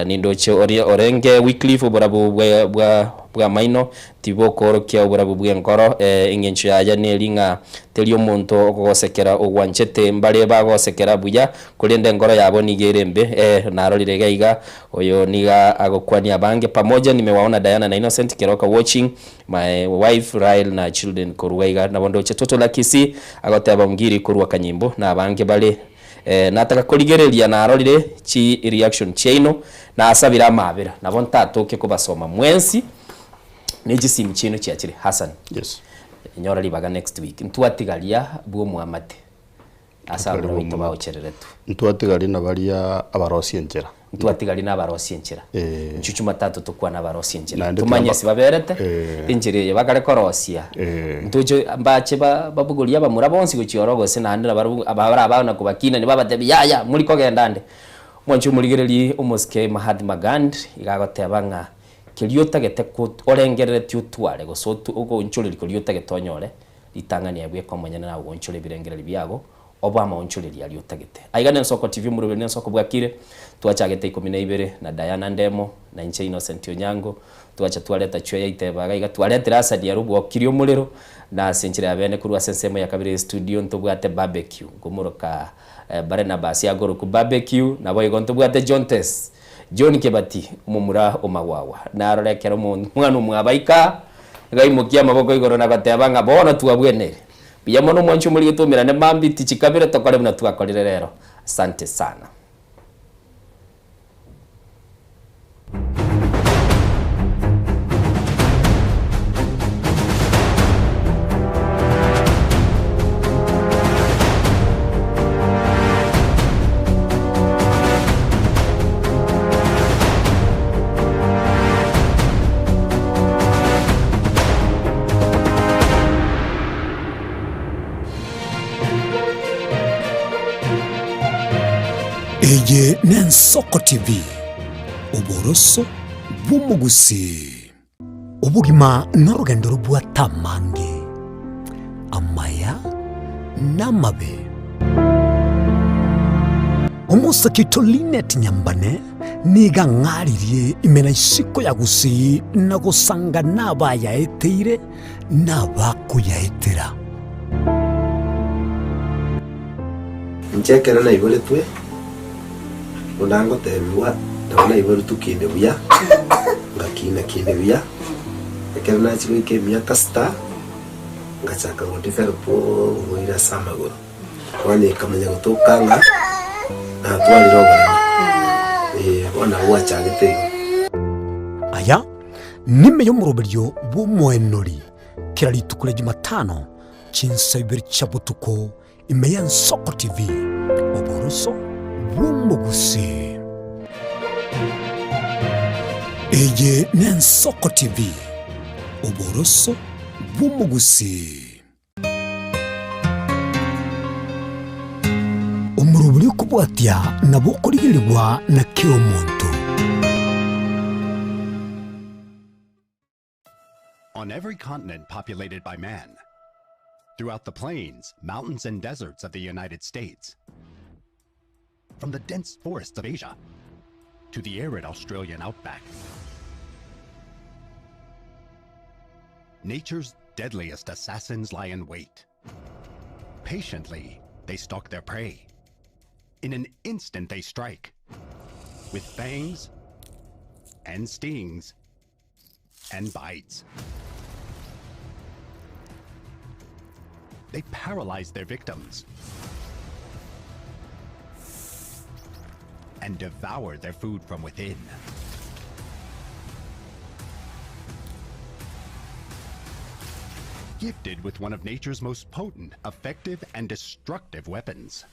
nindoche oria orenge Wycliffe oborabu bwa bwa bw'amaino, tibokoorokia oborabu bw'enkoro, eng'encho yaye neri ng'a teri omonto okogosekera ogwanchete, mbare bagosekera buya, korende enkoro yabo nigo ere embe, narorire iga iga, oyo niga agokwania abange, pamoja nimewaona Diana na Innocent Keroka watching, My wife Rael na children korwa iga nabo ndoche Toto Lakisi agoteba Ongiri korwa Kanyimbo na abange bare eh, nataka korigereria narorire chi reaction chiaino nasabire amabera nabo ntatoke kobasoma mwensi ne chisimu chiaino chiachire Hassan Yes. nyora ribaga next week ntwatigaria bwa omwamate Ase abamura baito baochereretwe. Ntwatigari na baria abarosia enchera. Ntwatigari na abarosia enchera. Eh. Inchuo Jumatatu tokwane abarosia enchera. Naende Tomanye tiga ase baberete, Eh. enchera eye bakare korosia. Eh. Ntoche mbache ba babogorie abamura bonsi gochia ororo gose naende nabarabwo abara na kobakinania babatebie yaya mori kogenda ande. Mwanche omorigererie omosike Mahatma Gandhi iga agoteba ng'a keria otagete ko orengereretie otware gose otu ogoonchoreria koria otagete onyore, Ritang'ani aye bweka omonyene na ogoonchora ebirengererio biago, obe amaonchoreria aria otagete. Aiga nensoko TV omoroberi nensoko bwakire, twachagete ikomi na ibere na Diana Ndemo, na inche Innocent Onyango, twacha twareta chwe yaito ebaga iga, twaretire Asadi ere obwokirie omorero, na ase enchera ya bene korwa ase ensemo ya kabere y'estudio ntobwate barbecue, nkomoroka Barnabas akorokwa barbecue, naboigo ntobwate Jontes, John Kebati, omomura o Magwagwa, narore ekero omwana omwabaika Ngaimokia amaboko igoro na goteba ng'a bono twabwenire. Mbuya mono omwanchi omorige twaumerane mambia tichikabere tokore buna twakorire rero. Asante sana. Eye n'Ensoko TV, oboroso bw'omogusii. Obogima norogendo robwate amange, amaya na amabe. Omosake oito Linet Nyambane nigo ang'aririe ime na isiko ya Gusii na gosanga nabayaeteire na abakoyaetera. Inche ekero naiboretwe, buna ngotebigwa, nabo naiboretwe kinde buya, ngakina kinde buya, ekero nachia goika emiaka sita, ngachaka godevelop oboira ase amagoro. Bono ekamanya gotoka ng'a natwarire oboremo, eh, bono nabo gwachagete igo. Aya nime y'omoroberio bw'omoenori kera rituko ria Jumatano chinsa ibere chia botuko ime y'Ensoko TV, oboroso bw'omogusii. Eye n'Ensoko TV, oboroso bw'omogusii. Omorobori okobwatia nabo okorigerigwa na kera omonto. On every continent populated by man, throughout the plains, mountains, and deserts of the United States, from the dense forests of Asia to the arid Australian outback, Nature's deadliest assassins lie in wait. Patiently, they stalk their prey. In an instant, they strike with fangs and stings and bites. They paralyze their victims and devour their food from within. Gifted with one of nature's most potent, effective, and destructive weapons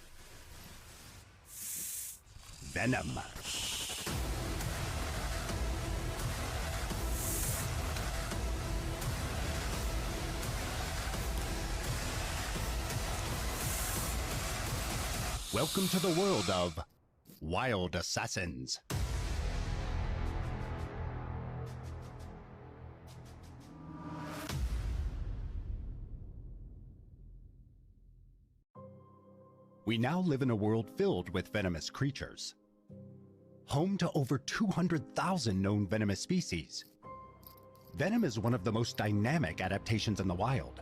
venom. Welcome to the world of Wild Assassins. We now live in a world filled with venomous creatures. Home to over 200,000 known venomous species. Venom is one of the most dynamic adaptations in the wild,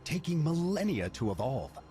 taking millennia to evolve.